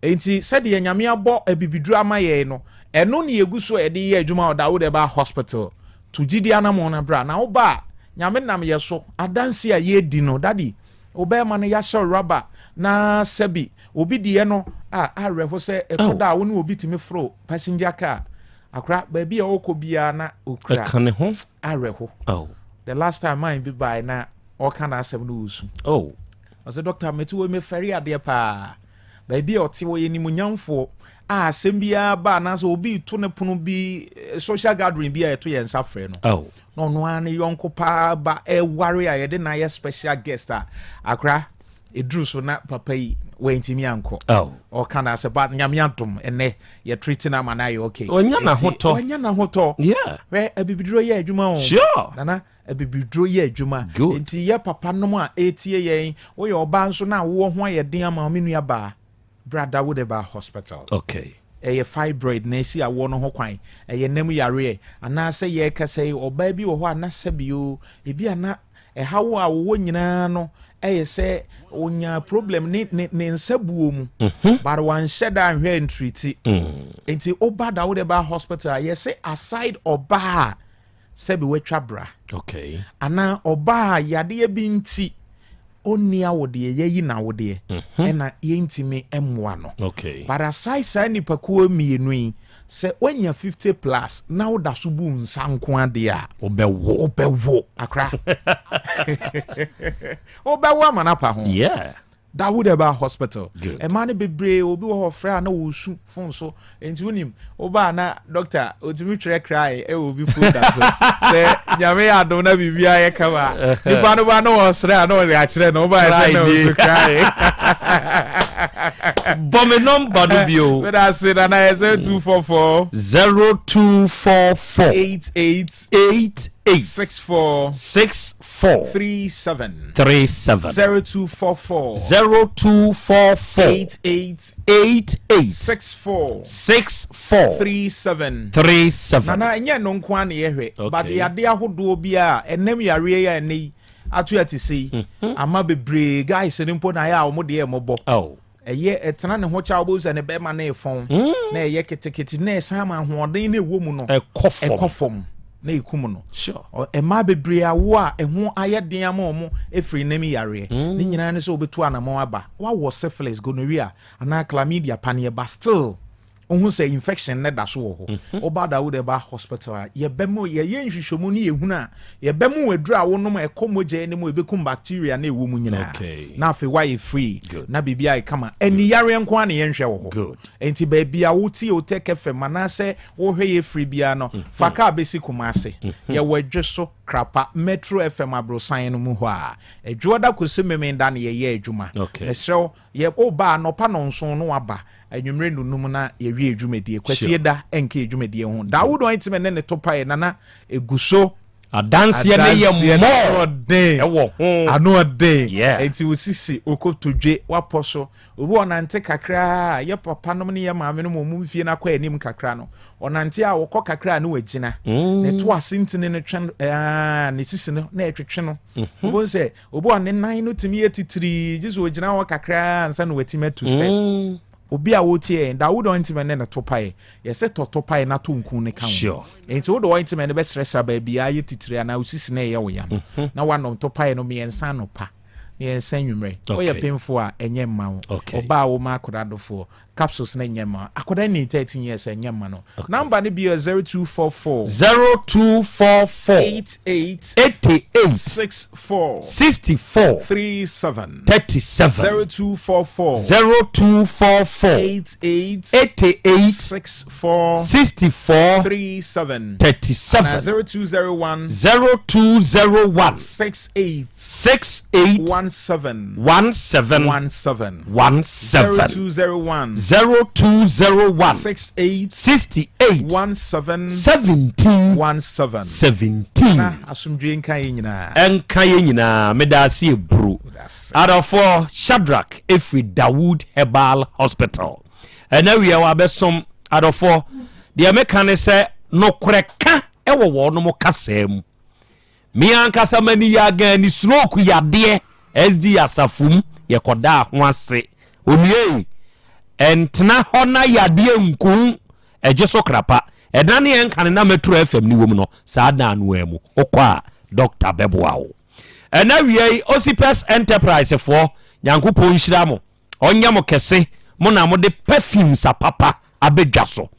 Enti sɛdeɛ Nyame abɔ abibiduro ama yɛn no, ɛno ne yɛgu so a yɛde yɛ adwuma wɔ Dawood Herbal Hospital. To gyidi anamɔn no bra. Na woba a, Nyame nam yɛ so, adanse a yɛredi no, Daddy, wo bɛrima no yɛahyɛ wo rubber, na sɛbi obi deɛ no a awerɛho sɛ ɛtɔ da a wo ne obi tumi foro passenger car, Akora, baabi a ɔkɔ biara na okura. Ɛka ne ho. Awerɛho. Oh. The last time man bi bae na ɔka n'asɛm no ɔresu. Oh. Ɔsɛ doctor mete wɔ mefɛre adeɛ paa. Baabi a ɔte ɔyɛ nimunyamfoɔ a asɛm biara ba anaasɛ obi reto ne pono bi eh, social gathering bi a yɛto yɛn nsa frɛ no. Oh. Na ɔno ara ne yɔnko paa ba ɛware a yɛde no ayɛ special guest a akora Ɛduru so na papa yi wantumi ankɔ. Oh. Ɔka no asɛ but nyame adom ɛnɛ yɛ treat no ama no ayɛ okay. Ɔnya n'ahotɔ. Ɔnya n'ahotɔ. Yeah. Hwɛ abibiduro yɛ adwuma o. Sure. Nana abibiduro yɛ adwuma. Good. Nti yɛ papa nom a ɛretie yɛn woyɛ ɔbaa nso na awoɔ ho ayɛ den ama wo me nua baa bra da wo de ba hospital. Okay. Ɛyɛ fibroid na ɛsi awoɔ no ho kwan, ɛyɛ nam yareɛ anaasɛ yɛrekasa yi ɔbaa bi wɔ hɔ a na sɛbi o ebi a na Ɛhaw a ɔwɔ nyinaa no yɛ sɛ ɔnyaa problem ne ne ne nsa buo mu mhm. but wanhyɛ da anhwɛ ntriti mm. nti woba da wode ba hospital a yɛsɛ aside ɔbaa a sɛbi watwa bra okay. anaa ɔbaa a yadeɛ bi nti Ɔnni awodeɛ, yɛayi no awodeɛ, ɛna yɛntumi mmoa no. Okay. But aside saa nnipakuo mmienu yi, sɛ woanya 50 plus na woda so bu nsa nko adeɛ a, Wobɛwo. Wobɛwo, akora. Wobɛwo ama no apa ho. Yeah. Dawood Herbal Hospital. Good. Mmaa no bebree, obi wɔ hɔ ɔfrɛ a na ɔresu phone so. Nti wonim, wobaa na doctor otumi twerɛ cry ɛwɔ obi folder so. Sɛ nyame yɛ adom na biribiara yɛ kama. Nipa no ba na ɔsrɛ a na ɔde akyerɛ no, wobaa sɛ na ɔsu cry. Bɔ me nɔmba no bio. Meda ase nana yɛ 0244 0244 88 88 64 64 37 37 0244 0244 88 88 64 64 37 37. Nana ɛnyɛ no nko ara na yɛhwɛ, Okay. but yadeɛ ahodoɔ bi a ɛnam yareɛ yi a ɛnɛ yi ato yɛ te sɛ yi ama bebree guys no mpo na ayɛ a wɔn deɛ ɛmɔbɔ. Oh. Ɛyɛ ɛtena ne ho kyɛ a wobɛhu sɛ ne bɛrima no refɔn na ɛyɛ ketekete na ɛsan ma ahoɔden no ɛwɔ mu no ɛkɔ fam. Ɛkɔ fam na ɛkum no. Sure. Mmaa bebree awo a ɛho ayɛ den ama wɔn ɛfiri nam yareɛ. Ne nyinaa ne sɛ wobɛtu anamɔn aba. Woawɔ syphilis, gonorrhea anaa chlamydia paneɛ but still wohu sɛ infection no da so wɔ hɔ. Woba Dawood Herbal Hospital a, yɛbɛma yɛyɛ nhwehwɛmu ne yɛhunu a, yɛbɛma wo aduru a wonom a ɛkɔ mogya no mu a ɛbɛkum bacteria no a ɛwɔ mu nyinaa. Na afei woayɛ free na biribi ayɛ kama. Ani yareɛ nko ara na yɛnhwɛ wɔ hɔ. Enti baabi a wotie Otec FM anaasɛ wohwɛ yɛ firi biara no, fa kaa bɛsi Kumasi. Yɛwɔ Adweso, Krapa, Metro FM aborosan no mu hɔ a. Adwoɔda kɔsi Memenda na yɛyɛ adwuma. Mesrɛ wo, Yɛ o ba anɔpa nɔnson no waba anwummere nonum na yɛwie dwumadie. Kwasie da ɛnka yɛ dwumadie ho. Dawood ointment ne ne to paeɛ nana ɛgu so. Adanseɛ no yɛ more ɛwɔ ho. Ano ɔden. Yeah. Enti wo sisi, wo kotodwe, wapɔ so. Obi ɔnante kakra a, yɛ papa nom ne yɛ maame nom wɔn mfie no akɔ anim kakra no, ɔnante a ɔkɔ kakra a ne wagyina. Ne to ase ntini no twɛn ɛɛ ne sisi no na ɛtwetwe no. Wobɛhu sɛ Obi wɔ ne nan no tumi yɛ titirii gye sɛ ogyina hɔ kakraa ansa na watumi atu step. Mm. Obi a wotie yɛn da wode ointment ne ne to pae. Yɛsɛ tɔ to pae na to nku ne ka ho. Sure. Nti wode ointment no bɛsrɛsrɛ baabi a ayɛ titiri anaa osisi na ɛyɛ wo ya no. Mm-hmm. Na wanom to pae no mmiɛnsa anɔpa mmiɛnsa anwummerɛ. Woyɛ Okay. pemfo a ɛnyɛ mma wo. Okay. Ɔbaa a woma akwadaa dofoɔ Capsules no nyɛ mma akwadaa ni 13 years ɛnyɛ mma no. Number no bi yɛ 0244. 0244. 88. 88. 64. 64. 37. 37. 0244. 0244. 88. 88. 64. 64. 37. 37. 0201. 0201. 68. 68. 17. 17. 17. 17. 0201. 0201. 68. 68. 17. 17. 17. 17. Na asomdwoe nka yɛn nyinaa. Ɛnka yɛn nyinaa. Meda ase eburu. Adɔfoɔ Shadrach efiri Dawood Herbal Hospital. Ɛna wia wabɛsom adɔfoɔ. Deɛ meka ne sɛ nokorɛ ka ɛwɔ wɔnom kasaa mu. Me ankasa m'ani yɛ agan ne stroke yadeɛ SD asafo mu yɛkɔdaa ho ase. Onua ei, ɛntena hɔ na yadeɛ nku wo, ɛgye so krapa. Ɛda ne ɛnkane na Metro FM ne wom no, saa da no ara mu wokɔ a dɔkta bɛboa wo. Ɛna awia yi, Osipes Enterprise foɔ, Nyankopɔn nhyira mo. Ɔnyɛ mo kɛse, mo na mode perfumes apapa abɛdwa so.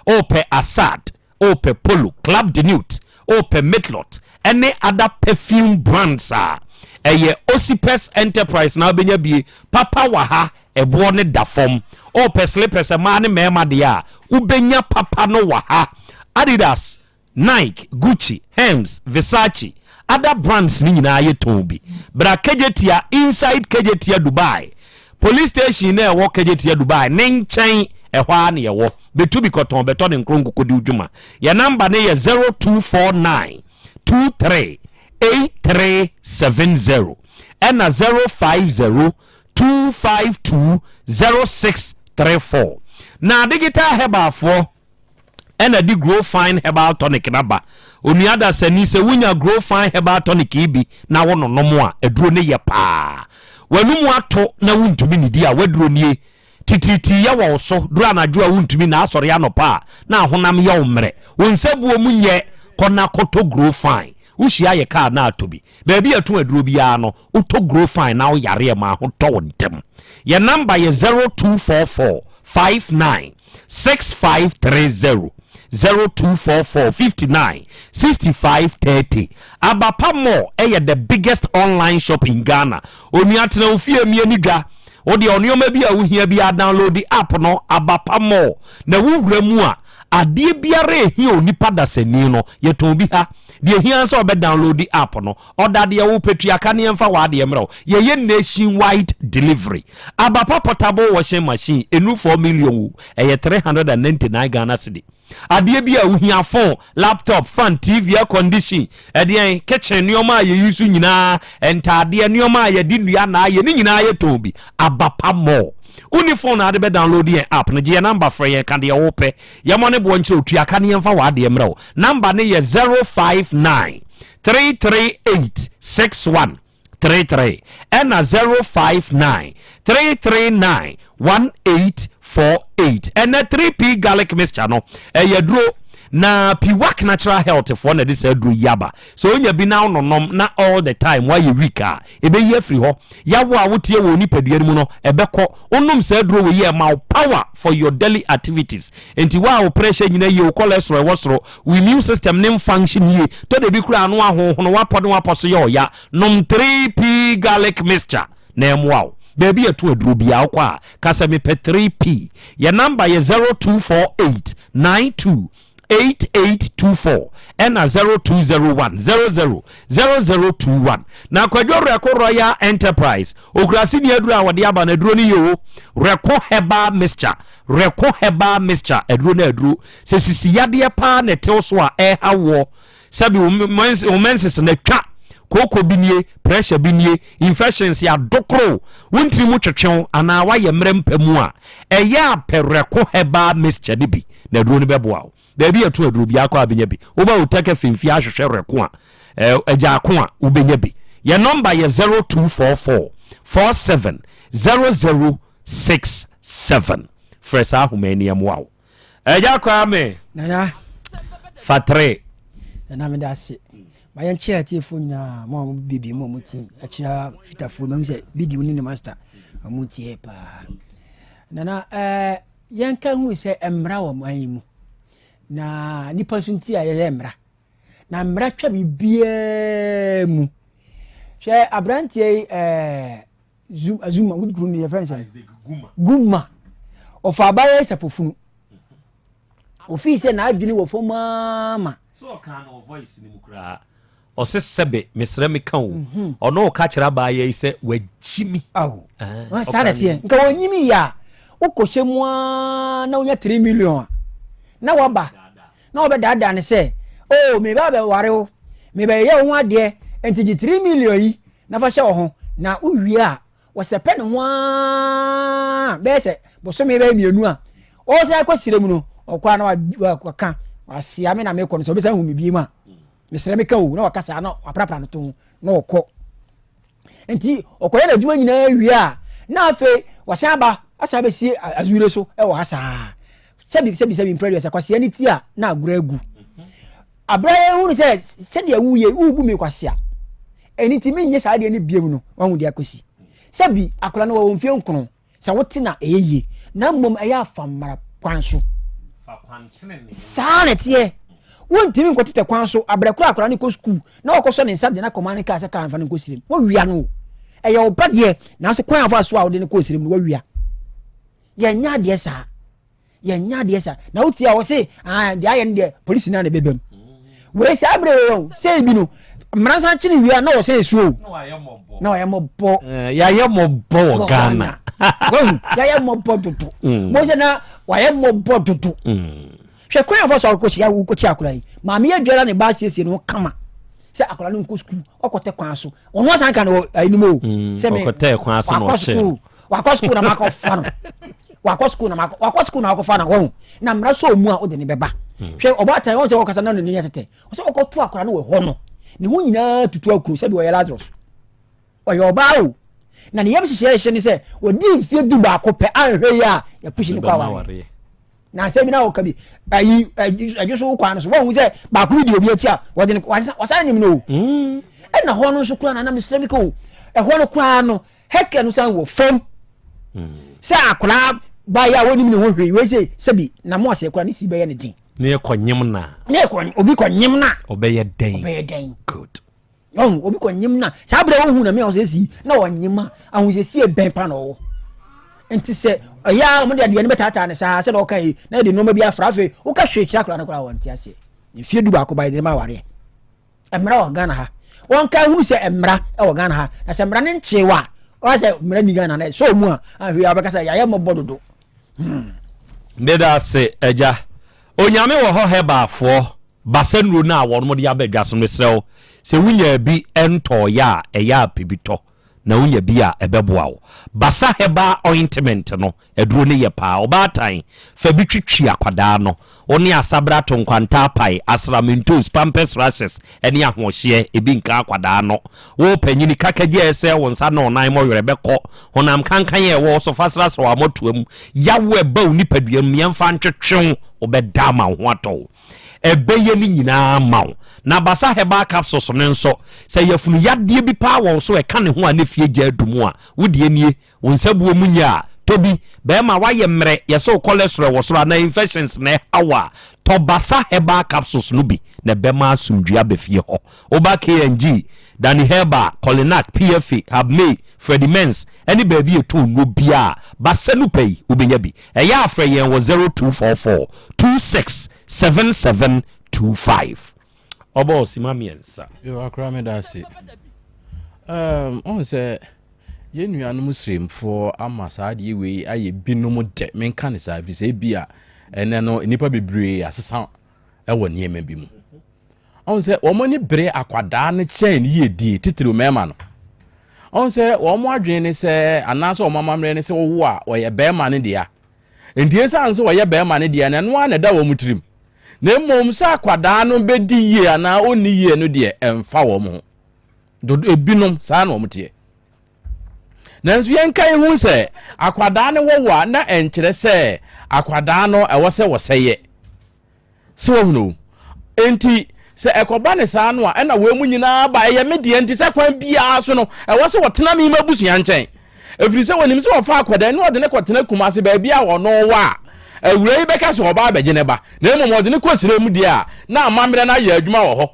Wopɛ Assad, wopɛ Polo, Club de Nuit, wopɛ Mitlot ɛne other perfume brands a, ɛyɛ Osipes Enterprise na wobɛnya bie. Papa wɔ ha, ɛboɔ no da fam. Wopɛ slippers mmaa ne mmarima deɛ a, wobɛnya papa no wɔ ha. Adidas, Nike, Gucci, Hermes, Versace, other brands no nyinaa yɛ tɔn bi. Bra Kejetia, inside Kejetia Dubai, police station no a ɛwɔ Kejetia Dubai ne nkyɛn ɛhɔ ara na yɛwɔ. Bɛtu bi kɔtɔn, bɛtɔ ne nkronko kɔdi wo dwuma. Yɛn namba no yɛ 0249 23 8370 ɛna 050 252 0634. Na Digital Herbalfoɔ ɛna de Grow Fine Herbal Tonic no aba. Onua dasani, sɛ wonya Grow Fine Herbal Tonic yi bi na wononom a, aduro no yɛ paa. W'anum ato na wontumi nnidi a, w'aduro nie. Titiritii yɛ wɔ wo so, duru anadwo a wontumi nna, asɔre anɔpa a na ahonam yɛ wo mmerɛ. Wo nsabuo mu nyɛ, kɔ na kɔtɔ Grow Fine. Wohyia yɛ kaa na atɔ bi. Baabi a ɛtɔn aduro biara no, wotɔ Grofine na woyare a ma ho tɔ wo ntɛm. Yɛn namba yɛ 0244 59 6530, 0244 59 65 30. Abapa Mall yɛ the biggest online shop in Ghana. Onua tena wo fie mmie ne dwa. Wo deɛ nneɛma bi a wohia biara download app no Abapa Mall na wowura mu a adeɛ biara a ɛhia onipa dasani no yɛtɔn bi ha. Deɛ ɛhia sɛ ɔbɛ download app no ɔda deɛ wopɛ tua ka ne yɛmfa w'adeɛ mmerɛ wo. Yɛyɛ nationwide delivery. Abapa portable washing machine ɛnu 4 million o, ɛyɛ 399 Ghana cedi. Adeɛ bi a wohia, phone, laptop, fan, TV, air condition, ɛdeɛn, kitchen nneɛma a yɛyi so nyinaa, ntaadeɛ, nneɛma a yɛde nnua na ayɛ ne nyinaa yɛtɔn bi. Abapa Mall. Wonni phone na ade bɛ download yɛn app no, gye yɛn number frɛ yɛn ka deɛ wopɛ. Yɛmmɔ ne boɔ nkyerɛ otua ka ne yɛmfa w'adeɛ mmerɛ wo. Number ne yɛ 059 338 61 33 ɛna 059 339 1848. Ɛnɛ 3P garlic mixture no ɛyɛ duro na Piwak Natural Health foɔ na ɛde saa duro yi aba. Sɛ onya bi na wononom na all the time woayɛ weak a, ɛbɛyi afiri hɔ. Yawo a woteɛ wɔ nipadua no mu no ɛbɛkɔ. Wonom saa duro wɔ yi a, ɛma wo power for your daily activities. Nti wo a wo pressure nyina yie, wo cholesterol ɛwɔ soro, wo immune system ne function yie, tɔ de bi kura ano ahohono, wapɔ ne wapɔ so yɛ ɔya, nom 3P garlic mixture na ɛmmoa wo. Baabi yɛto aduro biara wokɔ a, ka sɛ mepɛ 3P. Yɛ number yɛ 0248 92 8824 ɛna 0201 00 0021. Na Kwadwo Rɛko Royal Enterprise okurase ni aduro a wɔde aba no, aduro no yɛ o Rɛko herbal mixture. Rɛko herbal mixture aduro no, aduro sɛ sisi yadeɛ paa na ɛtew so a ɛha woɔ, sɛbi wo menses na twa kooko bi nie, pressure bi nie, infections yɛadokoro wo ntiri mu twetwew anaa wayɛ mmerɛ mpa mu a, ɛyɛ apɛ Rɛko herbal mixture no bi na aduro no bɛboa wo. Baabi yɛto aduro biara kɔ a bɛnya bi. Woba wo tɛkɛ fimfie ahwehwɛ Rɛko a agyaako a wobɛnya bi. Yɛ nɔmba yɛ 0244 47 0067. Frɛ saa ahoma ani ɛmoa wo. Agya Kwame. Nana. Fatre. Nana meda ase. Ma yɛnkyerɛ atiefoɔ nyinaa mo a mo biebi mu a mo ti akyerɛ fitafoɔ mahu sɛ bigi ne ne master ɔmo tie paa. Nana ɛɛ yɛnka hu sɛ mmara wɔ man yi mu na nipa nso nti a yɛyɛ mmara na mmara twa biribiara mu. Hwɛ aberanteɛ yi ɛɛ Zuma wo kunu no yɛfrɛ no sɛ Guma. Ɔfa abayɛ sapofunu. Ofii sɛ n'adwene wɔ fam ama. So ɔka no wɔ voice no mu koraa. Ɔse sɛbe mesrɛ meka o. Ɔno ɔka kyerɛ abaayɛ yi sɛ wagyi mi. Awo. Saa na teɛ. Nka wɔnyi mi yɛ a wokɔhyɛ mu ara na wonya 3 million a na waba na wɔbɛdaadaa no sɛ oh meba abɛware wo mebɛyɛ wo ho adeɛ nti gye 3 million yi na fa hyɛ wo ho na wowie a wɔsɛpɛ ne ho ara bɛyɛ sɛ bosome bɛyɛ mmienu a ɔsan kɔ srɛ mu no ɔkɔ a na waka wasia me na mekɔ no sɛ ɔbɛsan hu me bie mu a mesrɛ meka o na waka saa na waprapra no to ho na ɔkɔ nti ɔkɔyɛ n'adwuma nyinaa wie a na afei wasan aba asan bɛsie azure so wɔ ha saa sɛbi sɛbi sɛbi mpere deɛ sɛ kwasia ne ti a na agorɔ agu Aberɛ a yɛhunu sɛ sɛdeɛ woyɛ worebu me kwasea, ɛno nti menyɛ saa adeɛ no biom no, wahu deɛ akɔsi. Sɛbi akwadaa no wɔwɔ mfeɛ nkono, sɛ wote na ɛyɛ yie, na mmom ɛyɛ afa mmara kwan so. Saa na ɛteɛ. Wontumi nkɔtetɛ kwan so aberɛ korɔ akwadaa no kɔ sukuu na wɔkɔsɔ ne nsa de no akɔma ne kaa sɛ kaa mfa no nkɔ sirem. Wawia no o. Ɛyɛ wo ba deɛ, nanso kwan a wɔfa so a wode no kɔɔ sirem no wawia. Yɛnyɛ adeɛ saa. Yɛnyɛ adeɛ sa na wotie a wɔse ah, deɛ ayɛ no deɛ polisi no a na ɛbɛba mu wei saa berɛ wei o sɛ bi no mmara nsa kyene wie a na wɔsɛ ɛsuo o na wɔyɛ mmɔbɔ eh, yɛayɛ mmɔbɔ wɔ Ghana wahu yɛayɛ mmɔbɔ dodo mm. mo sɛ na wɔayɛ mmɔbɔ dodo mm. hwɛ kwan afa so akɔkyi wokɔkyi akora yi maame yɛ adwara ne ba asiesie ne ho kama sɛ akora no nkɔ sukuu ɔkɔtɛ kwan so ɔno asan ka no wɔ ayinom o mm, sɛ me ɔkɔtɛ kwan so na ɔkyɛ wakɔ sukuu na makɔ fa no wakɔ sukuu na makɔ wakɔ sukuu na wakɔ fa no wɔn na mmara sɔ mu a ɔde ne bɛba hmm. hwɛ ɔbaatan wɔn sɛ ɔkasa na n'ani atete ɔsɛ ɔkɔto akora no wɔ hɔ no ne ho nyinaa tutu akuru sɛbi ɔyɛ Lazarus ɔyɛ ɔbaa o na ne yam hyehyɛ hyɛ ne sɛ ɔdi mfie du baako pɛ anhwɛ yi a yɛpusi ne kɔ awareɛ. Na asɛm bi na wɔka bi ayi adwo so kwan no so wɔn sɛ baako bi di obi akyi a wɔde no wɔsan nim no o ɛna hɔ no nso koraa na nam srɛ mi ka o ɛhɔ no koraa no hɛkɛ no san wɔ fam sɛ akwaraa baayɛ a wɔnim ne ho hwee wei sɛ sɛbi na mo aseɛ koraa ne si bɛyɛ ne den ne yɛ kɔ nyem na ne yɛ kɔ obi kɔ nyem na ɔbɛyɛ dɛn ɔbɛyɛ dɛn good Wahu, obi kɔ nyem na saa berɛ wohu na me a ɔsɛ si na ɔnyem a ahosiesie bɛn pa na ɔwɔ nti sɛ ɛyɛ a wɔde aduane bɛtaataa ne saa sɛdeɛ ɔka yi na yɛde nneɛma bi afra afei woka hwee kyerɛ akwadaa no koraa wɔnte aseɛ mfie du baako ba yɛde ma awareɛ mmara wɔ Ghana ha wɔnka hunu sɛ mmara wɔ Ghana ha na sɛ mmara no nkyee wa ɔka sɛ mmara ni Ghana na ɛsɔ mu a ahwɛ a wɔbɛka sɛ yɛayɛ mmɔbɔ dodo hmm. Meda ase agya. Onyame wɔ hɔ Herbal-foɔ Basa nnuro no a wɔnom de aba dwa so no mesrɛ wo sɛ wonya bi ntɔɔeɛ a ɛyɛ a pɛ bi tɔ na wonya bi a ɛbɛboa wo. Basa herbal ointment no aduro no yɛ paa. Ɔbaatan fa bi twitwi akwadaa no. Wo ne asabra to nkwanta apae, asram, ntos, pampers rashes ne ahoɔhyeɛ ebi nka akwadaa no. Wo panyini kakagyi a ɛsɛe wo nsa ne wo nan mɔwerɛ bɛkɔ. Honam kankan a ɛwɔ wo so fa srasra w'amɔtoa mu. Yaw a ɛba wo nipadua mu yɛmfa ntwetwe wo, wobɛda ama wo ho atɔ wo. Ɛbɛyɛ ne nyinaa ama wo. Na Basa Herbal Capsules no nso, sɛ yafunu yadeɛ bi paa wɔ wo so a ɛka ne ho a na fie gya adu mu a, wo deɛ nie, wo nsa buo mu nyɛ a, tɔ bi. Bɛrima, woayɛ mmerɛ, yɛsɛ wo cholesterol wɔ soro anaa infections na ɛha wo a, tɔ Basa Herbal Capsules no bi na ɛbɛma asomdwoeɛ aba fie hɔ. Woba KNG, Danny Herbal, Colinac, PFA, Habmay, Freddie Mens, ne baabi a ɛtɔn nnuro biara a, Basa no pɛ yi, wobɛnya bi. Ɛyɛ a frɛ yɛn wɔ 0244 26 77 25. Ɔbɔɔ sima mmiɛnsa. Yo, akora meda ase. Um, ɔhu sɛ yɛn nuanom sremfoɔ ama saa adeɛ wei ayɛ binom dɛ menka ne saa ɛfiri sɛ ebi a ɛnɛ no nnipa bebree asesa wɔ nneɛma bi mu. Ɔhu sɛ wɔn ani bere akwadaa no kyɛn ne yiedie, titiriw mmarima no. Ɔhu sɛ wɔn adwene ne sɛ anaasɛ wɔn amammerɛ ne sɛ wɔwo a wɔyɛ barima no dea. Nti esiane sɛ wɔyɛ barima no dea no, ɛno ara na ɛda wɔn tirim. Na mmom sɛ akwadaa no bɛdi yie anaa ɔnni yie no deɛ, ɛmfa wɔn ho. Dodo ebinom saa na wɔn teɛ. Nanso yɛnka ehu sɛ akwadaa no wɔwo a na ɛnkyerɛ sɛ akwadaa no ɛwɔ sɛ wɔsɛeɛ. So wahunu o? Enti, sɛ ɛkɔba ne saa no a, ɛna wɔn mu nyinaa ba, ɛyɛ me deɛ, nti sɛ kwan biara so no, ɛwɔ sɛ wɔtena me m'abusua nkyɛn. Ɛfiri sɛ wɔnim sɛ wɔfa akwadaa ne wɔde ne kɔtena Kumase baabi a ɔno wɔ a, awura yi bɛka sɛ ɔba abɛgye ne ba, na mmom ɔde ne kɔ serɛ mu deɛ a, na amammerɛ no ayɛ adwuma wɔ hɔ.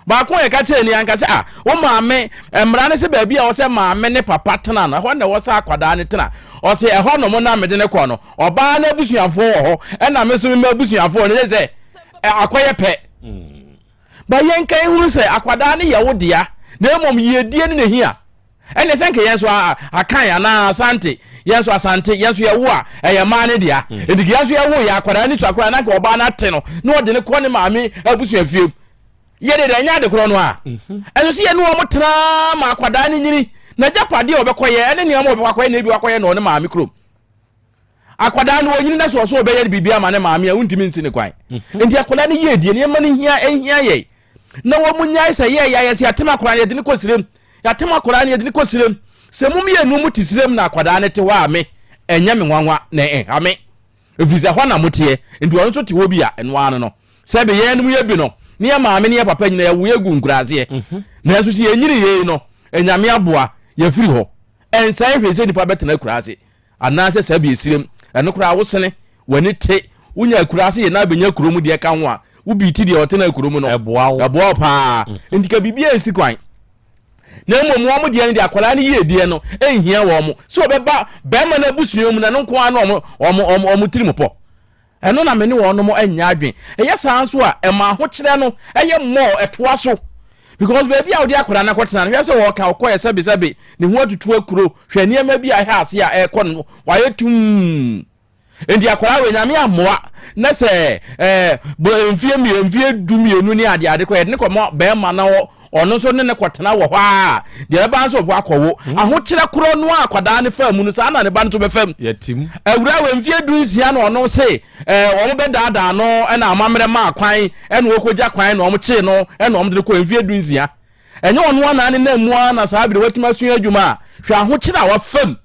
Baako a yɛka kyerɛɛ ni anka sɛ, Ah, wo maame, mmara ne sɛ baabi a ɛwɔ sɛ maame ne papa tena no, ɛhɔ na ɛwɔ sɛ akwadaa no tena. Ɔse, ɛhɔ nom na mede no kɔ no, ɔbaa no abusuafoɔ wɔ hɔ, ɛna me nso me m'abusuafoɔ no, sɛ akɔyɛ pɛ. Ba yɛnka nhunu sɛ akwadaa no yɛ wo dea, na mmom yiedie no na ɛhia. Ɛne sɛ nka yɛn nso Akan anaa Asante, yɛn nso Asante, yɛn nso yɛwo a, ɛyɛ mmaa no dea. Enti yɛn nso yɛwo yɛ akwadaa no sua koraa na nka ɔbaa no ate no na ɔde no kɔ ne maame abusua fie mu. Yɛ de deɛ ɛnyɛ ade korɔ no a. Ɛso sɛ yɛne wɔn tena ma akwadaa no nyini, n'agyapadeɛ a ɔbɛkɔyɛ ɛne nneɛma a ɔbɛkɔ akɔyɛ na ebi wakɔyɛ na ɔne maame kurom. Akwadaa no ɔnyini na sɛ ɔsɛ ɔbɛyɛ biribi ama ne maame a wontumi nsi ne kwan. Mhm. Nti akwadaa no yie die nneɛma no hia ɛhia yɛ na wɔn mu nyae sɛ yɛ yɛ sɛ yɛatem akwadaa no yɛde ne kɔ sirem yɛatem akwadaa no yɛde ne kɔ sirem sɛ mo mmienu mo te sirem na akwadaa no te hɔ a me ɛnyɛ me nwanwa na ɛnha me ɛfiri sɛ hɔ na moteɛ nti ɔno nso te hɔ bi a ɛno ano no sɛ bi yɛn no yɛ bi no ne yɛ maame ne yɛ papa nyina yɛwo yɛ gu nkuraaseɛ mhm. nanso sɛ yɛnyini yei no anyame aboa yɛfiri hɔ ɛnsan hwee sɛ nipa bɛtena akuraase Anaasɛ saa bi esirem, ɛno koraa wosene, w'ani te, wonya akuraase yɛ na abɛnya kuro mu deɛ ka ho a, wo bi ti deɛ ɔtena kuro mu no. Ɛboa wo. Ɛboa wo paa. Nti ka biribiara nsi kwan. Na mmom wɔn deɛ no deɛ akwadaa no yiedie no nhia wɔn. Sɛ ɔbɛba bɛrima no abusua mu no ɛno nko ara na wɔn wɔn wɔn tirim pɔ. Ɛno na me ne wɔnom nyɛ adwen. Ɛyɛ saa nso a, ɛma ahokyerɛ no yɛ more, ɛtoa so. Because baabi a wode akwadaa no akɔtena no, hwɛ sɛ wɔka ɔkɔɛ sɛbesɛbe, ne ho atutu akuro, hwɛ nneɛma bi a ɛha ase a ɛrekɔ no, wayɛ tumm. Enti akwadaa wei, Nyame ammoa na sɛ ɛɛ bɔ mfie mmienu, mfie du mmienu ne adeade kɔ, yɛde ne kɔma bɛrima na ɔno nso ne ne kɔtena wɔ hɔ a, deɛ ɛbɛba nso ɔbɛkɔ akɔwo. Hmm. Ahokyerɛ korɔ no a akwadaa no faa mu no, saa na ne ba no nso bɛfa mu. Yɛtim. Awura wɔ mfie du nsia na ɔno se ɛɛ wɔn bɛdaadaa no ɛna amammerɛ maa kwan ɛna wɔkɔgya kwan na wɔn kyee no ɛna wɔn de no kɔ mfie du nsia. Ɛnyɛ ɔno anaa ne nan mu ara na saa bere watumi asua adwuma a, hwɛ ahokyerɛ a wafa mu.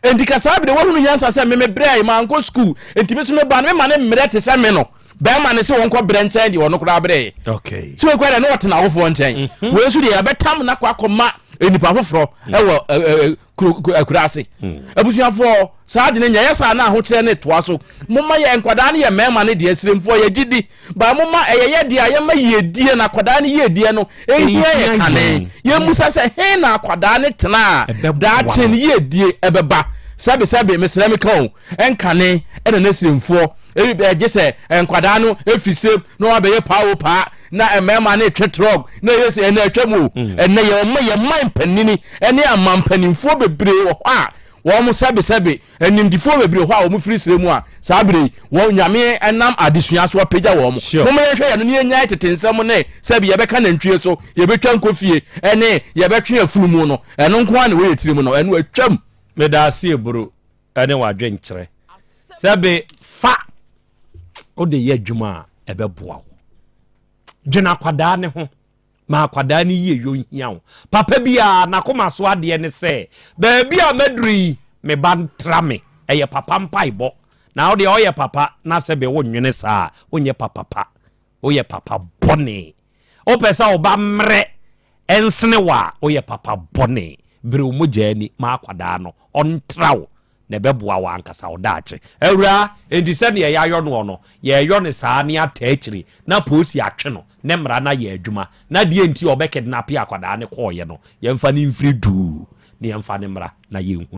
Enti ka saa bere wahunu nyansa sɛ me mebrɛe, mankɔ sukuu, enti me nso me ba no mema no mmerɛ te sɛ me no. Bɛrima no se wɔnkɔ brɛ nkyɛn deɛ ɔno koraa brɛeɛ. Okay. Sɛ wei koraa deɛ na ɔtena awofoɔ nkyɛn. Mhm. Wei nso deɛ yɛbɛtam no akɔ akɔma nnipa foforɔ mm. ɛwɔ akura ase. Mm. Abusuafoɔ saa de no nyɛ yɛ saa na ahokyerɛ ne toa so. Momma yɛ nkwadaa no yɛ mmarima no deɛ siremfoɔ yɛgye di. Ba momma ɛyɛ yɛ deɛ a yɛma yiedie na akwadaa no yiedie no ɛhia yɛ kane. Yɛmmusa sɛ he na akwadaa no tena a daakye no yiedie ɛbɛba. Sɛbe sɛbe mesrɛ meka o ɛnkane ɛna na siremfoɔ ɛgye sɛ nkwadaa no ɛfiri sirem na wɔabɛyɛ paa o paa na mmarima no retwe trɔg na ɛyɛ sɛ ɛnɛ atwa mu o. Mm. Ɛnɛ yɛ ɔma yɛ man mpanini ɛne aman mpanimfoɔ bebree wɔ hɔ a wɔn sɛbesɛbe animdifoɔ bebree hɔ a wɔn firi srɛ mu a saa bere yi wɔn Nyame nam adesua so apagya wɔn. Momma yɛnhwɛ yɛn no ne yɛnyae tete nsɛm ne sɛbi yɛbɛka nantwie so, yɛbɛtwa nkɔ fie ɛne yɛbɛtwe afunumu no, ɛno nko ara na ɛwɔ yɛ tirim no, ɛno atwam. Meda ase Eburu ne w'adwenkyerɛ. Sɛbe fa wode yɛ adwuma a ɛbɛboa wo. Dwene akwadaa ne ho. Ma akwadaa no yie yɔ nhia wo. Papa biara n'akoma so adeɛ ne sɛ, baabi a maduru yi, me ba ntra me. Ɛyɛ papa mpaebɔ. Na wo deɛ ɔyɛ papa na sɛbe wonnwene saa a, wonyɛ papa pa. Woyɛ papa bɔne. Wopɛ sɛ wo ba mmerɛ nsene wo a, woyɛ papa bɔne. Bere wo mogya ani ma akwadaa no, ɔntra wo na ɛbɛboa wo ankasa wo daakye. Awuraa, enti sɛdeɛ yɛayɔ noɔ no, yɛreyɔ no saa ne ataa akyire na polisi atwe no ne mmara no ayɛ adwuma na deɛ nti a ɔbɛkidnape akwadaa no kɔeɛ no, yɛmfa no mfiri duu na yɛmfa no mmra na yɛnhu.